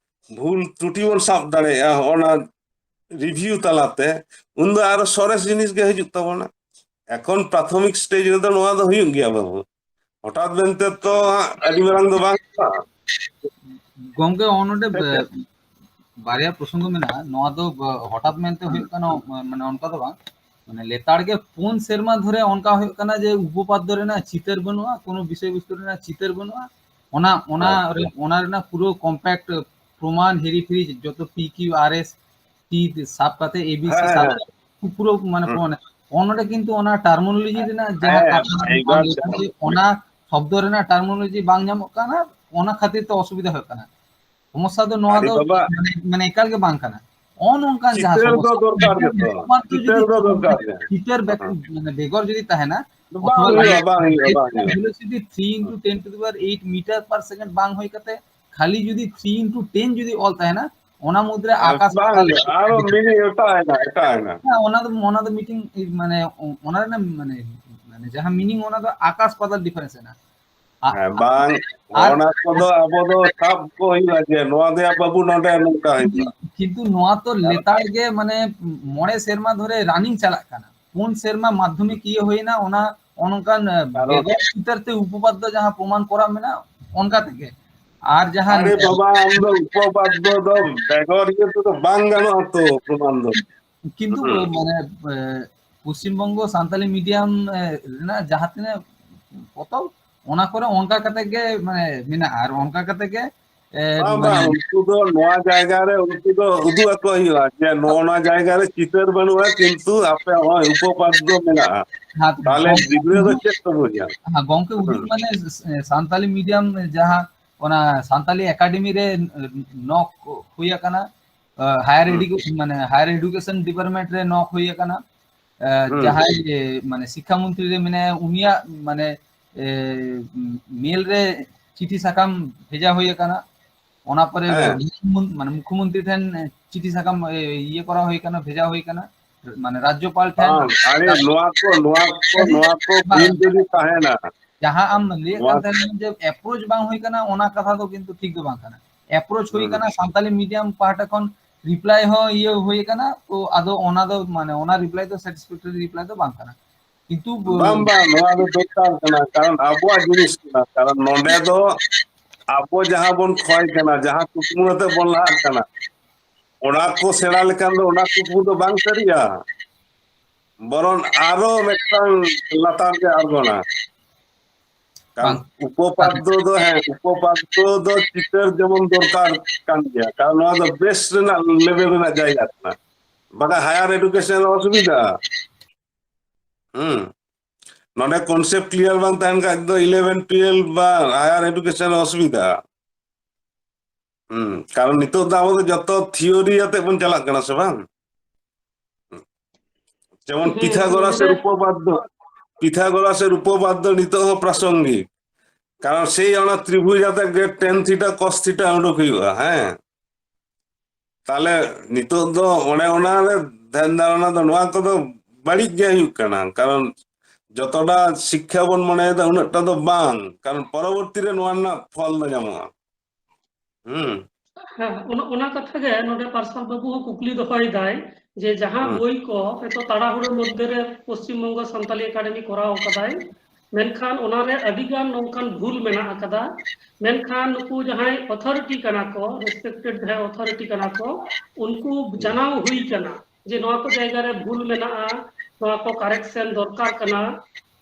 ᱵᱷᱩᱞ ᱛᱨᱩᱴᱤ ᱵᱚᱱ ᱥᱟᱵ ᱫᱟᱲᱮᱭᱟᱜᱼᱟ ᱦᱚᱸᱜᱼᱚ ᱱᱟ ᱨᱤᱵᱷᱤᱭᱩ ᱛᱟᱞᱟᱛᱮ, ᱩᱱᱫᱚ ᱟᱨᱚ ᱥᱚᱨᱮᱥ ᱡᱤᱱᱤᱥ ᱜᱮ ᱦᱤᱡᱩᱜ ᱛᱟᱵᱚᱱᱟ᱾ ᱮᱠᱷᱚᱱ ᱯᱨᱟᱛᱷᱚᱢᱤᱠ ᱥᱴᱮᱡ ᱨᱮᱫᱚ ᱱᱚᱣᱟ ᱫᱚ ᱦᱩᱭᱩᱜ ᱜᱮᱭᱟ ᱵᱟᱹᱵᱩ, ᱦᱚᱴᱟᱛ ᱢᱮᱱᱛᱮ ᱛᱚ ᱦᱟᱸᱜ ᱟᱹᱰᱤ ᱢᱟᱨᱟᱝ ᱫᱚ ᱵᱟᱝ ᱦᱩᱭᱩᱜᱼᱟ᱾ ᱜᱚᱢᱠᱮ, ᱱᱚᱰᱮ ᱵᱟᱨᱭᱟ ᱯᱨᱚᱥᱚᱝᱜᱚ ᱢᱮᱱᱟᱜᱼᱟ᱾ ᱱᱚᱣᱟ ᱫᱚ ᱦᱚᱴᱟᱛ ᱢᱮᱱᱛᱮ ᱦᱩᱭᱩᱜ ᱠᱟᱱᱟ, ᱢᱟᱱᱮ ᱚᱱᱠᱟ ᱫᱚ ᱵᱟᱝ, ᱢᱟᱱᱮ ᱞᱮᱛᱟᱲ ᱜᱮ ᱯᱩᱱ ᱥᱮᱨᱢᱟ ᱫᱷᱚᱨᱮ ᱚᱱᱠᱟ ᱦᱩᱭᱩᱜ ᱠᱟᱱᱟ ᱡᱮ ᱩᱯᱚᱯᱟᱫᱽᱫᱚ ᱨᱮᱱᱟᱜ ᱪᱤᱛᱟᱹᱨ ᱵᱟᱹᱱᱩᱜᱼᱟ, ᱠᱳᱱᱳ ᱵᱤᱥᱚᱭ ᱵᱚᱥᱛᱩ ᱨᱮᱱᱟᱜ ᱪᱤᱛᱟᱹᱨ ᱵᱟᱹᱱᱩᱜᱼᱟ᱾ ᱚᱱᱟ ᱚᱱᱟ ᱨᱮ, ᱚᱱᱟ ᱨᱮᱱᱟᱜ ᱯᱩᱨᱟᱹ compact ᱯᱨᱚᱢᱟᱱ ᱦᱮᱨᱤ ᱯᱷᱮᱨᱤ ᱡᱚᱛᱚ P Q R S T ᱥᱟᱵ ᱠᱟᱛᱮ, A B C ᱦᱮᱸ, ᱥᱟᱵ ᱦᱮᱸ᱾ ᱠᱟᱛᱮ ᱯᱩᱨᱟᱹ ᱢᱟᱱᱮ ᱦᱮᱸ᱾ ᱯᱨᱚᱢᱟᱱ, ᱚᱱ-, ᱚᱸᱰᱮ ᱠᱤᱱᱛᱩ ᱚᱱᱟ terminology ᱨᱮᱱᱟᱜ ᱡᱟᱦᱟᱸ ᱦᱮᱸ, ᱠᱟᱛᱷᱟ ᱵᱟᱝ ᱮᱠᱫᱚᱢ᱾ ᱞᱟᱹᱭ ᱠᱟᱱᱟ, ᱚᱱᱟ ᱥᱚᱵᱫᱚ ᱨᱮᱱᱟᱜ terminology ᱵᱟᱝ ᱧᱟᱢᱚᱜ ᱠᱟᱱᱟ, ᱚᱱᱟ ᱠᱷᱟᱹᱛᱤᱨ ᱛᱮ ᱚᱥᱩᱵᱤᱫᱷᱟ ᱦᱩᱭᱩᱜ ᱠᱟᱱᱟ᱾ ᱥᱚᱢᱚᱥᱥᱟ ᱫᱚ ᱱᱚᱣᱟ ᱟᱨᱮ ᱫᱚ ᱵᱟᱵᱟ᱾ ᱢᱟᱱᱮ, ᱢᱟᱱᱮ ᱮᱠᱟᱞ ᱜᱮ ᱵᱟᱝ ᱠᱟᱱᱟ᱾ ᱚᱱ ᱚᱱᱠᱟᱱ ᱡᱟᱦᱟᱸ ᱪᱤᱛᱟᱹᱨ ᱫᱚ ᱥᱚᱢᱚᱥᱥᱟ, ᱫᱚᱨᱠᱟᱨ ᱜᱮᱛᱚ᱾ ᱢᱚᱛᱚᱵᱟᱫ ᱫᱚ ᱪᱤᱛᱟᱹᱨ ᱡᱩᱫᱤ ᱫᱚ ᱫᱚᱨᱠᱟᱨ ᱜᱮ᱾ ᱪᱤᱛᱟᱹᱨ ᱵᱮ-, ᱦᱮᱸ᱾ ᱢᱟᱱᱮ ᱵᱮᱜᱚᱨ ᱡᱩᱫᱤ ᱛᱟᱦᱮᱱᱟ, ᱵᱟᱝ ᱚᱛᱷᱚᱵᱟ ᱦᱩᱭᱩᱜᱼᱟ, ᱵᱟᱝ ᱦᱩᱭᱩᱜᱼᱟ, ᱵᱟᱝ ᱦᱩᱭᱩᱜᱼᱟ᱾ Velocity three into ten to the power eight meter per second ᱵᱟᱝ ᱦᱩᱭ ᱠᱟᱛᱮ ᱠᱷᱟᱹᱞᱤ ᱡᱩᱫᱤ three into ten ᱡᱩᱫᱤ ᱚᱞ ᱛᱟᱦᱮᱱᱟ, ᱚᱱᱟ ᱢᱩᱫᱽᱨᱮ ᱟᱨ ᱟᱠᱟᱥ ᱵᱟᱝ ᱯᱟᱛᱟᱞ ᱦᱩᱭᱩᱜᱼᱟ, ᱟᱨᱚ difference᱾ Meaning ᱮᱴᱟᱜ ᱮᱱᱟ, ᱮᱴᱟᱜ ᱮᱱᱟ᱾ ᱦᱮᱸ, ᱚᱱᱟ ᱫᱚ, ᱚᱱᱟ ᱫᱚ ᱢᱤᱫᱴᱤᱝ ᱢᱟᱱᱮ ᱚᱱᱟ ᱨᱮᱱᱟᱜ ᱢᱟᱱᱮ, ᱢᱟᱱᱮ ᱡᱟᱦᱟᱸ meaning, ᱚᱱᱟ ᱫᱚ ᱟᱠᱟᱥ ᱯᱟᱛᱟᱞ difference ᱮᱱᱟ᱾ ᱟ-, ᱦᱮᱸ, ᱵᱟᱝ, ᱟᱨ ᱚᱱᱟ ᱠᱚᱫᱚ ᱟᱵᱚ ᱫᱚ ᱥᱟᱵ ᱠᱚ ᱦᱩᱭᱩᱜᱼᱟ ᱡᱮ ᱱᱚᱣᱟ ᱫᱚ ᱭᱟ ᱵᱟᱹᱵᱩ ᱱᱚᱰᱮ ᱱᱚᱝᱠᱟ ᱠᱤᱱᱛᱩ, ᱦᱩᱭᱩᱜᱼᱟ᱾ ᱠᱤᱱᱛᱩ ᱱᱚᱣᱟ ᱛᱚ ᱠᱟᱨᱚᱱ ᱞᱮᱛᱟᱲ ᱜᱮ ᱢᱟᱱᱮ ᱢᱚᱬᱮ ᱥᱮᱨᱢᱟ ᱫᱷᱚᱨᱮ running ᱪᱟᱞᱟᱜ ᱠᱟᱱᱟ᱾ ᱯᱩᱱ ᱥᱮᱨᱢᱟ ᱢᱟᱫᱽᱫᱷᱚᱢᱤᱠ ᱤᱭᱟᱹ ᱦᱩᱭᱱᱟ, ᱚᱱᱟ ᱚᱱᱠᱟᱱ, ᱟᱨᱚ ᱵᱮᱜᱚᱨ ᱪᱤᱛᱟᱹᱨ ᱛᱮ ᱩᱯᱚᱯᱟᱫᱽᱫᱚ ᱡᱟᱦᱟᱸ ᱯᱨᱚᱢᱟᱱ ᱠᱚᱨᱟᱣ ᱢᱮᱱᱟᱜᱼᱟ, ᱚᱱᱠᱟ ᱛᱮᱜᱮ᱾ ᱟᱨ ᱡᱟᱦᱟᱸ ᱟᱨᱮ ᱵᱟᱵᱟ, ᱟᱢ ᱫᱚ ᱩᱯᱚᱯᱟᱫᱽᱫᱚ ᱫᱚ ᱵᱮᱜᱚᱨ ᱤᱭᱟᱹ ᱛᱮᱫᱚ ᱵᱟᱝ ᱜᱟᱱᱚᱜᱼᱟ ᱛᱚ, ᱯᱨᱚᱢᱟᱱ ᱫᱚ᱾ ᱠᱤᱱᱛᱩ ᱦᱩᱸ᱾ ᱢᱟᱱᱮ, ᱮ, ᱯᱚᱥᱪᱤᱢ ᱵᱚᱝᱜᱚ ᱥᱟᱱᱛᱟᱞᱤ medium, ᱮ, ᱨᱮᱱᱟᱜ ᱡᱟᱦᱟᱸ ᱛᱤᱱᱟᱹᱜ ᱯᱚᱛᱚᱵ, ᱚᱱᱟ ᱠᱚᱨᱮ ᱚᱱᱠᱟ ᱠᱟᱛᱮ ᱜᱮ ᱢᱟᱱᱮ ᱢᱮᱱᱟᱜᱼᱟ, ᱟᱨ ᱚᱱᱠᱟ ᱠᱟᱛᱮ ᱜᱮ, ᱮ, ᱵᱟᱝ, ᱢᱟᱱᱮ ᱵᱟᱝ, ᱩᱱᱠᱩ ᱫᱚ ᱱᱚᱣᱟ ᱡᱟᱭᱜᱟ ᱨᱮ, ᱩᱱᱠᱩ ᱫᱚ ᱩᱫᱩᱜ ᱟᱠᱚ ᱦᱩᱭᱩᱜᱼᱟ ᱡᱮ ᱱᱚᱜᱼᱚ ᱱᱚᱣᱟ ᱡᱟᱭᱜᱟ ᱨᱮ ᱪᱤᱛᱟᱹᱨ ᱵᱟᱹᱱᱩᱜᱼᱟ, ᱠᱤᱱᱛᱩ ᱟᱯᱮ ᱱᱚᱜᱼᱚᱭ ᱩᱯᱚᱯᱟᱫᱽᱫᱚ ᱢᱮᱱᱟᱜᱼᱟ᱾ ᱦᱮᱸ, ᱛᱟᱦᱞᱮ ᱜᱚᱝᱠᱮ ᱜᱤᱫᱽᱨᱟᱹ ᱫᱚ ᱩᱫᱩᱜ, ᱪᱮᱫ ᱠᱚ ᱵᱩᱡᱟ? ᱦᱮᱸ, ᱜᱚᱝᱠᱮ ᱩᱫᱩᱜ ᱦᱩᱸ᱾ ᱢᱟᱱᱮ ᱥᱟᱱᱛᱟᱞᱤ medium ᱡᱟᱦᱟᱸ ᱚᱱᱟ ᱥᱟᱱᱛᱟᱞᱤ academy ᱨᱮ ᱱᱚᱠ ᱦᱩᱭ ᱟᱠᱟᱱᱟ, ᱦᱟᱭᱟᱨ ᱦᱩᱸ᱾ Education, ᱢᱟᱱᱮ higher education department ᱨᱮ ᱱᱚᱠ ᱦᱩᱭ ᱟᱠᱟᱱᱟ᱾ ᱮ, ᱦᱩᱸ᱾ ᱡᱟᱦᱟᱸᱭ, ᱮ, ᱢᱟᱱᱮ ᱥᱤᱠᱠᱷᱟ ᱢᱚᱱᱛᱨᱤ ᱨᱮ ᱢᱮᱱᱟᱭᱟ, ᱩᱱᱤᱭᱟᱜ ᱢᱟᱱᱮ, ᱮ, mail ᱨᱮ ᱪᱤᱴᱷᱤ ᱥᱟᱠᱟᱢ ᱵᱷᱮᱡᱟ ᱦᱩᱭ ᱟᱠᱟᱱᱟ᱾ ᱚᱱᱟ ᱯᱚᱨᱮ ᱦᱮᱸ᱾ ᱢᱩᱠᱷᱭᱚᱢᱚᱱ-, ᱢᱟᱱᱮ ᱢᱩᱠᱷᱭᱚᱢᱚᱱᱛᱨᱤ ᱴᱷᱮᱱ ᱪᱤᱴᱷᱤ ᱥᱟᱠᱟᱢ, ᱮ, ᱤᱭᱟᱹ ᱠᱚᱨᱟᱣ ᱦᱩᱭ ᱟᱠᱟᱱᱟ, ᱵᱷᱮᱡᱟ ᱦᱩᱭ ᱟᱠᱟᱱᱟ, ᱢᱟᱱᱮ ᱨᱟᱡᱽᱡᱚᱯᱟᱞ ᱴᱷᱮᱱ᱾ ᱵᱟᱝ, ᱟᱨᱮ, ᱱᱚᱣᱟ ᱠᱚ, ᱱᱚᱣᱟ ᱠᱚ, ᱟᱹᱰᱤ, ᱱᱚᱣᱟ ᱠᱚ ᱵᱟᱝ, ᱵᱷᱩᱞ ᱡᱩᱫᱤ ᱛᱟᱦᱮᱱᱟ, ᱡᱟᱦᱟᱸ ᱟᱢ ᱞᱟᱹᱭᱮᱫ ᱱᱚᱣᱟ ᱠᱟᱱ ᱛᱟᱦᱮᱱᱟ ᱡᱮ approach ᱵᱟᱝ ᱦᱩᱭ ᱟᱠᱟᱱᱟ, ᱚᱱᱟ ᱠᱟᱛᱷᱟ ᱫᱚ ᱠᱤᱱᱛᱩ ᱴᱷᱤᱠ ᱫᱚ ᱵᱟᱝ ᱠᱟᱱᱟ᱾ Approach ᱦᱩᱭ ᱦᱩᱸ᱾ ᱟᱠᱟᱱᱟ, ᱥᱟᱱᱛᱟᱞᱤ medium ᱯᱟᱦᱴᱟ ᱠᱷᱚᱱ reply ᱦᱚᱸ ᱤᱭᱟᱹ ᱦᱩᱭ ᱟᱠᱟᱱᱟ, ᱛᱚ ᱟᱫᱚ ᱚᱱᱟ ᱫᱚ ᱢᱟᱱᱮ ᱚᱱᱟ reply ᱫᱚ satisfactory reply ᱫᱚ ᱵᱟᱝ ᱠᱟᱱᱟ᱾ ᱠᱤᱱᱛᱩ ᱵᱟᱝ, ᱵᱟᱝ, ᱱᱚᱣᱟ ᱫᱚ ᱫᱚᱨᱠᱟᱨ ᱠᱟᱱᱟ, ᱠᱟᱨᱚᱱ ᱟᱵᱚᱣᱟᱜ ᱡᱤᱱᱤᱥ ᱠᱟᱱᱟ, ᱠᱟᱨᱚᱱ ᱱᱚᱰᱮ ᱫᱚ ᱟᱵᱚ ᱡᱟᱦᱟᱸ ᱵᱚᱱ ᱠᱷᱚᱭ ᱠᱟᱱᱟ, ᱡᱟᱦᱟᱸ ᱠᱩᱠᱢᱩ ᱟᱛᱮ ᱵᱚᱱ ᱞᱟᱦᱟᱜ ᱠᱟᱱᱟ, ᱚᱱᱟ ᱠᱚ ᱥᱮᱬᱟ ᱞᱮᱠᱷᱟᱱ ᱫᱚ ᱚᱱᱟ ᱠᱩᱠᱢᱩ ᱫᱚ ᱵᱟᱝ ᱥᱟᱹᱨᱤᱜᱼᱟ᱾ ᱵᱚᱨᱚᱱ ᱟᱨᱚ ᱢᱤᱫᱴᱟᱝ ᱞᱟᱛᱟᱨ ᱜᱮ ᱟᱬᱜᱚᱱᱟ᱾ ᱠᱟᱨᱚᱱ ᱵᱟᱝ᱾ ᱩᱯᱚᱯᱟᱫᱽᱫᱚ ᱫᱚ, ᱦᱮᱸ, ᱩᱯᱚᱯᱟᱫᱽᱫᱚ ᱫᱚ ᱪᱤᱛᱟᱹᱨ ᱡᱮᱢᱚᱱ ᱫᱚᱨᱠᱟᱨ ᱠᱟᱱ ᱜᱮᱭᱟ, ᱠᱟᱨᱚᱱ ᱱᱚᱣᱟ ᱫᱚ ᱵᱮᱥ ᱨᱮᱱᱟᱜ ᱞᱮᱵᱮᱞ ᱨᱮᱱᱟᱜ ᱡᱟᱭᱜᱟ ᱠᱟᱱᱟ, ᱵᱟᱠᱷᱟᱱ ᱦᱟᱭᱟᱨ ᱮᱰᱩᱠᱮᱥᱚᱱ ᱨᱮ ᱚᱥᱩᱵᱤᱫᱷᱟ᱾ ᱦᱩᱸ, ᱱᱚᱰᱮ ᱠᱚᱱᱥᱮᱯᱴ ᱠᱞᱤᱭᱟᱨ ᱵᱟᱝ ᱛᱟᱦᱮᱱ ᱠᱷᱟᱡ ᱫᱚ ᱤᱞᱮᱵᱷᱮᱱ ᱴᱩᱭᱮᱞᱵᱷ ᱵᱟ ᱦᱟᱭᱟᱨ ᱮᱰᱩᱠᱮᱥᱚᱱ ᱨᱮ ᱚᱥᱩᱵᱤᱫᱷᱟ᱾ ᱦᱩᱸ, ᱠᱟᱨᱚᱱ ᱱᱤᱛᱚᱜ ᱫᱚ ᱟᱵᱚ ᱫᱚ ᱡᱚᱛᱚ ᱛᱷᱤᱭᱳᱨᱤ ᱟᱛᱮ ᱵᱚᱱ ᱪᱟᱞᱟᱜ ᱠᱟᱱᱟ, ᱥᱮ ᱵᱟᱝ? ᱡᱮᱢᱚᱱ ᱦᱩᱸ, ᱯᱤᱛᱷᱟᱜᱚᱨᱟᱥ ᱮᱨ ᱱᱚᱰᱮ ᱩᱯᱚᱯᱟᱫᱽ ᱫᱚ, ᱯᱤᱛᱷᱟᱜᱚᱨᱟᱥ ᱮᱨ ᱩᱯᱚᱯᱟᱫᱽ ᱫᱚ ᱱᱤᱛᱚᱜ ᱦᱚᱸ ᱯᱨᱟᱥᱚᱝᱜᱤᱠ, ᱠᱟᱨᱚᱱ ᱥᱮᱭ ᱚᱱᱟ ᱛᱨᱤᱵᱷᱩᱡᱽ ᱟᱛᱮ ᱜᱮ ᱴᱮᱱ ᱛᱷᱤᱴᱟ ᱠᱚᱥ ᱛᱷᱤᱴᱟ ᱩᱰᱩᱠ ᱦᱩᱭᱩᱜᱼᱟ᱾ ᱦᱮᱸ, ᱛᱟᱦᱞᱮ ᱱᱤᱛᱚᱜ ᱫᱚ ᱚᱱᱮ ᱚᱱᱟ ᱨᱮ ᱫᱷᱮᱭᱟᱱ ᱫᱷᱟᱨᱚᱱᱟ ᱫᱚ, ᱱᱚᱣᱟ ᱠᱚᱫᱚ ᱵᱟᱹᱲᱤᱡ ᱜᱮ ᱦᱩᱭᱩᱜ ᱠᱟᱱᱟ, ᱠᱟᱨᱚᱱ ᱡᱚᱛᱚᱴᱟ ᱥᱤᱠᱠᱷᱟ ᱵᱚᱱ ᱢᱚᱱᱮᱭᱮᱫᱟ ᱩᱱᱟᱹᱜᱴᱟ ᱫᱚ ᱵᱟᱝ, ᱠᱟᱨᱚᱱ ᱯᱚᱨᱚᱵᱚᱨᱛᱤ ᱨᱮ ᱱᱚᱣᱟ ᱨᱮᱱᱟᱜ ᱯᱷᱚᱞ ᱫᱚ ᱧᱟᱢᱚᱜᱼᱟ᱾ ᱦᱩᱸ᱾ ᱦᱮᱸ, ᱚᱱᱟ, ᱚᱱᱟ ᱠᱟᱛᱷᱟ ᱜᱮ ᱱᱚᱰᱮ ᱯᱟᱨᱥᱟᱞ ᱵᱟᱹᱵᱩ ᱦᱚᱸ ᱠᱩᱠᱞᱤ ᱫᱚᱦᱚᱭᱮᱫᱟᱭ ᱡᱮ ᱡᱟᱦᱟᱸ ᱦᱩᱸ᱾ ᱵᱳᱭ ᱠᱚ ᱦᱚᱭᱛᱚ ᱛᱟᱲᱟᱦᱩᱲᱟᱹ ᱢᱚᱫᱽᱫᱷᱮ ᱨᱮ ᱯᱚᱥᱪᱤᱢ ᱵᱚᱝᱜᱚ ᱥᱟᱱᱛᱟᱞᱤ ᱮᱠᱟᱰᱮᱢᱤ ᱠᱚᱨᱟᱣ ᱟᱠᱟᱫᱟᱭ, ᱢᱮᱱᱠᱷᱟᱱ ᱚᱱᱟᱨᱮ ᱟᱹᱰᱤᱜᱟᱱ ᱱᱚᱝᱠᱟᱱ ᱵᱷᱩᱞ ᱢᱮᱱᱟᱜ ᱟᱠᱟᱫᱟ᱾ ᱢᱮᱱᱠᱷᱟᱱ ᱱᱩᱠᱩ ᱡᱟᱦᱟᱸᱭ ᱚᱛᱷᱚᱨᱤᱴᱤ ᱠᱟᱱᱟ ᱠᱚ, ᱨᱮᱥᱯᱮᱠᱴᱮᱰ ᱡᱟᱦᱟᱸᱭ ᱚᱛᱷᱚᱨᱤᱴᱤ ᱠᱟᱱᱟ ᱠᱚ, ᱩᱱᱠᱩ ᱦᱩᱸ᱾ ᱡᱟᱱᱟᱣ ᱦᱩᱭ ᱠᱟᱱᱟ ᱡᱮ ᱱᱚᱣᱟ ᱠᱚ ᱡᱟᱭᱜᱟ ᱨᱮ ᱵᱷᱩᱞ ᱢᱮᱱᱟᱜᱼᱟ, ᱱᱚᱣᱟ ᱠᱚ ᱠᱟᱨᱮᱠᱥᱚᱱ ᱫᱚᱨᱠᱟᱨ ᱠᱟᱱᱟ᱾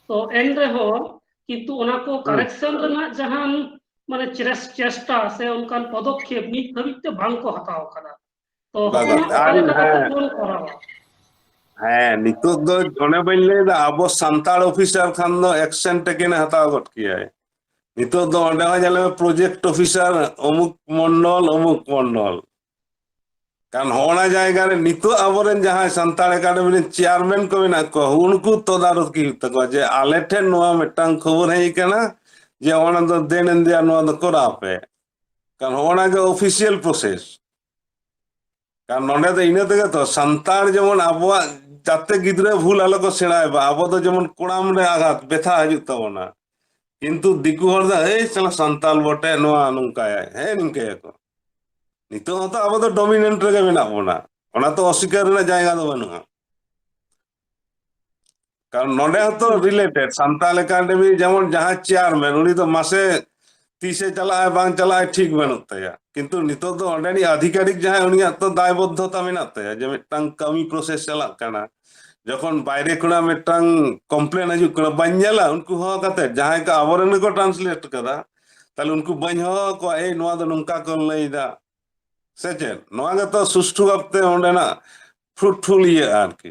ᱛᱚ ᱮᱱ ᱨᱮᱦᱚᱸ ᱠᱤᱱᱛᱩ ᱚᱱᱟ ᱠᱚ ᱦᱩᱸ᱾ ᱠᱟᱨᱮᱠᱥᱚᱱ ᱨᱮᱱᱟᱜ ᱡᱟᱦᱟᱱ ᱢᱟᱱᱮ ᱪᱮᱥ-, ᱪᱮᱥᱴᱟ ᱥᱮ ᱚᱱᱠᱟᱱ ᱯᱚᱫᱚᱠᱷᱮᱯ ᱱᱤᱛ ᱫᱷᱟᱹᱵᱤᱡ ᱛᱮ ᱵᱟᱝ ᱠᱚ ᱦᱟᱛᱟᱣ ᱟᱠᱟᱫᱟ᱾ ᱛᱚ ᱵᱟᱝ, ᱦᱚᱸᱜᱼᱚ ᱱᱟ ᱚᱠᱟ ᱟᱨ ᱞᱮᱠᱟ ᱠᱟᱛᱮ ᱦᱮᱸ᱾ ᱵᱚᱱ ᱠᱚᱨᱟᱣᱟ? ᱦᱮᱸ, ᱱᱤᱛᱚᱜ ᱫᱚ ᱚᱱᱮ ᱵᱟᱹᱧ ᱞᱟᱹᱭᱫᱟ, ᱟᱵᱚ ᱥᱟᱱᱛᱟᱲ ᱚᱯᱷᱤᱥᱟᱨ ᱠᱷᱟᱱ ᱫᱚ ᱮᱠᱥᱮᱱ ᱴᱮᱠᱮᱱ ᱮ ᱦᱟᱛᱟᱣ ᱜᱚᱫ ᱠᱮᱭᱟᱭ᱾ ᱱᱤᱛᱚᱜ ᱫᱚ ᱚᱸᱰᱮ ᱦᱚᱸ ᱧᱮᱞ ᱢᱮ, ᱯᱨᱚᱡᱮᱠᱴ ᱚᱯᱷᱤᱥᱟᱨ ᱚᱢᱩᱠ ᱢᱚᱱᱰᱚᱞ, ᱚᱢᱩᱠ ᱢᱚᱱᱰᱚᱞ᱾ ᱠᱟᱨᱚᱱ ᱦᱚᱸᱜᱼᱚ ᱱᱟ ᱡᱟᱭᱜᱟ ᱨᱮ ᱱᱤᱛᱚᱜ ᱟᱵᱚᱨᱮᱱ ᱡᱟᱦᱟᱸᱭ ᱥᱟᱱᱛᱟᱲ ᱮᱠᱟᱰᱮᱢᱤ ᱨᱮᱱ ᱪᱮᱭᱟᱨᱢᱮᱱ ᱠᱚ ᱢᱮᱱᱟᱜ ᱠᱚᱣᱟ, ᱩᱱᱠᱩ ᱛᱚᱫᱟᱨᱚᱠᱤ ᱦᱩᱭᱩᱜ ᱛᱟᱠᱚᱣᱟ ᱡᱮ ᱟᱞᱮ ᱴᱷᱮᱱ ᱱᱚᱣᱟ ᱢᱤᱫᱴᱟᱝ ᱠᱷᱚᱵᱚᱨ ᱦᱮᱡ ᱟᱠᱟᱱᱟ ᱡᱮ ᱚᱱᱟ ᱫᱚ ᱫᱮᱱ ᱮᱱ ᱫᱮᱭᱟ, ᱱᱚᱣᱟ ᱫᱚ ᱠᱚᱨᱟᱣ ᱯᱮ᱾ ᱠᱟᱨᱚᱱ ᱦᱚᱸᱜᱼᱚ ᱱᱟ ᱜᱮ ᱚᱯᱷᱤᱥᱤᱭᱟᱞ ᱯᱨᱚᱥᱮᱥ᱾ ᱠᱟᱨᱚᱱ ᱱᱚᱰᱮ ᱫᱚ ᱤᱱᱟᱹ ᱛᱮᱜᱮ ᱛᱚ ᱥᱟᱱᱛᱟᱲ ᱡᱮᱢᱚᱱ ᱟᱵᱚᱣᱟᱜ ᱡᱟᱛᱮ ᱜᱤᱫᱽᱨᱟᱹ ᱵᱷᱩᱞ ᱟᱞᱚ ᱠᱚ ᱥᱮᱬᱟᱭ ᱢᱟ, ᱟᱵᱚ ᱫᱚ ᱡᱮᱢᱚᱱ ᱠᱚᱲᱟᱢ ᱨᱮ ᱟᱜᱷᱟᱛ, ᱵᱮᱛᱷᱟ ᱦᱤᱡᱩᱜ ᱛᱟᱵᱚᱱᱟ᱾ ᱠᱤᱱᱛᱩ ᱫᱤᱠᱩ ᱦᱚᱲ ᱫᱚ, "ᱮᱭ ᱥᱟᱞᱟ ᱥᱟᱱᱛᱟᱲ ᱵᱚᱴᱮ, ᱱᱚᱣᱟ ᱱᱚᱝᱠᱟᱭᱟᱭ", ᱦᱮᱸ, ᱱᱤᱝᱠᱟᱹᱭᱟᱠᱚ᱾ ᱱᱤᱛᱚᱜ ᱦᱚᱸᱛᱚ ᱟᱵᱚ ᱫᱚ ᱰᱚᱢᱤᱱᱮᱱᱴ ᱨᱮᱜᱮ ᱢᱮᱱᱟᱜ ᱵᱚᱱᱟ, ᱚᱱᱟ ᱛᱚ ᱚᱥᱤᱠᱟᱨ ᱨᱮᱱᱟᱜ ᱡᱟᱭᱜᱟ ᱫᱚ ᱵᱟᱹᱱᱩᱜᱼᱟ᱾ ᱠᱟᱨᱚᱱ ᱱᱚᱰᱮ ᱦᱚᱸᱛᱚ ᱦᱩᱸ᱾ ᱨᱤᱞᱮᱴᱮᱰ, ᱥᱟᱱᱛᱟᱲ ᱮᱠᱟᱰᱮᱢᱤ ᱡᱮᱢᱚᱱ ᱡᱟᱦᱟᱸ ᱪᱮᱭᱟᱨᱢᱮᱱ, ᱩᱱᱤ ᱫᱚ ᱢᱟᱥᱮ ᱛᱤᱥᱮ ᱪᱟᱞᱟᱜᱼᱟᱭ ᱵᱟᱝ ᱪᱟᱞᱟᱜᱼᱟᱭ ᱴᱷᱤᱠ ᱵᱟᱹᱱᱩᱜ ᱛᱟᱭᱟ, ᱠᱤᱱᱛᱩ ᱱᱤᱛᱚᱜ ᱫᱚ ᱚᱸᱰᱮᱱᱤᱡ ᱟᱫᱷᱤᱠᱟᱨᱤᱠ ᱡᱟᱦᱟᱸᱭ, ᱩᱱᱤᱭᱟᱜ ᱛᱚ ᱫᱟᱭᱵᱚᱫᱽᱫᱷᱚᱛᱟ ᱢᱮᱱᱟᱜ ᱛᱟᱭᱟ ᱡᱮ ᱢᱤᱫᱴᱟᱝ ᱠᱟᱹᱢᱤ ᱯᱨᱚᱥᱮᱥ ᱪᱟᱞᱟᱜ ᱠᱟᱱᱟ, ᱡᱚᱠᱷᱚᱱ ᱵᱟᱭᱨᱮ ᱠᱷᱚᱱᱟᱜ ᱢᱤᱫᱴᱟᱝ ᱠᱚᱢᱯᱞᱮᱱ ᱦᱤᱡᱩᱜ ᱠᱟᱱᱟ, ᱵᱟᱹᱧ ᱧᱮᱞᱟ, ᱩᱱᱠᱩ ᱦᱚᱦᱚ ᱠᱟᱛᱮ, ᱡᱟᱦᱟᱸᱭ ᱠᱚ ᱟᱵᱚᱨᱮᱱ ᱜᱮᱠᱚ ᱴᱨᱟᱱᱥᱞᱮᱴ ᱠᱟᱫᱟ, ᱛᱟᱦᱞᱮ ᱩᱱᱠᱩ ᱵᱟᱹᱧ ᱦᱚᱦᱚ ᱟᱠᱚᱣᱟ, "ᱮᱭ, ᱱᱚᱣᱟ ᱫᱚ ᱱᱚᱝᱠᱟ ᱠᱚ ᱞᱟᱹᱭᱫᱟ", ᱥᱮ ᱪᱮᱫ? ᱱᱚᱣᱟ ᱜᱮᱛᱚ ᱥᱩᱥᱴᱷᱩ ᱵᱷᱟᱵᱛᱮ ᱚᱸᱰᱮᱱᱟᱜ ᱯᱷᱨᱩᱴᱯᱷᱩᱞ ᱤᱭᱟᱹᱜᱼᱟ ᱟᱨᱠᱤ᱾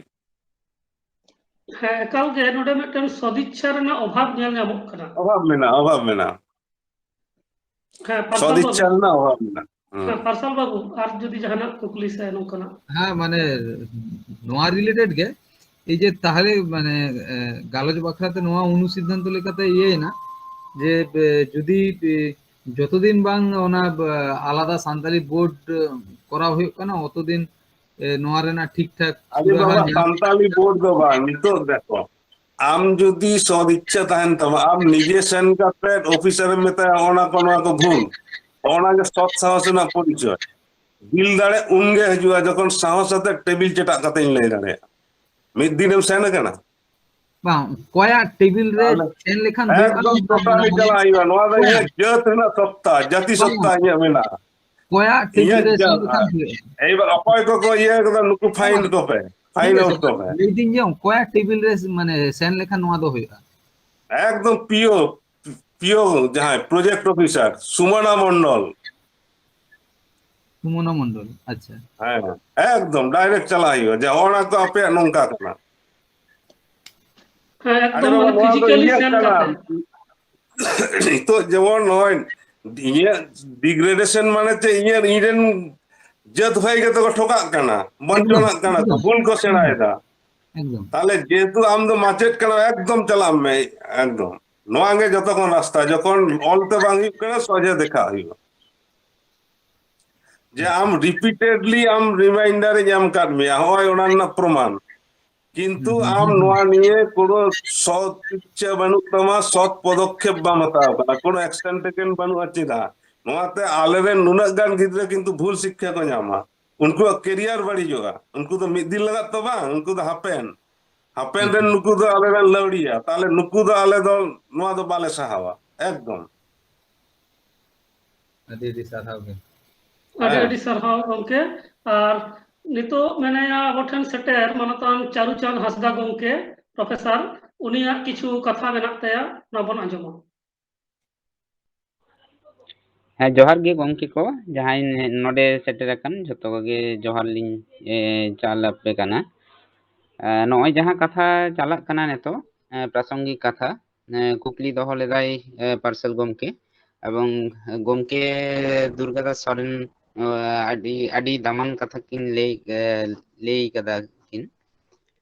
ᱦᱮᱸ, ᱮᱠᱟᱞ ᱜᱮ ᱱᱚᱰᱮ ᱢᱤᱫᱴᱮᱱ ᱥᱚᱫᱤᱪᱪᱷᱟ ᱨᱮᱱᱟᱜ ᱚᱵᱷᱟᱵ ᱧᱮᱞ ᱧᱟᱢᱚᱜ ᱠᱟᱱᱟ᱾ ᱚᱵᱷᱟᱵ ᱢᱮᱱᱟᱜᱼᱟ, ᱚᱵᱷᱟᱵ ᱢᱮᱱᱟᱜᱼᱟ᱾ ᱦᱮᱸ, ᱯᱟᱨᱥᱟᱞ ᱥᱚᱫᱤᱪᱪᱷᱟ ᱵᱟᱹᱵᱩ᱾ ᱨᱮᱱᱟᱜ ᱚᱵᱷᱟᱵ ᱢᱮᱱᱟᱜᱼᱟ᱾ ᱦᱩᱸ᱾ ᱦᱮᱸ, ᱯᱟᱨᱥᱟᱞ ᱵᱟᱹᱵᱩ, ᱟᱨ ᱡᱩᱫᱤ ᱡᱟᱦᱟᱱᱟᱜ ᱠᱩᱠᱞᱤ ᱥᱮ ᱱᱚᱝᱠᱟᱱᱟᱜ᱾ ᱦᱮᱸ, ᱢᱟᱱᱮ ᱱᱚᱣᱟ ᱨᱤᱞᱮᱴᱮᱰ ᱜᱮ, ᱮᱭ ᱡᱮ ᱛᱟᱦᱞᱮ ᱢᱟᱱᱮ ᱮ, ᱜᱟᱞᱚᱪ ᱵᱟᱠᱷᱨᱟᱛᱮ ᱱᱚᱣᱟ ᱚᱱᱩᱥᱤᱫᱷᱟᱱᱛᱚ ᱞᱮᱠᱟᱛᱮ ᱤᱭᱟᱹᱭᱮᱱᱟ ᱡᱮ ᱮ, ᱡᱩᱫᱤ ᱮ, ᱡᱚᱛᱚᱫᱤᱱ ᱵᱟᱝ ᱚᱱᱟ ᱮ, ᱟᱞᱟᱫᱟ ᱥᱟᱱᱛᱟᱲᱤ ᱵᱳᱨᱰ ᱮ, ᱠᱚᱨᱟᱣ ᱦᱩᱭᱩᱜ ᱠᱟᱱᱟ, ᱚᱛᱚᱫᱤᱱ ᱮ, ᱱᱚᱣᱟ ᱨᱮᱱᱟᱜ ᱴᱷᱤᱠ ᱴᱷᱟᱠ ᱟᱨᱮ ᱥᱩᱨᱟᱦᱟ ᱵᱟᱵᱟ, ᱧᱟᱢ ᱥᱟᱱᱛᱟᱲᱤ ᱵᱳᱨᱰ ᱫᱚ ᱵᱟᱝ, ᱱᱤᱛᱚᱜ ᱫᱮᱠᱷᱚ, ᱟᱢ ᱡᱩᱫᱤ ᱥᱚᱫ ᱤᱪᱪᱷᱟ ᱛᱟᱦᱮᱱ ᱛᱟᱢᱟ, ᱟᱢ ᱱᱤᱡᱮ ᱥᱮᱱ ᱠᱟᱛᱮ ᱚᱯᱷᱤᱥᱟᱨ ᱮᱢ ᱢᱮᱛᱟᱭᱟ, "ᱚᱱᱟ ᱠᱚ, ᱱᱚᱣᱟ ᱠᱚ ᱵᱷᱩᱞ", ᱚᱱᱟ ᱜᱮ ᱥᱚᱛ ᱥᱟᱦᱚᱥ ᱨᱮᱱᱟᱜ ᱯᱚᱨᱤᱪᱚᱭ᱾ ᱵᱤᱞ ᱫᱟᱲᱮ ᱩᱱᱜᱮ ᱦᱤᱡᱩᱜᱼᱟ, ᱡᱚᱠᱷᱚᱱ ᱥᱟᱦᱚᱥ ᱟᱛᱮ ᱴᱮᱵᱤᱞ ᱪᱮᱴᱟᱜ ᱠᱟᱛᱮᱧ ᱞᱟᱹᱭ ᱫᱟᱲᱮᱭᱟᱜᱼᱟ᱾ ᱢᱤᱫ ᱫᱤᱱᱮᱢ ᱥᱮᱱ ᱟᱠᱟᱱᱟ? ᱵᱟᱝ, ᱚᱠᱚᱭᱟᱜ ᱴᱮᱵᱤᱞ ᱨᱮ ᱛᱟᱦᱞᱮ ᱥᱮᱱ ᱞᱮᱠᱷᱟᱱ ᱦᱩᱭᱩᱜᱼᱟ, ᱮᱠᱫᱚᱢ ᱚᱱᱠᱟ ᱴᱳᱴᱟᱞᱤ ᱢᱟᱱᱮ ᱪᱟᱞᱟᱜ ᱦᱩᱭᱩᱜᱼᱟ᱾ ᱱᱚᱣᱟ ᱫᱚ ᱦᱮᱸ᱾ ᱤᱧᱟᱹᱜ ᱡᱟᱹᱛ ᱨᱮᱱᱟᱜ ᱥᱚᱛᱛᱟ, ᱡᱟᱹᱛᱤ ᱵᱟᱝ᱾ ᱥᱚᱛᱛᱟ ᱤᱧᱟᱹᱜ ᱢᱮᱱᱟᱜᱼᱟ᱾ ᱚᱠᱚᱭᱟᱜ ᱴᱮᱵᱤᱞ ᱤᱧᱟᱹᱜ ᱨᱮ ᱥᱮᱱ ᱡᱟᱹᱛ ᱞᱮᱠᱷᱟᱱ ᱟᱨ ᱦᱩᱭᱩᱜᱼᱟ? ᱮᱭ ᱵᱟ-, ᱚᱠᱚᱭ ᱠᱚᱠᱚ ᱤᱭᱟᱹ ᱠᱟᱫᱟ, ᱱᱩᱠᱩ ᱯᱷᱟᱭᱤᱱ ᱵᱟᱝ, ᱠᱚᱯᱮ, ᱴᱷᱤᱠ ᱯᱷᱟᱭᱤᱱ ᱟᱪᱷᱮ, ᱟᱣᱩᱴ ᱠᱚᱯᱮ᱾ ᱞᱟᱹᱭᱫᱟᱹᱧ ᱡᱮ ᱚᱠᱚᱭᱟᱜ ᱴᱮᱵᱤᱞ ᱨᱮ ᱢᱟᱱᱮ ᱥᱮᱱ ᱞᱮᱠᱷᱟᱱ ᱱᱚᱣᱟ ᱫᱚ ᱦᱩᱭᱩᱜᱼᱟ? ᱮᱠᱫᱚᱢ ᱯᱤᱭᱳᱨ, ᱯᱤᱭᱳ ᱡᱟᱦᱟᱸᱭ ᱯᱨᱚᱡᱮᱠᱴ ᱚᱯᱷᱤᱥᱟᱨ ᱥᱩᱢᱟᱱᱟ ᱢᱚᱱᱰᱚᱞ᱾ ᱥᱩᱢᱚᱱᱟ ᱢᱚᱱᱰᱚᱞ, ᱟᱪᱪᱷᱟ᱾ ᱦᱮᱸ, ᱮᱠᱫᱚᱢ ᱰᱟᱭᱨᱮᱠᱴ ᱪᱟᱞᱟᱜ ᱦᱩᱭᱩᱜᱼᱟ ᱡᱮ ᱦᱚᱸᱜᱼᱚ ᱱᱟ ᱠᱚ ᱟᱯᱮᱭᱟᱜ ᱱᱚᱝᱠᱟ ᱠᱟᱱᱟ᱾ ᱦᱮᱸ, ᱟᱨᱮ ᱮᱠᱫᱚᱢ ᱵᱟᱵᱟ, ᱢᱟᱱᱮ ᱱᱚᱣᱟ ᱫᱚ ᱯᱷᱤᱡᱤᱠᱟᱞᱤ ᱤᱧᱟᱹᱜ ᱥᱮᱱ ᱠᱟᱱᱟ᱾ ᱠᱟᱛᱮ᱾ ᱱᱤᱛᱚᱜ ᱡᱮᱢᱚᱱ ᱱᱚᱜᱼᱚᱭ ᱤᱧᱟᱹᱜ ᱰᱤᱜᱨᱮᱰᱮᱥᱚᱱ ᱢᱟᱱᱮ ᱪᱮᱫ? ᱤᱧᱟᱹᱜ, ᱤᱧᱨᱮᱱ ᱡᱟᱹᱛ ᱵᱷᱟᱹᱭ ᱜᱮᱛᱚ ᱠᱚ ᱴᱷᱚᱠᱟᱜ ᱠᱟᱱᱟ, ᱵᱚᱧᱪᱚᱱᱟᱜ ᱠᱟᱱᱟ ᱠᱚ, ᱮᱠᱫᱚᱢ, ᱵᱷᱩᱞ ᱠᱚ ᱥᱮᱬᱟᱭᱮᱫᱟ᱾ ᱮᱠᱫᱚᱢ᱾ ᱛᱟᱦᱞᱮ ᱡᱮᱦᱮᱛᱩ ᱟᱢ ᱫᱚ ᱢᱟᱪᱮᱫ ᱠᱟᱱᱟᱢ, ᱮᱠᱫᱚᱢ ᱪᱟᱞᱟᱜ ᱢᱮ, ᱮᱠᱫᱚᱢ᱾ ᱱᱚᱣᱟ ᱜᱮ ᱡᱚᱛᱚ ᱠᱷᱚᱱ ᱨᱟᱥᱛᱟ, ᱡᱚᱠᱷᱚᱱ ᱚᱞᱛᱮ ᱵᱟᱝ ᱦᱩᱭᱩᱜ ᱠᱟᱱᱟ, ᱥᱚᱡᱷᱮ ᱫᱮᱠᱷᱟ ᱦᱩᱭᱩᱜᱼᱟ᱾ ᱡᱮ ᱟᱢ ᱨᱤᱯᱤᱴᱮᱰᱞᱤ ᱟᱢ ᱨᱤᱢᱟᱭᱤᱱᱰᱟᱨ ᱤᱧ ᱮᱢ ᱠᱟᱫ ᱢᱮᱭᱟ, ᱦᱚᱸᱜᱼᱚᱭ ᱚᱱᱟ ᱨᱮᱱᱟᱜ ᱯᱨᱚᱢᱟᱱ, ᱠᱤᱱᱛᱩ ᱦᱩᱸ, ᱦᱩᱸ, ᱟᱢ ᱦᱩᱸ, ᱦᱩᱸ᱾ ᱱᱚᱣᱟ ᱱᱤᱭᱮ ᱠᱳᱱᱳ ᱥᱚᱛ ᱤᱪᱪᱷᱟᱹ ᱵᱟᱹᱱᱩᱜ ᱛᱟᱢᱟ, ᱥᱚᱛ ᱯᱚᱫᱚᱠᱷᱮᱯ ᱵᱟᱢ ᱦᱟᱛᱟᱣ ᱠᱟᱫᱟ, ᱠᱳᱱᱳ ᱮᱠᱥᱮᱱ ᱴᱮᱠᱮᱱ ᱵᱟᱹᱱᱩᱜᱼᱟ, ᱪᱮᱫᱟᱜ? ᱱᱚᱣᱟᱛᱮ ᱟᱞᱮᱨᱮᱱ ᱱᱩᱱᱟᱹᱜ ᱜᱟᱱ ᱜᱤᱫᱽᱨᱟᱹ ᱠᱤᱱᱛᱩ ᱵᱷᱩᱞ ᱥᱤᱠᱠᱷᱟ ᱠᱚ ᱧᱟᱢᱟ, ᱩᱱᱠᱩᱣᱟᱜ ᱠᱮᱨᱤᱭᱟᱨ ᱵᱟᱹᱲᱤᱡᱚᱜᱼᱟ᱾ ᱩᱱᱠᱩ ᱫᱚ ᱢᱤᱫ ᱫᱤᱱ ᱞᱟᱜᱟᱜ ᱛᱚ ᱵᱟᱝ, ᱩᱱᱠᱩ ᱫᱚ ᱦᱟᱯᱮᱱ, ᱦᱟᱯᱮᱱ ᱨᱮᱱ ᱱᱩᱠᱩ ᱫᱚ ᱟᱞᱮᱨᱮᱱ ᱞᱟᱹᱣᱲᱤᱭᱟ, ᱛᱟᱦᱞᱮ ᱱᱩᱠᱩ ᱫᱚ ᱟᱞᱮ ᱫᱚ ᱱᱚᱣᱟ ᱫᱚ ᱵᱟᱞᱮ ᱥᱟᱦᱟᱣᱟ ᱮᱠᱫᱚᱢ᱾ ᱟᱹᱰᱤ ᱟᱹᱰᱤ ᱥᱟᱨᱦᱟᱣ ᱜᱮ᱾ ᱟᱹᱰᱤ ᱦᱮᱸ᱾ ᱟᱹᱰᱤ ᱥᱟᱨᱦᱟᱣ ᱜᱚᱢᱠᱮ᱾ ᱟᱨ ᱱᱤᱛᱚᱜ ᱢᱮᱱᱟᱭᱟ ᱟᱵᱚ ᱴᱷᱮᱱ ᱥᱮᱴᱮᱨ ᱢᱟᱱᱚᱛᱟᱱ ᱪᱟᱨᱩᱪᱟᱸᱫᱽ ᱦᱟᱸᱥᱫᱟ ᱜᱚᱢᱠᱮ, ᱯᱨᱚᱯᱷᱮᱥᱚᱨ, ᱩᱱᱤᱭᱟᱜ ᱠᱤᱪᱷᱩ ᱠᱟᱛᱷᱟ ᱢᱮᱱᱟᱜ ᱛᱟᱭᱟ, ᱚᱱᱟ ᱵᱚᱱ ᱟᱸᱡᱚᱢᱟ᱾ ᱦᱮᱸ, ᱡᱚᱦᱟᱨ ᱜᱮ ᱜᱚᱢᱠᱮ ᱠᱚ, ᱡᱟᱦᱟᱸᱭ ᱱᱚᱰᱮ ᱥᱮᱴᱮᱨ ᱟᱠᱟᱱ ᱡᱷᱚᱛᱚ ᱠᱚᱜᱮ ᱡᱚᱦᱟᱨ ᱞᱤᱧ, ᱮ, ᱪᱟᱞ ᱟᱯᱮ ᱠᱟᱱᱟ᱾ ᱮ, ᱱᱚᱜᱼᱚᱭ ᱡᱟᱦᱟᱸ ᱠᱟᱛᱷᱟ ᱪᱟᱞᱟᱜ ᱠᱟᱱᱟ ᱱᱤᱛᱚᱜ, ᱮ, ᱯᱨᱟᱥᱚᱝᱜᱤᱠ ᱠᱟᱛᱷᱟ, ᱮ, ᱠᱩᱠᱞᱤ ᱫᱚᱦᱚ ᱞᱮᱫᱟᱭ, ᱮ, ᱯᱟᱨᱥᱮᱞ ᱜᱚᱢᱠᱮ, ᱮᱵᱚᱝ ᱜᱚᱢᱠᱮ ᱫᱩᱨᱜᱟᱫᱟᱥ ᱥᱚᱨᱮᱱ, ᱮ, ᱟᱹᱰᱤ, ᱟᱹᱰᱤ ᱫᱟᱢᱟᱱ ᱠᱟᱛᱷᱟ ᱠᱤᱱ ᱞᱟᱹᱭ, ᱮ, ᱞᱟᱹᱭ ᱠᱟᱫᱟ ᱠᱤᱱ᱾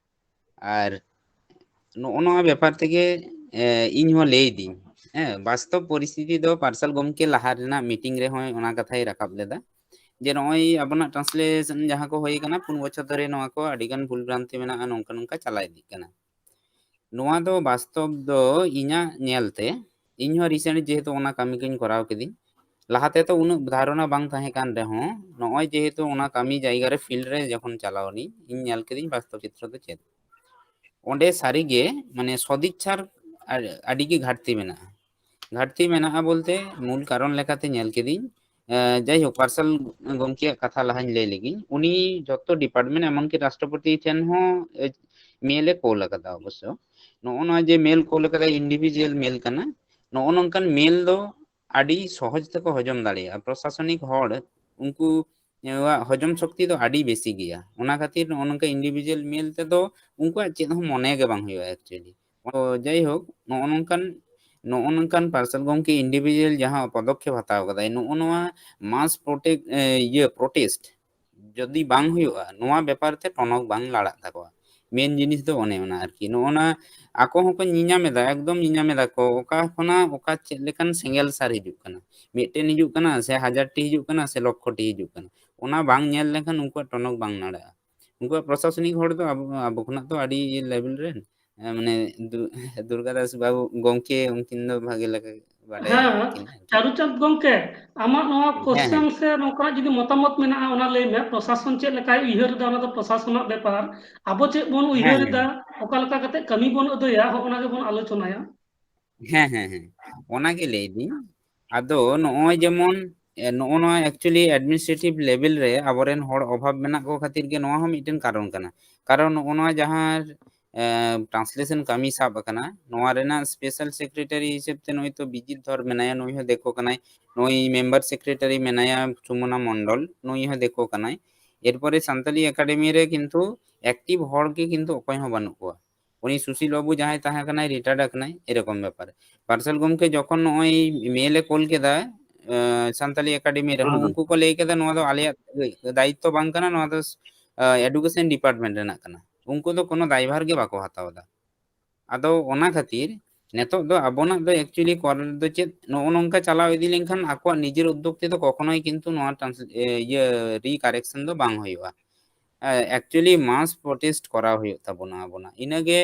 ᱟᱨ ᱱᱚᱜᱼᱚ ᱱᱚᱣᱟ ᱵᱮᱯᱟᱨ ᱛᱮᱜᱮ, ᱮ, ᱤᱧ ᱦᱚᱸ ᱞᱟᱹᱭ ᱫᱤᱧ, ᱦᱮᱸ, ᱵᱟᱥᱛᱚᱵ ᱯᱚᱨᱤᱥᱛᱷᱤᱛᱤ ᱫᱚ ᱯᱟᱨᱥᱟᱞ ᱜᱚᱢᱠᱮ ᱞᱟᱦᱟ ᱨᱮᱱᱟᱜ ᱢᱤᱴᱤᱝ ᱨᱮᱦᱚᱸ ᱚᱱᱟ ᱠᱟᱛᱷᱟᱭ ᱨᱟᱠᱟᱵ ᱞᱮᱫᱟ, ᱡᱮ ᱱᱚᱜᱼᱚᱭ ᱟᱵᱚᱱᱟᱜ translation ᱡᱟᱦᱟᱸ ᱠᱚ ᱦᱩᱭ ᱠᱟᱱᱟ, ᱯᱩᱱ ᱵᱚᱪᱷᱚᱨ ᱫᱷᱚᱨᱮ ᱱᱚᱣᱟ ᱠᱚ ᱟᱹᱰᱤ ᱜᱟᱱ ᱵᱷᱩᱞ ᱵᱷᱨᱟᱱᱛᱤ ᱢᱮᱱᱟᱜᱼᱟ, ᱱᱚᱝᱠᱟ ᱱᱚᱝᱠᱟ ᱪᱟᱞᱟᱣ ᱤᱫᱤᱜ ᱠᱟᱱᱟ᱾ ᱱᱚᱣᱟ ᱫᱚ ᱵᱟᱥᱛᱚᱵ ᱫᱚ ᱤᱧᱟᱹᱜ ᱧᱮᱞ ᱛᱮ, ᱤᱧ ᱦᱚᱸ recent ᱡᱮᱦᱮᱛᱩ ᱚᱱᱟ ᱠᱟᱹᱢᱤ ᱠᱚᱧ ᱠᱚᱨᱟᱣ ᱠᱤᱫᱤᱧ, ᱞᱟᱦᱟ ᱛᱮᱫᱚ ᱩᱱᱟᱹᱜ ᱫᱷᱟᱨᱚᱱᱟ ᱵᱟᱝ ᱛᱟᱦᱮᱸ ᱠᱟᱱ ᱨᱮᱦᱚᱸ, ᱱᱚᱜᱼᱚᱭ ᱡᱮᱦᱮᱛᱩ ᱚᱱᱟ ᱠᱟᱹᱢᱤ ᱡᱟᱭᱜᱟ ᱨᱮ, field ᱨᱮ ᱡᱚᱠᱷᱚᱱ ᱪᱟᱞᱟᱣ ᱮᱱᱟᱹᱧ, ᱤᱧ ᱧᱮᱞ ᱠᱤᱫᱟᱹᱧ ᱵᱟᱥᱛᱚᱵ ᱪᱤᱛᱨᱚ ᱫᱚ ᱪᱮᱫ᱾ ᱚᱸᱰᱮ ᱥᱟᱹᱨᱤᱜᱮ ᱢᱟᱱᱮ ᱥᱚᱫᱤᱪᱪᱷᱟᱨ ᱟᱹᱰᱤ ᱜᱮ ᱜᱷᱟᱴᱛᱤ ᱢᱮᱱᱟᱜᱼᱟ᱾ ᱜᱷᱟᱴᱛᱤ ᱢᱮᱱᱟᱜᱼᱟ ᱵᱚᱞᱛᱮ ᱢᱩᱞ ᱠᱟᱨᱚᱱ ᱞᱮᱠᱟᱛᱮ ᱧᱮᱞ ᱠᱤᱫᱟᱹᱧ, ᱮ, ᱡᱟᱭᱦᱳᱠ, ᱯᱟᱨᱥᱟᱞ ᱜᱚᱢᱠᱮᱭᱟᱜ ᱠᱟᱛᱷᱟ ᱞᱟᱦᱟᱧ ᱞᱟᱹᱭ ᱞᱮᱜᱤᱧ᱾ ᱩᱱᱤ ᱡᱚᱛᱚ department, ᱮᱢᱚᱱᱠᱤ ᱨᱟᱥᱴᱨᱚᱯᱚᱛᱤ ᱴᱷᱮᱱ ᱦᱚᱸ, ᱮ, mail ᱮ ᱠᱳᱞ ᱟᱠᱟᱫᱟ ᱚᱵᱚᱥᱥᱚ᱾ ᱱᱚᱜᱼᱚ ᱱᱚᱣᱟ ᱡᱮ mail ᱠᱳᱞ ᱟᱠᱟᱫᱟᱭ, individual mail ᱠᱟᱱᱟ᱾ ᱱᱚᱜᱼᱚ ᱱᱚᱝᱠᱟᱱ mail ᱫᱚ ᱟᱹᱰᱤ ᱥᱚᱦᱚᱡ ᱛᱮᱠᱚ ᱦᱚᱡᱚᱢ ᱫᱟᱲᱮᱭᱟᱜᱼᱟ᱾ ᱯᱨᱚᱥᱟᱥᱚᱱᱤᱠ ᱦᱚᱲ ᱩᱱᱠᱩ ᱟᱜ ᱦᱚᱡᱚᱢ ᱥᱚᱠᱛᱤ ᱫᱚ ᱟᱹᱰᱤ ᱵᱮᱥᱤ ᱜᱮᱭᱟ᱾ ᱚᱱᱟ ᱠᱷᱟᱹᱛᱤᱨ ᱱᱚᱜᱼᱚ ᱱᱚᱝᱠᱟ individual mail ᱛᱮᱫᱚ ᱩᱱᱠᱩᱣᱟᱜ ᱪᱮᱫ ᱦᱚᱸ ᱢᱚᱱᱮ ᱜᱮ ᱵᱟᱝ ᱦᱩᱭᱩᱜᱼᱟ actually᱾ ᱛᱚ ᱡᱟᱭᱦᱳᱠ, ᱱᱚᱜᱼᱚ ᱱᱚᱝᱠᱟᱱ, ᱱᱚᱜᱼᱚ ᱱᱚᱝᱠᱟᱱ ᱯᱟᱨᱥᱟᱞ ᱜᱚᱢᱠᱮ individual ᱡᱟᱦᱟᱸ ᱯᱚᱫᱚᱠᱷᱮᱯ ᱦᱟᱛᱟᱣ ᱠᱟᱫᱟᱭ, ᱱᱚᱜᱼᱚ ᱱᱚᱣᱟ mass protect, ᱮ, ᱤᱭᱟᱹ, protest ᱡᱩᱫᱤ ᱵᱟᱝ ᱦᱩᱭᱩᱜᱼᱟ, ᱱᱚᱣᱟ ᱵᱮᱯᱟᱨ ᱛᱮ ᱴᱚᱱᱚᱠ ᱵᱟᱝ ᱞᱟᱲᱟᱜ ᱛᱟᱠᱚᱣᱟ᱾ ᱢᱮᱱ ᱡᱤᱱᱤᱥ ᱫᱚ ᱚᱱᱮ ᱚᱱᱟ ᱟᱨᱠᱤ᱾ ᱱᱚᱜᱼᱚ ᱱᱟ ᱟᱠᱚ ᱦᱚᱸᱠᱚ ᱧᱮᱧᱟᱢ ᱮᱫᱟ, ᱮᱠᱫᱚᱢ ᱧᱮᱧᱟᱢ ᱮᱫᱟ ᱠᱚ, ᱚᱠᱟ ᱠᱷᱚᱱᱟᱜ ᱚᱠᱟ ᱪᱮᱫ ᱞᱮᱠᱟᱱ ᱥᱮᱸᱜᱮᱞ ᱥᱟᱨ ᱦᱤᱡᱩᱜ ᱠᱟᱱᱟ, ᱢᱤᱫᱴᱮᱱ ᱦᱤᱡᱩᱜ ᱠᱟᱱᱟ ᱥᱮ ᱦᱟᱡᱟᱨ ᱴᱤ ᱦᱤᱡᱩᱜ ᱠᱟᱱᱟ ᱥᱮ ᱞᱚᱠᱠᱷᱚ ᱴᱤ ᱦᱤᱡᱩᱜ ᱠᱟᱱᱟ, ᱚᱱᱟ ᱵᱟᱝ ᱧᱮᱞ ᱞᱮᱱᱠᱷᱟᱱ ᱩᱱᱠᱩᱣᱟᱜ ᱴᱚᱱᱚᱠ ᱵᱟᱝ ᱞᱟᱲᱟᱜᱼᱟ᱾ ᱩᱱᱠᱩᱣᱟᱜ ᱯᱨᱚᱥᱟᱥᱚᱱᱤᱠ ᱦᱚᱲ ᱫᱚ ᱟᱵᱚ, ᱟᱵᱚ ᱠᱷᱚᱱᱟᱜ ᱫᱚ ᱟᱹᱰᱤ level ᱨᱮᱱ, ᱮ, ᱢᱟᱱᱮ ᱫᱩ-, ᱫᱩᱨᱜᱟ ᱫᱟᱥ ᱵᱟᱵᱩ ᱜᱚᱢᱠᱮ ᱩᱱᱠᱤᱱ ᱫᱚ ᱵᱷᱟᱜᱮ ᱞᱮᱠᱟ ᱵᱟᱰᱟᱭᱟ ᱦᱮᱸ, ᱠᱤᱱ ᱟᱨᱠᱤ᱾ ᱪᱟᱨᱩᱪᱟᱸᱫᱽ ᱜᱚᱢᱠᱮ, ᱟᱢᱟᱜ ᱱᱚᱣᱟ ᱦᱮᱸ, ᱦᱮᱸ᱾ Question ᱥᱮ ᱱᱚᱝᱠᱟᱱᱟᱜ ᱡᱩᱫᱤ ᱢᱚᱛᱟᱢᱚᱛ ᱢᱮᱱᱟᱜᱼᱟ, ᱚᱱᱟ ᱞᱟᱹᱭ ᱢᱮ᱾ ᱯᱨᱚᱥᱟᱥᱚᱱ ᱪᱮᱫ ᱞᱮᱠᱟᱭ ᱩᱭᱦᱟᱹᱨ ᱮᱫᱟ, ᱚᱱᱟ ᱫᱚ ᱯᱨᱚᱥᱟᱥᱚᱱᱟᱜ ᱵᱮᱯᱟᱨ᱾ ᱟᱵᱚ ᱪᱮᱫ ᱵᱚᱱ ᱦᱮᱸ, ᱩᱭᱦᱟᱹᱨ ᱦᱮᱸ᱾ ᱮᱫᱟ, ᱚᱠᱟ ᱞᱮᱠᱟ ᱠᱟᱛᱮ ᱠᱟᱹᱢᱤ ᱵᱚᱱ ᱟᱹᱫᱟᱹᱭᱟ, ᱦᱚᱸᱜᱼᱚ ᱱᱟ ᱜᱮᱵᱚᱱ ᱟᱞᱳᱪᱚᱱᱟᱭᱟ᱾ ᱦᱮᱸ, ᱦᱮᱸ, ᱦᱮᱸ᱾ ᱚᱱᱟ ᱜᱮ ᱞᱟᱹᱭ ᱫᱤᱧ᱾ ᱟᱫᱚ ᱱᱚᱜᱼᱚᱭ ᱡᱮᱢᱚᱱ, ᱮ, ᱱᱚᱜᱼᱚ ᱱᱚᱣᱟ actually administrative level ᱨᱮ ᱟᱵᱚᱨᱮᱱ ᱦᱚᱲ ᱚᱵᱷᱟᱵ ᱢᱮᱱᱟᱜ ᱠᱚ ᱠᱷᱟᱹᱛᱤᱨ ᱜᱮ ᱱᱚᱣᱟ ᱦᱚᱸ ᱢᱤᱫᱴᱮᱱ ᱠᱟᱨᱚᱱ ᱠᱟᱱᱟ᱾ ᱠᱟᱨᱚᱱ ᱱᱚᱜᱼᱚ ᱱᱚᱣᱟ ᱡᱟᱦᱟᱸ, ᱮ, translation ᱠᱟᱹᱢᱤ ᱥᱟᱵ ᱟᱠᱟᱱᱟ, ᱱᱚᱣᱟ ᱨᱮᱱᱟᱜ special secretary ᱦᱤᱥᱟᱹᱵ ᱛᱮ ᱱᱩᱭ ᱛᱚ ᱵᱤᱡᱤᱛ ᱫᱷᱚᱨ ᱢᱮᱱᱟᱭᱟ, ᱱᱩᱭ ᱦᱚᱸ ᱫᱤᱠᱩ ᱠᱟᱱᱟᱭ᱾ ᱱᱩᱭ member secretary ᱢᱮᱱᱟᱭᱟ ᱥᱩᱢᱚᱱᱟ ᱢᱚᱱᱰᱚᱞ, ᱱᱩᱭ ᱦᱚᱸ ᱫᱤᱠᱩ ᱠᱟᱱᱟᱭ᱾ ᱮᱨᱯᱚᱨᱮ ᱥᱟᱱᱛᱟᱞᱤ ᱮᱠᱟᱰᱮᱢᱤ ᱨᱮ ᱠᱤᱱᱛᱩ active ᱦᱚᱲ ᱜᱮ ᱠᱤᱱᱛᱩ ᱚᱠᱚᱭ ᱦᱚᱸ ᱵᱟᱹᱱᱩᱜ ᱠᱚᱣᱟ᱾ ᱩᱱᱤ ᱥᱩᱥᱤᱞ ᱵᱟᱹᱵᱩ ᱡᱟᱦᱟᱸᱭ ᱛᱟᱦᱮᱸ ᱠᱟᱱᱟᱭ, retired ᱟᱠᱟᱱᱟᱭ, ᱮᱨᱚᱠᱚᱢ ᱵᱮᱯᱟᱨ᱾ ᱯᱟᱨᱥᱟᱞ ᱜᱚᱢᱠᱮ ᱡᱚᱠᱷᱚᱱ ᱱᱚᱜᱼᱚᱭ mail ᱮ ᱠᱳᱞ ᱠᱮᱫᱟ, ᱮ, ᱥᱟᱱᱛᱟᱞᱤ ᱮᱠᱟᱰᱮᱢᱤ ᱨᱮᱦᱚᱸ, ᱦᱩᱸ᱾ ᱩᱱᱠᱩ ᱠᱚ ᱞᱟᱹᱭ ᱠᱮᱫᱟ, "ᱱᱚᱣᱟ ᱫᱚ ᱟᱞᱮᱭᱟᱜ ᱫᱟᱭᱤᱛᱛᱚ ᱵᱟᱝ ᱠᱟᱱᱟ, ᱱᱚᱣᱟ ᱫᱚ, ᱮ, education department ᱨᱮᱱᱟᱜ ᱠᱟᱱᱟ᱾" ᱩᱱᱠᱩ ᱫᱚ ᱠᱳᱱᱳ ᱫᱟᱭᱵᱷᱟᱨ ᱜᱮ ᱵᱟᱠᱚ ᱦᱟᱛᱟᱣ ᱮᱫᱟ᱾ ᱟᱫᱚ ᱚᱱᱟ ᱠᱷᱟᱹᱛᱤᱨ ᱱᱤᱛᱚᱜ ᱫᱚ ᱟᱵᱚᱱᱟᱜ ᱫᱚ actually ᱠᱚᱨᱟᱣ ᱫᱚ ᱪᱮᱫ, ᱱᱚᱜᱼᱚ ᱱᱚᱝᱠᱟ ᱪᱟᱞᱟᱣ ᱤᱫᱤ ᱞᱮᱱᱠᱷᱟᱱ ᱟᱠᱚᱣᱟᱜ ᱱᱤᱡᱮᱨ ᱩᱫᱽᱫᱳᱜᱽ ᱛᱮᱫᱚ ᱠᱚᱠᱷᱚᱱᱳᱭ ᱠᱤᱱᱛᱩ ᱱᱚᱣᱟ trans-, ᱮ, ᱤᱭᱟᱹ, recorrection ᱫᱚ ᱵᱟᱝ ᱦᱩᱭᱩᱜᱼᱟ᱾ ᱮ, actually mass protest ᱠᱚᱨᱟᱣ ᱦᱩᱭᱩᱜ ᱛᱟᱵᱚᱱᱟ ᱟᱵᱚᱱᱟᱜ᱾ ᱤᱱᱟᱹᱜᱮ,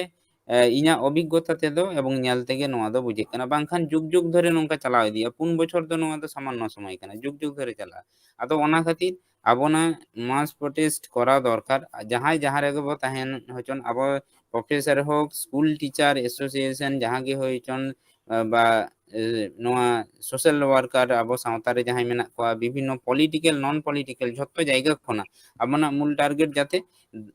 ᱮ, ᱤᱧᱟᱹᱜ ᱚᱵᱷᱤᱜᱽᱜᱚᱛᱟ ᱛᱮᱫᱚ ᱮᱵᱚᱝ ᱧᱮᱞ ᱛᱮᱜᱮ ᱱᱚᱣᱟ ᱫᱚ ᱵᱩᱡᱷᱟᱹᱜ ᱠᱟᱱᱟ᱾ ᱵᱟᱝᱠᱷᱟᱱ ᱡᱩᱜᱽ ᱡᱩᱜᱽ ᱫᱷᱚᱨᱮ ᱱᱚᱝᱠᱟ ᱪᱟᱞᱟᱣ ᱤᱫᱤᱜᱼᱟ᱾ ᱯᱩᱱ ᱵᱚᱪᱷᱚᱨ ᱫᱚ ᱱᱚᱣᱟ ᱫᱚ ᱥᱟᱢᱟᱱᱱᱚ ᱥᱚᱢᱚᱭ ᱠᱟᱱᱟ, ᱡᱩᱜᱽ ᱡᱩᱜᱽ ᱫᱷᱚᱨᱮ ᱪᱟᱞᱟᱜᱼᱟ᱾ ᱟᱫᱚ ᱚᱱᱟ ᱠᱷᱟᱹᱛᱤᱨ ᱟᱵᱚᱱᱟᱜ mass protest ᱠᱚᱨᱟᱣ ᱫᱚᱨᱠᱟᱨ᱾ ᱡᱟᱦᱟᱸᱭ ᱡᱟᱦᱟᱸ ᱨᱮᱜᱮ ᱵᱚ ᱛᱟᱦᱮᱱ ᱦᱚᱪᱚᱱ, ᱟᱵᱚ professor ᱦᱳᱠ, school teacher association ᱡᱟᱦᱟᱸ ᱜᱮ ᱦᱩᱭ ᱦᱚᱪᱚᱱ, ᱵᱟ, ᱮ, ᱱᱚᱣᱟ social worker ᱟᱵᱚ ᱥᱟᱶᱛᱟ ᱨᱮ ᱡᱟᱦᱟᱸᱭ ᱢᱮᱱᱟᱜ ᱠᱚᱣᱟ, ᱵᱤᱵᱷᱤᱱᱱᱚ political, non political ᱡᱷᱚᱛᱚ ᱡᱟᱭᱜᱟ ᱠᱷᱚᱱᱟᱜ ᱟᱵᱚᱱᱟᱜ ᱢᱩᱞ target ᱡᱟᱛᱮ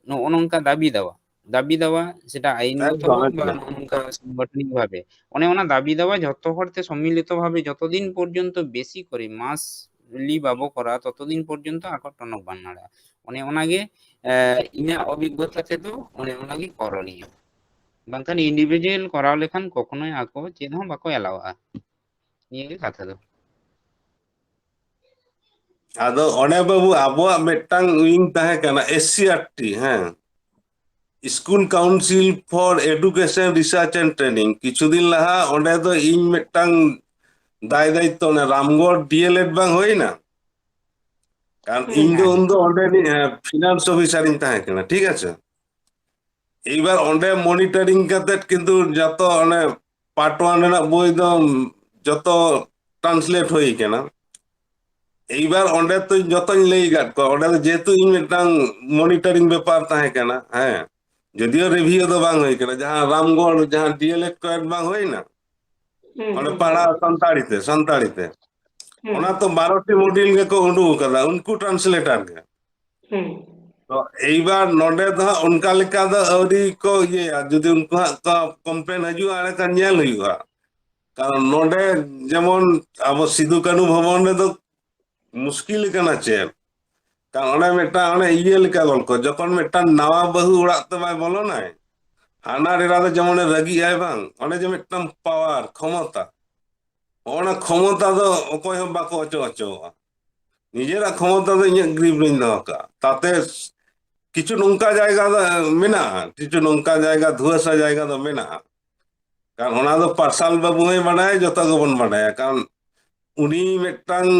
ᱱᱚᱜᱼᱚ ᱱᱚᱝᱠᱟ ᱫᱟᱵᱤ ᱫᱟᱣᱟ, ᱫᱟᱵᱤ ᱫᱟᱣᱟ, ᱥᱮᱴᱟ ᱟᱭᱤᱱᱜᱚᱛᱚ ᱮᱠᱫᱚᱢ, ᱦᱳᱠ ᱵᱟ ᱮᱠᱫᱚᱢ᱾ ᱱᱚᱜᱼᱚ ᱱᱚᱝᱠᱟ ᱥᱟᱝᱜᱚᱴᱷᱚᱱᱤᱠ ᱵᱷᱟᱵᱮ, ᱚᱱᱮ ᱚᱱᱟ ᱫᱟᱵᱤ ᱫᱟᱣᱟ ᱡᱷᱚᱛᱚ ᱦᱚᱲ ᱛᱮ ᱥᱚᱢᱢᱤᱞᱤᱛᱚ ᱵᱷᱟᱵᱮ ᱡᱚᱛᱚ ᱫᱤᱱ ᱯᱚᱨᱡᱚᱱᱛᱚ ᱵᱮᱥᱤ ᱠᱚᱨᱮ mass ᱨᱮᱞᱤ ᱵᱟᱵᱚ ᱠᱚᱨᱟᱣᱟ, ᱛᱚᱛᱚ ᱫᱤᱱ ᱯᱚᱨᱡᱚᱱᱛᱚ ᱟᱠᱚ ᱴᱚᱱᱚᱠ ᱵᱟᱝ ᱱᱟᱲᱟᱜᱼᱟ᱾ ᱚᱱᱮ ᱚᱱᱟᱜᱮ, ᱮ, ᱤᱧᱟᱹᱜ ᱚᱵᱷᱤᱜᱽᱜᱚᱛᱟ ᱛᱮᱫᱚ ᱚᱱᱮ ᱚᱱᱟᱜᱮ ᱠᱚᱨᱚᱱᱤᱭᱚ᱾ ᱵᱟᱝᱠᱷᱟᱱ individual ᱠᱚᱨᱟᱣ ᱞᱮᱠᱷᱟᱱ ᱠᱚᱠᱷᱚᱱᱳᱭ ᱟᱠᱚ ᱪᱮᱫ ᱦᱚᱸ ᱵᱟᱠᱚ ᱮᱞᱟᱣᱟᱜᱼᱟ᱾ ᱱᱤᱭᱟᱹ ᱜᱮ ᱠᱟᱛᱷᱟ ᱫᱚ᱾ ᱟᱫᱚ ᱚᱱᱮ ᱵᱟᱹᱵᱩ, ᱟᱵᱚᱣᱟᱜ ᱢᱤᱫᱴᱟᱝ wing ᱛᱟᱦᱮᱸ ᱠᱟᱱᱟ, S C R T, ᱦᱮᱸ, School Council for Education, Research and Training᱾ ᱠᱤᱪᱷᱩ ᱫᱤᱱ ᱞᱟᱦᱟ ᱚᱸᱰᱮ ᱫᱚ ᱤᱧ ᱢᱤᱫᱴᱟᱝ ᱫᱟᱭ ᱫᱟᱭᱤᱛᱛᱚ, ᱚᱱᱮ ᱨᱟᱢᱜᱚᱲ D L Ed ᱵᱟᱝ ᱦᱩᱭᱱᱟ? ᱠᱟᱨᱚᱱ ᱦᱩᱸ᱾ ᱤᱧ ᱫᱚ ᱩᱱᱫᱚ ᱚᱸᱰᱮ ᱨᱤᱱᱤᱡ, ᱮ, finance officer ᱤᱧ ᱛᱟᱦᱮᱸ ᱠᱟᱱᱟ, ᱴᱷᱤᱠ ᱟᱪᱷᱮ? ᱮᱭᱵᱟᱨ ᱚᱸᱰᱮ monitoring ᱠᱟᱛᱮᱫ ᱠᱤᱱᱛᱩ ᱡᱚᱛᱚ ᱚᱱᱮ part one ᱨᱮᱱᱟᱜ ᱵᱳᱭ ᱫᱚ ᱡᱚᱛᱚ translate ᱦᱩᱭ ᱠᱟᱱᱟ᱾ ᱮᱭᱵᱟᱨ ᱚᱸᱰᱮ ᱛᱚ ᱡᱚᱛᱚᱧ ᱞᱟᱹᱭ ᱟᱠᱟᱫ ᱠᱚᱣᱟ, ᱚᱸᱰᱮ ᱫᱚ ᱡᱮᱦᱮᱛᱩ ᱤᱧ ᱢᱤᱫᱴᱟᱝ monitoring ᱵᱮᱯᱟᱨ ᱛᱟᱦᱮᱸ ᱠᱟᱱᱟ, ᱦᱮᱸ, ᱡᱚᱫᱤᱭᱳ review ᱫᱚ ᱵᱟᱝ ᱦᱩᱭ ᱠᱟᱱᱟ, ᱡᱟᱦᱟᱸ ᱨᱟᱢᱜᱚᱲ, ᱡᱟᱦᱟᱸ D L Ed ᱠᱚ ᱮᱰ ᱵᱟᱝ ᱦᱩᱭᱱᱟ, ᱦᱩᱸ, ᱚᱸᱰᱮ ᱦᱩᱸ, ᱯᱟᱲᱦᱟᱣ ᱦᱩᱸ᱾ ᱥᱟᱱᱛᱟᱲᱤ ᱛᱮ, ᱥᱟᱱᱛᱟᱲᱤ ᱛᱮ᱾ ᱦᱩᱸ᱾ ᱚᱱᱟ ᱛᱚ ᱵᱟᱨᱚ ᱴᱤ module ᱜᱮᱠᱚ ᱩᱰᱩᱠ ᱟᱠᱟᱫᱟ, ᱩᱱᱠᱩ translator ᱜᱮ᱾ ᱦᱩᱸ᱾ ᱛᱚ ᱮᱭᱵᱟᱨ ᱱᱚᱰᱮ ᱫᱚ ᱦᱟᱸᱜ ᱚᱱᱠᱟ ᱞᱮᱠᱟ ᱫᱚ ᱟᱹᱣᱨᱤ ᱠᱚ ᱤᱭᱟᱹᱭᱟ, ᱡᱩᱫᱤ ᱩᱱᱠᱩ ᱦᱟᱸᱜ ᱠᱚ complain ᱦᱤᱡᱩᱜᱼᱟ, ᱮᱸᱰᱮᱠᱷᱟᱱ ᱧᱮᱞ ᱦᱩᱭᱩᱜᱼᱟ᱾ ᱠᱟᱨᱚᱱ ᱱᱚᱰᱮ ᱡᱮᱢᱚᱱ ᱟᱵᱚ ᱥᱤᱫᱩ ᱠᱟᱹᱱᱦᱩ ᱵᱷᱚᱵᱚᱱ ᱨᱮᱫᱚ ᱢᱩᱥᱠᱤᱞ ᱠᱟᱱᱟ ᱪᱮᱫ? ᱠᱟᱨᱚᱱ ᱚᱸᱰᱮ ᱢᱤᱫᱴᱟᱝ ᱚᱱᱮ ᱤᱭᱟᱹ ᱞᱮᱠᱟ ᱜᱚᱞᱯᱚ, ᱡᱚᱠᱷᱚᱱ ᱢᱤᱫᱴᱟᱝ ᱱᱟᱣᱟ ᱵᱟᱹᱦᱩ ᱚᱲᱟᱜ ᱛᱮ ᱵᱟᱭ ᱵᱚᱞᱚᱱᱟᱭ, ᱦᱟᱱᱟ ᱰᱮᱨᱟ ᱫᱚ ᱡᱮᱢᱚᱱᱮ ᱨᱟᱹᱜᱤᱜ ᱟᱭ ᱵᱟᱝ, ᱚᱸᱰᱮ ᱡᱮ ᱢᱤᱫᱴᱟᱝ power, ᱠᱷᱚᱢᱚᱛᱟ, ᱚᱱᱟ ᱠᱷᱚᱢᱚᱛᱟ ᱫᱚ ᱚᱠᱚᱭ ᱦᱚᱸ ᱵᱟᱠᱚ ᱚᱪᱚ ᱦᱚᱪᱚᱣᱟᱜᱼᱟ᱾ ᱱᱤᱡᱮᱨᱟᱜ ᱠᱷᱚᱢᱚᱛᱟ ᱫᱚ ᱤᱧᱟᱹᱜ grip ᱨᱤᱧ ᱫᱚᱦᱚ ᱠᱟᱜᱼᱟ᱾ ᱛᱟᱛᱮ ᱠᱤᱪᱷᱩ ᱱᱚᱝᱠᱟ ᱡᱟᱭᱜᱟ ᱫᱚ ᱢᱮᱱᱟᱜᱼᱟ, ᱠᱤᱪᱷᱩ ᱱᱚᱝᱠᱟ ᱡᱟᱭᱜᱟ, ᱫᱷᱩᱣᱟᱹᱥᱟ ᱡᱟᱭᱜᱟ ᱫᱚ ᱢᱮᱱᱟᱜᱼᱟ᱾ ᱠᱟᱨᱚᱱ ᱚᱱᱟ ᱫᱚ ᱯᱟᱨᱥᱟᱞ ᱵᱟᱹᱵᱩ ᱦᱚᱸᱭ ᱵᱟᱰᱟᱭᱟ, ᱡᱚᱛᱚ ᱜᱮᱵᱚᱱ ᱵᱟᱰᱟᱭᱟ᱾ ᱠᱟᱨᱚᱱ ᱩᱱᱤ ᱢᱤᱫᱴᱟᱝ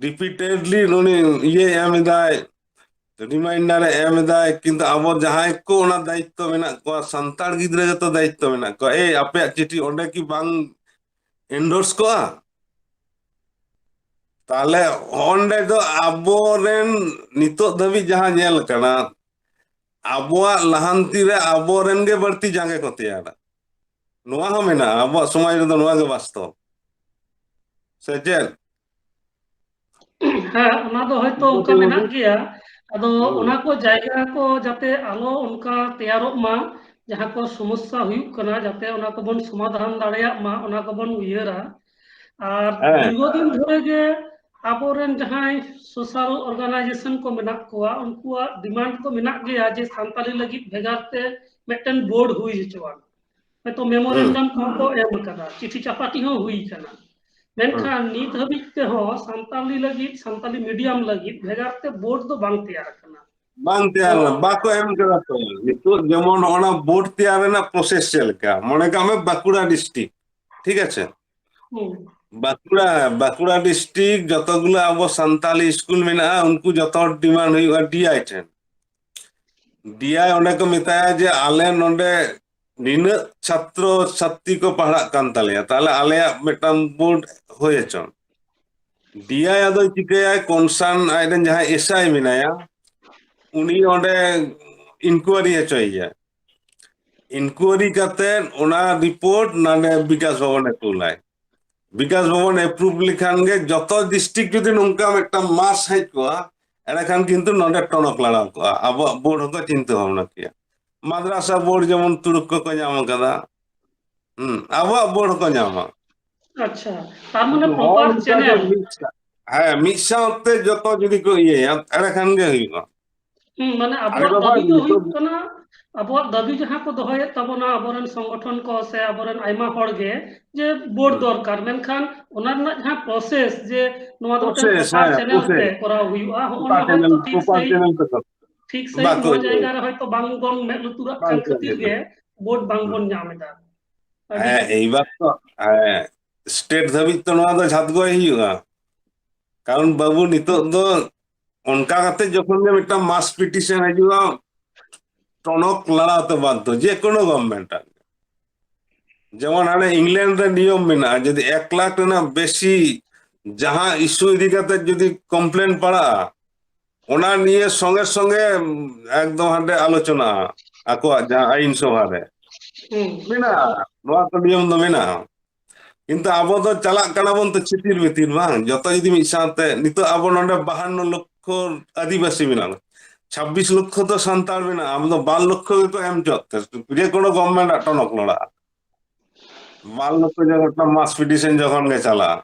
repeatedly ᱩᱱᱤ ᱤᱭᱟᱹᱭ ᱮᱢ ᱮᱫᱟᱭ, reminder ᱮ ᱮᱢ ᱮᱫᱟᱭ, ᱠᱤᱱᱛᱩ ᱟᱵᱚ ᱡᱟᱦᱟᱸᱭ ᱠᱚ ᱚᱱᱟ ᱫᱟᱭᱤᱛᱛᱚ ᱢᱮᱱᱟᱜ ᱠᱚᱣᱟ, ᱥᱟᱱᱛᱟᱲ ᱜᱤᱫᱽᱨᱟᱹ ᱜᱮᱛᱚ ᱫᱟᱭᱤᱛᱛᱚ ᱢᱮᱱᱟᱜ ᱠᱚᱣᱟ᱾ ᱮᱭ, ᱟᱯᱮᱭᱟᱜ ᱪᱤᱴᱷᱤ ᱚᱸᱰᱮ ᱠᱤ ᱵᱟᱝ endorse ᱠᱚᱜᱼᱟ? ᱛᱟᱦᱞᱮ ᱚᱸᱰᱮ ᱫᱚ ᱟᱵᱚᱨᱮᱱ ᱱᱤᱛᱚᱜ ᱫᱷᱟᱹᱵᱤᱡ ᱡᱟᱦᱟᱸ ᱧᱮᱞ ᱠᱟᱱᱟ, ᱟᱵᱚᱣᱟᱜ ᱞᱟᱦᱟᱱᱛᱤ ᱨᱮ ᱟᱵᱚᱨᱮᱱ ᱜᱮ ᱵᱟᱹᱲᱛᱤ ᱡᱟᱸᱜᱮ ᱠᱚ ᱛᱮᱭᱟᱨᱟ᱾ ᱱᱚᱣᱟ ᱦᱚᱸ ᱢᱮᱱᱟᱜᱼᱟ, ᱟᱵᱚᱣᱟᱜ ᱥᱚᱢᱟᱡᱽ ᱨᱮᱫᱚ ᱱᱚᱣᱟ ᱜᱮ ᱵᱟᱥᱛᱚᱵ᱾ ᱥᱮ ᱪᱮᱫ? ᱦᱮᱸ, ᱚᱱᱟ ᱫᱚ ᱦᱚᱭᱛᱚ ᱚᱱᱠᱟ ᱢᱮᱱᱟᱜ ᱜᱮᱭᱟ᱾ ᱟᱫᱚ ᱦᱩᱸ᱾ ᱚᱱᱟ ᱠᱚ ᱡᱟᱭᱜᱟ ᱠᱚ ᱡᱟᱛᱮ ᱟᱞᱚ ᱚᱱᱠᱟ ᱛᱮᱭᱟᱨᱚᱜ ᱢᱟ, ᱡᱟᱦᱟᱸ ᱠᱚ ᱥᱚᱢᱚᱥᱥᱟ ᱦᱩᱭᱩᱜ ᱠᱟᱱᱟ, ᱡᱟᱛᱮ ᱚᱱᱟ ᱠᱚᱵᱚᱱ ᱥᱚᱢᱟᱫᱷᱟᱱ ᱫᱟᱲᱮᱭᱟᱜ ᱢᱟ, ᱚᱱᱟ ᱠᱚᱵᱚᱱ ᱩᱭᱦᱟᱹᱨᱟ᱾ ᱟᱨ ᱦᱮᱸ᱾ ᱫᱤᱨᱜᱷᱚ ᱫᱤᱱ ᱫᱷᱚᱨᱮ ᱜᱮ ᱟᱵᱚᱨᱮᱱ ᱡᱟᱦᱟᱸᱭ social organization ᱠᱚ ᱢᱮᱱᱟᱜ ᱠᱚᱣᱟ, ᱩᱱᱠᱩᱣᱟᱜ demand ᱫᱚ ᱢᱮᱱᱟᱜ ᱜᱮᱭᱟ ᱡᱮ ᱥᱟᱱᱛᱟᱞᱤ ᱞᱟᱹᱜᱤᱫ ᱵᱷᱮᱜᱟᱨ ᱛᱮ ᱢᱤᱫᱴᱮᱱ board ᱦᱩᱭ ᱦᱚᱪᱚᱣᱟᱱ᱾ ᱦᱚᱭᱛᱚ memorandum ᱦᱩᱸ᱾ ᱠᱚᱦᱚᱸ ᱠᱚ ᱮᱢ ᱟᱠᱟᱫᱟ, ᱪᱤᱴᱷᱤ ᱪᱟᱯᱟᱴᱤ ᱦᱚᱸ ᱦᱩᱭ ᱟᱠᱟᱱᱟ᱾ ᱢᱮᱱᱠᱷᱟᱱ ᱦᱩᱸ᱾ ᱱᱤᱛ ᱦᱟᱹᱵᱤᱡ ᱛᱮᱦᱚᱸ ᱥᱟᱱᱛᱟᱞᱤ ᱞᱟᱹᱜᱤᱫ, ᱥᱟᱱᱛᱟᱞᱤ medium ᱞᱟᱹᱜᱤᱫ ᱵᱷᱮᱜᱟᱨ ᱛᱮ board ᱫᱚ ᱵᱟᱝ ᱛᱮᱭᱟᱨ ᱟᱠᱟᱱᱟ᱾ ᱵᱟᱝ ᱛᱮᱭᱟᱨ ᱞᱮᱱᱟ, ᱵᱟᱠᱚ ᱮᱢ ᱠᱟᱫᱟ ᱛᱚ᱾ ᱱᱤᱛᱚᱜ ᱡᱮᱢᱚᱱ ᱚᱱᱟ board ᱛᱮᱭᱟᱨ ᱨᱮᱱᱟᱜ process ᱪᱮᱫ ᱞᱮᱠᱟ, ᱢᱚᱱᱮ ᱠᱟᱜ ᱢᱮ ᱵᱟᱸᱠᱩᱲᱟ district, ᱴᱷᱤᱠ ᱟᱪᱷᱮ? ᱦᱩᱸ᱾ ᱵᱟᱸᱠᱩᱲᱟ, ᱵᱟᱸᱠᱩᱲᱟ district ᱡᱚᱛᱚᱜᱩᱞᱟ ᱟᱵᱚ ᱥᱟᱱᱛᱟᱞᱤ ᱥᱠᱩᱞ ᱢᱮᱱᱟᱜᱼᱟ, ᱩᱱᱠᱩ ᱡᱚᱛᱚ ᱦᱚᱲ demand ᱦᱩᱭᱩᱜᱼᱟ D I ᱴᱷᱮᱱ᱾ D I ᱚᱸᱰᱮ ᱠᱚ ᱢᱮᱛᱟᱭᱟ ᱡᱮ ᱟᱞᱮ ᱱᱚᱰᱮ ᱱᱤᱱᱟᱹᱜ ᱪᱷᱟᱛᱨᱚ ᱪᱷᱟᱛᱨᱤ ᱠᱚ ᱯᱟᱲᱦᱟᱜ ᱠᱟᱱ ᱛᱟᱞᱮᱭᱟ, ᱛᱟᱦᱞᱮ ᱟᱞᱮᱭᱟᱜ ᱢᱤᱫᱴᱟᱝ board ᱦᱩᱭ ᱦᱚᱪᱚᱱ᱾ D I ᱟᱫᱚᱭ ᱪᱤᱠᱟᱹᱭᱟᱭ, concern ᱟᱡᱨᱮᱱ ᱡᱟᱦᱟᱸᱭ S I ᱢᱮᱱᱟᱭᱟ, ᱩᱱᱤ ᱚᱸᱰᱮ inquiry ᱦᱚᱪᱚᱭᱮᱭᱟ᱾ Inquiry ᱠᱟᱛᱮ ᱚᱱᱟ report ᱱᱟᱰᱮ ᱵᱤᱠᱟᱥ ᱵᱷᱚᱵᱚᱱᱮ ᱠᱩᱞᱟᱭ᱾ ᱵᱤᱠᱟᱥ ᱵᱷᱚᱵᱚᱱ ᱮᱯᱨᱩᱵᱷ ᱞᱮᱠᱷᱟᱱ ᱜᱮ ᱡᱚᱛᱚ ᱰᱤᱥᱴᱨᱤᱠᱴ ᱡᱩᱫᱤ ᱱᱚᱝᱠᱟ ᱢᱤᱫᱴᱟᱝ ᱢᱟᱥ ᱦᱮᱡ ᱠᱚᱜᱼᱟ, ᱮᱸᱰᱮᱠᱷᱟᱱ ᱠᱤᱱᱛᱩ ᱱᱚᱰᱮ ᱴᱚᱱᱚᱠ ᱞᱟᱲᱟᱣ ᱠᱚᱜᱼᱟ, ᱟᱵᱚᱣᱟᱜ ᱵᱳᱨᱰ ᱦᱚᱸᱠᱚ ᱪᱤᱱᱛᱟᱹ ᱵᱷᱟᱵᱽᱱᱟ ᱠᱮᱭᱟ᱾ ᱢᱟᱫᱽᱨᱟᱥᱟ ᱵᱳᱨᱰ ᱡᱮᱢᱚᱱ ᱛᱩᱲᱩᱠ ᱠᱚᱠᱚ ᱧᱟᱢ ᱟᱠᱟᱫᱟ, ᱦᱩᱸ, ᱟᱵᱚᱣᱟᱜ ᱵᱳᱨᱰ ᱦᱚᱸᱠᱚ ᱧᱟᱢᱟ᱾ ᱟᱪᱪᱷᱟ, ᱛᱟᱨ ᱢᱟᱱᱮ ᱦᱚᱲ ᱯᱨᱚᱯᱟᱨ ᱚᱱᱠᱟ ᱫᱚ ᱪᱮᱱᱮᱞ ᱢᱤᱫ ᱥᱟ-, ᱦᱮᱸ, ᱢᱤᱫ ᱥᱟᱶᱛᱮ ᱡᱚᱛᱚ ᱡᱩᱫᱤ ᱠᱚ ᱤᱭᱟᱹᱭᱟ, ᱮᱸᱰᱮᱠᱷᱟᱱ ᱜᱮ ᱦᱩᱭᱩᱜᱼᱟ᱾ ᱦᱩᱸ, ᱢᱟᱱᱮ ᱟᱨᱮ ᱟᱵᱚᱣᱟᱜ ᱵᱟᱵᱟ, ᱫᱟᱹᱵᱤ ᱫᱚ ᱱᱤᱛᱚᱜ ᱦᱩᱭᱩᱜ ᱠᱟᱱᱟ, ᱟᱵᱚᱣᱟᱜ ᱫᱟᱹᱵᱤ ᱡᱟᱦᱟᱸ ᱠᱚ ᱫᱚᱦᱚᱭᱮᱫ ᱛᱟᱵᱚᱱᱟ ᱟᱵᱚᱨᱮᱱ ᱥᱚᱝᱜᱚᱴᱷᱚᱱ ᱠᱚ ᱥᱮ ᱟᱵᱚᱨᱮᱱ ᱟᱭᱢᱟ ᱦᱚᱲ ᱜᱮ, ᱡᱮ ᱵᱳᱨᱰ ᱦᱩᱸ᱾ ᱫᱚᱨᱠᱟᱨ, ᱢᱮᱱᱠᱷᱟᱱ ᱚᱱᱟ ᱨᱮᱱᱟᱜ ᱡᱟᱦᱟᱸ ᱯᱨᱚᱥᱮᱥ, ᱡᱮ ᱱᱚᱣᱟ ᱫᱚ ᱢᱤᱫᱴᱮᱱ ᱯᱨᱚᱥᱮᱥ, ᱯᱨᱚᱯᱟᱨ ᱦᱮᱸ, ᱪᱮᱱᱮᱞ ᱛᱮ ᱯᱨᱚᱥᱮᱥ᱾ ᱠᱚᱨᱟᱣ ᱦᱩᱭᱩᱜᱼᱟ, ᱦᱚᱸᱜᱼᱚ ᱯᱨᱚᱯᱟᱨ ᱱᱟ ᱪᱮᱱᱮᱞ, ᱦᱚᱭᱛᱳ ᱴᱷᱤᱠ ᱯᱨᱚᱯᱟᱨ ᱥᱟᱺᱦᱤᱡ, ᱪᱮᱱᱮᱞ ᱛᱮ ᱠᱚ ᱴᱷᱤᱠ ᱥᱟᱺᱦᱤᱡ ᱵᱟᱠᱚ ᱱᱚᱣᱟ ᱤᱭᱟᱹᱭᱟ᱾ ᱡᱟᱭᱜᱟ ᱨᱮ ᱦᱚᱭᱛᱳ ᱵᱟᱝ ᱵᱚᱱ ᱢᱮᱫ ᱞᱩᱛᱩᱨᱟᱜ ᱵᱟᱝ ᱠᱟᱱ ᱠᱚ ᱠᱷᱟᱹᱛᱤᱨ ᱤᱭᱟᱹᱭᱟ᱾ ᱜᱮ ᱵᱳᱨᱰ ᱵᱟᱝ ᱦᱩᱸ᱾ ᱵᱚᱱ ᱧᱟᱢ ᱮᱫᱟ᱾ ᱟᱹᱰᱤ ᱦᱮᱸ, ᱡᱚᱛᱷᱟᱛ᱾ ᱮᱭ ᱵᱟᱨ ᱛᱚ, ᱦᱮᱸ, ᱥᱴᱮᱴ ᱫᱷᱟᱹᱵᱤᱡ ᱛᱚ ᱱᱚᱣᱟ ᱫᱚ ᱡᱷᱟᱛᱜᱚᱭ ᱦᱩᱭᱩᱜᱼᱟ᱾ ᱠᱟᱨᱚᱱ ᱵᱟᱹᱵᱩ, ᱱᱤᱛᱚᱜ ᱫᱚ ᱚᱱᱠᱟ ᱠᱟᱛᱮ ᱡᱚᱠᱷᱚᱱ ᱜᱮ ᱢᱤᱫᱴᱟᱝ ᱢᱟᱥ ᱯᱤᱴᱤᱥᱚᱱ ᱦᱤᱡᱩᱜᱼᱟ, ᱴᱚᱱᱚᱠ ᱞᱟᱲᱟᱣ ᱛᱮ ᱵᱟᱫᱽᱫᱷᱚ, ᱡᱮ ᱠᱳᱱᱳ ᱜᱚᱵᱷᱢᱮᱱᱴ ᱟᱜ᱾ ᱡᱮᱢᱚᱱ ᱦᱟᱱᱮ ᱤᱝᱞᱮᱱᱰ ᱨᱮ ᱱᱤᱭᱚᱢ ᱢᱮᱱᱟᱜᱼᱟ, ᱡᱩᱫᱤ ᱮᱠ ᱞᱟᱠᱷ ᱨᱮᱱᱟᱜ ᱵᱮᱥᱤ ᱡᱟᱦᱟᱸ ᱤᱥᱩ ᱤᱫᱤ ᱠᱟᱛᱮ ᱡᱩᱫᱤ ᱠᱚᱢᱯᱞᱮᱱ ᱯᱟᱲᱟᱜᱼᱟ, ᱚᱱᱟ ᱱᱤᱭᱮ ᱥᱚᱸᱜᱮ ᱥᱚᱸᱜᱮ ᱮᱠᱫᱚᱢ ᱦᱟᱸᱰᱮ ᱟᱞᱳᱪᱚᱱᱟ ᱟᱠᱚᱣᱟᱜ ᱡᱟᱦᱟᱸ ᱟᱭᱤᱱ ᱥᱚᱵᱷᱟ ᱨᱮ ᱦᱩᱸ᱾ ᱢᱮᱱᱟᱜᱼᱟ, ᱱᱚᱣᱟ ᱠᱚ ᱱᱤᱭᱚᱢ ᱫᱚ ᱢᱮᱱᱟᱜᱼᱟ᱾ ᱠᱤᱱᱛᱩ ᱟᱵᱚ ᱫᱚ ᱪᱟᱞᱟᱜ ᱠᱟᱱᱟ ᱵᱚᱱ ᱛᱚ ᱪᱷᱤᱛᱤᱨ ᱵᱤᱛᱤᱨ, ᱵᱟᱝ? ᱡᱚᱛᱚ ᱡᱩᱫᱤ ᱢᱤᱫ ᱥᱟᱶᱛᱮ, ᱱᱤᱛᱚᱜ ᱟᱵᱚ ᱱᱚᱰᱮ ᱵᱟᱦᱟᱱᱱᱚ ᱞᱚᱠᱠᱷᱚ ᱟᱹᱫᱤᱵᱟᱹᱥᱤ ᱢᱮᱱᱟᱜ ᱵᱚᱱᱟ, ᱪᱷᱟᱵᱵᱤᱥ ᱞᱚᱠᱠᱷᱚ ᱫᱚ ᱥᱟᱱᱛᱟᱲ ᱢᱮᱱᱟᱜᱼᱟ, ᱟᱵᱚ ᱫᱚ ᱵᱟᱨ ᱞᱚᱠᱠᱷᱚ ᱜᱮᱠᱚ ᱮᱢ ᱦᱚᱪᱚᱜ ᱛᱮ, ᱡᱮ ᱠᱳᱱᱳ ᱜᱚᱵᱷᱢᱮᱱᱴ ᱟᱜ ᱴᱚᱱᱚᱠ ᱞᱟᱲᱟᱜᱼᱟ᱾ ᱵᱟᱨ ᱞᱚᱠᱠᱷᱚ ᱡᱚᱠᱷᱚᱱ ᱢᱟᱥ ᱯᱤᱴᱤᱥᱚᱱ ᱡᱚᱠᱷᱚᱱ ᱜᱮ ᱪᱟᱞᱟᱜᱼᱟ,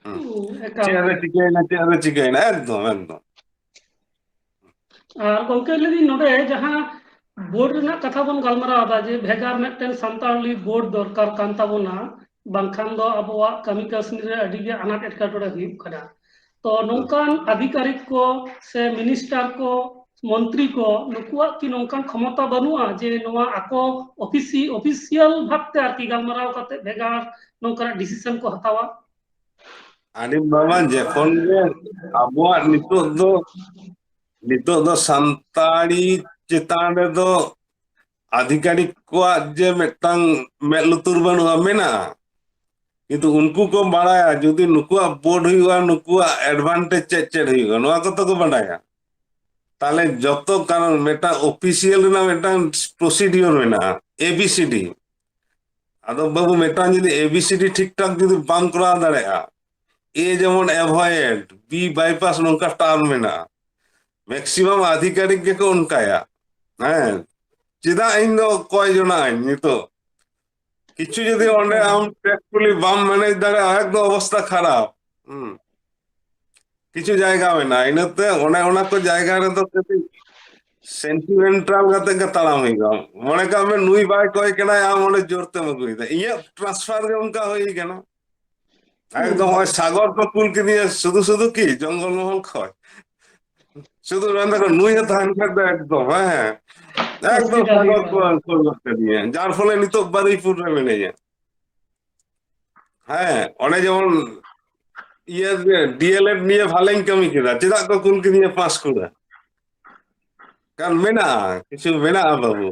ᱦᱩᱸ᱾ ᱦᱩᱸ, ᱮᱠᱟᱞ᱾ ᱪᱮᱫ ᱨᱮ ᱪᱤᱠᱟᱹᱭᱮᱱᱟ, ᱪᱮᱫ ᱨᱮ ᱪᱤᱠᱟᱹᱭᱮᱱᱟ, ᱮᱠᱫᱚᱢ, ᱮᱠᱫᱚᱢ᱾ ᱟᱨ ᱜᱚᱝᱠᱮ, ᱞᱟᱹᱭᱫᱟᱹᱧ ᱱᱚᱰᱮ ᱡᱟᱦᱟᱸ ᱵᱳᱨᱰ ᱨᱮᱱᱟᱜ ᱠᱟᱛᱷᱟ ᱵᱚᱱ ᱜᱟᱞᱢᱟᱨᱟᱣ ᱮᱫᱟ ᱡᱮ ᱵᱷᱮᱜᱟᱨ ᱢᱤᱫᱴᱮᱱ ᱥᱟᱱᱛᱟᱲᱤ ᱵᱳᱨᱰ ᱫᱚᱨᱠᱟᱨ ᱠᱟᱱ ᱛᱟᱵᱚᱱᱟ, ᱵᱟᱝᱠᱷᱟᱱ ᱫᱚ ᱟᱵᱚᱣᱟᱜ ᱠᱟᱹᱢᱤ ᱠᱟᱹᱥᱱᱤ ᱨᱮ ᱟᱹᱰᱤ ᱜᱮ ᱟᱱᱟᱴ ᱮᱴᱠᱮᱴᱚᱬᱮ ᱦᱩᱭᱩᱜ ᱠᱟᱱᱟ᱾ ᱛᱚ ᱱᱚᱝᱠᱟᱱ ᱟᱫᱷᱤᱠᱟᱨᱤᱠ ᱠᱚ ᱥᱮ ᱢᱤᱱᱤᱥᱴᱟᱨ ᱠᱚ, ᱢᱚᱱᱛᱨᱤ ᱠᱚ, ᱱᱩᱠᱩᱣᱟᱜ ᱠᱤ ᱱᱚᱝᱠᱟᱱ ᱠᱷᱚᱢᱚᱛᱟ ᱵᱟᱹᱱᱩᱜᱼᱟ ᱡᱮ ᱱᱚᱣᱟ ᱟᱠᱚ ᱚᱯᱷᱤᱥᱤ-, ᱚᱯᱷᱤᱥᱤᱭᱟᱞ ᱵᱷᱟᱵᱛᱮ ᱟᱨᱠᱤ ᱜᱟᱞᱢᱟᱨᱟᱣ ᱠᱟᱛᱮ ᱵᱷᱮᱜᱟᱨ ᱱᱚᱝᱠᱟᱱᱟᱜ ᱰᱤᱥᱤᱥᱚᱱ ᱠᱚ ᱦᱟᱛᱟᱣᱟ? ᱟᱹᱰᱤ ᱵᱟᱵᱟ, ᱡᱚᱠᱷᱚᱱ ᱜᱮ ᱟᱵᱚᱣᱟᱜ ᱱᱤᱛᱚᱜ ᱫᱚ, ᱱᱤᱛᱚᱜ ᱫᱚ ᱥᱟᱱᱛᱟᱲᱤ ᱪᱮᱛᱟᱱ ᱨᱮᱫᱚ ᱟᱫᱷᱤᱠᱟᱨᱤᱠ ᱠᱚᱣᱟᱜ ᱡᱮ ᱢᱤᱫᱴᱟᱝ ᱢᱮᱫ ᱞᱩᱛᱩᱨ ᱵᱟᱹᱱᱩᱜᱼᱟ, ᱢᱮᱱᱟᱜᱼᱟ, ᱠᱤᱱᱛᱩ ᱩᱱᱠᱩ ᱠᱚ ᱵᱟᱲᱟᱭᱟ ᱡᱩᱫᱤ ᱱᱩᱠᱩᱣᱟᱜ ᱵᱳᱨᱰ ᱦᱩᱭᱩᱜᱼᱟ, ᱱᱩᱠᱩᱣᱟᱜ ᱮᱰᱵᱷᱟᱱᱴᱮᱡᱽ ᱪᱮᱫ ᱪᱮᱫ ᱦᱩᱭᱩᱜᱼᱟ, ᱱᱚᱣᱟ ᱠᱚᱛᱚ ᱠᱚ ᱵᱟᱰᱟᱭᱟ᱾ ᱛᱟᱦᱞᱮ ᱡᱚᱛᱚ, ᱠᱟᱨᱚᱱ ᱢᱤᱫᱴᱟᱝ ᱚᱯᱷᱤᱥᱤᱭᱟᱞ ᱨᱮᱱᱟᱜ ᱢᱤᱫᱴᱟᱝ ᱯᱨᱚᱥᱤᱰᱤᱭᱳᱨ ᱢᱮᱱᱟᱜᱼᱟ, ᱮ ᱵᱤ ᱥᱤ ᱰᱤ᱾ ᱟᱫᱚ ᱵᱟᱹᱵᱩ, ᱢᱤᱫᱴᱟᱝ ᱡᱩᱫᱤ ᱮ ᱵᱤ ᱥᱤ ᱰᱤ ᱴᱷᱤᱠ ᱴᱷᱟᱠ ᱡᱩᱫᱤ ᱵᱟᱢ ᱠᱚᱨᱟᱣ ᱫᱟᱲᱮᱭᱟᱜᱼᱟ, ᱮ ᱡᱮᱢᱚᱱ ᱮᱵᱷᱚᱭᱮᱰ, ᱵᱤ ᱵᱟᱭᱯᱟᱥ, ᱱᱚᱝᱠᱟ ᱴᱟᱨᱢ ᱢᱮᱱᱟᱜᱼᱟ᱾ ᱢᱮᱠᱥᱤᱢᱟᱢ ᱟᱫᱷᱤᱠᱟᱨᱤᱠ ᱜᱮᱠᱚ ᱚᱱᱠᱟᱭᱟ᱾ ᱦᱮᱸ, ᱪᱮᱫᱟᱜ ᱤᱧ ᱫᱚ ᱠᱚᱭ ᱡᱚᱱᱟᱜ ᱟᱹᱧ ᱱᱤᱛᱚᱜ? ᱠᱤᱪᱷᱩ ᱡᱩᱫᱤ ᱚᱸᱰᱮ ᱟᱢ ᱴᱮᱠᱯᱷᱩᱞᱤ ᱵᱟᱢ ᱢᱮᱱᱮᱡ ᱫᱟᱲᱮᱭᱟᱜᱼᱟ, ᱮᱠᱫᱚᱢ ᱚᱵᱚᱥᱛᱟ ᱠᱷᱟᱨᱟᱯ᱾ ᱦᱩᱸ᱾ ᱠᱤᱪᱷᱩ ᱡᱟᱭᱜᱟ ᱢᱮᱱᱟᱜᱼᱟ, ᱤᱱᱟᱹᱛᱮ ᱚᱱᱮ ᱚᱱᱟ ᱠᱚ ᱡᱟᱭᱜᱟ ᱨᱮᱫᱚ ᱠᱟᱹᱴᱤᱡ ᱥᱮᱱᱴᱤᱢᱮᱱᱴᱟᱞ ᱠᱟᱛᱮ ᱜᱮ ᱛᱟᱲᱟᱢ ᱦᱩᱭᱩᱜᱼᱟ᱾ ᱢᱚᱱᱮ ᱠᱟᱜ ᱢᱮ, ᱱᱩᱭ ᱵᱟᱭ ᱠᱚᱭ ᱠᱟᱱᱟᱭ, ᱟᱢ ᱚᱸᱰᱮ ᱡᱳᱨ ᱛᱮᱢ ᱟᱹᱜᱩᱭᱮᱫᱟ᱾ ᱤᱧᱟᱹᱜ ᱴᱨᱟᱱᱥᱯᱷᱟᱨ ᱜᱮ ᱚᱱᱠᱟ ᱦᱩᱭ ᱠᱟᱱᱟ᱾ ᱮᱠᱫᱚᱢ ᱦᱩᱸ᱾ ᱱᱚᱜᱼᱚᱭ ᱥᱟᱜᱚᱨ ᱠᱚ ᱠᱩᱞ ᱠᱤᱫᱤᱧᱟ, ᱥᱩᱫᱷᱩ ᱥᱩᱫᱷᱩ ᱠᱤ ᱡᱚᱝᱜᱚᱞ ᱢᱚᱦᱚᱞ ᱠᱷᱚᱡ᱾ ᱥᱩᱫᱷᱩ ᱢᱮᱱ ᱫᱟᱠᱚ, ᱱᱩᱭ ᱦᱚᱸ ᱛᱟᱦᱮᱱ ᱠᱷᱟᱡ ᱫᱚ ᱮᱠᱫᱚᱢ, ᱦᱮᱸ, ᱮᱠᱫᱚᱢ ᱚᱥᱩᱵᱤᱫᱷᱟ ᱥᱟᱜᱚᱨ ᱦᱩᱭᱩᱜᱼᱟ᱾ ᱠᱚ ᱠᱩᱞ ᱜᱚᱫ ᱠᱟᱫᱤᱧᱟ, ᱡᱟᱨ ᱯᱷᱚᱞᱮ ᱱᱤᱛᱚᱜ ᱵᱟᱨᱩᱭᱯᱩᱨ ᱨᱮ ᱢᱤᱱᱟᱹᱧᱟ᱾ ᱦᱮᱸ, ᱚᱱᱮ ᱡᱮᱢᱚᱱ ᱤᱭᱟᱹ ᱨᱮ ᱰᱤ ᱮᱞ ᱮᱰ ᱱᱤᱭᱮ ᱵᱷᱟᱞᱮᱧ ᱠᱟᱹᱢᱤ ᱠᱮᱫᱟ, ᱪᱮᱫᱟᱜ ᱠᱚ ᱠᱩᱞ ᱠᱤᱫᱤᱧᱟ ᱯᱟᱸᱥᱠᱩᱲᱟ? ᱠᱟᱨᱚᱱ ᱢᱮᱱᱟᱜᱼᱟ, ᱠᱤᱪᱷᱩ ᱢᱮᱱᱟᱜᱼᱟ ᱵᱟᱹᱵᱩ᱾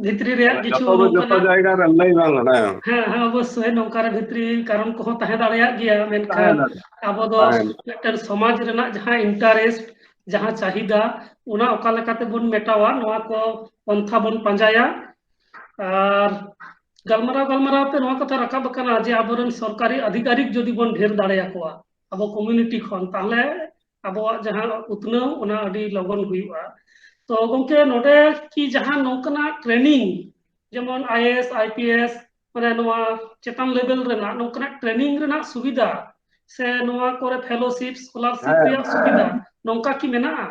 ᱵᱷᱤᱛᱨᱤ ᱨᱮᱭᱟᱜ ᱠᱤᱪᱷᱩ ᱡᱚᱛᱚ ᱫᱚ ᱡᱚᱛᱚ ᱱᱚᱝᱠᱟᱱᱟᱜ, ᱡᱟᱭᱜᱟ ᱨᱮ ᱞᱟᱹᱭ ᱵᱟᱝ ᱜᱟᱱᱚᱜᱼᱟ᱾ ᱦᱮᱸ, ᱦᱮᱸ, ᱚᱵᱚᱥᱥᱳᱭ ᱱᱚᱝᱠᱟ ᱨᱮ ᱵᱷᱤᱛᱨᱤ ᱠᱟᱨᱚᱱ ᱠᱚᱦᱚᱸ ᱛᱟᱦᱮᱸ ᱫᱟᱲᱮᱭᱟᱜ ᱜᱮᱭᱟ, ᱢᱮᱱᱠᱷᱟᱱ ᱛᱟᱦᱮᱱᱟ, ᱟᱵᱚ ᱫᱚ ᱛᱟᱦᱮᱱᱟ᱾ ᱢᱤᱫᱴᱮᱱ ᱥᱚᱢᱟᱡᱽ ᱨᱮᱱᱟᱜ ᱡᱟᱦᱟᱸ ᱤᱱᱴᱟᱨᱮᱥᱴ, ᱡᱟᱦᱟᱸ ᱪᱟᱦᱤᱫᱟ, ᱚᱱᱟ ᱚᱠᱟ ᱞᱮᱠᱟ ᱛᱮᱵᱚᱱ ᱢᱮᱴᱟᱣᱟ, ᱱᱚᱣᱟ ᱠᱚ ᱯᱚᱱᱛᱷᱟ ᱵᱚᱱ ᱯᱟᱸᱡᱟᱭᱟ᱾ ᱟᱨ ᱜᱟᱞᱢᱟᱨᱟᱣ ᱜᱟᱞᱢᱟᱨᱟᱣ ᱛᱮ ᱱᱚᱣᱟ ᱠᱟᱛᱷᱟ ᱨᱟᱠᱟᱵ ᱟᱠᱟᱱᱟ ᱡᱮ ᱟᱵᱚᱨᱮᱱ ᱥᱚᱨᱠᱟᱨᱤ ᱟᱫᱷᱤᱠᱟᱨᱤᱠ ᱡᱩᱫᱤ ᱵᱚᱱ ᱰᱷᱮᱨ ᱫᱟᱲᱮᱭᱟᱠᱚᱣᱟ, ᱟᱵᱚ ᱠᱚᱢᱤᱭᱩᱱᱤᱴᱤ ᱠᱷᱚᱱ, ᱛᱟᱦᱚᱞᱮ ᱟᱵᱚᱣᱟᱜ ᱡᱟᱦᱟᱸ ᱩᱛᱱᱟᱹᱣ, ᱚᱱᱟ ᱟᱹᱰᱤ ᱞᱚᱜᱚᱱ ᱦᱩᱭᱩᱜᱼᱟ᱾ ᱛᱚ ᱜᱚᱢᱠᱮ, ᱱᱚᱰᱮ ᱠᱤ ᱡᱟᱦᱟᱸ ᱱᱚᱝᱠᱟᱱᱟᱜ ᱴᱨᱮᱱᱤᱝ, ᱡᱮᱢᱚᱱ I A S, I P S, ᱢᱟᱱᱮ ᱱᱚᱣᱟ ᱪᱮᱛᱟᱱ ᱞᱮᱵᱮᱞ ᱨᱮᱱᱟᱜ ᱱᱚᱝᱠᱟᱱᱟᱜ ᱴᱨᱮᱱᱤᱝ ᱨᱮᱱᱟᱜ ᱥᱩᱵᱤᱫᱷᱟ ᱥᱮ ᱱᱚᱣᱟ ᱠᱚᱨᱮ ᱯᱷᱮᱞᱳᱥᱤᱯ, ᱥᱠᱚᱞᱟᱨᱥᱤᱯ ᱦᱮᱸ᱾ ᱨᱮᱭᱟᱜ ᱥᱩᱵᱤᱫᱷᱟ ᱱᱚᱝᱠᱟ ᱠᱤ ᱢᱮᱱᱟᱜᱼᱟ?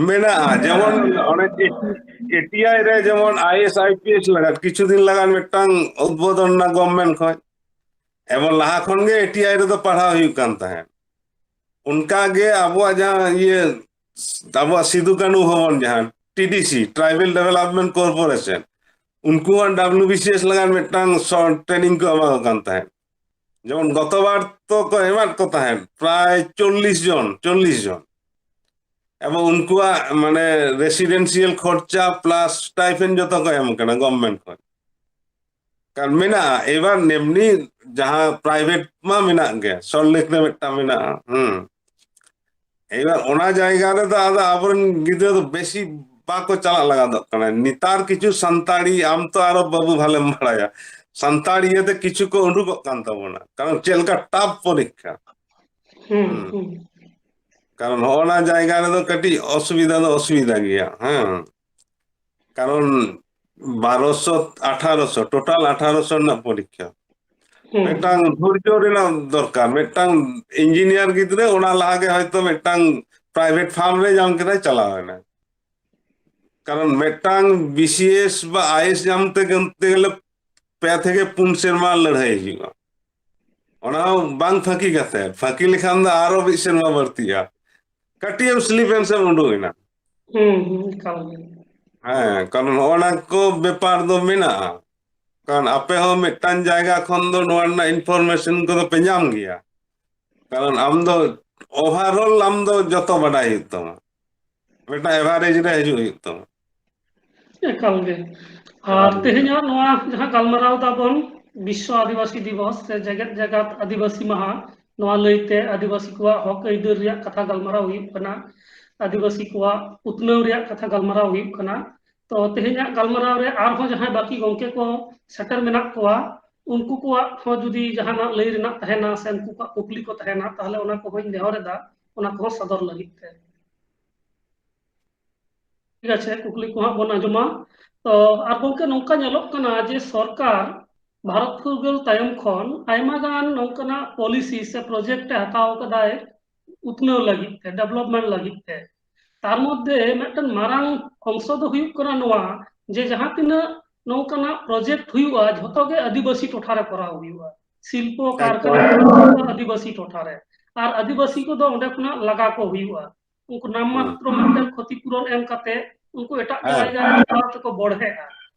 ᱢᱮᱱᱟᱜᱼᱟ, ᱡᱮᱢᱚᱱ ᱚᱱᱮ ᱮ ᱴᱤ ᱟᱭ ᱨᱮ ᱡᱮᱢᱚᱱ I A S, I P S ᱞᱟᱜᱟᱫ ᱠᱤᱪᱷᱩ ᱫᱤᱱ ᱞᱟᱜᱟᱱ ᱢᱤᱫᱴᱟᱝ ᱩᱫᱵᱳᱫᱚᱱ ᱮᱱᱟ ᱜᱚᱵᱷᱢᱮᱱᱴ ᱠᱷᱚᱱ᱾ ᱮᱵᱚᱝ ᱞᱟᱦᱟ ᱠᱷᱚᱱ ᱜᱮ ᱮ ᱴᱤ ᱟᱭ ᱨᱮᱫᱚ ᱯᱟᱲᱦᱟᱣ ᱦᱩᱭᱩᱜ ᱠᱟᱱ ᱛᱟᱦᱮᱸᱫ᱾ ᱚᱱᱠᱟ ᱜᱮ ᱟᱵᱚᱣᱟᱜ ᱡᱟᱦᱟᱸ ᱤᱭᱟᱹ, ᱟᱵᱚᱣᱟᱜ ᱥᱤᱫᱩ ᱠᱟᱹᱱᱦᱩ ᱵᱷᱚᱵᱚᱱ, ᱡᱟᱦᱟᱸ ᱴᱤ ᱰᱤ ᱥᱤ, ᱴᱨᱟᱭᱵᱮᱞ ᱰᱮᱵᱷᱮᱞᱚᱯᱢᱮᱱᱴ ᱠᱚᱨᱯᱳᱨᱮᱥᱚᱱ, ᱩᱱᱠᱩ ᱦᱚᱸ ᱰᱟᱵᱞᱤᱭᱩ ᱵᱤ ᱥᱤ ᱮᱥ ᱞᱟᱜᱟᱱ ᱢᱤᱫᱴᱟᱝ ᱥᱚ-, ᱴᱨᱮᱱᱤᱝ ᱠᱚ ᱮᱢᱟ ᱠᱚ ᱠᱟᱱ ᱛᱟᱦᱮᱸᱫ᱾ ᱡᱮᱢᱚᱱ ᱜᱚᱛᱚ ᱵᱟᱨ ᱛᱚ ᱠᱚ ᱮᱢᱟᱫ ᱠᱚ ᱛᱟᱦᱮᱸᱫ ᱯᱨᱟᱭ ᱪᱚᱞᱞᱤᱥ ᱡᱚᱱ, ᱪᱚᱞᱞᱤᱥ ᱡᱚᱱ᱾ ᱮᱵᱚᱝ ᱩᱱᱠᱩᱣᱟᱜ ᱢᱟᱱᱮ ᱨᱮᱥᱤᱰᱮᱱᱥᱤᱭᱟᱞ ᱠᱷᱚᱨᱪᱟ ᱯᱞᱟᱥ ᱥᱴᱟᱭᱯᱷᱮᱱᱰ ᱡᱚᱛᱚ ᱠᱚ ᱮᱢ ᱠᱟᱱᱟ ᱜᱚᱵᱷᱢᱮᱱᱴ ᱠᱷᱚᱱ᱾ ᱠᱟᱨᱚᱱ ᱢᱮᱱᱟᱜᱼᱟ, ᱮᱵᱟᱨ ᱮᱢᱱᱤ ᱡᱟᱦᱟᱸ ᱯᱨᱟᱭᱵᱷᱮᱴ ᱢᱟ ᱢᱮᱱᱟᱜ ᱜᱮ, ᱥᱚᱞᱴ ᱞᱮᱠ ᱨᱮ ᱢᱤᱫᱴᱟᱝ ᱢᱮᱱᱟᱜᱼᱟ᱾ ᱦᱩᱸ᱾ ᱮᱵᱟᱨ ᱚᱱᱟ ᱡᱟᱭᱜᱟ ᱨᱮᱫᱚ ᱟᱫᱚ ᱟᱵᱚᱨᱮᱱ ᱜᱤᱫᱽᱨᱟᱹ ᱫᱚ ᱵᱮᱥᱤ ᱵᱟᱠᱚ ᱪᱟᱞᱟᱜ ᱞᱟᱜᱟᱫᱚᱜ ᱠᱟᱱᱟ᱾ ᱱᱮᱛᱟᱨ ᱠᱤᱪᱷᱩ ᱥᱟᱱᱛᱟᱲᱤ, ᱟᱢ ᱛᱚ ᱟᱨᱚ ᱵᱟᱹᱵᱩ ᱵᱷᱟᱞᱮᱢ ᱵᱟᱲᱟᱭᱟ, ᱥᱟᱱᱛᱟᱲ ᱤᱭᱟᱹᱛᱮ ᱠᱤᱪᱷᱩ ᱠᱚ ᱩᱰᱩᱠᱚᱜ ᱠᱟᱱ ᱛᱟᱵᱚᱱᱟ, ᱠᱟᱨᱚᱱ ᱪᱮᱫ ᱞᱮᱠᱟ ᱴᱟᱯ ᱯᱚᱨᱤᱠᱠᱷᱟ᱾ ᱦᱩᱸ, ᱦᱩᱸ᱾ ᱦᱩᱸ᱾ ᱠᱟᱨᱚᱱ ᱦᱚᱸᱜᱼᱚ ᱱᱟ ᱡᱟᱭᱜᱟ ᱨᱮᱫᱚ ᱠᱟᱹᱴᱤᱡ ᱚᱥᱩᱵᱤᱫᱷᱟ ᱫᱚ ᱚᱥᱩᱵᱤᱫᱷᱟ ᱜᱮᱭᱟ, ᱦᱮᱸ᱾ ᱠᱟᱨᱚᱱ ᱵᱟᱨᱚᱥᱚ, ᱟᱴᱷᱟᱨᱚᱥᱚ, ᱴᱳᱴᱟᱞ ᱟᱴᱷᱟᱨᱚᱥᱚ ᱨᱮᱱᱟᱜ ᱯᱚᱨᱤᱠᱠᱷᱟ᱾ ᱦᱩᱸ᱾ ᱢᱤᱫᱴᱟᱝ ᱫᱷᱳᱨᱡᱚ ᱨᱮᱱᱟᱜ ᱫᱚᱨᱠᱟᱨ᱾ ᱢᱤᱫᱴᱟᱝ ᱤᱧᱡᱤᱱᱤᱭᱟᱨ ᱜᱤᱫᱽᱨᱟᱹ ᱚᱱᱟ ᱞᱟᱦᱟ ᱜᱮ ᱦᱚᱭᱛᱳ ᱢᱤᱫᱴᱟᱝ ᱯᱨᱟᱭᱵᱷᱮᱴ ᱯᱷᱟᱨᱢ ᱨᱮ ᱧᱟᱢ ᱠᱮᱫᱟᱭ, ᱪᱟᱞᱟᱣ ᱮᱱᱟᱭ᱾ ᱠᱟᱨᱚᱱ ᱢᱤᱫᱴᱟᱝ ᱵᱤᱥᱤᱮᱥ ᱵᱟ ᱟᱭᱮᱥ ᱧᱟᱢ ᱛᱮ, ᱛᱮ ᱜᱮᱞᱮ ᱯᱮ ᱛᱷᱮᱠᱮ ᱯᱩᱱ ᱥᱮᱨᱢᱟ ᱞᱟᱹᱲᱦᱟᱹᱭ ᱦᱩᱭᱩᱜᱼᱟ᱾ ᱚᱱᱟ ᱦᱚᱸ ᱵᱟᱝ ᱯᱷᱟᱹᱠᱤ ᱠᱟᱛᱮ, ᱯᱷᱟᱹᱠᱤ ᱞᱮᱠᱷᱟᱱ ᱫᱚ ᱟᱨᱚ ᱢᱤᱫ ᱥᱮᱨᱢᱟ ᱵᱟᱹᱲᱛᱤᱜᱼᱟ᱾ ᱠᱟᱹᱴᱤᱡ ᱮᱢ ᱥᱞᱤᱯ ᱮᱱ ᱥᱮᱢ ᱩᱰᱩᱠ ᱮᱱᱟ᱾ ᱦᱩᱸ, ᱦᱩᱸ, ᱮᱠᱟᱞ ᱜᱮ᱾ ᱦᱮᱸ, ᱠᱟᱨᱚᱱ ᱱᱚᱜᱼᱚ ᱱᱟ ᱠᱚ ᱵᱮᱯᱟᱨ ᱫᱚ ᱢᱮᱱᱟᱜᱼᱟ᱾ ᱠᱟᱨᱚᱱ ᱟᱯᱮ ᱦᱚᱸ ᱢᱤᱫᱴᱟᱝ ᱡᱟᱭᱜᱟ ᱠᱷᱚᱱ ᱫᱚ ᱱᱚᱣᱟ ᱨᱮᱱᱟᱜ ᱤᱱᱯᱷᱚᱨᱢᱮᱥᱚᱱ ᱠᱚᱫᱚ ᱯᱮ ᱧᱟᱢ ᱜᱮᱭᱟ᱾ ᱠᱟᱨᱚᱱ ᱟᱢ ᱫᱚ ᱳᱵᱷᱟᱨᱚᱞ ᱟᱢ ᱫᱚ ᱡᱚᱛᱚ ᱵᱟᱰᱟᱭ ᱦᱩᱭᱩᱜ ᱛᱟᱢᱟ, ᱢᱤᱫᱴᱟᱝ ᱮᱵᱷᱟᱨᱮᱡᱽ ᱨᱮ ᱦᱤᱡᱩᱜ ᱦᱩᱭᱩᱜ ᱛᱟᱢᱟ᱾ ᱮᱠᱟᱞ ᱜᱮ᱾ ᱟᱨ ᱮᱠᱟᱞ ᱜᱮ᱾ ᱛᱮᱦᱮᱧᱟᱜ ᱱᱚᱣᱟ ᱡᱟᱦᱟᱸ ᱜᱟᱞᱢᱟᱨᱟᱣ ᱫᱟᱵᱚᱱ, ᱵᱤᱥᱥᱚ ᱟᱹᱫᱤᱵᱟᱹᱥᱤ ᱫᱤᱵᱚᱥ ᱥᱮ ᱡᱮᱜᱮᱛ ᱡᱟᱠᱟᱛ ᱟᱹᱫᱤᱵᱟᱹᱥᱤ ᱢᱟᱦᱟ, ᱱᱚᱣᱟ ᱞᱟᱹᱭᱛᱮ ᱟᱹᱫᱤᱵᱟᱹᱥᱤ ᱠᱚᱣᱟᱜ ᱦᱚᱠ ᱟᱹᱭᱫᱟᱹᱨ ᱨᱮᱭᱟᱜ ᱠᱟᱛᱷᱟ ᱜᱟᱞᱢᱟᱨᱟᱣ ᱦᱩᱭᱩᱜ ᱠᱟᱱᱟ, ᱟᱹᱫᱤᱵᱟᱹᱥᱤ ᱠᱚᱣᱟᱜ ᱩᱛᱱᱟᱹᱣ ᱨᱮᱭᱟᱜ ᱠᱟᱛᱷᱟ ᱜᱟᱞᱢᱟᱨᱟᱣ ᱦᱩᱭᱩᱜ ᱠᱟᱱᱟ᱾ ᱛᱚ, ᱛᱮᱦᱮᱧᱟᱜ ᱜᱟᱞᱢᱟᱨᱟᱣ ᱨᱮ ᱟᱨᱦᱚᱸ ᱡᱟᱦᱟᱸᱭ ᱵᱟᱹᱠᱤ ᱜᱚᱢᱠᱮ ᱠᱚ ᱥᱮᱴᱮᱨ ᱢᱮᱱᱟᱜ ᱠᱚᱣᱟ, ᱩᱱᱠᱩ ᱠᱚᱣᱟᱜ ᱦᱚᱸ ᱡᱩᱫᱤ ᱡᱟᱦᱟᱱᱟᱜ ᱞᱟᱹᱭ ᱨᱮᱱᱟᱜ ᱛᱟᱦᱮᱱᱟ ᱥᱮ ᱩᱱᱠᱩ ᱠᱚᱣᱟᱜ ᱠᱩᱠᱞᱤ ᱠᱚ ᱛᱟᱦᱮᱱᱟ, ᱛᱟᱦᱚᱞᱮ ᱚᱱᱟ ᱠᱚᱦᱚᱸᱧ ᱱᱮᱦᱚᱨ ᱮᱫᱟ, ᱚᱱᱟ ᱠᱚᱦᱚᱸ ᱥᱚᱫᱚᱨ ᱞᱟᱹᱜᱤᱫ ᱛᱮ᱾ ᱴᱷᱤᱠ ᱟᱪᱷᱮ, ᱠᱩᱠᱞᱤ ᱠᱚ ᱦᱟᱸᱜ ᱵᱚᱱ ᱟᱸᱡᱚᱢᱟ᱾ ᱛᱚ, ᱟᱨ ᱜᱚᱢᱠᱮ, ᱱᱚᱝᱠᱟ ᱧᱮᱞᱚᱜ ᱠᱟᱱᱟ ᱡᱮ ᱥᱚᱨᱠᱟᱨ ᱵᱷᱟᱨᱚᱛ ᱯᱷᱩᱨᱜᱟᱹᱞ ᱛᱟᱭᱚᱢ ᱠᱷᱚᱱ ᱟᱭᱢᱟ ᱜᱟᱱ ᱱᱚᱝᱠᱟᱱᱟᱜ ᱯᱚᱞᱤᱥᱤ ᱥᱮ ᱯᱨᱚᱡᱮᱠᱴ ᱮ ᱦᱟᱛᱟᱣ ᱠᱟᱫᱟᱭ ᱩᱛᱱᱟᱹᱣ ᱞᱟᱹᱜᱤᱫ ᱛᱮ, ᱰᱮᱵᱷᱞᱚᱯᱢᱮᱱᱴ ᱞᱟᱹᱜᱤᱫ ᱛᱮ᱾ ᱛᱟᱨ ᱢᱚᱫᱽᱫᱷᱮ ᱢᱤᱫᱴᱮᱱ ᱢᱟᱨᱟᱝ ᱚᱝᱥᱚ ᱫᱚ ᱦᱩᱭᱩᱜ ᱠᱟᱱᱟ ᱱᱚᱣᱟ ᱡᱮ ᱡᱟᱦᱟᱸ ᱛᱤᱱᱟᱹᱜ ᱱᱚᱝᱠᱟᱱᱟᱜ ᱯᱨᱚᱡᱮᱠᱴ ᱦᱩᱭᱩᱜᱼᱟ, ᱡᱷᱚᱛᱚ ᱜᱮ ᱟᱹᱫᱤᱵᱟᱹᱥᱤ ᱴᱚᱴᱷᱟ ᱨᱮ ᱠᱚᱨᱟᱣ ᱦᱩᱭᱩᱜᱼᱟ᱾ ᱥᱤᱞᱯᱚ ᱮᱠᱫᱚᱢ᱾ ᱠᱟᱨᱠᱷᱟᱱᱟ ᱟᱹᱫᱤᱵᱟᱹᱥᱤ ᱴᱚᱴᱷᱟ ᱨᱮ, ᱟᱨ ᱟᱹᱫᱤᱵᱟᱹᱥᱤ ᱠᱚᱫᱚ ᱚᱸᱰᱮ ᱠᱷᱚᱱᱟᱜ ᱞᱟᱜᱟ ᱠᱚ ᱦᱩᱭᱩᱜᱼᱟ᱾ ᱩᱱᱠᱩ ᱱᱟᱢ ᱦᱩᱸ᱾ ᱢᱟᱛᱨᱚ ᱢᱤᱫᱴᱮᱱ ᱠᱷᱚᱛᱤᱯᱩᱨᱚᱱ ᱮᱢ ᱠᱟᱛᱮ ᱩᱱᱠᱩ ᱮᱴᱟᱜ ᱦᱮᱸ᱾ ᱡᱟᱭᱜᱟ ᱨᱮ ᱪᱟᱞᱟᱣ ᱛᱮᱠᱚ ᱵᱚᱲᱦᱮᱜᱼᱟ᱾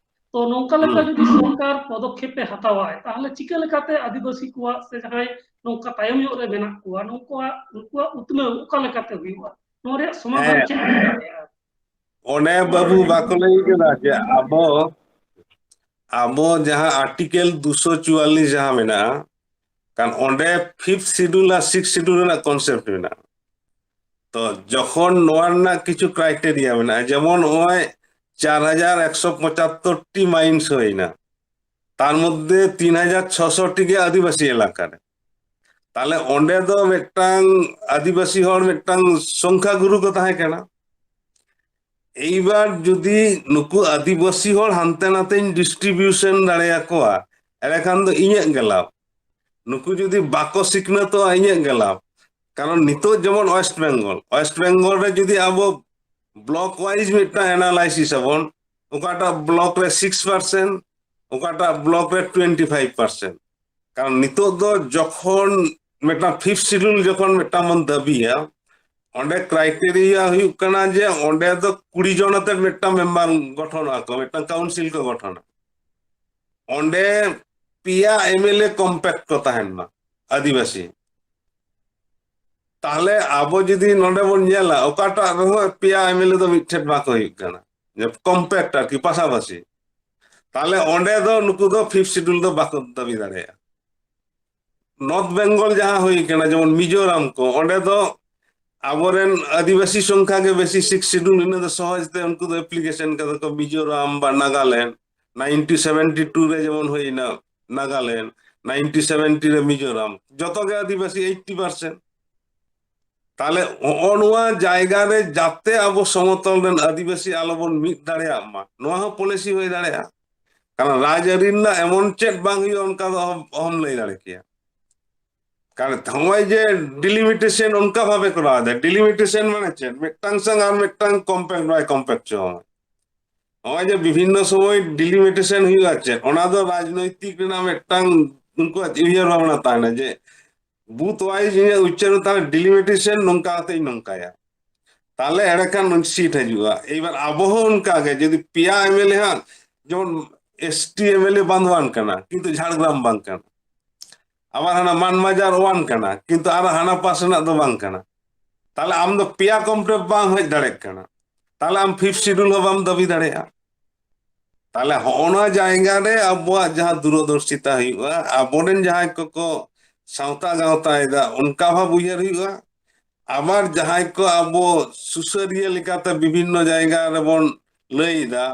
ᱛᱚ, ᱱᱚᱝᱠᱟ ᱞᱮᱠᱟ ᱦᱩᱸ᱾ ᱡᱩᱫᱤ ᱥᱚᱨᱠᱟᱨ ᱯᱚᱫᱚᱠᱷᱮᱯ ᱮ ᱦᱟᱛᱟᱣᱟᱭ, ᱛᱟᱦᱚᱞᱮ ᱪᱤᱠᱟᱹ ᱞᱮᱠᱟᱛᱮ ᱟᱹᱫᱤᱵᱟᱹᱥᱤ ᱠᱚᱣᱟᱜ ᱥᱮ ᱡᱟᱦᱟᱸᱭ ᱱᱚᱝᱠᱟ ᱛᱟᱭᱚᱢ ᱧᱚᱜ ᱨᱮ ᱢᱮᱱᱟᱜ ᱠᱚᱣᱟ, ᱱᱩᱠᱩᱣᱟᱜ, ᱱᱩᱠᱩᱣᱟᱜ ᱩᱛᱱᱟᱹᱣ ᱚᱠᱟ ᱞᱮᱠᱟᱛᱮ ᱦᱩᱭᱩᱜᱼᱟ? ᱱᱚᱣᱟ ᱨᱮᱭᱟᱜ ᱥᱚᱢᱟᱫᱷᱟᱱ ᱦᱮᱸ᱾ ᱪᱮᱫ ᱦᱩᱭ ᱫᱟᱲᱮᱭᱟᱜᱼᱟ? ᱚᱱᱮ ᱵᱟᱹᱵᱩ ᱵᱟᱠᱚ ᱞᱟᱹᱭ ᱠᱮᱫᱟ ᱡᱮ ᱟᱵᱚ, ᱟᱵᱚ ᱡᱟᱦᱟᱸ ᱟᱨᱴᱤᱠᱮᱞ ᱫᱩᱥᱚ ᱪᱩᱣᱟᱞᱞᱤᱥ ᱡᱟᱦᱟᱸ ᱢᱮᱱᱟᱜᱼᱟ, ᱠᱟᱨᱚᱱ ᱚᱸᱰᱮ ᱯᱷᱤᱯᱛᱷ ᱥᱤᱰᱩᱞ ᱟᱨ ᱥᱤᱠᱥ ᱥᱤᱰᱩᱞ ᱨᱮᱱᱟᱜ ᱠᱚᱱᱥᱮᱯᱴ ᱢᱮᱱᱟᱜᱼᱟ᱾ ᱛᱚ ᱡᱚᱠᱷᱚᱱ ᱱᱚᱣᱟ ᱨᱮᱱᱟᱜ ᱠᱤᱪᱷᱩ ᱠᱨᱟᱭᱴᱮᱨᱤᱭᱟ ᱢᱮᱱᱟᱜᱼᱟ, ᱡᱮᱢᱚᱱ ᱱᱚᱜᱼᱚᱭ ᱪᱟᱨ ᱦᱟᱡᱟᱨ ᱮᱠᱥᱚ ᱯᱚᱸᱪᱟᱛᱛᱳᱨ ᱴᱤ ᱢᱟᱭᱤᱱᱥ ᱦᱩᱭᱱᱟ, ᱛᱟᱨ ᱢᱚᱫᱽᱫᱷᱮ ᱛᱤᱱ ᱦᱟᱡᱟᱨ ᱪᱷᱚᱥᱚ ᱴᱤ ᱜᱮ ᱟᱹᱫᱤᱵᱟᱹᱥᱤ ᱮᱞᱟᱠᱟ ᱨᱮ᱾ ᱛᱟᱦᱞᱮ ᱚᱸᱰᱮ ᱫᱚ ᱢᱤᱫᱴᱟᱝ ᱟᱹᱫᱤᱵᱟᱹᱥᱤ ᱦᱚᱲ ᱢᱤᱫᱴᱟᱝ ᱥᱚᱝᱠᱷᱟ ᱜᱩᱨᱩ ᱠᱚ ᱛᱟᱦᱮᱸ ᱠᱟᱱᱟ᱾ ᱮᱭᱵᱟᱨ ᱡᱩᱫᱤ ᱱᱩᱠᱩ ᱟᱹᱫᱤᱵᱟᱹᱥᱤ ᱦᱚᱲ ᱦᱟᱱᱛᱮ ᱱᱟᱛᱮᱧ ᱰᱤᱥᱴᱨᱤᱵᱤᱭᱩᱥᱚᱱ ᱫᱟᱲᱮᱭᱟᱠᱚᱣᱟ, ᱮᱸᱰᱮᱠᱷᱟᱱ ᱫᱚ ᱤᱧᱟᱹᱜ ᱜᱮ ᱞᱟᱵᱷ᱾ ᱱᱩᱠᱩ ᱡᱩᱫᱤ ᱵᱟᱠᱚ ᱥᱤᱠᱷᱱᱟᱹᱛᱚᱜᱼᱟ, ᱤᱧᱟᱹᱜ ᱜᱮ ᱞᱟᱵᱷ᱾ ᱠᱟᱨᱚᱱ ᱱᱤᱛᱚᱜ ᱡᱮᱢᱚᱱ ᱳᱭᱮᱥᱴ ᱵᱮᱝᱜᱚᱞ, ᱳᱭᱮᱥᱴ ᱵᱮᱝᱜᱚᱞ ᱨᱮ ᱡᱩᱫᱤ ᱟᱵᱚ ᱵᱞᱚᱠ ᱣᱟᱭᱤᱡ ᱢᱤᱫᱴᱟᱝ ᱮᱱᱟᱞᱟᱭᱥᱤᱥ ᱟᱵᱚᱱ, ᱚᱠᱟᱴᱟᱜ ᱵᱞᱚᱠ ᱨᱮ ᱥᱤᱠᱥ ᱯᱟᱨᱥᱮᱱᱴ, ᱚᱠᱟᱴᱟᱜ ᱵᱞᱚᱠ ᱨᱮ ᱴᱩᱭᱮᱱᱴᱤ ᱯᱷᱟᱭᱤᱵᱷ ᱯᱟᱨᱥᱮᱱᱴ᱾ ᱠᱟᱨᱚᱱ ᱱᱤᱛᱚᱜ ᱫᱚ ᱡᱚᱠᱷᱚᱱ ᱢᱤᱫᱴᱟᱝ ᱯᱷᱤᱯᱛᱷ ᱥᱤᱰᱩᱞ ᱡᱚᱠᱷᱚᱱ ᱢᱤᱫᱴᱟᱝ ᱵᱚᱱ ᱫᱟᱹᱵᱤᱭᱟ, ᱚᱸᱰᱮ ᱠᱨᱟᱭᱴᱮᱨᱤᱭᱟ ᱦᱩᱭᱩᱜ ᱠᱟᱱᱟ ᱡᱮ ᱚᱸᱰᱮ ᱫᱚ ᱠᱩᱲᱤ ᱡᱚᱱ ᱟᱛᱮ ᱢᱤᱫᱴᱟᱝ ᱢᱮᱢᱵᱟᱨ ᱜᱚᱴᱷᱚᱱᱚᱜᱼᱟ ᱠᱚ, ᱢᱤᱫᱴᱟᱝ ᱠᱟᱣᱩᱱᱥᱤᱞ ᱠᱚ ᱜᱚᱴᱷᱚᱱᱟ᱾ ᱚᱸᱰᱮ ᱯᱮᱭᱟ ᱮᱢᱮᱞᱮ ᱠᱚᱢᱯᱮᱠᱴ ᱠᱚ ᱛᱟᱦᱮᱱ ᱢᱟ ᱟᱹᱫᱤᱵᱟᱹᱥᱤ᱾ ᱛᱟᱦᱞᱮ ᱟᱵᱚ ᱡᱩᱫᱤ ᱱᱚᱰᱮ ᱵᱚᱱ ᱧᱮᱞᱟ, ᱚᱠᱟᱴᱟᱜ ᱨᱮᱦᱚᱸ ᱯᱮᱭᱟ ᱮᱢᱮᱞᱮ ᱫᱚ ᱢᱤᱫᱴᱷᱮᱱ ᱵᱟᱠᱚ ᱦᱩᱭᱩᱜ ᱠᱟᱱᱟ, ᱡᱮ ᱠᱚᱢᱯᱮᱠᱴ ᱟᱨᱠᱤ, ᱯᱟᱥᱟᱯᱟᱥᱤ᱾ ᱛᱟᱦᱞᱮ ᱚᱸᱰᱮ ᱫᱚ ᱱᱩᱠᱩ ᱫᱚ ᱯᱷᱤᱯᱛᱷ ᱥᱤᱰᱩᱞ ᱫᱚ ᱵᱟᱠᱚ ᱫᱟᱹᱵᱤ ᱫᱟᱲᱮᱭᱟᱜᱼᱟ᱾ ᱱᱚᱨᱛᱷ ᱵᱮᱝᱜᱚᱞ ᱡᱟᱦᱟᱸ ᱦᱩᱭ ᱠᱟᱱᱟ, ᱡᱮᱢᱚᱱ ᱢᱤᱡᱳᱨᱟᱢ ᱠᱚ, ᱚᱸᱰᱮ ᱫᱚ ᱟᱵᱚᱨᱮᱱ ᱟᱹᱫᱤᱵᱟᱹᱥᱤ ᱥᱚᱝᱠᱷᱟ ᱜᱮ ᱵᱮᱥᱤ, ᱥᱤᱠᱥ ᱥᱤᱰᱩᱞ ᱤᱱᱟᱹ ᱫᱚ ᱥᱚᱦᱚᱡ ᱛᱮ ᱩᱱᱠᱩ ᱫᱚ ᱮᱯᱞᱤᱠᱮᱥᱚᱱ ᱠᱟᱫᱟ ᱠᱚ, ᱢᱤᱡᱳᱨᱟᱢ ᱵᱟ ᱱᱟᱜᱟᱞᱮᱱᱰ᱾ ᱱᱟᱭᱤᱱᱴᱤ ᱥᱮᱵᱷᱮᱱᱴᱤ ᱴᱩ ᱨᱮ ᱡᱮᱢᱚᱱ ᱦᱩᱭᱱᱟ ᱱᱟᱜᱟᱞᱮᱱᱰ, ᱱᱟᱭᱤᱱᱴᱤ ᱥᱮᱵᱷᱮᱱᱴᱤ ᱨᱮ ᱢᱤᱡᱳᱨᱟᱢ, ᱡᱚᱛᱚ ᱜᱮ ᱟᱹᱫᱤᱵᱟᱹᱥᱤ ᱮᱭᱤᱴᱴᱤ ᱯᱟᱨᱥᱮᱱᱴ᱾ ᱛᱟᱦᱞᱮ ᱦᱚᱸᱜᱼᱚ ᱱᱚᱣᱟ ᱡᱟᱭᱜᱟ ᱨᱮ ᱡᱟᱛᱮ ᱟᱵᱚ ᱥᱚᱢᱚᱛᱚᱞ ᱨᱮᱱ ᱟᱹᱫᱤᱵᱟᱹᱥᱤ ᱟᱞᱚᱵᱚᱱ ᱢᱤᱫ ᱫᱟᱲᱮᱭᱟᱜ ᱢᱟ, ᱱᱚᱣᱟ ᱦᱚᱸ ᱯᱚᱞᱤᱥᱤ ᱦᱩᱭ ᱫᱟᱲᱮᱭᱟᱜᱼᱟ᱾ ᱠᱟᱨᱚᱱ ᱨᱟᱡᱽᱟᱹᱨᱤ ᱨᱮᱱᱟᱜ ᱮᱢᱚᱱ ᱪᱮᱫ ᱵᱟᱝ ᱦᱩᱭᱩᱜᱼᱟ, ᱚᱱᱠᱟ ᱫᱚ ᱚᱦᱚᱢ, ᱚᱦᱚᱢ ᱞᱟᱹᱭ ᱫᱟᱲᱮ ᱠᱮᱭᱟ᱾ ᱠᱟᱨᱚᱱ ᱱᱚᱜᱼᱚᱭ ᱡᱮ ᱰᱤᱞᱤᱢᱤᱴᱮᱥᱚᱱ ᱚᱱᱠᱟ ᱵᱷᱟᱵᱮ ᱠᱚᱨᱟᱣ ᱮᱫᱟ, ᱰᱤᱞᱤᱢᱤᱴᱮᱥᱚᱱ ᱢᱟᱱᱮ ᱪᱮᱫ? ᱢᱤᱫᱴᱟᱝ ᱥᱟᱝ ᱟᱨ ᱢᱤᱫᱴᱟᱝ ᱠᱚᱢᱯᱮᱠᱴ ᱵᱟᱭ ᱠᱚᱢᱯᱮᱠᱴ ᱦᱚᱪᱚ ᱟᱢᱟ᱾ ᱱᱚᱜᱼᱚᱭ ᱡᱮ ᱵᱤᱵᱷᱤᱱᱱᱚ ᱥᱚᱢᱚᱭ ᱰᱤᱞᱤᱢᱤᱴᱮᱥᱚᱱ ᱦᱩᱭᱩᱜᱼᱟ ᱪᱮᱫ, ᱚᱱᱟ ᱫᱚ ᱨᱟᱡᱽᱱᱳᱭᱛᱤᱠ ᱨᱮᱱᱟᱜ ᱢᱤᱫᱴᱟᱝ ᱩᱱᱠᱩᱣᱟᱜ ᱩᱭᱦᱟᱹᱨ ᱵᱷᱟᱵᱽᱱᱟ ᱛᱟᱦᱮᱱᱟ ᱡᱮ ᱵᱩᱛᱷ ᱣᱟᱭᱤᱡ ᱤᱧᱟᱹᱜ ᱩᱪᱟᱹᱨ ᱛᱟᱦᱮᱱᱟ, ᱰᱤᱞᱤᱢᱤᱴᱮᱥᱚᱱ ᱱᱚᱝᱠᱟ ᱠᱟᱛᱮ ᱤᱧ ᱱᱚᱝᱠᱟᱭᱟ, ᱛᱟᱦᱞᱮ ᱮᱸᱰᱮᱠᱷᱟᱱ ᱥᱤᱴ ᱦᱤᱡᱩᱜᱼᱟ᱾ ᱮᱭᱵᱟᱨ ᱟᱵᱚ ᱦᱚᱸ ᱚᱱᱠᱟ ᱜᱮ, ᱡᱩᱫᱤ ᱯᱮᱭᱟ ᱮᱢᱮᱞᱮ ᱦᱟᱸᱜ, ᱡᱮᱢᱚᱱ ᱮᱥᱴᱤ ᱮᱢᱮᱞᱮ ᱵᱟᱸᱫᱣᱟᱱ ᱠᱟᱱᱟ, ᱠᱤᱱᱛᱩ ᱡᱷᱟᱲᱜᱨᱟᱢ ᱵᱟᱝ ᱠᱟᱱᱟ, ᱟᱵᱟᱨ ᱦᱟᱱᱟ ᱢᱟᱱᱵᱟᱡᱟᱨ ᱳᱣᱟᱱ ᱠᱟᱱᱟ, ᱠᱤᱱᱛᱩ ᱟᱨ ᱦᱟᱱᱟ ᱯᱟᱥ ᱨᱮᱱᱟᱜ ᱫᱚ ᱵᱟᱝ ᱠᱟᱱᱟ, ᱛᱟᱦᱞᱮ ᱟᱢ ᱫᱚ ᱯᱮᱭᱟ ᱠᱚᱢᱯᱮᱠᱴ ᱵᱟᱢ ᱦᱮᱡ ᱫᱟᱲᱮᱭᱟᱜ ᱠᱟᱱᱟ, ᱛᱟᱦᱞᱮ ᱟᱢ ᱯᱷᱤᱯᱛᱷ ᱥᱤᱰᱩᱞ ᱦᱚᱸ ᱵᱟᱢ ᱫᱟᱹᱵᱤ ᱫᱟᱲᱮᱭᱟᱜᱼᱟ᱾ ᱛᱟᱦᱞᱮ ᱦᱚᱸᱜᱼᱚ ᱱᱚᱣᱟ ᱡᱟᱭᱜᱟ ᱨᱮ ᱟᱵᱚᱣᱟᱜ ᱡᱟᱦᱟᱸ ᱫᱩᱨᱚᱫᱚᱨᱥᱤᱛᱟ ᱦᱩᱭᱩᱜᱼᱟ, ᱟᱵᱚᱨᱮᱱ ᱡᱟᱦᱟᱸᱭ ᱠᱚᱠᱚ ᱥᱟᱶᱛᱟ ᱜᱟᱶᱛᱟᱭᱮᱫᱟ, ᱚᱱᱠᱟ ᱵᱷᱟᱵᱽ ᱩᱭᱦᱟᱹᱨ ᱦᱩᱭᱩᱜᱼᱟ᱾ ᱟᱵᱟᱨ ᱡᱟᱦᱟᱸᱭ ᱠᱚ ᱟᱵᱚ ᱥᱩᱥᱟᱹᱨᱤᱭᱟᱹ ᱞᱮᱠᱟᱛᱮ ᱵᱤᱵᱷᱤᱱᱱᱚ ᱡᱟᱭᱜᱟ ᱨᱮᱵᱚᱱ ᱞᱟᱹᱭ ᱮᱫᱟ,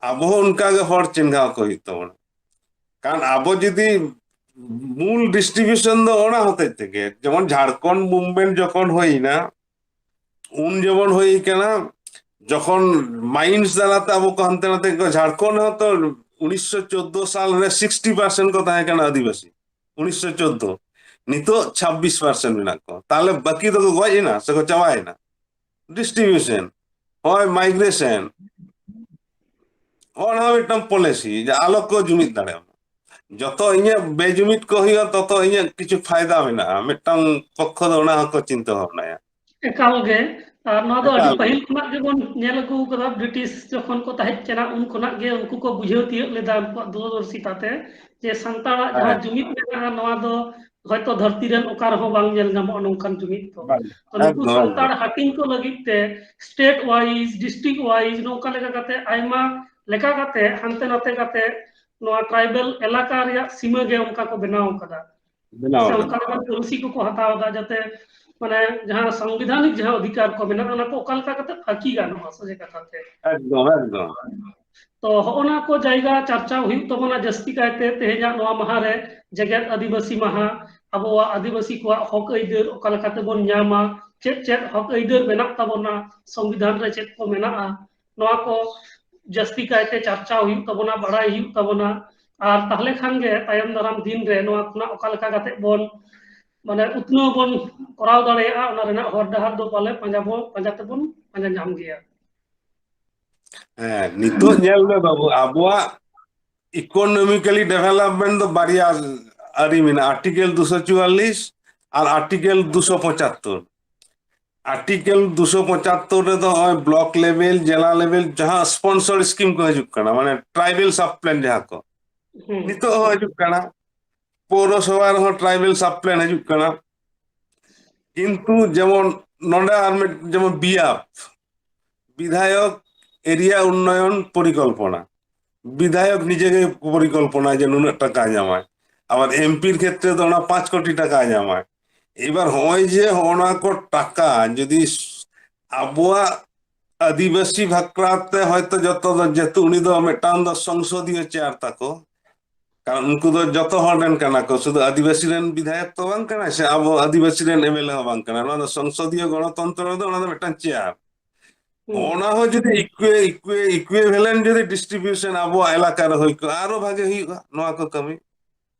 ᱟᱵᱚ ᱦᱚᱸ ᱚᱱᱠᱟ ᱜᱮ ᱦᱚᱲ ᱪᱤᱱᱦᱟᱹᱣ ᱠᱚ ᱦᱩᱭᱩᱜ ᱛᱟᱵᱚᱱᱟ᱾ ᱠᱟᱨᱚᱱ ᱟᱵᱚ ᱡᱩᱫᱤ ᱢᱩᱞ ᱰᱤᱥᱴᱨᱤᱵᱤᱭᱩᱥᱚᱱ ᱫᱚ ᱚᱱᱟ ᱦᱚᱛᱮᱡ ᱛᱮᱜᱮ, ᱡᱮᱢᱚᱱ ᱡᱷᱟᱲᱠᱷᱚᱸᱰ ᱢᱩᱵᱷᱢᱮᱱᱴ ᱡᱚᱠᱷᱚᱱ ᱦᱩᱭᱱᱟ, ᱩᱱ ᱡᱮᱢᱚᱱ ᱦᱩᱭ ᱠᱟᱱᱟ, ᱡᱚᱠᱷᱚᱱ ᱢᱟᱭᱤᱱᱥ ᱫᱟᱨᱟᱛᱮ ᱟᱵᱚ ᱠᱚ ᱦᱟᱱᱛᱮ ᱱᱟᱛᱮ ᱠᱚ, ᱡᱷᱟᱲᱠᱷᱚᱸᱰ ᱦᱚᱸᱛᱚ ᱩᱱᱤᱥᱥᱚ ᱪᱳᱫᱫᱳ ᱥᱟᱞ ᱨᱮ ᱥᱤᱠᱥᱴᱤ ᱯᱟᱨᱥᱮᱱᱴ ᱠᱚ ᱛᱟᱦᱮᱸ ᱠᱟᱱᱟ ᱟᱹᱫᱤᱵᱟᱹᱥᱤ, ᱩᱱᱤᱥᱥᱚ ᱪᱳᱫᱫᱳ᱾ ᱱᱤᱛᱚᱜ ᱪᱷᱟᱵᱵᱤᱥ ᱯᱟᱨᱥᱮᱱᱴ ᱢᱮᱱᱟᱜ ᱠᱚᱣᱟ᱾ ᱛᱟᱦᱚᱞᱮ ᱵᱟᱹᱠᱤ ᱫᱚᱠᱚ ᱜᱚᱡ ᱮᱱᱟ ᱥᱮᱠᱚ ᱪᱟᱵᱟᱭᱮᱱᱟ? ᱰᱤᱥᱴᱨᱤᱵᱤᱭᱩᱥᱚᱱ, ᱦᱳᱭ, ᱢᱟᱭᱜᱨᱮᱥᱚᱱ, ᱚᱱᱟ ᱢᱤᱫᱴᱟᱝ ᱯᱚᱞᱤᱥᱤ ᱡᱮ ᱟᱞᱚ ᱠᱚ ᱡᱩᱢᱤᱫ ᱫᱟᱲᱮᱭᱟᱜ ᱢᱟ᱾ ᱡᱚᱛᱚ ᱤᱧᱟᱹᱜ ᱵᱮᱡᱩᱢᱤᱫ ᱠᱚ ᱦᱩᱭᱩᱜᱼᱟ, ᱛᱚᱛᱚ ᱤᱧᱟᱹᱜ ᱠᱤᱪᱷᱩ ᱯᱷᱟᱭᱫᱟ ᱢᱮᱱᱟᱜᱼᱟ᱾ ᱢᱤᱫᱴᱟᱝ ᱯᱚᱠᱠᱷᱚ ᱫᱚ ᱚᱱᱟ ᱦᱚᱸᱠᱚ ᱪᱤᱱᱛᱟᱹ ᱵᱷᱟᱵᱽᱱᱟᱭᱟ᱾ ᱮᱠᱟᱞ ᱜᱮ᱾ ᱟᱨ ᱱᱚᱣᱟ ᱫᱚ ᱟᱹᱰᱤ ᱮᱠᱟᱞ ᱜᱮ᱾ ᱯᱟᱹᱦᱤᱞ ᱠᱷᱚᱱᱟᱜ ᱜᱮᱵᱚᱱ ᱧᱮᱞ ᱟᱹᱜᱩ ᱠᱟᱫᱟ, ᱵᱨᱤᱴᱤᱥ ᱡᱚᱠᱷᱚᱱ ᱠᱚ ᱛᱟᱦᱮᱸ ᱠᱟᱱᱟ, ᱩᱱ ᱠᱷᱚᱱᱟᱜ ᱜᱮ ᱩᱱᱠᱩ ᱠᱚ ᱵᱩᱡᱷᱟᱹᱣ ᱛᱤᱭᱳᱜ ᱞᱮᱫᱟ ᱩᱱᱠᱩᱣᱟᱜ ᱫᱩᱨᱚᱫᱚᱨᱥᱤᱛᱟ ᱛᱮ, ᱡᱮ ᱥᱟᱱᱛᱟᱲᱟᱜ ᱡᱟᱦᱟᱸ ᱦᱮᱸ᱾ ᱡᱩᱢᱤᱫ ᱢᱮᱱᱟᱜᱼᱟ, ᱱᱚᱣᱟ ᱫᱚ ᱦᱚᱭᱛᱚ ᱫᱷᱟᱹᱨᱛᱤ ᱨᱮᱱ ᱚᱠᱟ ᱨᱮᱦᱚᱸ ᱵᱟᱝ ᱧᱮᱞ ᱧᱟᱢᱚᱜᱼᱟ ᱱᱚᱝᱠᱟᱱ ᱡᱩᱢᱤᱫ ᱫᱚ᱾ ᱵᱟᱝ, ᱛᱚ ᱱᱩᱠᱩ ᱮᱠᱫᱚᱢ, ᱥᱟᱱᱛᱟᱲ ᱮᱠᱫᱚᱢ᱾ ᱦᱟᱹᱴᱤᱧ ᱠᱚ ᱞᱟᱹᱜᱤᱫ ᱛᱮ ᱥᱴᱮᱴ ᱣᱟᱭᱤᱡ, ᱰᱤᱥᱴᱨᱤᱠᱴ ᱣᱟᱭᱤᱡ, ᱱᱚᱝᱠᱟ ᱞᱮᱠᱟ ᱠᱟᱛᱮ, ᱟᱭᱢᱟ ᱞᱮᱠᱟ ᱠᱟᱛᱮ, ᱦᱟᱱᱛᱮ ᱱᱟᱛᱮ ᱠᱟᱛᱮ ᱱᱚᱣᱟ ᱴᱨᱟᱭᱵᱮᱞ ᱮᱞᱟᱠᱟ ᱨᱮᱭᱟᱜ ᱥᱤᱢᱟᱹ ᱜᱮ ᱚᱱᱠᱟ ᱠᱚ ᱵᱮᱱᱟᱣ ᱠᱟᱫᱟ᱾ ᱵᱮᱱᱟᱣ ᱥᱮ ᱟᱠᱟᱱᱟ᱾ ᱚᱱᱠᱟ ᱞᱮᱠᱟᱱ ᱯᱚᱞᱤᱥᱤ ᱠᱚᱠᱚ ᱦᱟᱛᱟᱣ ᱮᱫᱟ, ᱡᱟᱛᱮ ᱢᱟᱱᱮ ᱡᱟᱦᱟᱸ ᱥᱚᱝᱵᱤᱫᱷᱟᱱᱤᱠ ᱡᱟᱦᱟᱸ ᱚᱫᱷᱤᱠᱟᱨ ᱠᱚ ᱢᱮᱱᱟᱜᱼᱟ, ᱚᱱᱟ ᱠᱚ ᱚᱠᱟ ᱞᱮᱠᱟ ᱠᱟᱛᱮ ᱯᱷᱟᱹᱠᱤ ᱜᱟᱱᱚᱜᱼᱟ, ᱥᱚᱡᱷᱮ ᱠᱟᱛᱷᱟ ᱛᱮ᱾ ᱮᱠᱫᱚᱢ, ᱮᱠᱫᱚᱢ᱾ ᱛᱚ ᱦᱚᱜᱼᱚ ᱱᱟ ᱠᱚ ᱡᱟᱭᱜᱟ ᱪᱟᱨᱪᱟᱣ ᱦᱩᱭᱩᱜ ᱛᱟᱵᱚᱱᱟ ᱡᱟᱹᱥᱛᱤ ᱠᱟᱭᱛᱮ ᱛᱮᱦᱮᱧᱟᱜ ᱱᱚᱣᱟ ᱢᱟᱦᱟ ᱨᱮ, ᱡᱮᱜᱮᱛ ᱟᱹᱫᱤᱵᱟᱹᱥᱤ ᱢᱟᱦᱟ, ᱟᱵᱚᱣᱟᱜ ᱟᱹᱫᱤᱵᱟᱹᱥᱤ ᱠᱚᱣᱟᱜ ᱦᱚᱠ ᱟᱹᱭᱫᱟᱹᱨ ᱚᱠᱟ ᱞᱮᱠᱟ ᱛᱮᱵᱚᱱ ᱧᱟᱢᱟ, ᱪᱮᱫ ᱪᱮᱫ ᱦᱚᱠ ᱟᱹᱭᱫᱟᱹᱨ ᱢᱮᱱᱟᱜ ᱛᱟᱵᱚᱱᱟ, ᱥᱚᱝᱵᱤᱫᱷᱟᱱ ᱨᱮ ᱪᱮᱫ ᱠᱚ ᱢᱮᱱᱟᱜᱼᱟ, ᱱᱚᱣᱟ ᱠᱚ ᱡᱟᱹᱥᱛᱤ ᱠᱟᱭᱛᱮ ᱪᱟᱨᱪᱟᱣ ᱦᱩᱭᱩᱜ ᱛᱟᱵᱚᱱᱟ, ᱵᱟᱲᱟᱭ ᱦᱩᱭᱩᱜ ᱛᱟᱵᱚᱱᱟ᱾ ᱟᱨ ᱛᱟᱦᱞᱮ ᱠᱷᱟᱱ ᱜᱮ ᱛᱟᱭᱚᱢ ᱫᱟᱨᱟᱢ ᱫᱤᱱ ᱨᱮ ᱱᱚᱣᱟ ᱠᱷᱚᱱᱟᱜ ᱚᱠᱟ ᱞᱮᱠᱟ ᱠᱟᱛᱮ ᱵᱚᱱ, ᱢᱟᱱᱮ, ᱩᱛᱱᱟᱹᱣ ᱵᱚᱱ ᱠᱚᱨᱟᱣ ᱫᱟᱲᱮᱭᱟᱜᱼᱟ, ᱚᱱᱟ ᱨᱮᱱᱟᱜ ᱦᱚᱨ ᱰᱟᱦᱟᱨ ᱫᱚ ᱯᱟᱞᱮ ᱯᱟᱸᱡᱟ ᱵᱚᱱ, ᱯᱟᱸᱡᱟ ᱛᱮᱵᱚᱱ ᱯᱟᱸᱡᱟ ᱧᱟᱢ ᱜᱮᱭᱟ᱾ ᱦᱮᱸ, ᱱᱤᱛᱚᱜ ᱧᱮᱞ ᱢᱮ ᱵᱟᱹᱵᱩ, ᱟᱵᱚᱣᱟᱜ ᱤᱠᱳᱱᱚᱢᱤᱠᱟᱞᱤ ᱰᱮᱵᱷᱮᱞᱚᱯᱢᱮᱱᱴ ᱫᱚ ᱵᱟᱨᱭᱟ ᱟᱹᱨᱤ ᱢᱮᱱᱟᱜᱼᱟ, ᱟᱨᱴᱤᱠᱮᱞ ᱫᱩᱥᱚ ᱪᱩᱣᱟᱞᱞᱤᱥ ᱟᱨ ᱟᱨᱴᱤᱠᱮᱞ ᱫᱩᱥᱚ ᱯᱚᱸᱪᱟᱛᱛᱳᱨ᱾ ᱟᱨᱴᱤᱠᱮᱞ ᱫᱩᱥᱚ ᱯᱚᱸᱪᱟᱛᱛᱳᱨ ᱨᱮᱫᱚ ᱱᱚᱜᱼᱚᱭ ᱵᱞᱚᱠ ᱞᱮᱵᱮᱞ, ᱡᱮᱞᱟ ᱞᱮᱵᱮᱞ ᱡᱟᱦᱟᱸ ᱥᱯᱚᱱᱥᱚᱨ ᱥᱠᱤᱢ ᱠᱚ ᱦᱤᱡᱩᱜ ᱠᱟᱱᱟ, ᱢᱟᱱᱮ ᱴᱨᱟᱭᱵᱮᱞ ᱥᱟᱵ ᱯᱞᱟᱱ ᱡᱟᱦᱟᱸ ᱠᱚ, ᱦᱩᱸ᱾ ᱱᱤᱛᱚᱜ ᱦᱚᱸ ᱦᱤᱡᱩᱜ ᱠᱟᱱᱟ᱾ ᱯᱳᱣᱨᱚᱥᱚᱵᱷᱟ ᱨᱮᱦᱚᱸ ᱴᱨᱟᱭᱵᱮᱞ ᱥᱟᱵ ᱯᱞᱟᱱ ᱦᱤᱡᱩᱜ ᱠᱟᱱᱟ᱾ ᱠᱤᱱᱛᱩ ᱡᱮᱢᱚᱱ ᱱᱚᱰᱮ ᱟᱨ ᱢᱤᱫ, ᱡᱮᱢᱚᱱ ᱵᱤᱭᱟᱯ, ᱵᱤᱫᱷᱟᱭᱚᱠ ᱮᱨᱤᱭᱟ ᱩᱱᱱᱚᱭᱚᱱ ᱯᱚᱨᱤᱠᱚᱞᱯᱚᱱᱟ, ᱵᱤᱫᱷᱟᱭᱚᱠ ᱱᱤᱡᱮ ᱜᱮ ᱯᱚᱨᱤᱠᱚᱞᱯᱚᱱᱟ ᱡᱮ ᱱᱩᱱᱟᱹᱜ ᱴᱟᱠᱟ ᱧᱟᱢᱟᱭ, ᱟᱵᱟᱨ ᱮᱢᱯᱤᱨ ᱠᱷᱮᱛᱨᱮ ᱫᱚ ᱚᱱᱟ ᱯᱟᱸᱪ ᱠᱳᱴᱤ ᱴᱟᱠᱟ ᱧᱟᱢᱟᱭ᱾ ᱮᱵᱟᱨ ᱦᱚᱸᱜᱼᱚᱭ ᱡᱮ ᱦᱚᱸᱜᱼᱚ ᱱᱟ ᱠᱚ ᱴᱟᱠᱟ ᱡᱩᱫᱤ ᱟᱵᱚᱣᱟᱜ ᱟᱹᱫᱤᱵᱟᱹᱥᱤ ᱵᱷᱟᱠᱨᱟ ᱛᱮ ᱦᱚᱭᱛᱚ ᱡᱚᱛᱚ ᱫᱚ, ᱡᱮᱦᱮᱛᱩ ᱩᱱᱤ ᱫᱚ ᱢᱤᱫᱴᱟᱝ ᱫᱚ ᱥᱚᱝᱥᱚᱫᱤᱭᱚ ᱪᱮᱭᱟᱨ ᱛᱟᱠᱚ, ᱠᱟᱨᱚᱱ ᱩᱱᱠᱩ ᱫᱚ ᱡᱚᱛᱚ ᱦᱚᱲ ᱨᱮᱱ ᱠᱟᱱᱟ ᱠᱚ, ᱥᱩᱫᱷᱩ ᱟᱹᱫᱤᱵᱟᱹᱥᱤ ᱨᱮᱱ ᱵᱤᱫᱷᱟᱭᱚᱠ ᱛᱚ ᱵᱟᱝ ᱠᱟᱱᱟᱭ, ᱥᱮ ᱟᱵᱚ ᱟᱹᱫᱤᱵᱟᱹᱥᱤ ᱨᱮᱱ ᱮᱢᱮᱞᱮ ᱦᱚᱸ ᱵᱟᱝ ᱠᱟᱱᱟ᱾ ᱱᱚᱣᱟ ᱫᱚ ᱥᱚᱝᱥᱚᱫᱤᱭᱚ ᱜᱚᱱᱚᱛᱚᱱᱛᱨᱚ ᱨᱮᱫᱚ ᱚᱱᱟ ᱫᱚ ᱢᱤᱫᱴᱟᱝ ᱪᱮᱭᱟᱨ᱾ ᱦᱩᱸ᱾ ᱚᱱᱟ ᱦᱚᱸ ᱡᱩᱫᱤ ᱤᱠᱩᱭᱮ ᱤᱠᱩᱭᱮ ᱤᱠᱩᱭᱮᱵᱷᱮᱞᱮᱱᱴ ᱡᱩᱫᱤ ᱰᱤᱥᱴᱨᱤᱵᱤᱭᱩᱥᱚᱱ ᱟᱵᱚᱣᱟᱜ ᱮᱞᱟᱠᱟ ᱨᱮ ᱦᱩᱭ ᱠᱚᱜᱼᱟ, ᱟᱨᱚ ᱵᱷᱟᱜᱮ ᱦᱩᱭᱩᱜᱼᱟ ᱱᱚᱣᱟ ᱠᱚ ᱠᱟᱹᱢᱤ᱾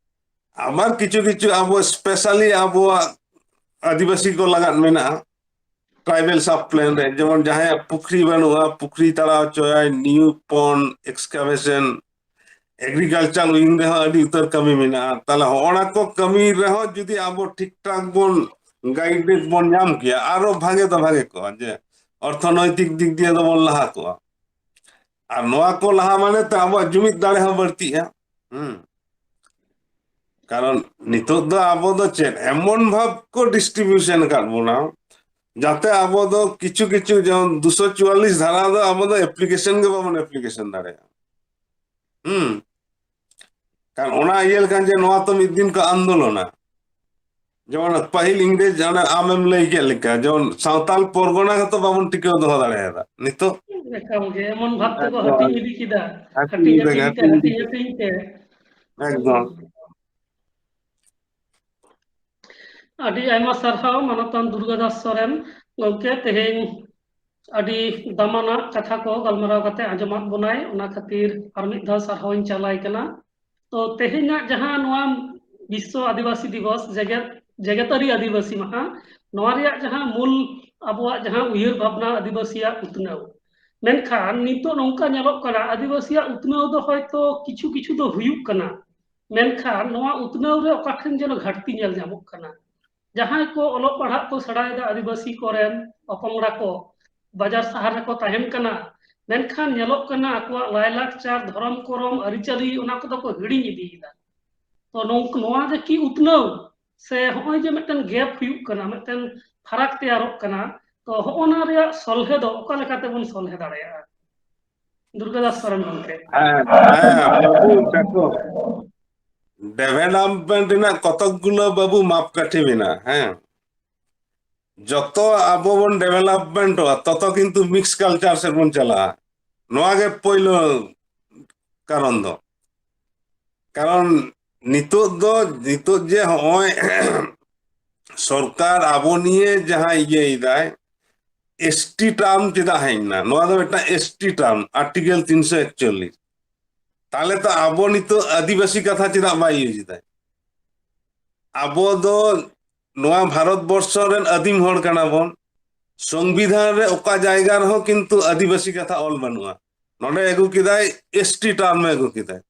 ᱟᱵᱟᱨ ᱠᱤᱪᱷᱩ ᱠᱤᱪᱷᱩ ᱟᱵᱚ ᱥᱯᱮᱥᱟᱞᱤ ᱟᱵᱚᱣᱟᱜ ᱟᱹᱫᱤᱵᱟᱹᱥᱤ ᱠᱚ ᱞᱟᱜᱟᱫ ᱢᱮᱱᱟᱜᱼᱟ ᱴᱨᱟᱭᱵᱮᱞ ᱥᱟᱵ ᱯᱞᱮᱱ ᱨᱮ, ᱡᱮᱢᱚᱱ ᱡᱟᱦᱟᱸᱭᱟᱜ ᱯᱩᱠᱷᱨᱤ ᱵᱟᱹᱱᱩᱜᱼᱟ, ᱯᱩᱠᱷᱨᱤ ᱛᱟᱲᱟᱣ ᱦᱚᱪᱚᱭᱟᱭ, ᱱᱤᱭᱩ ᱯᱚᱱᱰ ᱮᱠᱥᱠᱟᱵᱷᱮᱥᱚᱱ, ᱮᱜᱽᱨᱤᱠᱟᱞᱪᱟᱨ ᱩᱭᱤᱝ ᱨᱮᱦᱚᱸ ᱟᱹᱰᱤ ᱩᱛᱟᱹᱨ ᱠᱟᱹᱢᱤ ᱢᱮᱱᱟᱜᱼᱟ᱾ ᱛᱟᱦᱞᱮ ᱦᱚᱸᱜᱼᱚ ᱱᱟ ᱠᱚ ᱠᱟᱹᱢᱤ ᱨᱮᱦᱚᱸ ᱡᱩᱫᱤ ᱟᱵᱚ ᱴᱷᱤᱠ ᱴᱷᱟᱠ ᱵᱚᱱ ᱜᱟᱭᱤᱰ ᱵᱚᱱ ᱧᱟᱢ ᱠᱮᱭᱟ, ᱟᱨᱚ ᱵᱷᱟᱜᱮ ᱫᱚ ᱵᱷᱟᱜᱮ ᱠᱚᱜᱼᱟ, ᱡᱮ ᱚᱨᱛᱷᱚᱱᱳᱭᱛᱤᱠ ᱫᱤᱠ ᱫᱤᱭᱮ ᱫᱚᱵᱚᱱ ᱞᱟᱦᱟ ᱠᱚᱜᱼᱟ᱾ ᱟᱨ ᱱᱚᱣᱟ ᱠᱚ ᱞᱟᱦᱟ ᱢᱟᱱᱮ ᱛᱮ ᱟᱵᱚᱣᱟᱜ ᱡᱩᱢᱤᱫ ᱫᱟᱲᱮ ᱦᱚᱸ ᱵᱟᱹᱲᱛᱤᱜᱼᱟ᱾ ᱦᱩᱸ᱾ ᱠᱟᱨᱚᱱ ᱱᱤᱛᱚᱜ ᱫᱚ ᱟᱵᱚ ᱫᱚ ᱪᱮᱫ ᱮᱢᱚᱱ ᱵᱷᱟᱵ ᱠᱚ ᱰᱤᱥᱴᱨᱤᱵᱤᱭᱩᱥᱚᱱ ᱟᱠᱟᱫ ᱵᱚᱱᱟ, ᱡᱟᱛᱮ ᱟᱵᱚ ᱫᱚ ᱠᱤᱪᱷᱩ ᱠᱤᱪᱷᱩ, ᱡᱮᱢᱚᱱ ᱫᱩᱥᱚ ᱪᱩᱣᱟᱞᱤᱥ ᱫᱷᱟᱨᱟ ᱫᱚ ᱟᱵᱚ ᱫᱚ ᱮᱯᱞᱤᱠᱮᱥᱚᱱ ᱜᱮ ᱵᱟᱵᱚᱱ ᱮᱯᱞᱤᱠᱮᱥᱚᱱ ᱫᱟᱲᱮᱭᱟᱜᱼᱟ᱾ ᱦᱩᱸ᱾ ᱠᱟᱨᱚᱱ ᱚᱱᱟ ᱤᱭᱟᱹ ᱞᱮᱠᱷᱟᱱ ᱡᱮ ᱱᱚᱣᱟ ᱛᱚ ᱢᱤᱫ ᱫᱤᱱ ᱠᱚ ᱟᱱᱫᱳᱞᱚᱱᱟ᱾ ᱡᱮᱢᱚᱱ ᱯᱟᱹᱦᱤᱞ ᱤᱝᱨᱮᱡᱽ ᱦᱟᱱᱮ ᱟᱢᱮᱢ ᱞᱟᱹᱭ ᱠᱮᱫ ᱞᱮᱠᱟ, ᱡᱮᱢᱚᱱ ᱥᱟᱶᱛᱟᱞ ᱯᱚᱨᱜᱚᱱᱟ ᱜᱮᱛᱚ ᱵᱟᱵᱚᱱ ᱴᱤᱠᱟᱹᱣ ᱫᱚᱦᱚ ᱫᱟᱲᱮᱭᱟᱫᱟ᱾ ᱱᱤᱛᱚᱜ ᱮᱠᱟᱞ ᱜᱮ ᱮᱢᱚᱱ ᱵᱷᱟᱵ ᱛᱮᱠᱚ ᱮᱠᱫᱚᱢ᱾ ᱦᱟᱹᱴᱤᱧ ᱤᱫᱤ ᱠᱮᱫᱟ, ᱦᱟᱹᱴᱤᱧ ᱦᱟᱹᱴᱤᱧ ᱤᱫᱤ ᱦᱟᱹᱴᱤᱧ ᱛᱮ, ᱠᱟᱛᱮ ᱦᱟᱹᱴᱤᱧ ᱤᱫᱤ ᱦᱟᱹᱴᱤᱧ ᱛᱮ᱾ ᱮᱠᱫᱚᱢ᱾ ᱟᱹᱰᱤ ᱟᱭᱢᱟ ᱥᱟᱨᱦᱟᱣ ᱢᱟᱱᱚᱛᱟᱱ ᱫᱩᱨᱜᱟ ᱫᱟᱥ ᱥᱚᱨᱮᱱ ᱜᱚᱢᱠᱮ, ᱛᱮᱦᱮᱧ ᱟᱹᱰᱤ ᱫᱟᱢᱟᱱᱟᱜ ᱠᱟᱛᱷᱟ ᱠᱚ ᱜᱟᱞᱢᱟᱨᱟᱣ ᱠᱟᱛᱮ ᱟᱸᱡᱚᱢᱟᱫ ᱵᱚᱱᱟᱭ, ᱚᱱᱟ ᱠᱷᱟᱹᱛᱤᱨ ᱟᱨ ᱢᱤᱫ ᱫᱷᱟᱣ ᱥᱟᱨᱦᱟᱣ ᱤᱧ ᱪᱟᱞᱟᱭ ᱠᱟᱱᱟ᱾ ᱛᱚ ᱛᱮᱦᱮᱧᱟᱜ ᱡᱟᱦᱟᱸ ᱱᱚᱣᱟ ᱵᱤᱥᱥᱚ ᱟᱹᱫᱤᱵᱟᱹᱥᱤ ᱫᱤᱵᱚᱥ, ᱡᱮᱜᱮᱛ, ᱡᱮᱜᱮᱛᱟᱹᱨᱤ ᱟᱹᱫᱤᱵᱟᱹᱥᱤ ᱢᱟᱦᱟ, ᱱᱚᱣᱟ ᱨᱮᱭᱟᱜ ᱡᱟᱦᱟᱸ ᱢᱩᱞ ᱟᱵᱚᱣᱟᱜ ᱡᱟᱦᱟᱸ ᱩᱭᱦᱟᱹᱨ ᱵᱷᱟᱵᱽᱱᱟ ᱟᱹᱫᱤᱵᱟᱹᱥᱤᱭᱟᱜ ᱩᱛᱱᱟᱹᱣ, ᱢᱮᱱᱠᱷᱟᱱ ᱱᱤᱛᱚᱜ ᱱᱚᱝᱠᱟ ᱧᱮᱞᱚᱜ ᱠᱟᱱᱟ, ᱟᱹᱫᱤᱵᱟᱹᱥᱤᱭᱟᱜ ᱩᱛᱱᱟᱹᱣ ᱫᱚ ᱦᱚᱭᱛᱚ ᱠᱤᱪᱷᱩ ᱠᱤᱪᱷᱩ ᱫᱚ ᱦᱩᱭᱩᱜ ᱠᱟᱱᱟ, ᱢᱮᱱᱠᱷᱟᱱ ᱱᱚᱣᱟ ᱩᱛᱱᱟᱹᱣ ᱨᱮ ᱚᱠᱟ ᱴᱷᱮᱱ ᱡᱮᱱᱚ ᱜᱷᱟᱴᱛᱤ ᱧᱮᱞ ᱧᱟᱢᱚᱜ ᱠᱟᱱᱟ᱾ ᱡᱟᱦᱟᱸᱭ ᱠᱚ ᱚᱞᱚᱜ ᱯᱟᱲᱦᱟᱜ ᱠᱚ ᱥᱮᱬᱟᱭᱮᱫᱟ, ᱟᱹᱫᱤᱵᱟᱹᱥᱤ ᱠᱚᱨᱮᱱ ᱚᱯᱚᱝᱲᱟ ᱠᱚ ᱵᱟᱡᱟᱨ ᱥᱟᱦᱟᱨ ᱨᱮᱠᱚ ᱛᱟᱦᱮᱱ ᱠᱟᱱᱟ, ᱢᱮᱱᱠᱷᱟᱱ ᱧᱮᱞᱚᱜ ᱠᱟᱱᱟ ᱟᱠᱚᱣᱟᱜ ᱞᱟᱭᱞᱟᱠᱪᱟᱨ, ᱫᱷᱚᱨᱚᱢ ᱠᱚᱨᱚᱢ, ᱟᱹᱨᱤᱪᱟᱹᱞᱤ, ᱚᱱᱟ ᱠᱚᱫᱚ ᱠᱚ ᱦᱤᱲᱤᱧ ᱤᱫᱤᱭᱮᱫᱟ᱾ ᱛᱚ ᱱᱚᱝ-, ᱱᱚᱣᱟ ᱡᱮ ᱠᱤ ᱩᱛᱱᱟᱹᱣ ᱥᱮ ᱦᱚᱸᱜᱼᱚᱭ ᱡᱮ ᱢᱤᱫᱴᱮᱱ ᱜᱮᱯ ᱦᱩᱭᱩᱜ ᱠᱟᱱᱟ, ᱢᱤᱫᱴᱮᱱ ᱯᱷᱟᱨᱟᱠ ᱛᱮᱭᱟᱨᱚᱜ ᱠᱟᱱᱟ, ᱛᱚ ᱦᱚᱸᱜᱼᱚ ᱱᱟ ᱨᱮᱭᱟᱜ ᱥᱚᱞᱦᱮ ᱫᱚ ᱚᱠᱟ ᱞᱮᱠᱟ ᱛᱮᱵᱚᱱ ᱥᱚᱞᱦᱮ ᱫᱟᱲᱮᱭᱟᱜᱼᱟ? ᱫᱩᱨᱜᱟᱫᱟᱥ ᱥᱚᱨᱮᱱ ᱜᱚᱢᱠᱮ᱾ ᱦᱮᱸ, ᱦᱮᱸ, ᱵᱟᱹᱵᱩ, ᱫᱮᱠᱷᱚ, ᱰᱮᱵᱷᱮᱞᱚᱯᱢᱮᱱᱴ ᱨᱮᱱᱟᱜ ᱠᱚᱛᱚᱠ ᱜᱩᱞᱳ, ᱵᱟᱹᱵᱩ, ᱢᱟᱯᱠᱟᱴᱷᱤ ᱢᱮᱱᱟᱜᱼᱟ᱾ ᱦᱮᱸ, ᱡᱚᱛᱚ ᱟᱵᱚ ᱵᱚᱱ ᱰᱮᱵᱷᱮᱞᱚᱯᱢᱮᱱᱴᱚᱜᱼᱟ, ᱛᱚᱛᱚ ᱠᱤᱱᱛᱩ ᱢᱤᱠᱥ ᱠᱟᱞᱪᱟᱨ ᱥᱮᱫ ᱵᱚᱱ ᱪᱟᱞᱟᱜᱼᱟ᱾ ᱱᱚᱣᱟ ᱜᱮ ᱯᱳᱭᱞᱳ ᱠᱟᱨᱚᱱ ᱫᱚ᱾ ᱠᱟᱨᱚᱱ ᱱᱤᱛᱚᱜ ᱫᱚ, ᱱᱤᱛᱚᱜ ᱡᱮ ᱦᱚᱸᱜᱼᱚᱭ ᱥᱚᱨᱠᱟᱨ ᱟᱵᱚ ᱱᱤᱭᱮ ᱡᱟᱦᱟᱸ ᱤᱭᱟᱹᱭᱮᱫᱟᱭ, ᱮᱥᱴᱤ ᱴᱟᱨᱢ ᱪᱮᱫᱟᱜ ᱦᱮᱡ ᱮᱱᱟ? ᱱᱚᱣᱟ ᱫᱚ ᱢᱤᱫᱴᱟᱝ ᱮᱥᱴᱤ ᱴᱟᱨᱢ, ᱟᱨᱴᱤᱠᱮᱞ ᱛᱤᱱᱥᱚ ᱮᱠᱪᱚᱞᱞᱤᱥ᱾ ᱛᱟᱦᱞᱮ ᱛᱚ ᱟᱵᱚ ᱱᱤᱛᱚᱜ ᱟᱹᱫᱤᱵᱟᱹᱥᱤ ᱠᱟᱛᱷᱟ ᱪᱮᱫᱟᱜ ᱵᱟᱭ ᱤᱭᱩᱡᱽ ᱮᱫᱟᱭ? ᱟᱵᱚ ᱫᱚ ᱱᱚᱣᱟ ᱵᱷᱟᱨᱚᱛ ᱵᱚᱨᱥᱚ ᱨᱮᱱ ᱟᱹᱫᱤᱢ ᱦᱚᱲ ᱠᱟᱱᱟ ᱵᱚᱱ᱾ ᱥᱚᱝᱵᱤᱫᱷᱟᱱ ᱨᱮ ᱚᱠᱟ ᱡᱟᱭᱜᱟ ᱨᱮᱦᱚᱸ ᱠᱤᱱᱛᱩ ᱟᱹᱫᱤᱵᱟᱹᱥᱤ ᱠᱟᱛᱷᱟ ᱚᱞ ᱵᱟᱹᱱᱩᱜᱼᱟ᱾ ᱱᱚᱰᱮ ᱟᱹᱜᱩ ᱠᱮᱫᱟᱭ, ᱮᱥᱴᱤ ᱴᱟᱨᱢ ᱮ ᱟᱹᱜᱩ ᱠᱮᱫᱟᱭ᱾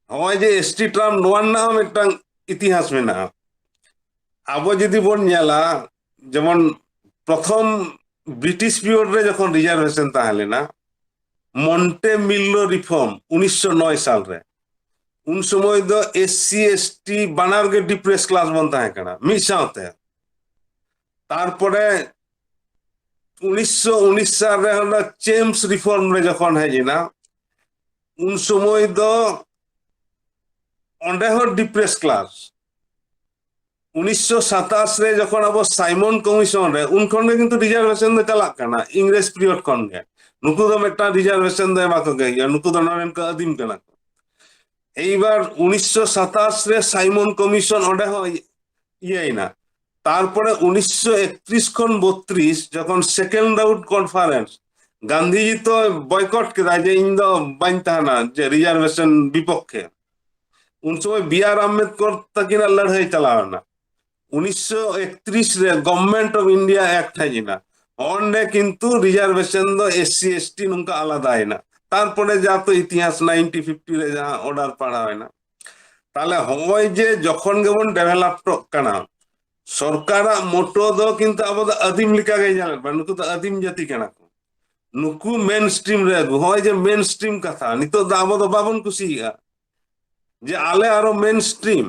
ᱱᱚᱜᱼᱚᱭ ᱡᱮ ᱮᱥᱴᱤ ᱴᱟᱨᱢ, ᱱᱚᱣᱟ ᱨᱮᱱᱟᱜ ᱦᱚᱸ ᱢᱤᱫᱴᱟᱝ ᱤᱛᱤᱦᱟᱥ ᱢᱮᱱᱟᱜᱼᱟ᱾ ᱟᱵᱚ ᱡᱩᱫᱤ ᱵᱚᱱ ᱧᱮᱞᱟ, ᱡᱮᱢᱚᱱ ᱯᱨᱚᱛᱷᱚᱢ ᱵᱨᱤᱴᱤᱥ ᱯᱤᱨᱤᱭᱚᱰ ᱨᱮ ᱡᱚᱠᱷᱚᱱ ᱨᱤᱡᱟᱨᱵᱷᱮᱥᱚᱱ ᱛᱟᱦᱮᱸ ᱞᱮᱱᱟ, ᱢᱚᱱᱴᱮ ᱢᱤᱞᱞᱳ ᱨᱤᱯᱷᱚᱨᱢ ᱩᱱᱤᱥᱥᱚ ᱱᱚᱭ ᱥᱟᱞ ᱨᱮ, ᱩᱱ ᱥᱚᱢᱚᱭ ᱫᱚ ᱮᱥᱥᱤ ᱮᱥᱴᱤ ᱵᱟᱱᱟᱨ ᱜᱮ ᱰᱤᱯᱨᱮᱥ ᱠᱞᱟᱥ ᱵᱚᱱ ᱛᱟᱦᱮᱸ ᱠᱟᱱᱟ ᱢᱤᱫ ᱥᱟᱶᱛᱮ᱾ ᱛᱟᱨᱯᱚᱨᱮ ᱩᱱᱤᱥᱥᱚ ᱩᱱᱤᱥ ᱥᱟᱞ ᱨᱮ ᱚᱱᱟ ᱪᱮᱢᱥ ᱨᱤᱯᱷᱚᱨᱢ ᱨᱮ ᱡᱚᱠᱷᱚᱱ ᱦᱮᱡ ᱮᱱᱟ, ᱩᱱ ᱥᱚᱢᱚᱭ ᱫᱚ ᱚᱸᱰᱮ ᱦᱚᱸ ᱰᱤᱯᱨᱮᱥ ᱠᱞᱟᱥ᱾ ᱩᱱᱤᱥᱥᱚ ᱥᱟᱛᱟᱥ ᱨᱮ ᱡᱚᱠᱷᱚᱱ ᱟᱵᱚ ᱥᱟᱭᱢᱚᱱ ᱠᱚᱢᱤᱥᱚᱱ ᱨᱮ, ᱩᱱ ᱠᱷᱚᱱ ᱜᱮ ᱠᱤᱱᱛᱩ ᱨᱤᱡᱟᱨᱵᱷᱮᱥᱚᱱ ᱫᱚ ᱪᱟᱞᱟᱜ ᱠᱟᱱᱟ, ᱤᱝᱨᱮᱡᱽ ᱯᱤᱨᱤᱭᱚᱰ ᱠᱷᱚᱱ ᱜᱮ᱾ ᱱᱩᱠᱩ ᱫᱚ ᱢᱤᱫᱴᱟᱝ ᱨᱤᱡᱟᱨᱵᱷᱮᱥᱚᱱ ᱫᱚ ᱮᱢᱟ ᱠᱚᱜᱮ ᱦᱩᱭᱩᱜᱼᱟ, ᱱᱩᱠᱩ ᱫᱚ ᱱᱚᱰᱮᱱ ᱠᱚ ᱟᱹᱫᱤᱢ ᱠᱟᱱᱟ ᱠᱚ᱾ ᱮᱭᱵᱟᱨ ᱩᱱᱤᱥᱥᱚ ᱥᱟᱛᱟᱥ ᱨᱮ ᱥᱟᱭᱢᱚᱱ ᱠᱚᱢᱤᱥᱚᱱ ᱚᱸᱰᱮ ᱦᱚᱸ ᱤᱭᱟᱹᱭᱮᱱᱟ᱾ ᱛᱟᱨᱯᱚᱨᱮ ᱩᱱᱤᱥᱥᱚ ᱮᱠᱛᱨᱤᱥ ᱠᱷᱚᱱ ᱵᱚᱛᱛᱨᱤᱥ ᱡᱚᱠᱷᱚᱱ ᱥᱮᱠᱮᱱᱰ ᱨᱟᱣᱩᱱᱰ ᱠᱚᱱᱯᱷᱟᱨᱮᱱᱥ, ᱜᱟᱱᱫᱷᱤᱡᱤ ᱛᱚ ᱵᱚᱭᱠᱚᱴ ᱠᱮᱫᱟᱭ ᱡᱮ ᱤᱧ ᱫᱚ ᱵᱟᱹᱧ ᱛᱟᱦᱮᱱᱟ ᱡᱮ ᱨᱤᱡᱟᱨᱵᱷᱮᱥᱚᱱ ᱵᱤᱯᱚᱠᱠᱷᱮ᱾ ᱩᱱ ᱥᱚᱢᱚᱭ ᱵᱤ ᱟᱨ ᱟᱢᱵᱮᱫᱠᱚᱨ ᱛᱟᱹᱠᱤᱱᱟᱜ ᱞᱟᱹᱲᱦᱟᱹᱭ ᱪᱟᱞᱟᱣ ᱮᱱᱟ᱾ ᱩᱱᱤᱥᱥᱚ ᱮᱠᱛᱨᱤᱥ ᱨᱮ ᱜᱚᱵᱷᱚᱨᱱᱢᱮᱱᱴ ᱚᱯᱷ ᱤᱱᱰᱤᱭᱟ ᱮᱠᱴ ᱦᱮᱡ ᱮᱱᱟ᱾ ᱚᱸᱰᱮ ᱠᱤᱱᱛᱩ ᱨᱤᱡᱟᱨᱵᱷᱮᱥᱚᱱ ᱫᱚ ᱮᱥᱥᱤ ᱮᱥᱴᱤ ᱱᱚᱝᱠᱟ ᱟᱞᱟᱫᱟᱭᱮᱱᱟ᱾ ᱛᱟᱨᱯᱚᱨᱮ ᱡᱟ ᱛᱚ ᱤᱛᱤᱦᱟᱥ ᱱᱟᱭᱤᱱᱴᱤ ᱯᱷᱤᱯᱴᱤ ᱨᱮ ᱡᱟᱦᱟᱸ ᱚᱨᱰᱟᱨ ᱯᱟᱲᱦᱟᱣ ᱮᱱᱟ᱾ ᱛᱟᱦᱞᱮ ᱦᱚᱸᱜᱼᱚᱭ ᱡᱮ ᱡᱚᱠᱷᱚᱱ ᱜᱮᱵᱚᱱ ᱰᱮᱵᱷᱮᱞᱚᱯᱚᱜ ᱠᱟᱱᱟ, ᱥᱚᱨᱠᱟᱨᱟᱜ ᱢᱚᱴᱳ ᱫᱚ ᱠᱤᱱᱛᱩ ᱟᱵᱚ ᱫᱚ ᱟᱹᱫᱤᱢ ᱞᱮᱠᱟ ᱜᱮ ᱧᱮᱞᱮᱫ ᱵᱚᱱᱟ, ᱱᱩᱠᱩ ᱫᱚ ᱟᱹᱫᱤᱢ ᱡᱟᱹᱛᱤ ᱠᱟᱱᱟ ᱠᱚ᱾ ᱱᱩᱠᱩ ᱢᱮᱱ ᱥᱴᱨᱤᱢ ᱨᱮ ᱟᱹᱜᱩ, ᱦᱚᱸᱜᱼᱚᱭ ᱡᱮ ᱢᱮᱱ ᱥᱴᱨᱤᱢ ᱠᱟᱛᱷᱟ, ᱱᱤᱛᱚᱜ ᱫᱚ ᱟᱵᱚ ᱫᱚ ᱵᱟᱵᱚᱱ ᱠᱩᱥᱤᱭᱟᱜᱼᱟ᱾ ᱡᱮ ᱟᱞᱮ ᱟᱨᱚ ᱢᱮᱱ ᱥᱴᱨᱤᱢ᱾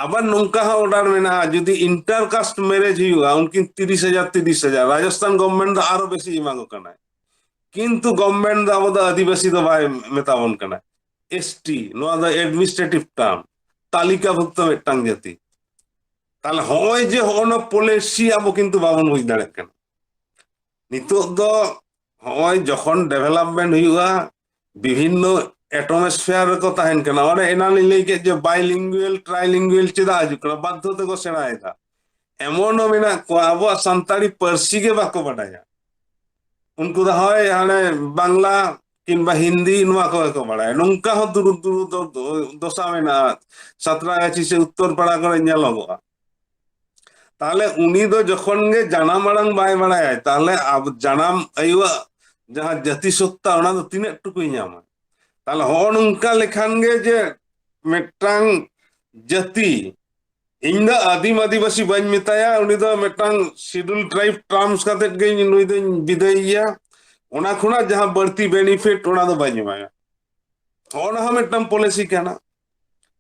ᱟᱵᱟᱨ ᱱᱚᱝᱠᱟ ᱦᱚᱸ ᱚᱨᱰᱟᱨ ᱢᱮᱱᱟᱜᱼᱟ, ᱡᱩᱫᱤ ᱤᱱᱴᱟᱨ ᱠᱟᱥᱴ ᱢᱮᱨᱮᱡᱽ ᱦᱩᱭᱩᱜᱼᱟ, ᱩᱱᱠᱤᱱ ᱛᱤᱨᱤᱥ ᱦᱟᱡᱟᱨ, ᱛᱤᱨᱤᱥ ᱦᱟᱡᱟᱨ᱾ ᱨᱟᱡᱚᱥᱛᱷᱟᱱ ᱜᱚᱵᱷᱚᱨᱱᱢᱮᱱᱴ ᱫᱚ ᱟᱨᱚ ᱵᱮᱥᱤ ᱮᱢᱟ ᱠᱚ ᱠᱟᱱᱟᱭ᱾ ᱠᱤᱱᱛᱩ ᱜᱚᱵᱷᱚᱨᱱᱢᱮᱱᱴ ᱫᱚ ᱟᱵᱚ ᱫᱚ ᱟᱹᱫᱤᱵᱟᱹᱥᱤ ᱫᱚ ᱵᱟᱭ ᱢᱮᱛᱟ ᱵᱚᱱ ᱠᱟᱱᱟ᱾ ᱮᱥᱴᱤ, ᱱᱚᱣᱟ ᱫᱚ ᱮᱰᱢᱤᱱᱤᱥᱴᱨᱮᱴᱤᱵᱷ ᱴᱟᱨᱢ, ᱛᱟᱹᱞᱤᱠᱟᱵᱷᱩᱠᱛᱚ ᱢᱤᱫᱴᱟᱝ ᱡᱟᱹᱛᱤ᱾ ᱛᱟᱦᱞᱮ ᱦᱚᱸᱜᱼᱚᱭ ᱡᱮ ᱦᱚᱸᱜᱼᱚ ᱱᱟ ᱯᱚᱞᱤᱥᱤ ᱟᱵᱚ ᱠᱤᱱᱛᱩ ᱵᱟᱵᱚᱱ ᱵᱩᱡᱽ ᱫᱟᱲᱮᱭᱟᱜ ᱠᱟᱱᱟ᱾ ᱱᱤᱛᱚᱜ ᱫᱚ ᱦᱚᱸᱜᱼᱚᱭ ᱡᱚᱠᱷᱚᱱ ᱰᱮᱵᱷᱮᱞᱚᱯᱢᱮᱱᱴ ᱦᱩᱭᱩᱜᱼᱟ, ᱵᱤᱵᱷᱤᱱᱱᱚ ᱮᱴᱢᱚᱥᱯᱷᱤᱭᱟᱨ ᱨᱮᱠᱚ ᱛᱟᱦᱮᱱ ᱠᱟᱱᱟ᱾ ᱚᱸᱰᱮ ᱮᱱᱟᱱ ᱞᱤᱧ ᱞᱟᱹᱭ ᱠᱮᱫ ᱡᱮ ᱵᱟᱭᱞᱤᱝᱜᱩᱭᱟᱞ, ᱴᱨᱟᱭᱞᱤᱝᱜᱩᱭᱟᱞ ᱪᱮᱫᱟᱜ ᱦᱤᱡᱩᱜ ᱠᱟᱱᱟ? ᱵᱟᱫᱽᱫᱷᱚ ᱛᱮᱠᱚ ᱥᱮᱬᱟᱭᱮᱫᱟ᱾ ᱮᱢᱚᱱ ᱦᱚᱸ ᱢᱮᱱᱟᱜ ᱠᱚᱣᱟ ᱟᱵᱚᱣᱟᱜ ᱥᱟᱱᱛᱟᱲᱤ ᱯᱟᱹᱨᱥᱤ ᱜᱮ ᱵᱟᱠᱚ ᱵᱟᱰᱟᱭᱟ᱾ ᱩᱱᱠᱩ ᱫᱚ ᱦᱳᱭ ᱦᱟᱱᱮ ᱵᱟᱝᱞᱟ ᱠᱤᱝᱵᱟ ᱦᱤᱱᱫᱤ ᱱᱚᱣᱟ ᱠᱚᱜᱮ ᱠᱚ ᱵᱟᱲᱟᱭᱟ᱾ ᱱᱚᱝᱠᱟ ᱦᱚᱸ ᱫᱩᱨᱩ ᱫᱩᱨᱩ ᱫᱚ-, ᱫᱚ-, ᱫᱚᱥᱟ ᱢᱮᱱᱟᱜᱼᱟ, ᱥᱟᱛᱨᱟᱜᱟᱪᱷᱤ ᱥᱮ ᱩᱛᱛᱚᱨ ᱯᱟᱲᱟ ᱠᱚᱨᱮ ᱧᱮᱞᱚᱜᱚᱜᱼᱟ᱾ ᱛᱟᱦᱞᱮ ᱩᱱᱤ ᱫᱚ ᱡᱚᱠᱷᱚᱱ ᱜᱮ ᱡᱟᱱᱟᱢ ᱟᱲᱟᱝ ᱵᱟᱭ ᱵᱟᱲᱟᱭᱟ, ᱛᱟᱦᱞᱮ ᱟᱵ-, ᱡᱟᱱᱟᱢ ᱟᱭᱳᱣᱟᱜ ᱡᱟᱦᱟᱸ ᱡᱟᱹᱛᱤ ᱥᱚᱛᱛᱟ, ᱚᱱᱟ ᱫᱚ ᱛᱤᱱᱟᱹᱜ ᱴᱩᱠᱩᱭ ᱧᱟᱢᱟ? ᱛᱟᱦᱞᱮ ᱦᱚᱸᱜᱼᱚ ᱱᱚᱝᱠᱟ ᱞᱮᱠᱷᱟᱱ ᱜᱮ ᱡᱮ ᱢᱤᱫᱴᱟᱝ ᱡᱟᱹᱛᱤ, ᱤᱧ ᱫᱚ ᱟᱹᱫᱤᱢ ᱟᱹᱫᱤᱵᱟᱹᱥᱤ ᱵᱟᱹᱧ ᱢᱮᱛᱟᱭᱟ, ᱩᱱᱤ ᱫᱚ ᱢᱤᱫᱴᱟᱝ ᱥᱤᱰᱩᱞ ᱴᱨᱟᱭᱤᱵ ᱴᱟᱨᱢᱥ ᱠᱟᱛᱮᱫ ᱜᱮ ᱱᱩᱭ ᱫᱚᱧ ᱵᱤᱫᱟᱹᱭᱮᱭᱟ᱾ ᱚᱱᱟ ᱠᱷᱚᱱᱟᱜ ᱡᱟᱦᱟᱸ ᱵᱟᱹᱲᱛᱤ ᱵᱮᱱᱤᱯᱷᱤᱴ, ᱚᱱᱟ ᱫᱚ ᱵᱟᱹᱧ ᱮᱢᱟᱭᱟ᱾ ᱚᱱᱟ ᱦᱚᱸ ᱢᱤᱫᱴᱟᱝ ᱯᱚᱞᱤᱥᱤ ᱠᱟᱱᱟ᱾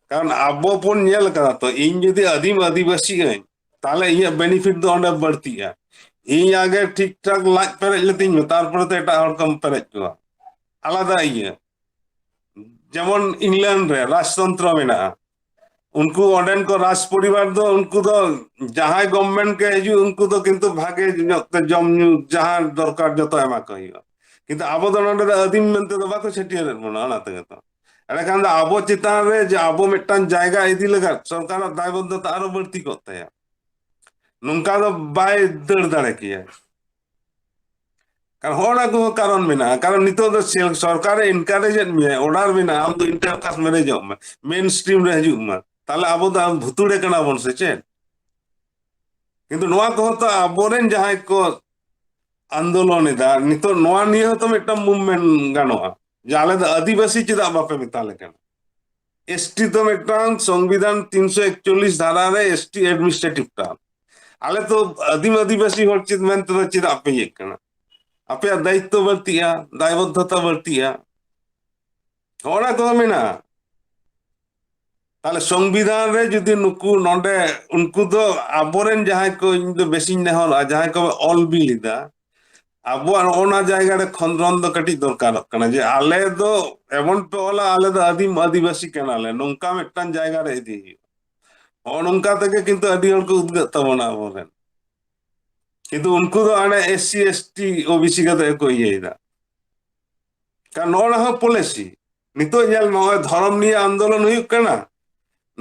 ᱠᱟᱨᱚᱱ ᱟᱵᱚ ᱵᱚᱱ ᱧᱮᱞ ᱠᱟᱫᱟ ᱛᱚ, ᱤᱧ ᱡᱩᱫᱤ ᱟᱹᱫᱤᱢ ᱟᱹᱫᱤᱵᱟᱹᱥᱤ ᱟᱹᱧ, ᱛᱟᱦᱞᱮ ᱤᱧᱟᱹᱜ ᱵᱮᱱᱤᱯᱷᱤᱴ ᱫᱚ ᱚᱸᱰᱮ ᱵᱟᱹᱲᱛᱤᱜᱼᱟ᱾ ᱤᱧ ᱟᱜᱮ ᱴᱷᱤᱠ ᱴᱷᱟᱠ ᱞᱟᱡ ᱯᱮᱨᱮᱡ ᱞᱮᱛᱤᱧ ᱢᱮ, ᱛᱟᱨᱯᱚᱨᱮ ᱛᱚ ᱮᱴᱟᱜ ᱦᱚᱲ ᱠᱚᱢ ᱯᱮᱨᱮᱡ ᱠᱚᱣᱟ᱾ ᱟᱞᱟᱫᱟ ᱤᱭᱟᱹ᱾ ᱡᱮᱢᱚᱱ ᱤᱝᱞᱮᱱᱰ ᱨᱮ ᱨᱟᱡᱽᱛᱚᱱᱛᱨᱚ ᱢᱮᱱᱟᱜᱼᱟ, ᱩᱱᱠᱩ ᱚᱸᱰᱮᱱ ᱠᱚ ᱨᱟᱡᱽ ᱯᱚᱨᱤᱵᱟᱨ ᱫᱚ, ᱩᱱᱠᱩ ᱫᱚ ᱡᱟᱦᱟᱸᱭ ᱜᱚᱵᱷᱢᱮᱱᱴ ᱜᱮ ᱦᱤᱡᱩᱜ, ᱩᱱᱠᱩ ᱫᱚ ᱠᱤᱱᱛᱩ ᱵᱷᱟᱜᱮ ᱧᱚᱜ ᱛᱮ ᱡᱚᱢ ᱧᱩ ᱡᱟᱦᱟᱸ ᱫᱚᱨᱠᱟᱨ ᱡᱚᱛᱚ ᱮᱢᱟ ᱠᱚ ᱦᱩᱭᱩᱜᱼᱟ᱾ ᱠᱤᱱᱛᱩ ᱟᱵᱚ ᱫᱚ ᱱᱚᱰᱮ ᱫᱚ ᱟᱹᱫᱤᱢ ᱢᱮᱱᱛᱮ ᱫᱚ ᱵᱟᱠᱚ ᱪᱷᱟᱹᱴᱭᱟᱹᱨᱮᱫ ᱵᱚᱱᱟ, ᱚᱱᱟ ᱛᱮᱜᱮ ᱛᱚ᱾ ᱮᱸᱰᱮᱠᱷᱟᱱ ᱫᱚ ᱟᱵᱚ ᱪᱮᱛᱟᱱ ᱨᱮ ᱡᱮ ᱟᱵᱚ ᱢᱤᱫᱴᱟᱝ ᱡᱟᱭᱜᱟ ᱤᱫᱤ ᱞᱟᱜᱟᱫ ᱥᱚᱨᱠᱟᱨᱟᱜ ᱫᱟᱭᱵᱚᱫᱽᱫᱷᱚᱛᱟ ᱟᱨᱚ ᱵᱟᱹᱲᱛᱤ ᱠᱚᱜ ᱛᱟᱭᱟ᱾ ᱱᱚᱝᱠᱟ ᱫᱚ ᱵᱟᱭ ᱫᱟᱹᱲ ᱫᱟᱲᱮ ᱠᱮᱭᱟ᱾ ᱠᱟᱨᱚᱱ ᱦᱚᱸᱜᱼᱚ ᱱᱟ ᱠᱚᱦᱚᱸ ᱠᱟᱨᱚᱱ ᱢᱮᱱᱟᱜᱼᱟ᱾ ᱠᱟᱨᱚᱱ ᱱᱤᱛᱚᱜ ᱫᱚ ᱥᱮ-, ᱥᱚᱨᱠᱟᱨᱮ ᱮᱱᱠᱟᱨᱮᱡᱮᱫ ᱢᱮᱭᱟᱭ, ᱚᱨᱰᱟᱨ ᱢᱮᱱᱟᱜᱼᱟ, ᱟᱢ ᱫᱚ ᱤᱱᱴᱟᱨ ᱠᱟᱥᱴ ᱢᱮᱨᱮᱡᱚᱜ ᱢᱮ, ᱢᱮᱱ ᱥᱴᱨᱤᱢ ᱨᱮ ᱦᱤᱡᱩᱜ ᱢᱮ, ᱛᱟᱦᱞᱮ ᱟᱵᱚ ᱫᱚ ᱟᱢ ᱵᱷᱩᱛᱩᱲᱮ ᱠᱟᱱᱟ ᱵᱚᱱ ᱥᱮ ᱪᱮᱫ? ᱠᱤᱱᱛᱩ ᱱᱚᱣᱟ ᱠᱚᱦᱚᱸ ᱛᱚ ᱟᱵᱚᱨᱮᱱ ᱡᱟᱦᱟᱸᱭ ᱠᱚ ᱟᱱᱫᱳᱞᱚᱱ ᱮᱫᱟ, ᱱᱤᱛᱚᱜ ᱱᱚᱣᱟ ᱱᱤᱭᱮ ᱦᱚᱸᱛᱚ ᱢᱤᱫᱴᱟᱝ ᱢᱩᱵᱷᱢᱮᱱᱴ ᱜᱟᱱᱚᱜᱼᱟ ᱡᱮ ᱟᱞᱮ ᱫᱚ ᱟᱹᱫᱤᱵᱟᱹᱥᱤ ᱪᱮᱫᱟᱜ ᱵᱟᱯᱮ ᱢᱮᱛᱟ ᱞᱮ ᱠᱟᱱᱟ? ᱮᱥᱴᱤ ᱫᱚ ᱢᱤᱫᱴᱟᱝ ᱥᱚᱝᱵᱤᱫᱷᱟᱱ ᱛᱤᱱᱥᱚ ᱮᱠᱪᱚᱞᱞᱤᱥ ᱫᱷᱟᱨᱟ ᱨᱮ ᱮᱥᱴᱤ ᱮᱰᱢᱤᱱᱤᱥᱴᱨᱮᱴᱤᱵᱷ ᱴᱟᱨᱢ᱾ ᱟᱞᱮ ᱛᱚ ᱟᱹᱫᱤᱢ ᱟᱹᱫᱤᱵᱟᱹᱥᱤ ᱦᱚᱲ ᱪᱮᱫ ᱢᱮᱱᱛᱮ ᱫᱚ ᱪᱮᱫᱟᱜ ᱯᱮ ᱤᱭᱟᱹᱜ ᱠᱟᱱᱟ? ᱟᱯᱮᱭᱟᱜ ᱫᱟᱭᱤᱛᱛᱚ ᱵᱟᱹᱲᱛᱤᱜᱼᱟ, ᱫᱟᱭᱵᱚᱫᱽᱫᱷᱚᱛᱟ ᱵᱟᱹᱲᱛᱤᱜᱼᱟ᱾ ᱦᱚᱸᱜᱼᱚ ᱱᱟ ᱠᱚᱦᱚᱸ ᱢᱮᱱᱟᱜᱼᱟ᱾ ᱛᱟᱦᱞᱮ ᱥᱚᱝᱵᱤᱫᱷᱟᱱ ᱨᱮ ᱡᱩᱫᱤ ᱱᱩᱠᱩ ᱱᱚᱰᱮ, ᱩᱱᱠᱩ ᱫᱚ ᱟᱵᱚᱨᱮᱱ ᱡᱟᱦᱟᱸᱭ ᱠᱚ, ᱤᱧ ᱫᱚ ᱵᱮᱥᱤᱧ ᱱᱮᱦᱚᱨᱚᱜᱼᱟ, ᱡᱟᱦᱟᱸᱭ ᱠᱚ ᱚᱞ ᱵᱤᱞ ᱮᱫᱟ, ᱟᱵᱚᱣᱟᱜ ᱱᱚᱜᱼᱚ ᱱᱟ ᱡᱟᱭᱜᱟ ᱨᱮ ᱠᱷᱚᱸᱫᱽᱨᱚᱱ ᱫᱚ ᱠᱟᱹᱴᱤᱡ ᱫᱚᱨᱠᱟᱨᱚᱜ ᱠᱟᱱᱟ ᱡᱮ ᱟᱞᱮ ᱫᱚ ᱮᱢᱚᱱ ᱯᱮ ᱚᱞᱟ, ᱟᱞᱮ ᱫᱚ ᱟᱹᱫᱤᱢ ᱟᱹᱫᱤᱵᱟᱹᱥᱤ ᱠᱟᱱᱟᱞᱮ, ᱱᱚᱝᱠᱟ ᱢᱤᱫᱴᱟᱝ ᱡᱟᱭᱜᱟ ᱨᱮ ᱤᱫᱤ ᱦᱩᱭᱩᱜᱼᱟ᱾ ᱱᱚᱜᱼᱚ ᱱᱚᱝᱠᱟ ᱛᱮᱜᱮ ᱠᱤᱱᱛᱩ ᱟᱹᱰᱤ ᱦᱚᱲ ᱠᱚ ᱩᱫᱽᱜᱟᱹᱜ ᱛᱟᱵᱚᱱᱟ ᱟᱵᱚᱨᱮᱱ᱾ ᱠᱤᱱᱛᱩ ᱩᱱᱠᱩ ᱫᱚ ᱦᱟᱱᱮ S C, S T, O B C ᱠᱟᱛᱮ ᱜᱮᱠᱚ ᱤᱭᱟᱹᱭᱮᱫᱟ᱾ ᱠᱟᱨᱚᱱ ᱱᱚᱜᱼᱚ ᱱᱟ ᱦᱚᱸ ᱯᱚᱞᱤᱥᱤ, ᱱᱤᱛᱚᱜ ᱧᱮᱞ ᱢᱮ, ᱱᱚᱜᱼᱚᱭ ᱫᱷᱚᱨᱚᱢ ᱱᱤᱭᱮ ᱟᱱᱫᱳᱞᱚᱱ ᱦᱩᱭᱩᱜ ᱠᱟᱱᱟ,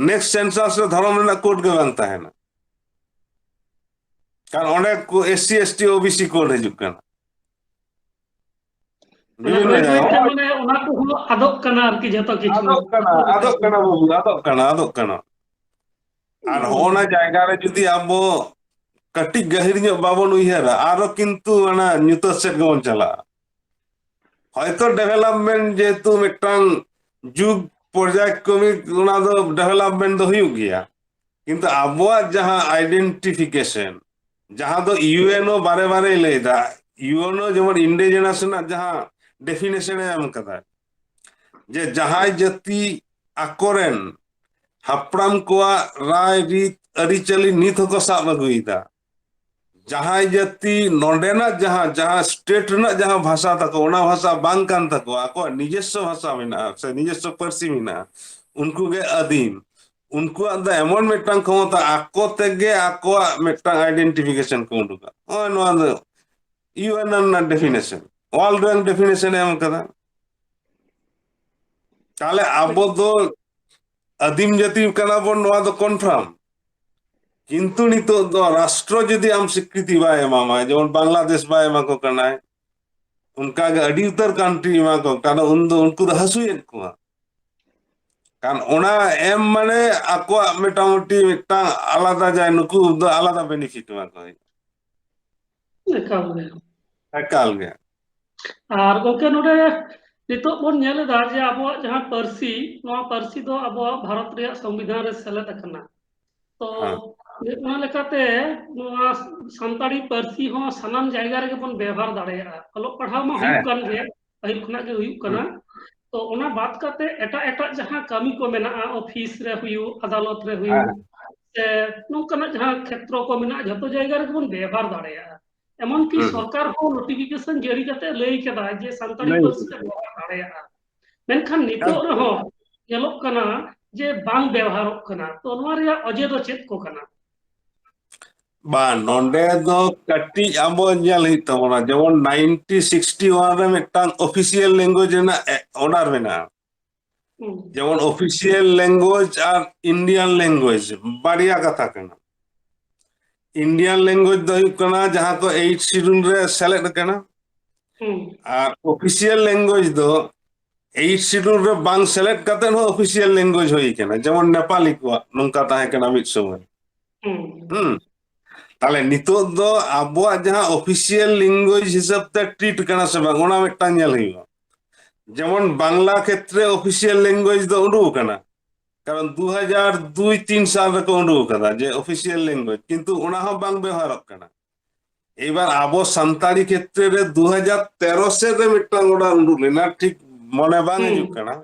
ᱱᱮᱠᱥᱴ ᱥᱮᱱᱥᱟᱥ ᱨᱮ ᱫᱷᱚᱨᱚᱢ ᱨᱮᱱᱟᱜ ᱠᱳᱰ ᱜᱮ ᱵᱟᱝ ᱛᱟᱦᱮᱱᱟ᱾ ᱠᱟᱨᱚᱱ ᱚᱸᱰᱮ S C, S T, O B C code ᱦᱤᱡᱩᱜ ᱠᱟᱱᱟ᱾ ᱢᱟᱱᱮ ᱵᱤᱵᱷᱤᱱᱱᱚ ᱵᱟᱹᱭ ᱡᱟᱭᱜᱟ ᱵᱟᱹᱭᱛᱮ ᱢᱟᱱᱮ ᱚᱱᱟ ᱠᱚᱦᱚᱸ ᱟᱫᱚᱜ ᱠᱟᱱᱟ ᱟᱨᱠᱤ, ᱡᱷᱚᱛᱚ ᱠᱤᱪᱷᱩ᱾ ᱟᱫᱚᱜ ᱠᱟᱱᱟ, ᱟᱫᱚᱜ ᱠᱟᱱᱟ ᱵᱟᱹᱵᱩ, ᱟᱫᱚᱜ ᱠᱟᱱᱟ, ᱟᱫᱚᱜ ᱠᱟᱱᱟ᱾ ᱟᱨ ᱦᱚᱸᱜᱼᱚ ᱱᱟ ᱡᱟᱭᱜᱟ ᱨᱮ ᱡᱩᱫᱤ ᱟᱵᱚ ᱠᱟᱹᱴᱤᱡ ᱜᱟᱹᱦᱤᱨ ᱧᱚᱜ ᱵᱟᱵᱚᱱ ᱩᱭᱦᱟᱹᱨᱟ, ᱟᱨᱚ ᱠᱤᱱᱛᱩ ᱚᱱᱟ ᱧᱩᱛᱟᱹᱛ ᱥᱮᱫ ᱜᱮᱵᱚᱱ ᱪᱟᱞᱟᱜᱼᱟ᱾ ᱦᱚᱭᱛᱚ ᱰᱮᱵᱷᱮᱞᱚᱯᱢᱮᱱᱴ ᱡᱮᱦᱮᱛᱩ ᱢᱤᱫᱴᱟᱝ ᱡᱩᱜᱽ ᱯᱚᱨᱡᱟᱭ ᱠᱨᱚᱢᱤᱠ ᱚᱱᱟ ᱫᱚ ᱰᱮᱵᱷᱮᱞᱚᱯᱢᱮᱱᱴ ᱫᱚ ᱦᱩᱭᱩᱜ ᱜᱮᱭᱟ, ᱠᱤᱱᱛᱩ ᱟᱵᱚᱣᱟᱜ ᱡᱟᱦᱟᱸ ᱟᱭᱰᱮᱱᱴᱤᱯᱷᱤᱠᱮᱥᱚᱱ, ᱡᱟᱦᱟᱸ ᱫᱚ ᱤᱭᱩ ᱮᱱ ᱳ ᱵᱟᱨᱮ ᱵᱟᱨᱮᱭ ᱞᱟᱹᱭᱫᱟ, ᱤᱭᱩ ᱮᱱ ᱳ ᱡᱮᱢᱚᱱ ᱤᱱᱰᱤᱡᱮᱱᱟᱥ ᱨᱮᱱᱟᱜ ᱡᱟᱦᱟᱸ ᱰᱮᱯᱷᱤᱱᱮᱥᱚᱱ ᱮ ᱮᱢ ᱠᱟᱫᱟ, ᱡᱮ ᱡᱟᱦᱟᱸᱭ ᱡᱟᱹᱛᱤ ᱟᱠᱚᱨᱮᱱ ᱦᱟᱯᱲᱟᱢ ᱠᱚᱣᱟᱜ ᱨᱟᱭ ᱨᱤᱛ ᱟᱹᱨᱤᱪᱟᱹᱞᱤ ᱱᱤᱛ ᱦᱚᱸᱠᱚ ᱥᱟᱵ ᱟᱹᱜᱩᱭᱮᱫᱟ, ᱡᱟᱦᱟᱸᱭ ᱡᱟᱹᱛᱤ ᱱᱚᱰᱮᱱᱟᱜ ᱡᱟᱦᱟᱸ, ᱡᱟᱦᱟᱸ ᱥᱴᱮᱴ ᱨᱮᱱᱟᱜ ᱡᱟᱦᱟᱸ ᱵᱷᱟᱥᱟ ᱛᱟᱠᱚ, ᱚᱱᱟ ᱵᱷᱟᱥᱟ ᱵᱟᱝ ᱠᱟᱱ ᱛᱟᱠᱚᱣᱟ, ᱟᱠᱚᱣᱟᱜ ᱱᱤᱡᱮᱥᱥᱚ ᱵᱷᱟᱥᱟ ᱢᱮᱱᱟᱜᱼᱟ ᱥᱮ ᱱᱤᱡᱮᱥᱥᱚ ᱯᱟᱹᱨᱥᱤ ᱢᱮᱱᱟᱜᱼᱟ, ᱩᱱᱠᱩ ᱜᱮ ᱟᱹᱫᱤᱢ᱾ ᱩᱱᱠᱩᱣᱟᱜ ᱫᱚ ᱮᱢᱚᱱ ᱢᱤᱫᱴᱟᱝ ᱠᱷᱚᱢᱚᱛᱟ, ᱟᱠᱚ ᱛᱮᱜᱮ ᱟᱠᱚᱣᱟᱜ ᱢᱤᱫᱴᱟᱝ ᱟᱭᱰᱮᱱᱴᱤᱯᱷᱤᱠᱮᱥᱚᱱ ᱠᱚ ᱩᱰᱩᱠᱟ᱾ ᱱᱚᱜᱼᱚᱭ ᱱᱚᱣᱟ ᱫᱚ ᱤᱭᱩ ᱮᱱ ᱨᱮᱱᱟᱜ ᱰᱮᱯᱷᱤᱱᱮᱥᱚᱱ, ᱳᱣᱟᱨᱞᱰ ᱨᱮᱱᱟᱜ ᱰᱮᱯᱷᱤᱱᱮᱥᱚᱱ ᱮ ᱮᱢ ᱠᱟᱫᱟ᱾ ᱛᱟᱦᱞᱮ ᱟᱵᱚ ᱫᱚ ᱟᱹᱫᱤᱢ ᱡᱟᱹᱛᱤ ᱠᱟᱱᱟ ᱵᱚᱱ, ᱱᱚᱣᱟ ᱫᱚ ᱠᱚᱱᱯᱷᱟᱨᱢ᱾ ᱠᱤᱱᱛᱩ ᱱᱤᱛᱚᱜ ᱫᱚ ᱨᱟᱥᱴᱨᱚ ᱡᱩᱫᱤ ᱟᱢ ᱥᱤᱠᱨᱤᱛᱤ ᱵᱟᱭ ᱮᱢᱟᱢᱟ, ᱡᱮᱢᱚᱱ ᱵᱟᱝᱞᱟᱫᱮᱥ ᱵᱟᱭ ᱮᱢᱟ ᱠᱚ ᱠᱟᱱᱟᱭ, ᱚᱱᱠᱟᱜᱮ ᱟᱹᱰᱤ ᱩᱛᱟᱹᱨ ᱠᱟᱱᱴᱨᱤ ᱮᱢᱟ ᱠᱚ ᱠᱟᱱᱟ, ᱩᱱᱫᱚ ᱩᱱᱠᱩ ᱫᱚ ᱦᱟᱹᱥᱩᱭᱮᱫ ᱠᱚᱣᱟ᱾ ᱠᱟᱨᱚᱱ ᱚᱱᱟ ᱮᱢ ᱢᱟᱱᱮ ᱟᱠᱚᱣᱟᱜ ᱢᱚᱴᱟᱢᱩᱴᱤ ᱢᱤᱫᱴᱟᱝ ᱟᱞᱟᱫᱟ ᱡᱟᱭ, ᱱᱩᱠᱩ ᱫᱚ ᱟᱞᱟᱫᱟ ᱵᱮᱱᱤᱯᱷᱤᱴ ᱮᱢᱟ ᱠᱚ ᱦᱩᱭᱩᱜᱼᱟ᱾ ᱮᱠᱟᱞ ᱜᱮ᱾ ᱮᱠᱟᱞ ᱜᱮ᱾ ᱟᱨ ᱜᱚᱢᱠᱮ, ᱱᱚᱰᱮ ᱱᱤᱛᱚᱜ ᱵᱚᱱ ᱧᱮᱞ ᱮᱫᱟ ᱡᱮ ᱟᱵᱚᱣᱟᱜ ᱡᱟᱦᱟᱸ ᱯᱟᱹᱨᱥᱤ, ᱱᱚᱣᱟ ᱯᱟᱹᱨᱥᱤ ᱫᱚ ᱟᱵᱚᱣᱟᱜ ᱵᱷᱟᱨᱚᱛ ᱨᱮᱭᱟᱜ ᱥᱚᱝᱵᱤᱫᱷᱟᱱ ᱨᱮ ᱥᱮᱞᱮᱫ ᱟᱠᱟᱱᱟ᱾ ᱛᱚ ᱦᱮᱸ᱾ ᱚᱱᱟ ᱞᱮᱠᱟᱛᱮ ᱱᱚᱣᱟ ᱥᱟᱱᱛᱟᱲᱤ ᱯᱟᱹᱨᱥᱤ ᱦᱚᱸ ᱥᱟᱱᱟᱢ ᱡᱟᱭᱜᱟ ᱨᱮᱜᱮ ᱵᱚᱱ ᱵᱮᱣᱦᱟᱨ ᱫᱟᱲᱮᱭᱟᱜᱼᱟ᱾ ᱚᱞᱚᱜ ᱯᱟᱲᱦᱟᱣ ᱢᱟ ᱦᱩᱭᱩᱜ ᱦᱮᱸ᱾ ᱠᱟᱱ ᱜᱮ, ᱯᱟᱹᱦᱤᱞ ᱠᱷᱚᱱᱟᱜ ᱜᱮ ᱦᱩᱭᱩᱜ ᱠᱟᱱᱟ᱾ ᱦᱩᱸ᱾ ᱛᱚ ᱚᱱᱟ ᱵᱟᱫ ᱠᱟᱛᱮ ᱮᱴᱟᱜ ᱮᱴᱟᱜ ᱡᱟᱦᱟᱸ ᱠᱟᱹᱢᱤ ᱠᱚ ᱢᱮᱱᱟᱜᱼᱟ, ᱚᱯᱷᱤᱥ ᱨᱮ ᱦᱩᱭᱩᱜ, ᱟᱫᱟᱞᱚᱛ ᱨᱮ ᱦᱩᱭᱩᱜ, ᱦᱮᱸ᱾ ᱥᱮ ᱱᱚᱝᱠᱟᱱᱟᱜ ᱡᱟᱦᱟᱸ ᱠᱷᱮᱛᱨᱚ ᱠᱚ ᱢᱮᱱᱟᱜᱼᱟ, ᱡᱷᱚᱛᱚ ᱡᱟᱭᱜᱟ ᱨᱮᱜᱮ ᱵᱚᱱ ᱵᱮᱣᱦᱟᱨ ᱫᱟᱲᱮᱭᱟᱜᱼᱟ᱾ ᱮᱢᱚᱱᱠᱤ ᱦᱩᱸ᱾ ᱥᱚᱨᱠᱟᱨ ᱦᱚᱸ ᱱᱳᱴᱤᱯᱷᱤᱠᱮᱥᱚᱱ ᱡᱟᱹᱨᱤ ᱠᱟᱛᱮ ᱞᱟᱹᱭ ᱠᱟᱫᱟ ᱡᱮ ᱥᱟᱱᱛᱟᱲᱤ ᱞᱟᱹᱭ ᱯᱟᱹᱨᱥᱤ ᱛᱮ ᱵᱮᱣᱦᱟᱨ ᱫᱟᱲᱮᱭᱟᱜᱼᱟ᱾ ᱢᱮᱱᱠᱷᱟᱱ ᱱᱤᱛᱚᱜ ᱮᱠᱫᱚᱢ᱾ ᱨᱮᱦᱚᱸ ᱧᱮᱞᱚᱜ ᱠᱟᱱᱟ ᱡᱮ ᱵᱟᱝ ᱵᱮᱣᱦᱟᱨᱚᱜ ᱠᱟᱱᱟ᱾ ᱛᱚ ᱱᱚᱣᱟ ᱨᱮᱭᱟᱜ ᱚᱡᱮ ᱫᱚ ᱪᱮᱫ ᱠᱚ ᱠᱟᱱᱟ? ᱵᱟᱝ, ᱱᱚᱰᱮ ᱫᱚ ᱠᱟᱹᱴᱤᱡ ᱟᱵᱚ ᱧᱮᱞ ᱦᱩᱭᱩᱜ ᱛᱟᱵᱚᱱᱟ, ᱡᱮᱢᱚᱱ ᱱᱟᱭᱤᱱᱴᱤ ᱥᱤᱠᱥᱴᱤ ᱳᱣᱟᱱ ᱨᱮ ᱢᱤᱫᱴᱟᱝ ᱚᱯᱷᱤᱥᱤᱭᱟᱞ ᱞᱮᱝᱜᱩᱭᱮᱡᱽ ᱨᱮᱱᱟᱜ ᱚᱨᱰᱟᱨ ᱢᱮᱱᱟᱜᱼᱟ᱾ ᱡᱮᱢᱚᱱ ᱚᱯᱷᱤᱥᱤᱭᱟᱞ ᱞᱮᱝᱜᱩᱭᱮᱡᱽ ᱟᱨ ᱤᱱᱰᱤᱭᱟᱱ ᱞᱮᱝᱜᱩᱭᱮᱡᱽ ᱵᱟᱨᱭᱟ ᱠᱟᱛᱷᱟ ᱠᱟᱱᱟ᱾ ᱤᱱᱰᱤᱭᱟᱱ ᱞᱮᱝᱜᱩᱭᱮᱡᱽ ᱫᱚ ᱦᱩᱭᱩᱜ ᱠᱟᱱᱟ ᱡᱟᱦᱟᱸ ᱠᱚ ᱮᱭᱤᱴ ᱥᱤᱰᱩᱞ ᱨᱮ ᱥᱮᱞᱮᱫ ᱟᱠᱟᱱᱟ, ᱟᱨ ᱚᱯᱷᱤᱥᱤᱭᱟᱞ ᱞᱮᱝᱜᱩᱭᱮᱡᱽ ᱫᱚ ᱮᱭᱤᱴ ᱥᱤᱰᱩᱞ ᱨᱮ ᱵᱟᱝ ᱥᱮᱞᱮᱫ ᱠᱟᱛᱮ ᱦᱚᱸ ᱚᱯᱷᱤᱥᱤᱭᱟᱞ ᱞᱮᱝᱜᱩᱭᱮᱡᱽ ᱦᱩᱭ ᱟᱠᱟᱱᱟ, ᱡᱮᱢᱚᱱ ᱱᱮᱯᱟᱞᱤ ᱠᱚᱣᱟᱜ ᱱᱚᱝᱠᱟ ᱛᱟᱦᱮᱸ ᱠᱟᱱᱟ ᱢᱤᱫ ᱥᱚᱢᱚᱭ᱾ ᱦᱩᱸ᱾ ᱛᱟᱦᱞᱮ ᱱᱤᱛᱚᱜ ᱫᱚ ᱟᱵᱚᱣᱟᱜ ᱡᱟᱦᱟᱸ ᱚᱯᱷᱤᱥᱤᱭᱟᱞ ᱞᱮᱝᱜᱩᱭᱮᱡᱽ ᱦᱤᱥᱟᱹᱵ ᱛᱮ ᱴᱨᱤᱴ ᱠᱟᱱᱟ ᱥᱮ ᱵᱟᱝ, ᱚᱱᱟ ᱢᱤᱫᱴᱟᱝ ᱧᱮᱞ ᱦᱩᱭᱩᱜᱼᱟ᱾ ᱡᱮᱢᱚᱱ ᱵᱟᱝᱞᱟ ᱠᱷᱮᱛᱨᱮ ᱚᱯᱷᱤᱥᱤᱭᱟᱞ ᱞᱮᱝᱜᱩᱭᱮᱡᱽ ᱫᱚ ᱩᱰᱩᱠ ᱟᱠᱟᱱᱟ, ᱠᱟᱨᱚᱱ ᱫᱩ ᱦᱟᱡᱟᱨ ᱫᱩᱭ ᱛᱤᱱ ᱥᱟᱞ ᱨᱮᱠᱚ ᱩᱰᱩᱠ ᱟᱠᱟᱫᱟ ᱡᱮ ᱚᱯᱷᱤᱥᱤᱭᱟᱞ ᱞᱮᱝᱜᱩᱭᱮᱡᱽ, ᱠᱤᱱᱛᱩ ᱚᱱᱟ ᱦᱚᱸ ᱵᱟᱝ ᱵᱮᱣᱦᱟᱨᱚᱜ ᱠᱟᱱᱟ᱾ ᱮᱵᱟᱨ ᱟᱵᱚ ᱥᱟᱱᱛᱟᱲᱤ ᱠᱷᱮᱛᱨᱮ ᱨᱮ ᱫᱩ ᱦᱟᱡᱟᱨ ᱛᱮᱨᱚ ᱥᱮᱫ ᱨᱮ ᱢᱤᱫᱴᱟᱝ ᱚᱰᱟᱨ ᱩᱰᱩᱠ ᱞᱮᱱᱟ, ᱴᱷᱤᱠ ᱢᱚᱱᱮ ᱵᱟᱝ ᱦᱤᱡᱩᱜ ᱠᱟᱱᱟ᱾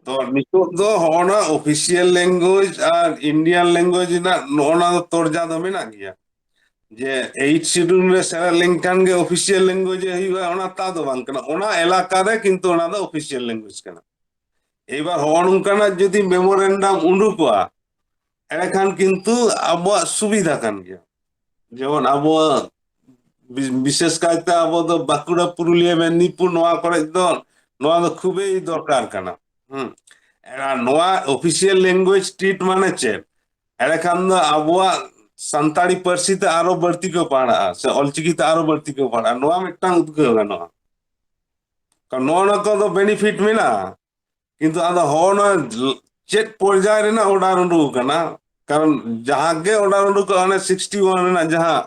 ᱛᱚ ᱱᱤᱛᱚᱜ ᱫᱚ ᱦᱚᱸᱜᱼᱚ ᱱᱟ ᱚᱯᱷᱤᱥᱤᱭᱟᱞ ᱞᱮᱝᱜᱩᱭᱮᱡᱽ ᱟᱨ ᱤᱱᱰᱤᱭᱟᱱ ᱞᱮᱝᱜᱩᱭᱮᱡᱽ ᱨᱮᱱᱟᱜ ᱱᱚᱜᱼᱚ ᱱᱟ ᱫᱚ ᱛᱚᱨᱡᱟ ᱫᱚ ᱢᱮᱱᱟᱜ ᱜᱮᱭᱟ, ᱡᱮ ᱮᱭᱤᱴ ᱥᱤᱰᱩᱞ ᱨᱮ ᱥᱮᱞᱮᱫ ᱞᱮᱱᱠᱷᱟᱱ ᱜᱮ ᱚᱯᱷᱤᱥᱤᱭᱟᱞ ᱞᱮᱝᱜᱩᱭᱮᱡᱽ ᱮ ᱦᱩᱭᱩᱜᱼᱟ, ᱚᱱᱟ ᱛᱟ ᱫᱚ ᱵᱟᱝ ᱠᱟᱱᱟ᱾ ᱚᱱᱟ ᱮᱞᱟᱠᱟ ᱨᱮ ᱠᱤᱱᱛᱩ ᱚᱱᱟ ᱫᱚ ᱚᱯᱷᱤᱥᱤᱭᱟᱞ ᱞᱮᱝᱜᱩᱭᱮᱡᱽ ᱠᱟᱱᱟ᱾ ᱮᱵᱟᱨ ᱦᱚᱸᱜᱼᱚ ᱱᱚᱝᱠᱟᱱᱟᱜ ᱡᱩᱫᱤ ᱢᱮᱢᱳᱨᱮᱱᱰᱟᱢ ᱩᱰᱩᱠᱚᱜᱼᱟ, ᱮᱸᱰᱮᱠᱷᱟᱱ ᱠᱤᱱᱛᱩ ᱟᱵᱚᱣᱟᱜ ᱥᱩᱵᱤᱫᱷᱟ ᱠᱟᱱ ᱜᱮᱭᱟ᱾ ᱡᱮᱢᱚᱱ ᱟᱵᱚ ᱵᱤ-, ᱵᱤᱥᱮᱥ ᱠᱟᱭᱛᱮ ᱟᱵᱚ ᱫᱚ ᱵᱟᱸᱠᱩᱲᱟ, ᱯᱩᱨᱩᱞᱤᱭᱟᱹ, ᱢᱮᱫᱽᱱᱤᱯᱩᱨ, ᱱᱚᱣᱟ ᱠᱚᱨᱮ ᱫᱚ ᱱᱚᱣᱟ ᱫᱚ ᱠᱷᱩᱵᱮᱭ ᱫᱚᱨᱠᱟᱨ ᱠᱟᱱᱟ᱾ ᱦᱩᱸ᱾ ᱟᱨ ᱱᱚᱣᱟ ᱚᱯᱷᱤᱥᱤᱭᱟᱞ ᱞᱮᱝᱜᱩᱭᱮᱡᱽ ᱴᱨᱤᱴ ᱢᱟᱱᱮ ᱪᱮᱫ? ᱮᱸᱰᱮᱠᱷᱟᱱ ᱫᱚ ᱟᱵᱚᱣᱟᱜ ᱥᱟᱱᱛᱟᱲᱤ ᱯᱟᱹᱨᱥᱤ ᱛᱮ ᱟᱨᱚ ᱵᱟᱹᱲᱛᱤ ᱠᱚ ᱯᱟᱲᱦᱟᱜᱼᱟ, ᱥᱮ ᱚᱞᱪᱤᱠᱤ ᱛᱮ ᱟᱨᱚ ᱵᱟᱹᱲᱛᱤ ᱠᱚ ᱯᱟᱲᱦᱟᱜᱼᱟ, ᱱᱚᱣᱟ ᱢᱤᱫᱴᱟᱝ ᱩᱫᱽᱜᱟᱹᱣ ᱜᱟᱱᱚᱜᱼᱟ᱾ ᱠᱟᱨᱚᱱ ᱱᱚᱜᱼᱚ ᱱᱚᱣᱟ ᱠᱚᱫᱚ ᱵᱮᱱᱤᱯᱷᱤᱴ ᱢᱮᱱᱟᱜᱼᱟ, ᱠᱤᱱᱛᱩ ᱟᱫᱚ ᱦᱚᱸᱜᱼᱚ ᱱᱚᱣᱟ ᱪᱮᱫ ᱯᱚᱨᱡᱟᱭ ᱨᱮᱱᱟᱜ ᱚᱰᱟᱨ ᱩᱰᱩᱠ ᱟᱠᱟᱱᱟ? ᱠᱟᱨᱚᱱ ᱡᱟᱦᱟᱸ ᱜᱮ ᱚᱰᱟᱨ ᱩᱰᱩᱠᱚᱜᱼᱟ, ᱚᱱᱮ ᱥᱤᱠᱥᱴᱤ ᱳᱣᱟᱱ ᱨᱮᱱᱟᱜ ᱡᱟᱦᱟᱸ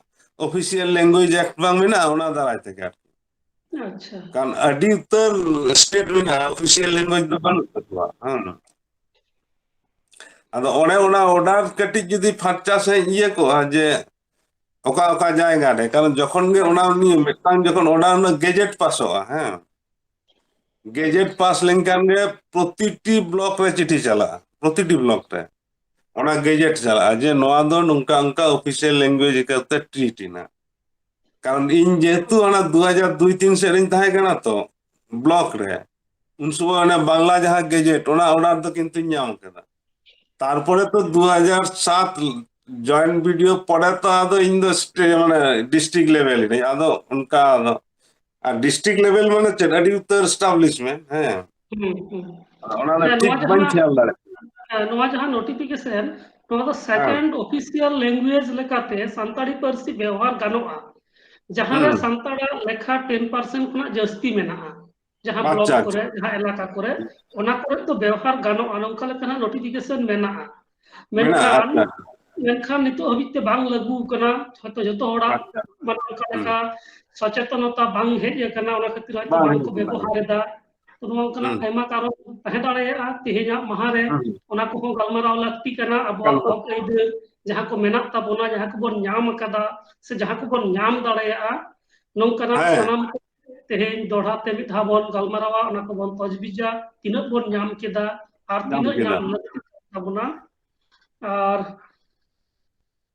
ᱚᱯᱷᱤᱥᱤᱭᱟᱞ ᱞᱮᱝᱜᱩᱭᱮᱡᱽ ᱮᱠᱴ ᱵᱟᱝ ᱢᱮᱱᱟᱜᱼᱟ, ᱚᱱᱟ ᱫᱟᱨᱟᱭ ᱛᱮᱜᱮ ᱟᱨᱠᱤ᱾ ᱟᱪᱪᱷᱟ᱾ ᱠᱟᱨᱚᱱ ᱟᱹᱰᱤ ᱩᱛᱟᱹᱨ ᱥᱴᱮᱴ ᱢᱮᱱᱟᱜᱼᱟ, ᱚᱯᱷᱤᱥᱤᱭᱟᱞ ᱞᱮᱝᱜᱩᱭᱮᱡᱽ ᱫᱚ ᱵᱟᱹᱱᱩᱜ ᱛᱟᱠᱚᱣᱟ᱾ ᱦᱮᱸ᱾ ᱟᱫᱚ ᱚᱱᱮ ᱚᱱᱟ ᱚᱰᱟᱨ ᱠᱟᱹᱴᱤᱡ ᱡᱩᱫᱤ ᱯᱷᱟᱨᱪᱟ ᱥᱟᱺᱦᱤᱡ ᱤᱭᱟᱹ ᱠᱚᱜᱼᱟ ᱡᱮ ᱚᱠᱟ ᱚᱠᱟ ᱡᱟᱭᱜᱟ ᱨᱮ, ᱠᱟᱨᱚᱱ ᱡᱚᱠᱷᱚᱱ ᱜᱮ ᱚᱱᱟ ᱱᱤᱭᱮ ᱢᱤᱫᱴᱟᱝ ᱡᱚᱠᱷᱚᱱ ᱚᱰᱟᱨ ᱨᱮᱱᱟᱜ ᱜᱮᱡᱮᱴ ᱯᱟᱥᱚᱜᱼᱟ, ᱦᱮᱸ, ᱜᱮᱡᱮᱴ ᱯᱟᱥ ᱞᱮᱱᱠᱷᱟᱱ ᱜᱮ ᱯᱨᱚᱛᱤᱴᱤ ᱵᱞᱚᱠ ᱨᱮ ᱪᱤᱴᱷᱤ ᱪᱟᱞᱟᱜᱼᱟ, ᱯᱨᱚᱛᱤᱴᱤ ᱵᱞᱚᱠ ᱨᱮ ᱚᱱᱟ ᱜᱮᱡᱮᱴ ᱪᱟᱞᱟᱜᱼᱟ ᱡᱮ ᱱᱚᱣᱟ ᱫᱚ ᱱᱚᱝᱠᱟ ᱚᱱᱠᱟ ᱚᱯᱷᱤᱥᱤᱭᱟᱞ ᱞᱮᱝᱜᱩᱭᱮᱡᱽ ᱦᱤᱥᱟᱹᱵ ᱛᱮ ᱴᱨᱤᱴ ᱮᱱᱟ᱾ ᱠᱟᱨᱚᱱ ᱤᱧ ᱡᱮᱦᱮᱛᱩ ᱚᱱᱟ ᱫᱩ ᱦᱟᱡᱟᱨ ᱫᱩᱭ ᱛᱤᱱ ᱥᱮᱫ ᱨᱤᱧ ᱛᱟᱦᱮᱸ ᱠᱟᱱᱟ ᱛᱚ, ᱵᱞᱚᱠ ᱨᱮ, ᱩᱱ ᱥᱚᱢᱚᱭ ᱚᱱᱟ ᱵᱟᱝᱞᱟ ᱡᱟᱦᱟᱸ ᱜᱮᱡᱮᱴ, ᱚᱱᱟ ᱚᱰᱟᱨ ᱫᱚ ᱠᱤᱱᱛᱩᱧ ᱧᱟᱢ ᱠᱮᱫᱟ᱾ ᱛᱟᱨᱯᱚᱨᱮ ᱛᱚ ᱫᱩ ᱦᱟᱡᱟᱨ ᱥᱟᱛ ᱡᱚᱭᱮᱱᱴ ᱵᱤᱰᱤᱳ ᱯᱚᱨᱮ ᱛᱚ ᱟᱫᱚ ᱤᱧ ᱫᱚ ᱥᱴᱮ-, ᱢᱟᱱᱮ ᱰᱤᱥᱴᱨᱤᱠᱴ ᱞᱮᱵᱮᱞ ᱮᱱᱟᱹᱧ᱾ ᱟᱫᱚ ᱚᱱᱠᱟ ᱟᱫᱚ, ᱟᱨ ᱰᱤᱥᱴᱨᱤᱠᱴ ᱞᱮᱵᱮᱞ ᱢᱟᱱᱮ ᱪᱮᱫ? ᱟᱹᱰᱤ ᱩᱛᱟᱹᱨ ᱮᱥᱴᱟᱵᱞᱤᱥᱢᱮᱱᱴ, ᱦᱮᱸ᱾ ᱦᱩᱸ, ᱦᱩᱸ᱾ ᱚᱱᱟ ᱫᱚ ᱦᱮᱸ, ᱴᱷᱤᱠ ᱱᱚᱣᱟ ᱵᱟᱹᱧ ᱡᱟᱦᱟᱸ, ᱠᱷᱮᱭᱟᱞ ᱫᱟᱲᱮᱭᱟᱜ ᱠᱟᱱᱟ᱾ ᱦᱮᱸ, ᱱᱚᱣᱟ ᱡᱟᱦᱟᱸ notification, ᱱᱚᱣᱟ ᱫᱚ ᱦᱮᱸ᱾ Second official language ᱞᱮᱠᱟᱛᱮ ᱥᱟᱱᱛᱟᱲᱤ ᱯᱟᱹᱨᱥᱤ ᱵᱮᱣᱦᱟᱨ ᱜᱟᱱᱚᱜᱼᱟ, ᱡᱟᱦᱟᱸ ᱨᱮ ᱦᱩᱸ᱾ ᱥᱟᱱᱛᱟᱲᱟᱜ ᱞᱮᱠᱷᱟ ten percent ᱠᱷᱚᱱᱟᱜ ᱡᱟᱹᱥᱛᱤ ᱢᱮᱱᱟᱜᱼᱟ, ᱡᱟᱦᱟᱸ block ᱟᱪᱪᱷᱟ, ᱠᱚᱨᱮ, ᱟᱪᱪᱷᱟ᱾ ᱡᱟᱦᱟᱸ ᱮᱞᱟᱠᱟ ᱠᱚᱨᱮ, ᱚᱱᱟ ᱠᱚᱨᱮ ᱫᱚ ᱵᱮᱣᱦᱟᱨ ᱜᱟᱱᱚᱜᱼᱟ, ᱱᱚᱝᱠᱟ ᱞᱮᱠᱟᱱᱟᱜ notification ᱢᱮᱱᱟᱜᱼᱟ᱾ ᱢᱮᱱᱟᱜᱼᱟ, ᱢᱮᱱᱠᱷᱟᱱ, ᱟᱪᱪᱷᱟ᱾ ᱢᱮᱱᱠᱷᱟᱱ ᱱᱤᱛᱚᱜ ᱦᱟᱹᱵᱤᱡ ᱛᱮ ᱵᱟᱝ ᱞᱟᱹᱜᱩ ᱟᱠᱟᱱᱟ᱾ ᱦᱚᱭᱛᱚ ᱡᱚᱛᱚ ᱦᱚᱲᱟᱜ ᱟᱪᱪᱷᱟ᱾ ᱢᱟᱱᱮ ᱚᱱᱠᱟ ᱦᱩᱸ᱾ ᱞᱮᱠᱟ ᱥᱚᱪᱮᱛᱚᱱᱚᱛᱟ ᱵᱟᱝ ᱦᱮᱡ ᱟᱠᱟᱱᱟ, ᱚᱱᱟ ᱠᱷᱟᱹᱛᱤᱨ ᱦᱚᱭᱛᱚ ᱵᱟᱝ ᱵᱟᱝ ᱠᱚ ᱦᱤᱡᱩᱜ ᱠᱟᱱᱟ᱾ ᱵᱮᱵᱚᱦᱟᱨ ᱮᱫᱟ᱾ ᱛᱚ, ᱱᱚᱣᱟ ᱚᱱᱠᱟᱱᱟᱜ ᱦᱩᱸ᱾ ᱟᱭᱢᱟ ᱠᱟᱨᱚᱱ ᱛᱟᱦᱮᱸ ᱫᱟᱲᱮᱭᱟᱜᱼᱟ᱾ ᱛᱮᱦᱮᱧᱟᱜ ᱢᱟᱦᱟ ᱨᱮ ᱦᱩᱸ᱾ ᱚᱱᱟ ᱠᱚᱦᱚᱸ ᱜᱟᱞᱢᱟᱨᱟᱣ ᱞᱟᱹᱠᱛᱤ ᱠᱟᱱᱟ᱾ ᱟᱵᱚᱣᱟᱜ ᱜᱟᱞᱢᱟᱨᱟᱣ᱾ ᱦᱚᱠ ᱟᱹᱭᱫᱟᱹᱨ ᱡᱟᱦᱟᱸ ᱠᱚ ᱢᱮᱱᱟᱜ ᱛᱟᱵᱚᱱᱟ, ᱡᱟᱦᱟᱸ ᱠᱚᱵᱚᱱ ᱧᱟᱢ ᱟᱠᱟᱫᱟ, ᱥᱮ ᱡᱟᱦᱟᱸ ᱠᱚᱵᱚᱱ ᱧᱟᱢ ᱫᱟᱲᱮᱭᱟᱜᱼᱟ, ᱱᱚᱝᱠᱟᱱᱟᱜ ᱦᱮᱸ᱾ ᱥᱟᱱᱟᱢ ᱠᱚ ᱛᱮᱦᱮᱧ ᱫᱚᱦᱲᱟ ᱛᱮ ᱢᱤᱫ ᱫᱷᱟᱣ ᱵᱚᱱ ᱜᱟᱞᱢᱟᱨᱟᱣᱟ, ᱚᱱᱟ ᱠᱚᱵᱚᱱ ᱛᱚᱡᱵᱤᱡᱟ, ᱛᱤᱱᱟᱹᱜ ᱵᱚᱱ ᱧᱟᱢ ᱠᱮᱫᱟ ᱟᱨ ᱧᱟᱢ ᱛᱤᱱᱟᱹᱜ ᱠᱮᱫᱟ᱾ ᱧᱟᱢ ᱞᱟᱹᱠᱛᱤ ᱠᱟᱱ ᱛᱟᱵᱚᱱᱟ᱾ ᱟᱨ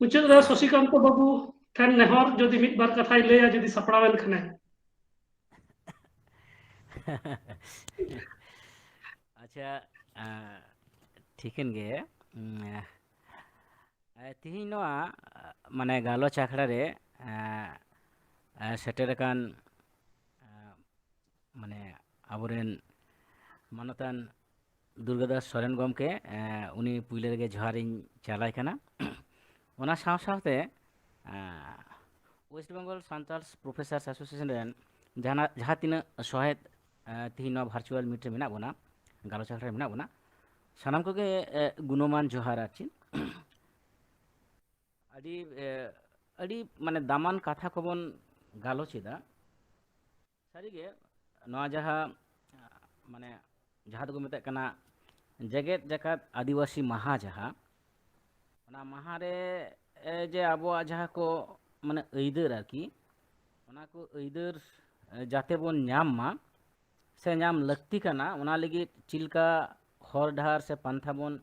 ᱢᱩᱪᱟᱹᱫ ᱨᱮ ᱥᱚᱥᱤᱠᱟᱱᱛᱚ ᱵᱟᱹᱵᱩ ᱴᱷᱮᱱ ᱱᱮᱦᱚᱨ, ᱡᱩᱫᱤ ᱢᱤᱫ ᱵᱟᱨ ᱠᱟᱛᱷᱟᱭ ᱞᱟᱹᱭᱟ, ᱡᱩᱫᱤ ᱥᱟᱯᱲᱟᱣ ᱮᱱ ᱠᱷᱟᱱᱮ᱾ ᱟᱪᱪᱷᱟ, ᱟᱸ, ᱴᱷᱤᱠᱟᱹᱱ ᱜᱮ᱾ ᱩᱸ, ᱮ, ᱛᱤᱦᱤᱧ ᱱᱚᱣᱟ, ᱟ, ᱢᱟᱱᱮ ᱜᱟᱞᱚᱪ ᱟᱠᱷᱲᱟ ᱨᱮ, ᱮ, ᱮ, ᱥᱮᱴᱮᱨ ᱟᱠᱟᱱ, ᱮ, ᱢᱟᱱᱮ ᱟᱵᱚᱨᱮᱱ ᱢᱟᱱᱚᱛᱟᱱ ᱫᱩᱨᱜᱟᱫᱟᱥ ᱥᱚᱨᱮᱱ ᱜᱚᱢᱠᱮ, ᱮ, ᱩᱱᱤ ᱯᱩᱭᱞᱟᱹ ᱨᱮᱜᱮ ᱡᱚᱦᱟᱨᱤᱧ ᱪᱟᱞᱟᱭ ᱠᱟᱱᱟ᱾ ᱚᱱᱟ ᱥᱟᱶ ᱥᱟᱶᱛᱮ, ᱮ, West Bengal Santals Professors Association ᱨᱮᱱ ᱡᱟᱦᱟᱱᱟᱜ, ᱡᱟᱦᱟᱸ ᱛᱤᱱᱟᱹᱜ ᱥᱚᱦᱮᱫ, ᱮ, ᱛᱤᱦᱤᱧ ᱱᱚᱣᱟ virtual meet ᱨᱮ ᱢᱮᱱᱟᱜ ᱵᱚᱱᱟ, ᱜᱟᱞᱚᱪ ᱟᱠᱷᱲᱟ ᱨᱮ ᱢᱮᱱᱟᱜ ᱵᱚᱱᱟ, ᱥᱟᱱᱟᱢ ᱠᱚᱜᱮ, ᱮ, ᱜᱩᱱᱚᱢᱟᱱ ᱡᱚᱦᱟᱨ ᱟᱨ ᱪᱮᱫ᱾ ᱟᱹᱰᱤ, ᱮ, ᱟᱹᱰᱤ ᱢᱟᱱᱮ ᱫᱟᱢᱟᱱ ᱠᱟᱛᱷᱟ ᱠᱚᱵᱚᱱ ᱜᱟᱞᱚᱪ ᱮᱫᱟ᱾ ᱥᱟᱹᱨᱤᱜᱮ ᱱᱚᱣᱟ ᱡᱟᱦᱟᱸ, ᱢᱟᱱᱮ ᱡᱟᱦᱟᱸ ᱫᱚᱠᱚ ᱢᱮᱛᱟᱜ ᱠᱟᱱᱟ ᱡᱮᱜᱮᱛ ᱡᱟᱠᱟᱛ ᱟᱹᱫᱤᱵᱟᱹᱥᱤ ᱢᱟᱦᱟ, ᱡᱟᱦᱟᱸ ᱚᱱᱟ ᱢᱟᱦᱟ ᱨᱮ, ᱮ, ᱡᱮ ᱟᱵᱚᱣᱟᱜ ᱡᱟᱦᱟᱸ ᱠᱚ ᱢᱟᱱᱮ ᱟᱹᱭᱫᱟᱹᱨ ᱟᱨᱠᱤ, ᱚᱱᱟ ᱠᱚ ᱟᱹᱭᱫᱟᱹᱨ, ᱮ, ᱡᱟᱛᱮ ᱵᱚᱱ ᱧᱟᱢ ᱢᱟ ᱥᱮ ᱧᱟᱢ ᱞᱟᱹᱠᱛᱤ ᱠᱟᱱᱟ, ᱚᱱᱟ ᱞᱟᱹᱜᱤᱫ ᱪᱮᱫ ᱞᱮᱠᱟ ᱦᱚᱨ ᱰᱟᱦᱟᱨ ᱥᱮ ᱯᱟᱱᱛᱷᱟ ᱵᱚᱱ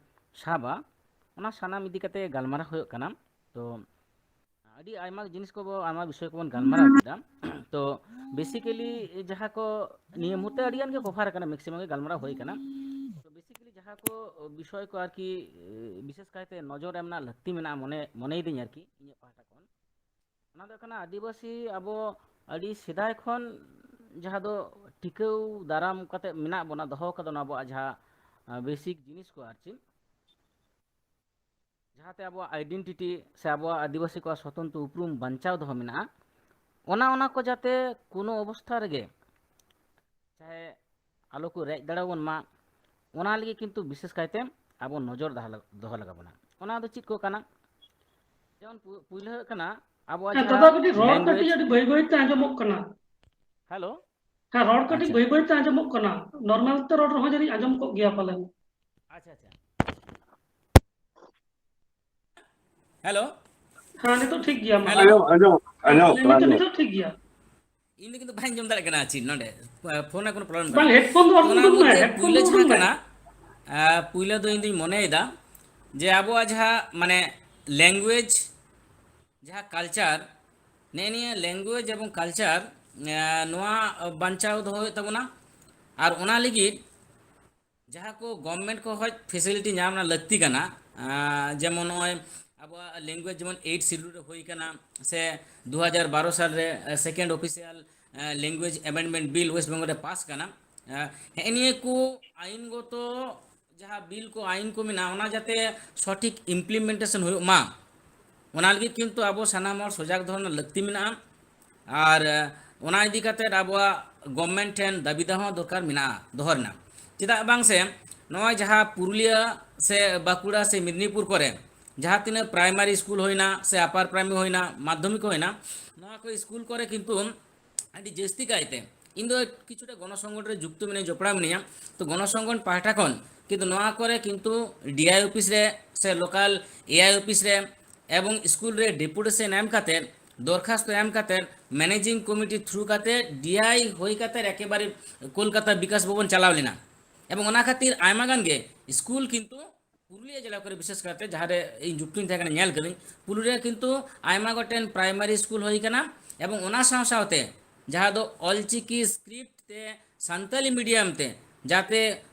ᱥᱟᱵᱟ, ᱚᱱᱟ ᱥᱟᱱᱟᱢ ᱤᱫᱤ ᱠᱟᱛᱮ ᱜᱟᱞᱢᱟᱨᱟᱣ ᱦᱩᱭᱩᱜ ᱠᱟᱱᱟ᱾ ᱛᱚ ᱟᱹᱰᱤ ᱟᱭᱢᱟ ᱡᱤᱱᱤᱥ ᱠᱚᱵᱚ, ᱟᱭᱢᱟ ᱵᱤᱥᱚᱭ ᱠᱚᱵᱚᱱ ᱜᱟᱞᱢᱟᱨᱟᱣ ᱠᱮᱫᱟ᱾ ᱛᱚ basically ᱡᱟᱦᱟᱸ ᱠᱚ ᱱᱤᱭᱟᱹ ᱢᱩᱦᱩᱨᱛᱮ ᱟᱹᱰᱤ ᱜᱟᱱ ᱜᱮ cover ᱟᱠᱟᱱᱟ, maximum ᱜᱮ ᱜᱟᱞᱢᱟᱨᱟᱣ ᱦᱩᱭ ᱟᱠᱟᱱᱟ᱾ ᱛᱚ basically ᱡᱟᱦᱟᱸ ᱠᱚ ᱵᱤᱥᱚᱭ ᱠᱚ ᱟᱨᱠᱤ, ᱮ, ᱵᱤᱥᱮᱥ ᱠᱟᱭᱛᱮ ᱱᱚᱡᱚᱨ ᱮᱢ ᱨᱮᱱᱟᱜ ᱞᱟᱹᱠᱛᱤ ᱢᱮᱱᱟᱜᱼᱟ ᱢᱚᱱᱮ, ᱢᱚᱱᱮᱭᱮᱫᱟᱹᱧ ᱟᱨᱠᱤ ᱤᱧᱟᱹᱜ ᱯᱟᱦᱴᱟ ᱠᱷᱚᱱ, ᱚᱱᱟ ᱫᱚ ᱦᱩᱭᱩᱜ ᱠᱟᱱᱟ ᱟᱹᱫᱤᱵᱟᱹᱥᱤ ᱟᱵᱚ ᱟᱹᱰᱤ ᱥᱮᱫᱟᱭ ᱠᱷᱚᱱ ᱡᱟᱦᱟᱸ ᱫᱚ ᱴᱤᱠᱟᱹᱣ ᱫᱟᱨᱟᱢ ᱠᱟᱛᱮ ᱢᱮᱱᱟᱜ ᱵᱚᱱᱟ, ᱫᱚᱦᱚ ᱠᱟᱫᱟ ᱵᱚᱱ ᱟᱵᱚᱣᱟᱜ ᱡᱟᱦᱟᱸ ᱵᱮᱥᱤᱠ ᱡᱤᱱᱤᱥ ᱠᱚ ᱟᱨ ᱪᱮᱫ, ᱡᱟᱦᱟᱸᱛᱮ ᱟᱵᱚᱣᱟᱜ ᱟᱭᱰᱮᱱᱴᱤᱴᱤ ᱥᱮ ᱟᱵᱚᱣᱟᱜ ᱟᱹᱫᱤᱵᱟᱹᱥᱤ ᱠᱚᱣᱟᱜ ᱥᱚᱛᱚᱱᱛᱨᱚ ᱩᱯᱨᱩᱢ ᱵᱟᱧᱪᱟᱣ ᱫᱚᱦᱚ ᱢᱮᱱᱟᱜᱼᱟ, ᱚᱱᱟ ᱚᱱᱟ ᱠᱚ ᱡᱟᱛᱮ ᱠᱳᱱᱳ ᱚᱵᱚᱥᱛᱷᱟ ᱨᱮᱜᱮ ᱪᱟᱦᱮ ᱟᱞᱚ ᱠᱚ ᱨᱮᱡ ᱫᱟᱲᱮᱭᱟᱵᱚᱱ ᱢᱟ, ᱚᱱᱟ ᱞᱟᱹᱜᱤᱫ ᱠᱤᱱᱛᱩ ᱵᱤᱥᱮᱥ ᱠᱟᱭᱛᱮ ᱟᱵᱚ ᱱᱚᱡᱚᱨ ᱫᱚᱦᱚ ᱞᱟᱜ-, ᱫᱚᱦᱚ ᱞᱟᱜᱟᱣ ᱵᱚᱱᱟ᱾ ᱚᱱᱟ ᱫᱚ ᱪᱮᱫ ᱠᱚ ᱠᱟᱱᱟ? ᱡᱮᱢᱚᱱ ᱯᱩ-, ᱯᱩᱭᱞᱟᱹ ᱦᱩᱭᱩᱜ ᱠᱟᱱᱟ ᱟᱵᱚᱣᱟᱜ ᱦᱮᱸ, ᱡᱟᱦᱟᱸ ᱫᱟᱫᱟ, ᱠᱟᱹᱴᱤᱡ ᱨᱚᱲ ᱠᱟᱹᱴᱤᱡ language᱾ ᱟᱹᱰᱤ ᱵᱟᱹᱭ ᱵᱟᱹᱭ ᱛᱮ ᱟᱸᱡᱚᱢᱚᱜ ᱠᱟᱱᱟ᱾ ᱦᱮᱞᱳ᱾ ᱦᱮᱸ, ᱨᱚᱲ ᱠᱟᱹᱴᱤᱡ ᱟᱪᱪᱷᱟ᱾ ᱵᱟᱹᱭ ᱵᱟᱹᱭ ᱛᱮ ᱟᱸᱡᱚᱢᱚᱜ ᱠᱟᱱᱟ᱾ ᱱᱚᱨᱢᱟᱞ ᱛᱮ ᱨᱚᱲ ᱨᱮᱦᱚᱸ ᱡᱟᱹᱱᱤᱡ ᱟᱸᱡᱚᱢ ᱠᱚᱜ ᱜᱮᱭᱟ ᱯᱟᱞᱮᱱ᱾ ᱟᱪᱪᱷᱟ, ᱟᱪᱪᱷᱟ᱾ ᱦᱮᱞᱳ᱾ ᱦᱮᱸ, ᱱᱤᱛᱚᱜ ᱴᱷᱤᱠ ᱜᱮᱭᱟ, ᱢᱟ ᱦᱮᱸ, ᱞᱟᱹᱭ ᱟᱸᱡᱚᱢ, ᱢᱮ᱾ ᱟᱸᱡᱚᱢ, ᱦᱮᱸ, ᱟᱸᱡᱚᱢᱚᱜ ᱞᱟᱹᱭ ᱠᱟᱱᱟ, ᱢᱮ, ᱟᱸᱡᱚᱢᱚᱜ ᱱᱤᱛᱚᱜ ᱠᱟᱱᱟ᱾ ᱴᱷᱤᱠ ᱜᱮᱭᱟ᱾ ᱤᱧ ᱫᱚ ᱠᱤᱱᱛᱩ ᱵᱟᱹᱧ ᱟᱸᱡᱚᱢ ᱫᱟᱲᱮᱭᱟᱜ ᱠᱟᱱᱟ ᱪᱮᱫ ᱱᱚᱰᱮ, ᱯᱷᱳᱱ ᱨᱮ ᱠᱳᱱᱳ problem ᱵᱟᱝ, ᱠᱟᱱᱟ᱾ ᱦᱮᱰᱯᱷᱳᱱ ᱫᱚ ᱛᱚ ᱟᱞᱚᱢ ᱚᱱᱟ ᱩᱰᱩᱠ ᱢᱚᱫᱽᱫᱷᱮ ᱢᱟ, ᱯᱩᱭᱞᱟᱹ ᱦᱮᱰᱯᱷᱳᱱ ᱫᱚ ᱡᱟᱦᱟᱸ ᱟᱞᱚᱢ ᱠᱟᱱᱟ, ᱮᱢᱟᱭᱟ᱾ ᱟᱸ, ᱯᱩᱭᱞᱟᱹ ᱫᱚ ᱤᱧ ᱫᱩᱧ ᱢᱚᱱᱮᱭᱮᱫᱟ ᱡᱮ ᱟᱵᱚᱣᱟᱜ ᱡᱟᱦᱟᱸ, ᱢᱟᱱᱮ, language, ᱡᱟᱦᱟᱸ culture, ᱱᱮᱜᱼᱮ ᱱᱤᱭᱟᱹ language ᱮᱵᱚᱝ culture, ᱮᱸ, ᱱᱚᱣᱟ ᱵᱟᱧᱪᱟᱣ ᱫᱚᱦᱚ ᱦᱩᱭᱩᱜ ᱛᱟᱵᱚᱱᱟ᱾ ᱟᱨ ᱚᱱᱟ ᱞᱟᱹᱜᱤᱫ ᱡᱟᱦᱟᱸ ᱠᱚ government ᱠᱚ ᱠᱷᱚᱡ facility ᱧᱟᱢ ᱨᱮᱱᱟᱜ ᱞᱟᱹᱠᱛᱤ ᱠᱟᱱᱟ, ᱟᱸ, ᱡᱮᱢᱚᱱ ᱱᱚᱜᱼᱚᱭ ᱟᱵᱚᱣᱟᱜ language ᱡᱮᱢᱚᱱ eighth schedule ᱨᱮ ᱦᱩᱭ ᱠᱟᱱᱟ, ᱥᱮ ᱫᱩ ᱦᱟᱡᱟᱨ ᱵᱟᱨᱚ ᱥᱟᱞ ᱨᱮ, ᱮ, second official, ᱮ, language amendment bill West Bengal ᱨᱮ pass ᱠᱟᱱᱟ᱾ ᱮ, ᱦᱮᱸᱜᱼᱮ ᱱᱤᱭᱟᱹ ᱠᱚ ᱟᱭᱤᱱ ᱜᱚᱛᱚ ᱡᱟᱦᱟᱸ bill ᱠᱚ, ᱟᱭᱤᱱ ᱠᱚ ᱢᱮᱱᱟᱜᱼᱟ, ᱚᱱᱟ ᱡᱟᱛᱮ ᱥᱚᱴᱷᱤᱠ implementation ᱦᱩᱭᱩᱜ ᱢᱟ, ᱚᱱᱟ ᱞᱟᱹᱜᱤᱫ ᱠᱤᱱᱛᱩ ᱟᱵᱚ ᱥᱟᱱᱟᱢ ᱦᱚᱲ ᱥᱚᱡᱟᱜᱽ ᱫᱚᱦᱚ ᱨᱮᱱᱟᱜ ᱞᱟᱹᱠᱛᱤ ᱢᱮᱱᱟᱜᱼᱟ᱾ ᱟᱨ, ᱮ, ᱚᱱᱟ ᱤᱫᱤ ᱠᱟᱛᱮᱫ ᱟᱵᱚᱣᱟᱜ government ᱴᱷᱮᱱ ᱫᱟᱹᱵᱤ ᱫᱚᱦᱚ ᱫᱚᱨᱠᱟᱨ ᱢᱮᱱᱟᱜᱼᱟ, ᱫᱚᱦᱚ ᱨᱮᱱᱟᱜ᱾ ᱪᱮᱫᱟᱜ ᱵᱟᱝ ᱥᱮ, ᱱᱚᱜᱼᱚᱭ ᱡᱟᱦᱟᱸ ᱯᱩᱨᱩᱞᱤᱭᱟᱹ ᱥᱮ ᱵᱟᱸᱠᱩᱲᱟ ᱥᱮ ᱢᱮᱫᱽᱱᱤᱯᱩᱨ ᱠᱚᱨᱮ ᱡᱟᱦᱟᱸ ᱛᱤᱱᱟᱹᱜ primary school ᱦᱩᱭᱱᱟ ᱥᱮ upper primary ᱦᱩᱭᱱᱟ, ᱢᱟᱫᱽᱫᱷᱚᱢᱤᱠ ᱦᱩᱭᱱᱟ, ᱱᱚᱣᱟ ᱠᱚ school ᱠᱚᱨᱮ ᱠᱤᱱᱛᱩ ᱟᱹᱰᱤ ᱡᱟᱹᱥᱛᱤ ᱠᱟᱭᱛᱮ ᱤᱧ ᱫᱚ ᱠᱤᱪᱷᱩᱴᱟ ᱜᱚᱱᱚ ᱥᱚᱝᱜᱚᱴᱷᱚᱱ ᱨᱮ ᱡᱩᱠᱛᱚ ᱢᱤᱱᱟᱹᱧᱟ, ᱡᱚᱯᱲᱟᱣ ᱢᱤᱱᱟᱹᱧᱟ᱾ ᱛᱚ ᱜᱚᱱᱚ ᱥᱚᱝᱜᱚᱴᱷᱚᱱ ᱯᱟᱦᱴᱟ ᱠᱷᱚᱱ ᱠᱤᱱᱛᱩ ᱱᱚᱣᱟ ᱠᱚᱨᱮ ᱠᱤᱱᱛᱩ D I office ᱨᱮ ᱥᱮ local A I office ᱨᱮ ᱮᱵᱚᱝ school ᱨᱮ deputation ᱮᱢ ᱠᱟᱛᱮ, ᱫᱚᱨᱠᱷᱟᱥᱛᱚ ᱮᱢ ᱠᱟᱛᱮ, managing committee through ᱠᱟᱛᱮ, D I ᱦᱩᱭ ᱠᱟᱛᱮ ᱮᱠᱮᱵᱟᱨᱮ ᱠᱳᱞᱠᱟᱛᱟ ᱵᱤᱠᱟᱥ ᱵᱷᱚᱵᱚᱱ ᱪᱟᱞᱟᱣ ᱞᱮᱱᱟ᱾ ᱮᱵᱚᱝ ᱚᱱᱟ ᱠᱷᱟᱹᱛᱤᱨ ᱟᱭᱢᱟ ᱜᱟᱱ ᱜᱮ school ᱠᱤᱱᱛᱩ ᱯᱩᱨᱩᱞᱤᱭᱟᱹ ᱡᱮᱞᱟ ᱠᱚᱨᱮ ᱵᱤᱥᱮᱥ ᱠᱟᱨᱛᱮ ᱡᱟᱦᱟᱸ ᱨᱮ ᱤᱧ ᱡᱩᱠᱛᱚᱧ ᱛᱟᱦᱮᱸ ᱠᱟᱱᱟ, ᱧᱮᱞ ᱠᱟᱹᱫᱟᱹᱧ, ᱯᱩᱨᱩᱞᱤᱭᱟᱹ ᱠᱤᱱᱛᱩ ᱟᱭᱢᱟ ᱜᱚᱴᱮᱱ primary school ᱦᱩᱭ ᱠᱟᱱᱟ᱾ ᱮᱵᱚᱝ ᱚᱱᱟ ᱥᱟᱶ ᱥᱟᱶᱛᱮ ᱡᱟᱦᱟᱸ ᱫᱚ ᱚᱞᱪᱤᱠᱤ script ᱛᱮ ᱥᱟᱱᱛᱟᱞᱤ medium ᱛᱮ ᱡᱟᱛᱮ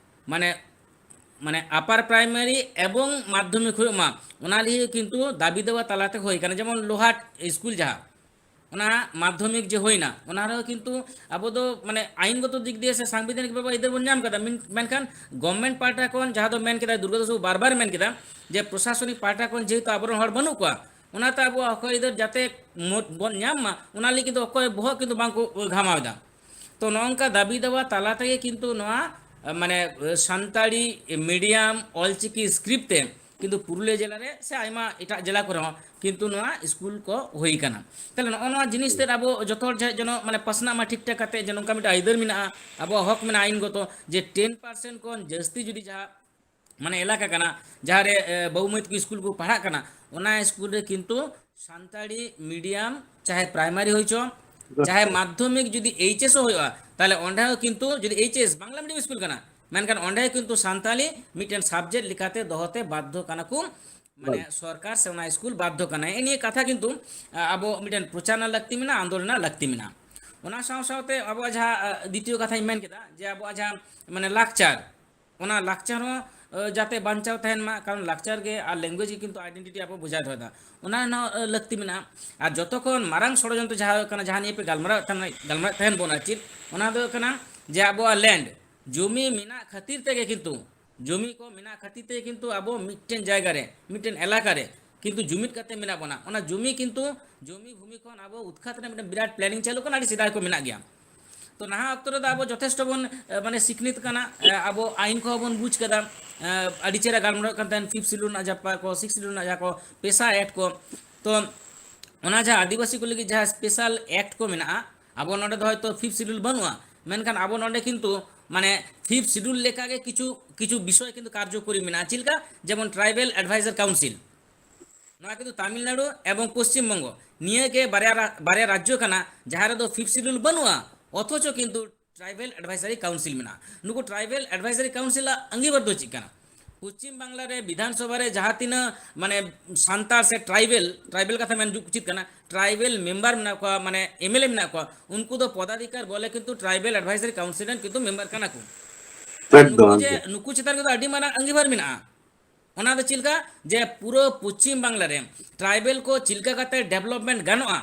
ᱢᱟᱱᱮ, ᱢᱟᱱᱮ upper primary ᱮᱵᱚᱝ ᱢᱟᱫᱽᱫᱷᱚᱢᱤᱠ ᱦᱩᱭᱩᱜ ᱢᱟ, ᱚᱱᱟ ᱞᱟᱹᱜᱤᱫ ᱠᱤᱱᱛᱩ ᱫᱟᱹᱵᱤ ᱫᱟᱣᱟ ᱛᱟᱞᱟᱛᱮ ᱦᱩᱭ ᱠᱟᱱᱟ᱾ ᱡᱮᱢᱚᱱ ᱞᱳᱦᱟᱴ school ᱡᱟᱦᱟᱸ ᱚᱱᱟ ᱢᱟᱫᱽᱫᱷᱚᱢᱤᱠ ᱡᱮ ᱦᱩᱭᱱᱟ, ᱚᱱᱟ ᱨᱮᱦᱚᱸ ᱠᱤᱱᱛᱩ ᱟᱵᱚ ᱫᱚ ᱢᱟᱱᱮ ᱟᱭᱤᱱᱜᱚᱛᱚ ᱫᱤᱠ ᱫᱤᱭᱮ ᱥᱮ ᱥᱟᱝᱵᱤᱫᱷᱟᱱᱤᱠ ᱵᱷᱟᱵᱮ ᱟᱹᱭᱫᱟᱹᱨ ᱵᱚᱱ ᱧᱟᱢ ᱠᱟᱫᱟ᱾ ᱢᱮᱱ-, ᱢᱮᱱᱠᱷᱟᱱ ᱜᱚᱵᱷᱢᱮᱱᱴ ᱯᱟᱦᱴᱟ ᱠᱷᱚᱱ ᱡᱟᱦᱟᱸ ᱫᱚ ᱢᱮᱱ ᱠᱮᱫᱟ, ᱫᱩᱨᱜᱟ ᱫᱟᱥ ᱵᱟᱵᱩ ᱵᱟᱨ ᱵᱟᱨ ᱢᱮᱱ ᱠᱮᱫᱟ ᱡᱮ ᱯᱨᱚᱥᱟᱥᱚᱱᱤᱠ ᱯᱟᱦᱴᱟ ᱠᱷᱚᱱ ᱡᱮᱦᱮᱛᱩ ᱟᱵᱚᱨᱮᱱ ᱦᱚᱲ ᱵᱟᱹᱱᱩᱜ ᱠᱚᱣᱟ, ᱚᱱᱟᱛᱮ ᱟᱵᱚᱣᱟᱜ ᱦᱚᱠ ᱟᱹᱭᱫᱟᱹᱨ ᱡᱟᱛᱮ ᱢᱚ-, ᱵᱚᱱ ᱧᱟᱢ ᱢᱟ, ᱚᱱᱟ ᱞᱟᱹᱜᱤᱫ ᱫᱚ ᱚᱠᱚᱭ ᱵᱚᱦᱚᱜ ᱠᱤᱱᱛᱩ ᱵᱟᱝᱠᱚ ᱜᱷᱟᱢᱟᱣ ᱮᱫᱟ᱾ ᱛᱚ ᱱᱚᱜᱼᱚ ᱱᱚᱝᱠᱟ ᱫᱟᱹᱵᱤ ᱫᱟᱣᱟ ᱛᱟᱞᱟ ᱛᱮᱜᱮ ᱠᱤᱱᱛᱩ ᱱᱚᱣᱟ, ᱢᱟᱱᱮ, ᱥᱟᱱᱛᱟᱲᱤ ᱢᱤᱰᱤᱭᱟᱢ ᱚᱞᱪᱤᱠᱤ ᱥᱠᱨᱤᱯᱴ ᱛᱮ ᱠᱤᱱᱛᱩ ᱯᱩᱨᱩᱞᱤᱭᱟᱹ ᱡᱮᱞᱟ ᱨᱮ ᱥᱮ ᱟᱭᱢᱟ ᱮᱴᱟᱜ ᱡᱮᱞᱟ ᱠᱚᱨᱮ ᱦᱚᱸ ᱠᱤᱱᱛᱩ ᱱᱚᱣᱟ ᱥᱠᱩᱞ ᱠᱚ ᱦᱩᱭ ᱠᱟᱱᱟ᱾ ᱛᱟᱦᱞᱮ ᱱᱚᱜᱼᱚ ᱱᱚᱣᱟ ᱡᱤᱱᱤᱥ ᱛᱮᱫ ᱟᱵᱚ ᱡᱚᱛᱚ ᱦᱚᱲ ᱡᱟᱦᱟᱸ ᱡᱮᱱᱚ ᱢᱟᱱᱮ ᱯᱟᱥᱱᱟᱜ ᱢᱟ ᱴᱷᱤᱠ ᱴᱷᱟᱠ ᱠᱟᱛᱮ, ᱡᱮ ᱱᱚᱝᱠᱟ ᱢᱤᱫᱴᱟᱝ ᱟᱹᱭᱫᱟᱹᱨ ᱢᱮᱱᱟᱜᱼᱟ, ᱟᱵᱚᱣᱟᱜ ᱦᱚᱠ ᱢᱮᱱᱟᱜᱼᱟ ᱟᱭᱤᱱᱜᱚᱛᱚ, ᱡᱮ ᱴᱮᱱ ᱯᱟᱨᱥᱮᱱᱴ ᱠᱷᱚᱱ ᱡᱟᱹᱥᱛᱤ ᱡᱩᱫᱤ ᱡᱟᱦᱟᱸ ᱢᱟᱱᱮ ᱮᱞᱟᱠᱟ ᱠᱟᱱᱟ, ᱡᱟᱦᱟᱸ ᱨᱮ, ᱮ, ᱵᱟᱹᱵᱩ ᱢᱟᱹᱭ ᱛᱟᱠᱚ ᱥᱠᱩᱞ ᱠᱚ ᱯᱟᱲᱦᱟᱜ ᱠᱟᱱᱟ, ᱚᱱᱟ ᱥᱠᱩᱞ ᱨᱮ ᱠᱤᱱᱛᱩ ᱥᱟᱱᱛᱟᱲᱤ ᱢᱤᱰᱤᱭᱟᱢ ᱪᱟᱦᱮ ᱯᱨᱟᱭᱢᱟᱨᱤ ᱦᱩᱭ ᱪᱚ, ᱪᱟᱦᱮ ᱢᱟᱫᱽᱫᱷᱚᱢᱤᱠ ᱡᱩᱫᱤ ᱮᱭᱤᱪ ᱮᱥ ᱦᱚᱸ ᱦᱩᱭᱩᱜᱼᱟ, ᱛᱟᱦᱞᱮ ᱚᱸᱰᱮ ᱦᱚᱸ ᱠᱤᱱᱛᱩ ᱡᱩᱫᱤ H S Bangla medium school ᱠᱟᱱᱟ, ᱢᱮᱱᱠᱷᱟᱱ ᱚᱸᱰᱮ ᱠᱤᱱᱛᱩ ᱥᱟᱱᱛᱟᱲᱤ ᱢᱤᱫᱴᱮᱱ ᱥᱟᱵᱡᱮᱠᱴ ᱞᱮᱠᱟᱛᱮ ᱫᱚᱦᱚᱛᱮ ᱵᱟᱫᱽᱫᱷᱚ ᱠᱟᱱᱟ ᱠᱚ, ᱢᱟᱱᱮ ᱥᱚᱨᱠᱟᱨ ᱥᱮ ᱚᱱᱟ ᱥᱠᱩᱞ ᱵᱟᱫᱽᱫᱷᱚ ᱠᱟᱱᱟ᱾ ᱱᱤᱭᱟᱹ ᱠᱟᱛᱷᱟ ᱠᱤᱱᱛᱩ, ᱟ, ᱟᱵᱚ ᱢᱤᱫᱴᱮᱱ ᱯᱨᱚᱪᱟᱨ ᱨᱮᱱᱟᱜ ᱞᱟᱹᱠᱛᱤ ᱢᱮᱱᱟᱜᱼᱟ, ᱟᱱᱫᱳᱞᱚᱱ ᱨᱮᱱᱟᱜ ᱞᱟᱹᱠᱛᱤ ᱢᱮᱱᱟᱜᱼᱟ᱾ ᱚᱱᱟ ᱥᱟᱶ ᱥᱟᱶᱛᱮ ᱟᱵᱚᱣᱟᱜ ᱡᱟᱦᱟᱸ, ᱟ, ᱫᱤᱛᱤᱭᱚ ᱠᱟᱛᱷᱟᱧ ᱢᱮᱱ ᱠᱮᱫᱟ, ᱡᱮ ᱟᱵᱚᱣᱟᱜ ᱡᱟᱦᱟᱸ ᱢᱟᱱᱮ ᱞᱟᱠᱪᱟᱨ, ᱚᱱᱟ ᱞᱟᱠᱪᱟᱨ ᱦᱚᱸ, ᱟ, ᱡᱟᱛᱮ ᱵᱟᱧᱪᱟᱣ ᱛᱟᱦᱮᱱ ᱢᱟ, ᱠᱟᱨᱚᱱ ᱞᱟᱠᱪᱟᱨ ᱜᱮ ᱟᱨ ᱞᱮᱝᱜᱩᱭᱮᱡᱽ ᱜᱮ ᱠᱤᱱᱛᱩ ᱟᱭᱰᱮᱱᱴᱤᱴᱤ ᱟᱵᱚ ᱵᱚᱡᱟᱭ ᱫᱚᱦᱚᱭᱮᱫᱟ᱾ ᱚᱱᱟ ᱨᱮᱱᱟᱜ, ᱟ, ᱞᱟᱹᱠᱛᱤ ᱢᱮᱱᱟᱜᱼᱟ᱾ ᱟᱨ ᱡᱚᱛᱚ ᱠᱷᱚᱱ ᱢᱟᱨᱟᱝ ᱥᱚᱲᱚᱡᱚᱱᱛᱨᱚ ᱡᱟᱦᱟᱸ ᱦᱩᱭᱩᱜ ᱠᱟᱱᱟ, ᱡᱟᱦᱟᱸ ᱱᱤᱭᱮ ᱯᱮ ᱜᱟᱞᱢᱟᱨᱟᱣ ᱠᱟᱱᱟ, ᱜᱟᱞᱢᱟᱨᱟᱣ ᱛᱟᱦᱮᱱ ᱵᱚᱱ ᱟᱨ ᱪᱮᱫ, ᱚᱱᱟ ᱫᱚ ᱦᱩᱭᱩᱜ ᱠᱟᱱᱟ ᱡᱮ ᱟᱵᱚᱣᱟᱜ ᱞᱮᱱᱰ, ᱡᱚᱢᱤ ᱢᱮᱱᱟᱜ ᱠᱷᱟᱹᱛᱤᱨ ᱛᱮᱜᱮ ᱠᱤᱱᱛᱩ, ᱡᱚᱢᱤ ᱠᱚ ᱢᱮᱱᱟᱜ ᱠᱷᱟᱹᱛᱤᱨ ᱛᱮᱜᱮ ᱠᱤᱱᱛᱩ ᱟᱵᱚ ᱢᱤᱫᱴᱮᱱ ᱡᱟᱭᱜᱟ ᱨᱮ, ᱢᱤᱫᱴᱮᱱ ᱮᱞᱟᱠᱟ ᱨᱮ ᱠᱤᱱᱛᱩ ᱡᱩᱢᱤᱫ ᱠᱟᱛᱮ ᱢᱮᱱᱟᱜ ᱵᱚᱱᱟ᱾ ᱚᱱᱟ ᱡᱚᱢᱤ ᱠᱤᱱᱛᱩ, ᱡᱚᱢᱤ ᱵᱷᱩᱢᱤ ᱠᱷᱚᱱ ᱟᱵᱚ ᱩᱛᱠᱷᱟᱛ ᱨᱮᱱᱟᱜ ᱢᱤᱫᱴᱮᱱ ᱵᱤᱨᱟᱴ ᱯᱞᱮᱱᱤᱝ ᱪᱟᱹᱞᱩ ᱠᱟᱱᱟ, ᱟᱹᱰᱤ ᱥᱮᱫᱟᱭ ᱠᱚ ᱢᱮᱱᱟᱜ ᱜᱮᱭᱟ᱾ ᱛᱚ ᱱᱟᱦᱟᱜ ᱚᱠᱛᱚ ᱨᱮᱫᱚ ᱟᱵᱚ ᱡᱚᱛᱷᱮᱥᱴᱚ ᱵᱚᱱ, ᱮ, ᱢᱟᱱᱮ ᱥᱤᱠᱷᱱᱟᱹᱛ ᱠᱟᱱᱟ, ᱮ, ᱟᱵᱚ ᱟᱭᱤᱱ ᱠᱚᱦᱚᱸ ᱵᱚᱱ ᱵᱩᱡᱽ ᱠᱟᱫᱟ, ᱮ, ᱟᱹᱰᱤ ᱪᱮᱦᱨᱟ ᱜᱟᱞᱢᱟᱨᱟᱣ ᱠᱟᱱ ᱛᱟᱦᱮᱸᱱ ᱯᱷᱤᱯᱛᱷ ᱥᱤᱰᱩᱞ ᱨᱮᱱᱟᱜ ᱡᱟᱦᱟᱸ ᱠᱚ, ᱥᱤᱠᱥ ᱥᱤᱰᱩᱞ ᱨᱮᱱᱟᱜ ᱡᱟᱦᱟᱸ ᱠᱚ ᱯᱮᱥᱟ ᱮᱠᱴ ᱠᱚ, ᱛᱚ ᱚᱱᱟ ᱡᱟᱦᱟᱸ ᱟᱹᱫᱤᱵᱟᱹᱥᱤ ᱠᱚ ᱞᱟᱹᱜᱤᱫ ᱡᱟᱦᱟᱸ ᱥᱯᱮᱥᱟᱞ ᱮᱠᱴ ᱠᱚ ᱢᱮᱱᱟᱜᱼᱟ, ᱟᱵᱚ ᱱᱚᱰᱮ ᱫᱚ ᱦᱚᱭᱛᱳ ᱯᱷᱤᱯᱛᱷ ᱥᱤᱰᱩᱞ ᱵᱟᱹᱱᱩᱜᱼᱟ, ᱢᱮᱱᱠᱷᱟᱱ ᱟᱵᱚ ᱱᱚᱰᱮ ᱠᱤᱱᱛᱩ ᱢᱟᱱᱮ ᱯᱷᱤᱯᱛᱷ ᱥᱤᱰᱩᱞ ᱞᱮᱠᱟᱜᱮ ᱠᱤᱪᱷᱩ, ᱠᱤᱪᱷᱩ ᱵᱤᱥᱚᱭ ᱠᱤᱱᱛᱩ ᱠᱟᱨᱡᱚᱠᱚᱨᱤ ᱢᱮᱱᱟᱜᱼᱟ᱾ ᱪᱮᱫ ᱞᱮᱠᱟ? ᱡᱮᱢᱚᱱ ᱴᱨᱟᱭᱵᱮᱞ ᱮᱰᱵᱷᱟᱭᱡᱟᱨ ᱠᱟᱣᱩᱱᱥᱤᱞ, ᱱᱚᱣᱟ ᱠᱤᱱᱛᱩ ᱛᱟᱢᱤᱞᱱᱟᱲᱩ ᱮᱵᱚᱝ ᱯᱚᱥᱪᱤᱢ ᱵᱚᱝᱜᱚ ᱱᱤᱭᱟᱹ ᱜᱮ ᱵᱟᱨᱭᱟ ᱨᱟ-, ᱵᱟᱨᱭᱟ ᱨᱟᱡᱽᱡᱚ ᱠᱟᱱᱟ, ᱡᱟᱦᱟᱸ ᱨᱮᱫᱚ ᱯᱷᱤᱯᱛᱷ ᱥᱤᱰᱩᱞ ᱵᱟᱹᱱᱩᱜᱼᱟ, ᱚᱛᱷᱚᱪᱚ ᱠᱤᱱᱛᱩ ᱴᱨᱟᱭᱵᱮᱞ ᱮᱰᱵᱷᱟᱭᱡᱟᱨᱤ ᱠᱟᱣᱩᱱᱥᱤᱞ ᱢᱮᱱᱟᱜᱼᱟ᱾ ᱱᱩᱠᱩ ᱴᱨᱟᱭᱵᱮᱞ ᱮᱰᱵᱷᱟᱭᱡᱟᱨᱤ ᱠᱟᱣᱩᱱᱥᱤᱞᱟᱜ ᱟᱸᱜᱤᱵᱷᱟᱨ ᱫᱚ ᱪᱮᱫ ᱠᱟᱱᱟ? ᱯᱚᱥᱪᱤᱢ ᱵᱟᱝᱞᱟ ᱨᱮ ᱵᱤᱫᱷᱟᱱ ᱥᱚᱵᱷᱟ ᱨᱮ ᱡᱟᱦᱟᱸ ᱛᱤᱱᱟᱹᱜ ᱢᱟᱱᱮ ᱥᱟᱱᱛᱟᱲ ᱥᱮ ᱴᱨᱟᱭᱵᱮᱞ, ᱴᱨᱟᱭᱵᱮᱞ ᱠᱟᱛᱷᱟ ᱢᱮᱱ ᱩᱪᱤᱛ ᱠᱟᱱᱟ, ᱴᱨᱟᱭᱵᱮᱞ ᱢᱮᱢᱵᱟᱨ ᱢᱮᱱᱟᱜ ᱠᱚᱣᱟ, ᱢᱟᱱᱮ ᱮᱢ ᱮᱞ ᱮ ᱢᱮᱱᱟᱜ ᱠᱚᱣᱟ, ᱩᱱᱠᱩ ᱫᱚ ᱯᱚᱫᱟᱫᱷᱤᱠᱟᱨ ᱵᱚᱞᱮ ᱠᱤᱱᱛᱩ ᱴᱨᱟᱭᱵᱮᱞ ᱮᱰᱵᱷᱟᱭᱡᱟᱨᱤ ᱠᱟᱣᱩᱱᱥᱤᱞ ᱨᱮᱱ ᱠᱤᱱᱛᱩ ᱢᱮᱢᱵᱟᱨ ᱠᱟᱱᱟ ᱠᱚ᱾ ᱟᱨ ᱮᱠᱫᱚᱢ, ᱱᱩᱠᱩ ᱡᱮ, ᱮᱠᱫᱚᱢ᱾ ᱱᱩᱠᱩ ᱪᱮᱛᱟᱱ ᱨᱮᱫᱚ ᱟᱹᱰᱤ ᱢᱟᱨᱟᱝ ᱟᱸᱜᱤᱵᱷᱟᱨ ᱢᱮᱱᱟᱜᱼᱟ᱾ ᱚᱱᱟ ᱫᱚ ᱪᱮᱫ ᱞᱮᱠᱟ? ᱡᱮ ᱯᱩᱨᱟᱹ ᱯᱚᱪᱷᱤᱢ ᱵᱟᱝᱞᱟ ᱨᱮ ᱴᱨᱟᱭᱵᱮᱞ ᱠᱚ ᱪᱮᱫ ᱞᱮᱠᱟ ᱠᱟᱛᱮ ᱰᱮᱵᱷᱞᱚᱯᱢᱮᱱᱴ ᱜᱟᱱᱚᱜᱼᱟ,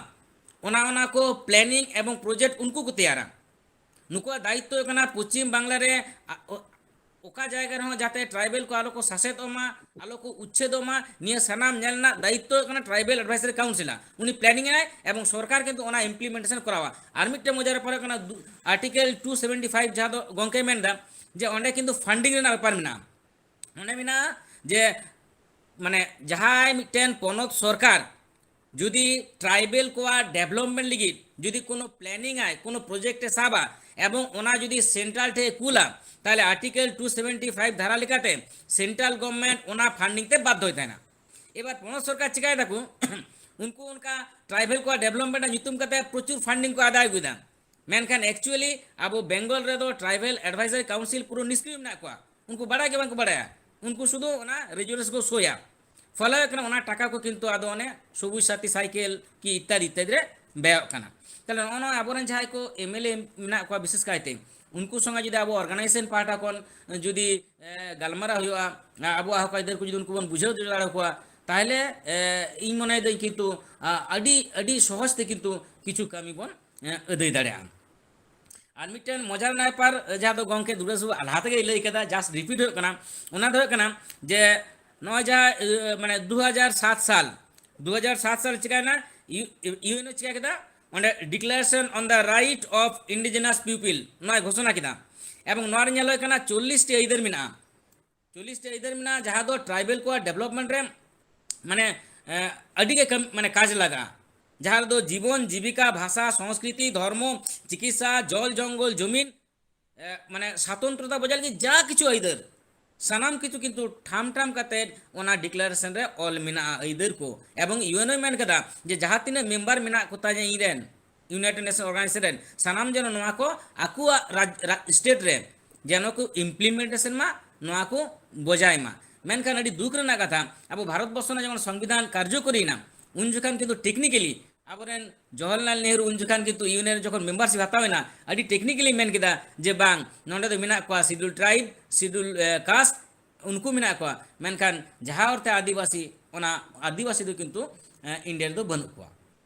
ᱚᱱᱟ ᱚᱱᱟ ᱠᱚ planning ᱮᱵᱚᱝ project ᱩᱱᱠᱩ ᱠᱚ ᱛᱮᱭᱟᱨᱟ᱾ ᱱᱩᱠᱩᱣᱟᱜ ᱫᱟᱭᱤᱛᱛᱚ ᱦᱩᱭᱩᱜ ᱠᱟᱱᱟ ᱯᱚᱪᱷᱤᱢ ᱵᱟᱝᱞᱟ ᱨᱮ ᱟ, ᱚ, ᱚᱠᱟ ᱡᱟᱭᱜᱟ ᱨᱮᱦᱚᱸ ᱡᱟᱛᱮ tribal ᱠᱚ ᱟᱞᱚ ᱠᱚ ᱥᱟᱥᱮᱛᱚᱜ ᱢᱟ, ᱟᱞᱚ ᱠᱚ ᱩᱪᱪᱷᱮᱫᱚᱜ ᱢᱟ, ᱱᱤᱭᱟᱹ ᱥᱟᱱᱟᱢ ᱧᱮᱞ ᱨᱮᱱᱟᱜ ᱫᱟᱭᱤᱛᱛᱚ ᱦᱩᱭᱩᱜ ᱠᱟᱱᱟ tribal advisory council ᱟᱜ᱾ ᱩᱱᱤ planning ᱮᱫᱟᱭ ᱮᱵᱚᱝ ᱥᱚᱨᱠᱟᱨ ᱠᱤᱱᱛᱩ ᱚᱱᱟ implementation ᱠᱚᱨᱟᱣᱟ᱾ ᱟᱨ ᱢᱤᱫᱴᱮᱱ ᱢᱚᱡᱟ ᱨᱮ ᱯᱟᱲᱟᱜ ᱠᱟᱱᱟ ᱫᱩ-, article two seventy five, ᱡᱟᱦᱟᱸ ᱫᱚ ᱜᱚᱝᱠᱮ ᱢᱮᱱᱫᱟ ᱡᱮ ᱚᱸᱰᱮ ᱠᱤᱱᱛᱩ funding ᱨᱮᱱᱟᱜ ᱵᱮᱯᱟᱨ ᱢᱮᱱᱟᱜᱼᱟ᱾ ᱚᱸᱰᱮ ᱢᱮᱱᱟᱜᱼᱟ ᱡᱮ ᱢᱟᱱᱮ ᱡᱟᱦᱟᱸᱭ ᱢᱤᱫᱴᱮᱱ ᱯᱚᱱᱚᱛ ᱥᱚᱨᱠᱟᱨ ᱡᱩᱫᱤ tribal ᱠᱚᱣᱟᱜ development ᱞᱟᱹᱜᱤᱫ ᱡᱩᱫᱤ ᱠᱳᱱᱳ planning ᱟᱭ, ᱠᱳᱱᱳ project ᱮ ᱥᱟᱵᱟ ᱮᱵᱚᱝ ᱚᱱᱟ ᱡᱩᱫᱤ central ᱴᱷᱮᱱ ᱮ ᱠᱩᱞᱟ, ᱛᱟᱦᱚᱞᱮ article two seventy five ᱫᱷᱟᱨᱟ ᱞᱮᱠᱟᱛᱮ central government ᱚᱱᱟ funding ᱛᱮ ᱵᱟᱫᱽᱫᱷᱚᱭ ᱛᱟᱦᱮᱱᱟ᱾ ᱮᱵᱟᱨ ᱯᱚᱱᱚᱛ ᱥᱚᱨᱠᱟᱨ ᱪᱤᱠᱟᱭ ᱫᱟᱠᱚ? ᱩᱱᱠᱩ ᱚᱱᱠᱟ tribal ᱠᱚᱣᱟᱜ development ᱨᱮᱱᱟᱜ ᱧᱩᱛᱩᱢ ᱠᱟᱛᱮ ᱯᱨᱚᱪᱩᱨ funding ᱠᱚ ᱟᱫᱟᱭ ᱟᱹᱜᱩᱭᱮᱫᱟ᱾ ᱢᱮᱱᱠᱷᱟᱱ actually ᱟᱵᱚ ᱵᱮᱝᱜᱚᱞ ᱨᱮᱫᱚ tribal advisory council ᱯᱩᱨᱟᱹ ᱱᱤᱥᱠᱨᱤᱭ ᱢᱮᱱᱟᱜ ᱠᱚᱣᱟ᱾ ᱩᱱᱠᱩ ᱵᱟᱲᱟᱭ ᱜᱮ ᱵᱟᱝᱠᱚ ᱵᱟᱲᱟᱭᱟ᱾ ᱩᱱᱠᱩ ᱥᱩᱫᱷᱩ ᱚᱱᱟ resolution ᱠᱚ ᱥᱳᱭᱟ᱾ ᱯᱷᱚᱞᱚ ᱦᱩᱭᱩᱜ ᱠᱟᱱᱟ, ᱚᱱᱟ ᱴᱟᱠᱟ ᱠᱚ ᱠᱤᱱᱛᱩ ᱟᱫᱚ ᱚᱱᱮ ᱥᱚᱵᱩᱡ ᱥᱟᱛᱷᱤ ᱥᱟᱭᱠᱮᱞ ᱠᱤ ᱤᱛᱛᱟᱫᱤ ᱤᱛᱛᱟᱫᱤ ᱨᱮ ᱵᱮᱭᱚᱜ ᱠᱟᱱᱟ᱾ ᱛᱟᱦᱞᱮ ᱱᱚᱜᱼᱚ ᱱᱚᱣᱟ ᱟᱵᱚᱨᱮᱱ ᱡᱟᱦᱟᱸᱭ ᱠᱚ MLA ᱢᱮᱱᱟᱜ ᱠᱚᱣᱟ, ᱵᱤᱥᱮᱥ ᱠᱟᱭᱛᱮ ᱩᱱᱠᱩ ᱥᱚᱸᱜᱮ ᱡᱩᱫᱤ ᱟᱵᱚ organization ᱯᱟᱦᱴᱟ ᱠᱷᱚᱱ ᱡᱩᱫᱤ, ᱮ, ᱜᱟᱞᱢᱟᱨᱟᱣ ᱦᱩᱭᱩᱜᱼᱟ, ᱟ-, ᱟᱵᱚᱣᱟᱜ ᱦᱚᱠ ᱟᱹᱭᱫᱟᱹᱨ ᱠᱚ ᱡᱩᱫᱤ ᱩᱱᱠᱩ ᱵᱚᱱ ᱵᱩᱡᱷᱟᱹᱣ ᱦᱚᱪᱚ ᱫᱟᱲᱮᱭᱟᱠᱚᱣᱟ, ᱛᱟᱦᱞᱮ, ᱮ, ᱤᱧ ᱢᱚᱱᱮᱭᱮᱫᱟᱹᱧ ᱠᱤᱱᱛᱩ, ᱟ, ᱟᱹᱰᱤ, ᱟᱹᱰᱤ ᱥᱚᱦᱚᱡ ᱛᱮ ᱠᱤᱱᱛᱩ ᱠᱤᱪᱷᱩ ᱠᱟᱹᱢᱤ ᱵᱚᱱ, ᱮ, ᱟᱹᱫᱟᱹᱭ ᱫᱟᱲᱮᱭᱟᱜᱼᱟ᱾ ᱟᱨ ᱢᱤᱫᱴᱮᱱ ᱢᱚᱡᱟ ᱨᱮᱱᱟᱜ ᱵᱮᱯᱟᱨ, ᱮ, ᱡᱟᱦᱟᱸ ᱫᱚ ᱜᱚᱢᱠᱮ ᱫᱩᱞᱟᱹᱲ ᱵᱟᱹᱵᱩ ᱞᱟᱦᱟ ᱛᱮᱜᱮᱭ ᱞᱟᱹᱭ ᱠᱟᱫᱟ, just repeat ᱦᱩᱭᱩᱜ ᱠᱟᱱᱟ, ᱚᱱᱟ ᱫᱚ ᱦᱩᱭᱩᱜ ᱠᱟᱱᱟ ᱡᱮ ᱱᱚᱜᱼᱚᱭ ᱡᱟᱦᱟᱸ, ᱮ, ᱢᱟᱱᱮ ᱫᱩ ᱦᱟᱡᱟᱨ ᱥᱟᱛ ᱥᱟᱞ, ᱫᱩ ᱦᱟᱡᱟᱨ ᱥᱟᱛ ᱥᱟᱞ ᱪᱤᱠᱟᱭᱱᱟ, ᱤᱭᱩ-, ᱤᱭᱩ ᱮᱱ ᱮ ᱪᱤᱠᱟ ᱠᱮᱫᱟ, ᱚᱸᱰᱮ Declaration on the Right of Indigenous People ᱱᱚᱣᱟᱭ ᱜᱷᱳᱥᱚᱱᱟ ᱠᱮᱫᱟ᱾ ᱮᱵᱚᱝ ᱱᱚᱣᱟ ᱨᱮ ᱧᱮᱞ ᱦᱩᱭ ᱠᱟᱱᱟ ᱪᱚᱞᱞᱤᱥ ᱴᱤ ᱟᱹᱭᱫᱟᱹᱨ ᱢᱮᱱᱟᱜᱼᱟ᱾ ᱪᱚᱞᱞᱤᱥ ᱴᱤ ᱟᱹᱭᱫᱟᱹᱨ ᱢᱮᱱᱟᱜᱼᱟ, ᱡᱟᱦᱟᱸ ᱫᱚ tribal ᱠᱚᱣᱟᱜ development ᱨᱮ ᱢᱟᱱᱮ, ᱮ, ᱟᱹᱰᱤ ᱜᱮ ᱠᱟᱹᱢ-, ᱢᱟᱱᱮ ᱠᱟᱡᱽ ᱞᱟᱜᱟᱜᱼᱟ᱾ ᱡᱟᱦᱟᱸ ᱨᱮᱫᱚ ᱡᱤᱵᱚᱱ, ᱡᱤᱵᱤᱠᱟ, ᱵᱷᱟᱥᱟ, ᱥᱚᱝᱥᱠᱨᱤᱛᱤ, ᱫᱷᱚᱨᱢᱚ, ᱪᱤᱠᱤᱛᱥᱟ, ᱡᱚᱞ, ᱡᱚᱝᱜᱚᱞ, ᱡᱚᱢᱤᱱ, ᱮ, ᱢᱟᱱᱮ ᱥᱟᱛᱚᱱᱛᱨᱚᱛᱟ ᱵᱚᱡᱟᱭ ᱞᱟᱹᱜᱤᱫ ᱡᱟ ᱠᱤᱪᱷᱩ ᱟᱹᱭᱫᱟᱹᱨ, ᱥᱟᱱᱟᱢ ᱠᱤᱪᱷᱩ ᱠᱤᱱᱛᱩ ᱴᱷᱟᱢ ᱴᱷᱟᱢ ᱠᱟᱛᱮᱫ ᱚᱱᱟ declaration ᱨᱮ ᱚᱞ ᱢᱮᱱᱟᱜᱼᱟ ᱟᱹᱭᱫᱟᱹᱨ ᱠᱚ᱾ ᱮᱵᱚᱝ ᱤᱭᱩ ᱮᱱ ᱳᱭ ᱢᱮᱱ ᱠᱟᱫᱟ ᱡᱮ ᱡᱟᱦᱟᱸ ᱛᱤᱱᱟᱹᱜ member ᱢᱮᱱᱟᱜ ᱠᱚ ᱛᱟᱧᱟ ᱤᱧ ᱨᱮᱱ, United Nation Organization ᱨᱮᱱ, ᱥᱟᱱᱟᱢ ᱡᱮᱱᱚ ᱱᱚᱣᱟ ᱠᱚ ᱟᱠᱚᱣᱟᱜ ᱨᱟᱡᱽ, ᱨᱟᱡᱽ, state ᱨᱮ ᱡᱮᱱᱚ ᱠᱚ implementation ᱢᱟ, ᱱᱚᱣᱟ ᱠᱚ ᱵᱚᱡᱟᱭ ᱢᱟ᱾ ᱢᱮᱱᱠᱷᱟᱱ ᱟᱹᱰᱤ ᱫᱩᱠ ᱨᱮᱱᱟᱜ ᱠᱟᱛᱷᱟ, ᱟᱵᱚ ᱵᱷᱟᱨᱚᱛ ᱵᱚᱨᱥᱚ ᱨᱮᱱᱟᱜ ᱡᱚᱠᱷᱚᱱ ᱥᱚᱝᱵᱤᱫᱷᱟᱱ ᱠᱟᱨᱡᱚᱠᱚᱨᱤᱭᱮᱱᱟ, ᱩᱱ ᱡᱚᱠᱷᱟᱱ ᱠᱤᱱᱛᱩ technically ᱟᱵᱚᱨᱮᱱ ᱡᱚᱣᱟᱦᱚᱨᱞᱟᱞ ᱱᱮᱦᱨᱩ ᱩᱱ ᱡᱚᱠᱷᱟᱱ ᱠᱤᱱᱛᱩ ᱤᱭᱩ ᱮᱱ ᱨᱮ ᱡᱚᱠᱷᱚᱱ membership ᱦᱟᱛᱟᱣ ᱮᱱᱟ, ᱟᱹᱰᱤ technically ᱢᱮᱱ ᱠᱮᱫᱟ ᱡᱮ ᱵᱟᱝ, ᱱᱚᱸᱰᱮ ᱫᱚ ᱢᱮᱱᱟᱜ ᱠᱚᱣᱟ schedule tribe, schedule, ᱮ, caste, ᱩᱱᱠᱩ ᱢᱮᱱᱟᱜ ᱠᱚᱣᱟ, ᱢᱮᱱᱠᱷᱟᱱ ᱡᱟᱦᱟᱸ ᱚᱨᱛᱷᱮ ᱟᱹᱫᱤᱵᱟᱹᱥᱤ, ᱚᱱᱟ ᱟᱹᱫᱤᱵᱟᱹᱥᱤ ᱫᱚ ᱠᱤᱱᱛᱩ, ᱮ, ᱤᱱᱰᱤᱭᱟ ᱨᱮᱫᱚ ᱵᱟᱹᱱᱩᱜ ᱠᱚᱣᱟ᱾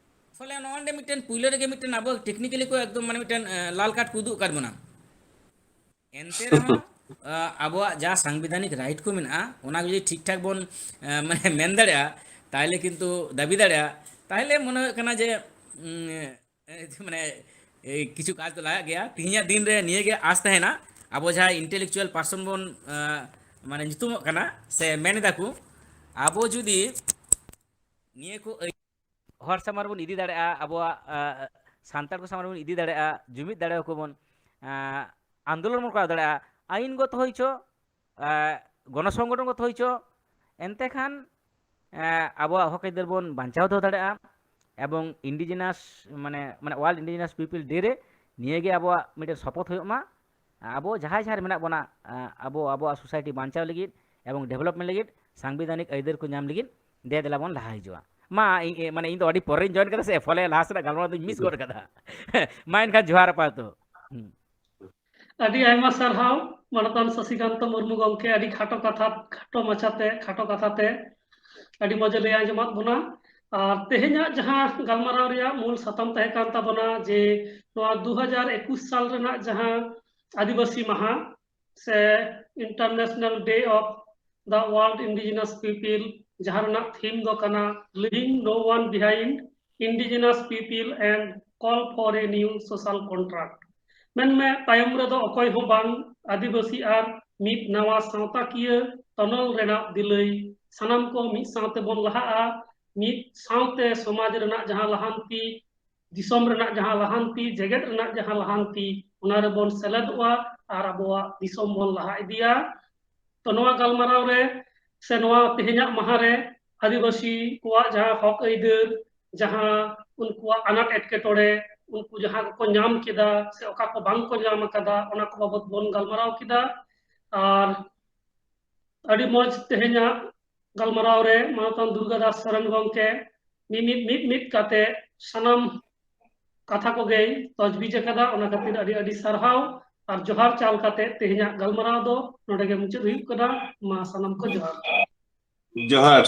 ᱯᱷᱚᱞᱮ ᱱᱚᱜᱼᱚ ᱱᱚᱰᱮ ᱢᱤᱫᱴᱮᱱ ᱯᱩᱭᱞᱩ ᱨᱮᱜᱮ ᱢᱤᱫᱴᱮᱱ ᱟᱵᱚ technically ᱠᱚ ᱮᱠᱫᱚᱢ ᱢᱟᱱᱮ ᱢᱤᱫᱴᱮᱱ, ᱮ, ᱞᱟᱞ ᱠᱟᱨᱰ ᱠᱚ ᱩᱫᱩᱜ ᱟᱠᱟᱫ ᱵᱚᱱᱟ᱾ ᱮᱱᱛᱮ ᱨᱮᱦᱚᱸ, ᱟ, ᱟᱵᱚᱣᱟᱜ ᱡᱟ ᱥᱟᱝᱵᱤᱫᱷᱟᱱᱤᱠ ᱨᱟᱭᱤᱴ ᱠᱚ ᱢᱮᱱᱟᱜᱼᱟ, ᱚᱱᱟ ᱡᱩᱫᱤ ᱴᱷᱤᱠ ᱴᱷᱟᱠ ᱵᱚᱱ, ᱟ, ᱢᱟᱱᱮ ᱢᱮᱱ ᱫᱟᱲᱮᱭᱟᱜᱼᱟ, ᱛᱟᱦᱚᱞᱮ ᱠᱤᱱᱛᱩ ᱫᱟᱹᱵᱤ ᱫᱟᱲᱮᱭᱟᱜᱼᱟ, ᱛᱟᱦᱚᱞᱮ ᱢᱚᱱᱮ ᱦᱩᱭᱩᱜ ᱠᱟᱱᱟ ᱡᱮ, ᱩᱢ, ᱮ, ᱢᱟᱱᱮ, ᱮ, ᱠᱤᱪᱷᱩ ᱠᱟᱡᱽ ᱫᱚ ᱞᱟᱜᱟᱜ ᱜᱮᱭᱟ᱾ ᱛᱮᱦᱮᱧᱟᱜ ᱫᱤᱱ ᱨᱮ ᱱᱤᱭᱟᱹ ᱜᱮ ᱟᱥ ᱛᱟᱦᱮᱱᱟ, ᱟᱵᱚ ᱡᱟᱦᱟᱸ intellectual person ᱵᱚᱱ, ᱟ, ᱢᱟᱱᱮ ᱧᱩᱛᱩᱢᱚᱜ ᱠᱟᱱᱟ ᱥᱮ ᱢᱮᱱ ᱮᱫᱟ ᱠᱚ, ᱟᱵᱚ ᱡᱩᱫᱤ ᱱᱤᱭᱟᱹ ᱠᱚ ᱟᱹᱭ-, ᱦᱚᱲ ᱥᱟᱢᱟᱝ ᱨᱮᱵᱚᱱ ᱤᱫᱤ ᱫᱟᱲᱮᱭᱟᱜᱼᱟ, ᱟᱵᱚᱣᱟᱜ, ᱟ, ᱥᱟᱱᱛᱟᱲ ᱠᱚ ᱥᱟᱢᱟᱝ ᱨᱮᱵᱚᱱ ᱤᱫᱤ ᱫᱟᱲᱮᱭᱟᱜᱼᱟ, ᱡᱩᱢᱤᱫ ᱫᱟᱲᱮᱭᱟᱠᱚ ᱵᱚᱱ, ᱟ, ᱟᱱᱫᱳᱞᱚᱱ ᱵᱚᱱ ᱠᱚᱨᱟᱣ ᱫᱟᱲᱮᱭᱟᱜᱼᱟ, ᱟᱭᱤᱱ ᱜᱚᱛᱚ ᱦᱩᱭ ᱪᱚ, ᱟ, ᱜᱚᱱᱚ ᱥᱚᱝᱜᱚᱴᱷᱚᱱ ᱜᱚᱛᱚ ᱦᱩᱭ ᱪᱚ, ᱮᱱᱛᱮ ᱠᱷᱟᱱ, ᱟ, ᱟᱵᱚᱣᱟᱜ ᱦᱚᱠ ᱟᱹᱭᱫᱟᱹᱨ ᱵᱚᱱ ᱵᱟᱧᱪᱟᱣ ᱫᱚᱦᱚ ᱫᱟᱲᱮᱭᱟᱜᱼᱟ᱾ ᱮᱵᱚᱝ indigenous, ᱢᱟᱱᱮ, ᱢᱟᱱᱮ World Indigenous People Day ᱨᱮ ᱱᱤᱭᱟᱹ ᱜᱮ ᱟᱵᱚᱣᱟᱜ ᱢᱤᱫᱴᱮᱱ ᱥᱚᱯᱚᱛ ᱦᱩᱭᱩᱜ ᱢᱟ, ᱟᱵᱚ ᱡᱟᱦᱟᱸᱭ ᱡᱟᱦᱟᱸ ᱨᱮ ᱢᱮᱱᱟᱜ ᱵᱚᱱᱟ, ᱟ, ᱟᱵᱚ ᱟᱵᱚᱣᱟᱜ society ᱵᱟᱧᱪᱟᱣ ᱞᱟᱹᱜᱤᱫ ᱮᱵᱚᱝ development ᱞᱟᱹᱜᱤᱫ, ᱥᱟᱝᱵᱤᱫᱷᱟᱱᱤᱠ ᱟᱹᱭᱫᱟᱹᱨ ᱠᱚ ᱧᱟᱢ ᱞᱟᱹᱜᱤᱫ ᱫᱮ ᱫᱮᱞᱟ ᱵᱚᱱ ᱞᱟᱦᱟ ᱦᱤᱡᱩᱜᱼᱟ᱾ ᱢᱟ, ᱤᱧ, ᱮ, ᱢᱟᱱᱮ, ᱤᱧ ᱫᱚ ᱟᱹᱰᱤ ᱯᱚᱨᱮᱧ join ᱠᱟᱫᱟ ᱥᱮ, ᱯᱷᱚᱞᱮ ᱞᱟᱦᱟ ᱥᱮᱱᱟᱜ ᱜᱟᱞᱢᱟᱨᱟᱣ ᱫᱚᱧ miss ᱜᱚᱫ ᱠᱟᱫᱟ᱾ ᱢᱟ, ᱮᱱᱠᱷᱟᱱ ᱡᱚᱦᱟᱨ ᱟᱯᱟᱛᱚᱛᱚ᱾ ᱦᱩᱸ᱾ ᱟᱹᱰᱤ ᱟᱭᱢᱟ ᱥᱟᱨᱦᱟᱣ ᱢᱟᱱᱚᱛᱟᱱ ᱥᱚᱥᱤᱠᱟᱱᱛᱚ ᱢᱩᱨᱢᱩ ᱜᱚᱢᱠᱮ, ᱟᱹᱰᱤ ᱠᱷᱟᱴᱚ ᱠᱟᱛᱷᱟ, ᱠᱷᱟᱴᱚ ᱢᱟᱪᱷᱟᱛᱮ, ᱠᱷᱟᱴᱚ ᱠᱟᱛᱷᱟᱛᱮ ᱟᱹᱰᱤ ᱢᱚᱡᱽ ᱮ ᱞᱟᱹᱭ ᱟᱸᱡᱚᱢᱟᱫ ᱵᱚᱱᱟ᱾ ᱟᱨ ᱛᱮᱦᱮᱧᱟᱜ ᱡᱟᱦᱟᱸ ᱜᱟᱞᱢᱟᱨᱟᱣ ᱨᱮᱭᱟᱜ ᱢᱩᱞ ᱥᱟᱛᱟᱢ ᱛᱟᱦᱮᱸ ᱠᱟᱱ ᱛᱟᱵᱚᱱᱟ ᱡᱮ ᱱᱚᱣᱟ ᱫᱩ ᱦᱟᱡᱟᱨ ᱮᱠᱩᱥ ᱥᱟᱞ ᱨᱮᱱᱟᱜ ᱡᱟᱦᱟᱸ ᱟᱹᱫᱤᱵᱟᱹᱥᱤ ᱢᱟᱦᱟ ᱥᱮ International Day of the World Indigenous People, ᱡᱟᱦᱟᱸ ᱨᱮᱱᱟᱜ theme ᱫᱚ ᱠᱟᱱᱟ Leaving No One Behind, Indigenous People and Call for a New Social Contract᱾ ᱢᱮᱱᱢᱮ, ᱛᱟᱭᱚᱢ ᱨᱮᱫᱚ ᱚᱠᱚᱭ ᱦᱚᱸ ᱵᱟᱝ, ᱟᱹᱫᱤᱵᱟᱹᱥᱤ ᱟᱨ ᱢᱤᱫ ᱱᱟᱣᱟ ᱥᱟᱶᱛᱟᱠᱤᱭᱟᱹ ᱛᱚᱱᱚᱞ ᱨᱮᱱᱟᱜ ᱫᱤᱞᱟᱹᱭ, ᱥᱟᱱᱟᱢ ᱠᱚ ᱢᱤᱫ ᱥᱟᱶᱛᱮ ᱵᱚᱱ ᱞᱟᱦᱟᱜᱼᱟ, ᱢᱤᱫ ᱥᱟᱶᱛᱮ ᱥᱚᱢᱟᱡᱽ ᱨᱮᱱᱟᱜ ᱡᱟᱦᱟᱸ ᱞᱟᱦᱟᱱᱛᱤ, ᱫᱤᱥᱚᱢ ᱨᱮᱱᱟᱜ ᱡᱟᱦᱟᱸ ᱞᱟᱦᱟᱱᱛᱤ, ᱡᱮᱜᱮᱛ ᱨᱮᱱᱟᱜ ᱡᱟᱦᱟᱸ ᱞᱟᱦᱟᱱᱛᱤ, ᱚᱱᱟ ᱨᱮᱵᱚᱱ ᱥᱮᱞᱮᱫᱚᱜᱼᱟ ᱟᱨ ᱟᱵᱚᱣᱟᱜ ᱫᱤᱥᱚᱢ ᱵᱚᱱ ᱞᱟᱦᱟ ᱤᱫᱤᱭᱟ᱾ ᱛᱚ, ᱱᱚᱣᱟ ᱜᱟᱞᱢᱟᱨᱟᱣ ᱨᱮ ᱥᱮ ᱱᱚᱣᱟ ᱛᱮᱦᱮᱧᱟᱜ ᱢᱟᱦᱟ ᱨᱮ ᱟᱹᱫᱤᱵᱟᱹᱥᱤ ᱠᱚᱣᱟᱜ ᱡᱟᱦᱟᱸ ᱦᱚᱠ ᱟᱹᱭᱫᱟᱹᱨ, ᱡᱟᱦᱟᱸ ᱩᱱᱠᱩᱣᱟᱜ ᱟᱱᱟᱴ ᱮᱴᱠᱮᱴᱚᱬᱮ, ᱩᱱᱠᱩ ᱡᱟᱦᱟᱸ ᱠᱚᱠᱚ ᱧᱟᱢ ᱠᱮᱫᱟ ᱥᱮ ᱚᱠᱟ ᱠᱚ ᱵᱟᱝ ᱠᱚ ᱧᱟᱢ ᱟᱠᱟᱫᱟ, ᱚᱱᱟ ᱠᱚ ᱵᱟᱵᱚᱛ ᱵᱚᱱ ᱜᱟᱞᱢᱟᱨᱟᱣ ᱠᱮᱫᱟ᱾ ᱟᱨ ᱟᱹᱰᱤ ᱢᱚᱡᱽ ᱛᱮᱦᱮᱧᱟᱜ ᱜᱟᱞᱢᱟᱨᱟᱣ ᱨᱮ ᱢᱟᱱᱚᱛᱟᱱ ᱫᱩᱨᱜᱟ ᱫᱟᱥ ᱥᱚᱨᱮᱱ ᱜᱚᱢᱠᱮ ᱢᱤᱢᱤᱫ, ᱢᱤᱫ ᱢᱤᱫ ᱠᱟᱛᱮ ᱥᱟᱱᱟᱢ ᱠᱟᱛᱷᱟ ᱠᱚᱜᱮᱭ ᱛᱚᱡᱵᱤᱡ ᱟᱠᱟᱫᱟ᱾ ᱚᱱᱟ ᱠᱷᱟᱹᱛᱤᱨ ᱟᱹᱰᱤ ᱟᱹᱰᱤ ᱥᱟᱨᱦᱟᱣ ᱟᱨ ᱡᱚᱦᱟᱨ ᱪᱟᱞ ᱠᱟᱛᱮ ᱛᱮᱦᱮᱧᱟᱜ ᱜᱟᱞᱢᱟᱨᱟᱣ ᱫᱚ ᱱᱚᱰᱮ ᱜᱮ ᱢᱩᱪᱟᱹᱫ ᱦᱩᱭᱩᱜ ᱠᱟᱱᱟ᱾ ᱢᱟ ᱥᱟᱱᱟᱢ ᱠᱚ ᱡᱚᱦᱟᱨ᱾ ᱡᱚᱦᱟᱨ᱾